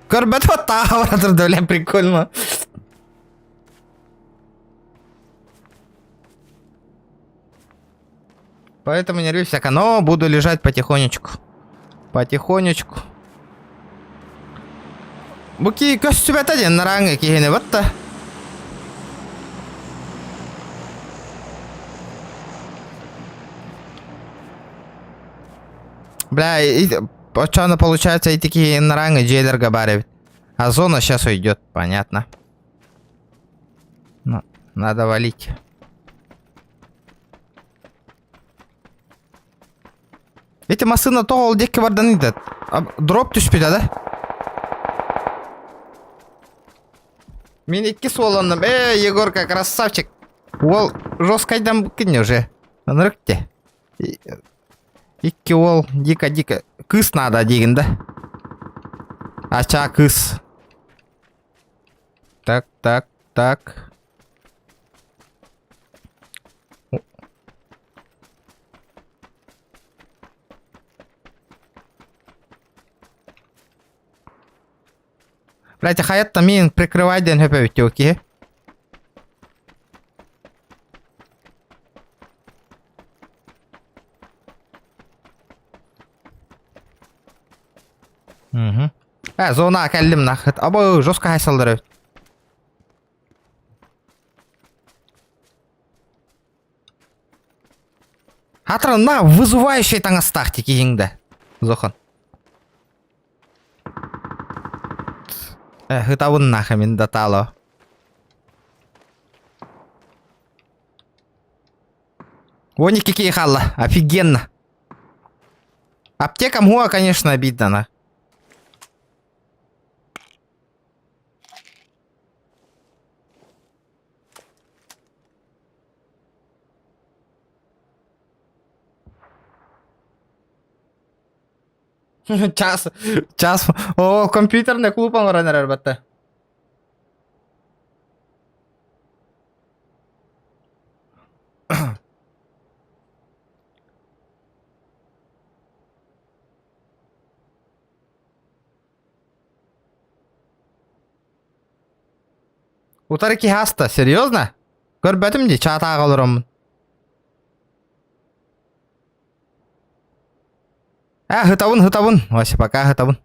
Көрбөт вот бля, прикольно. Поэтому не рви всяко, но буду лежать потихонечку. Потихонечку. Буки көстүбэтэ диэн нараҥы киһини батта. Бля, оччоҕуна получается ити киһи нараҥы дьиэлэргэ баар эбит. А зона сейчас уйдет, понятно. Ну, надо валить. Эти массыына тоҕо ол диэки бардан ыйдат? Дроп түспүтэ да? Мин икки суолланным. Эй, Егорка, красавчик. Уол жесткайдан кине уже. Ынырык те. Икки уол дико-дико. Кыыс надо диигин да? Ачаа кыыс. Так, так, так. Блять, хаятта мин прикрывай диэн хөпөбүт киһи. Угу. Э, зона кэллим нахыт. Абы жестко хайсалдар эбит. Хатыр на вызывающий таҥастаах тикиһиҥ да. Зохан. Э, хытабын нахы мин да таало. 12 киһи хаалла. Офигенно. Аптека муа, конечно, обидно, на. Час, час. О, компьютерный клуб оҥорон эрэр батта. Утары киһи аста, серьезно? Көрбөтүм дии, чаатааҕа олороммун. А, хытабын, хытабын. Вася, пока хытабын.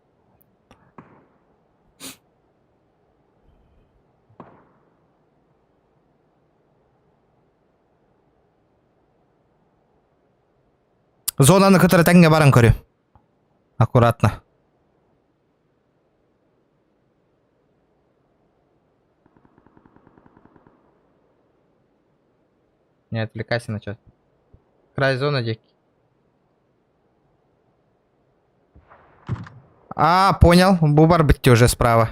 Зонаны кытары тэҥҥэ баран көрү. Аккуратно. Не отвлекайся на чат. Край зоны дик. А, понял. Бубар быть уже справа.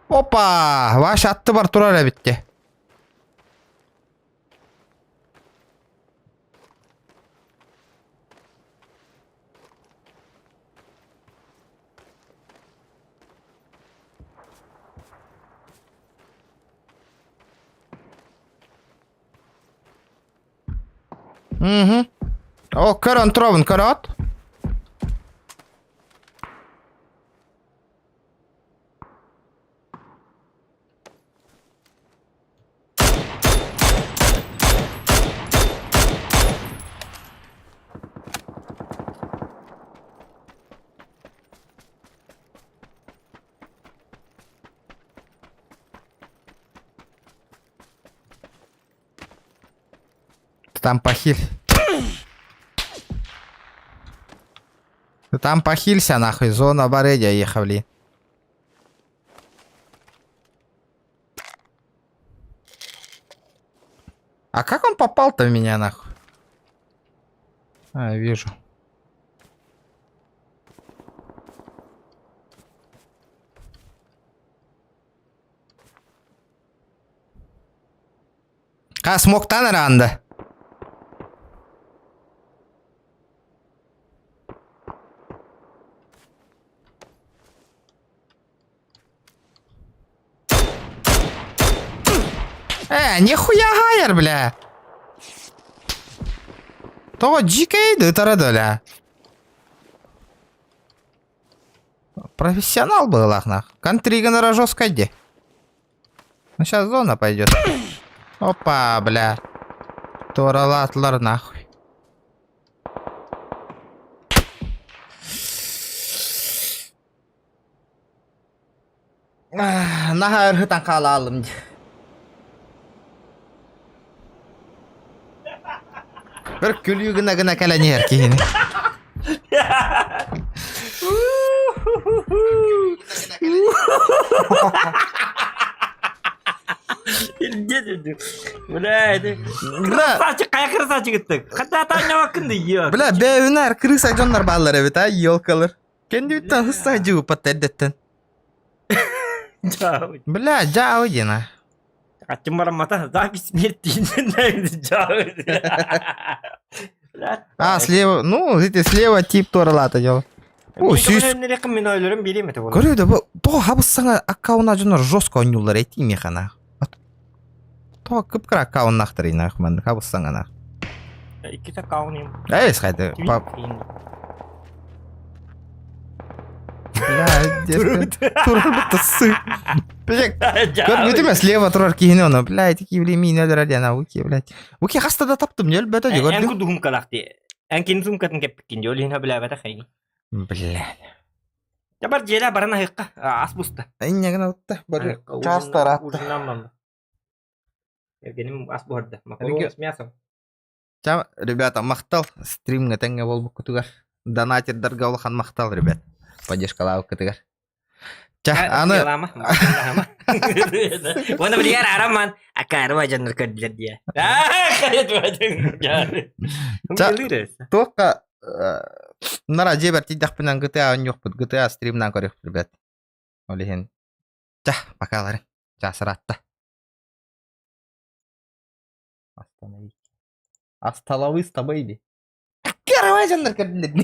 Опа! Ваш атты бар турар эбитте. Угу. О, көрөн туробун, көрөт. Там похиль. Ты там похилься нахуй, зона баредя ехали. А как он попал-то в меня нахуй? А, вижу. Ха, смоктан эрэ Э, нихуя гайер, бля. Того дикой да бля. Профессионал был, нах. Контрига на жестко где. Ну сейчас зона пойдет. Опа, бля. Торалатлар нахуй. Наһаа ырһытан хаалаалым дии. Бір күлүү гына гына кэлэн иһэр киһини. Бля, это... Красавчик, хайа красавчик ыттык. Хата таанньабаккын да ё. Бля, бэйэбинээр крыса дьоннор бааллар эбит, а, елкалар. Кэннибиттэн хысса дьууппат эрдэттэн. Бля, дьаабы диэн а. Аттым бараммата, запись смерти. А, слева, ну, эти слева тип туоралаата дьол. О, сүүс. Мен ойлорум берем это Көрүү да бу тоҕо хабыс-саҥа аккаунна дьоннор жестко оонньууллар этии миэхэ Тоҕо кып-кыра аккауннаахтар инах маннык хабыс-саҥанах. Иккит аккаунум. Эй, хайда. Бля, турар тысы. Блядь, көрбүтүм слева турар киһини ону, блядь, такие блин, өлөрөр диэн ауки, блядь. Уки хаста да таптым, өлбөтө Эн көрдүм. курдук хумкалаах дии. Эн кини сумкатын кэппиккин дии, ол иһин билээбэтэх эйин. Блядь. Я бар дьиэлэ баран аһыахха, ас буста. Инньэгин алта, бары чаастар атта. Ужиннан манна. Эргеним ас буһарда. Макарон с мясом. Ча, ребята, махтал стримҥа тэҥҥэ буолбуккутугар. Донатердарга улахан махтал, ребят. Поддержкалаабыккытыгар. Ча, аны... Уонна билигэр араман акаарыма дьоннор көрдүлэр диэ. Ча, туохха нара дьиэбэр тиийдэхпинэн GTA оонньуохпут, GTA стримнаан көрүөхпүт, ребят. Ол иһин ча, пока Чаасыраатта. Остановить. Асталавы с тобой. Каравай дьоннор көрдүлэр.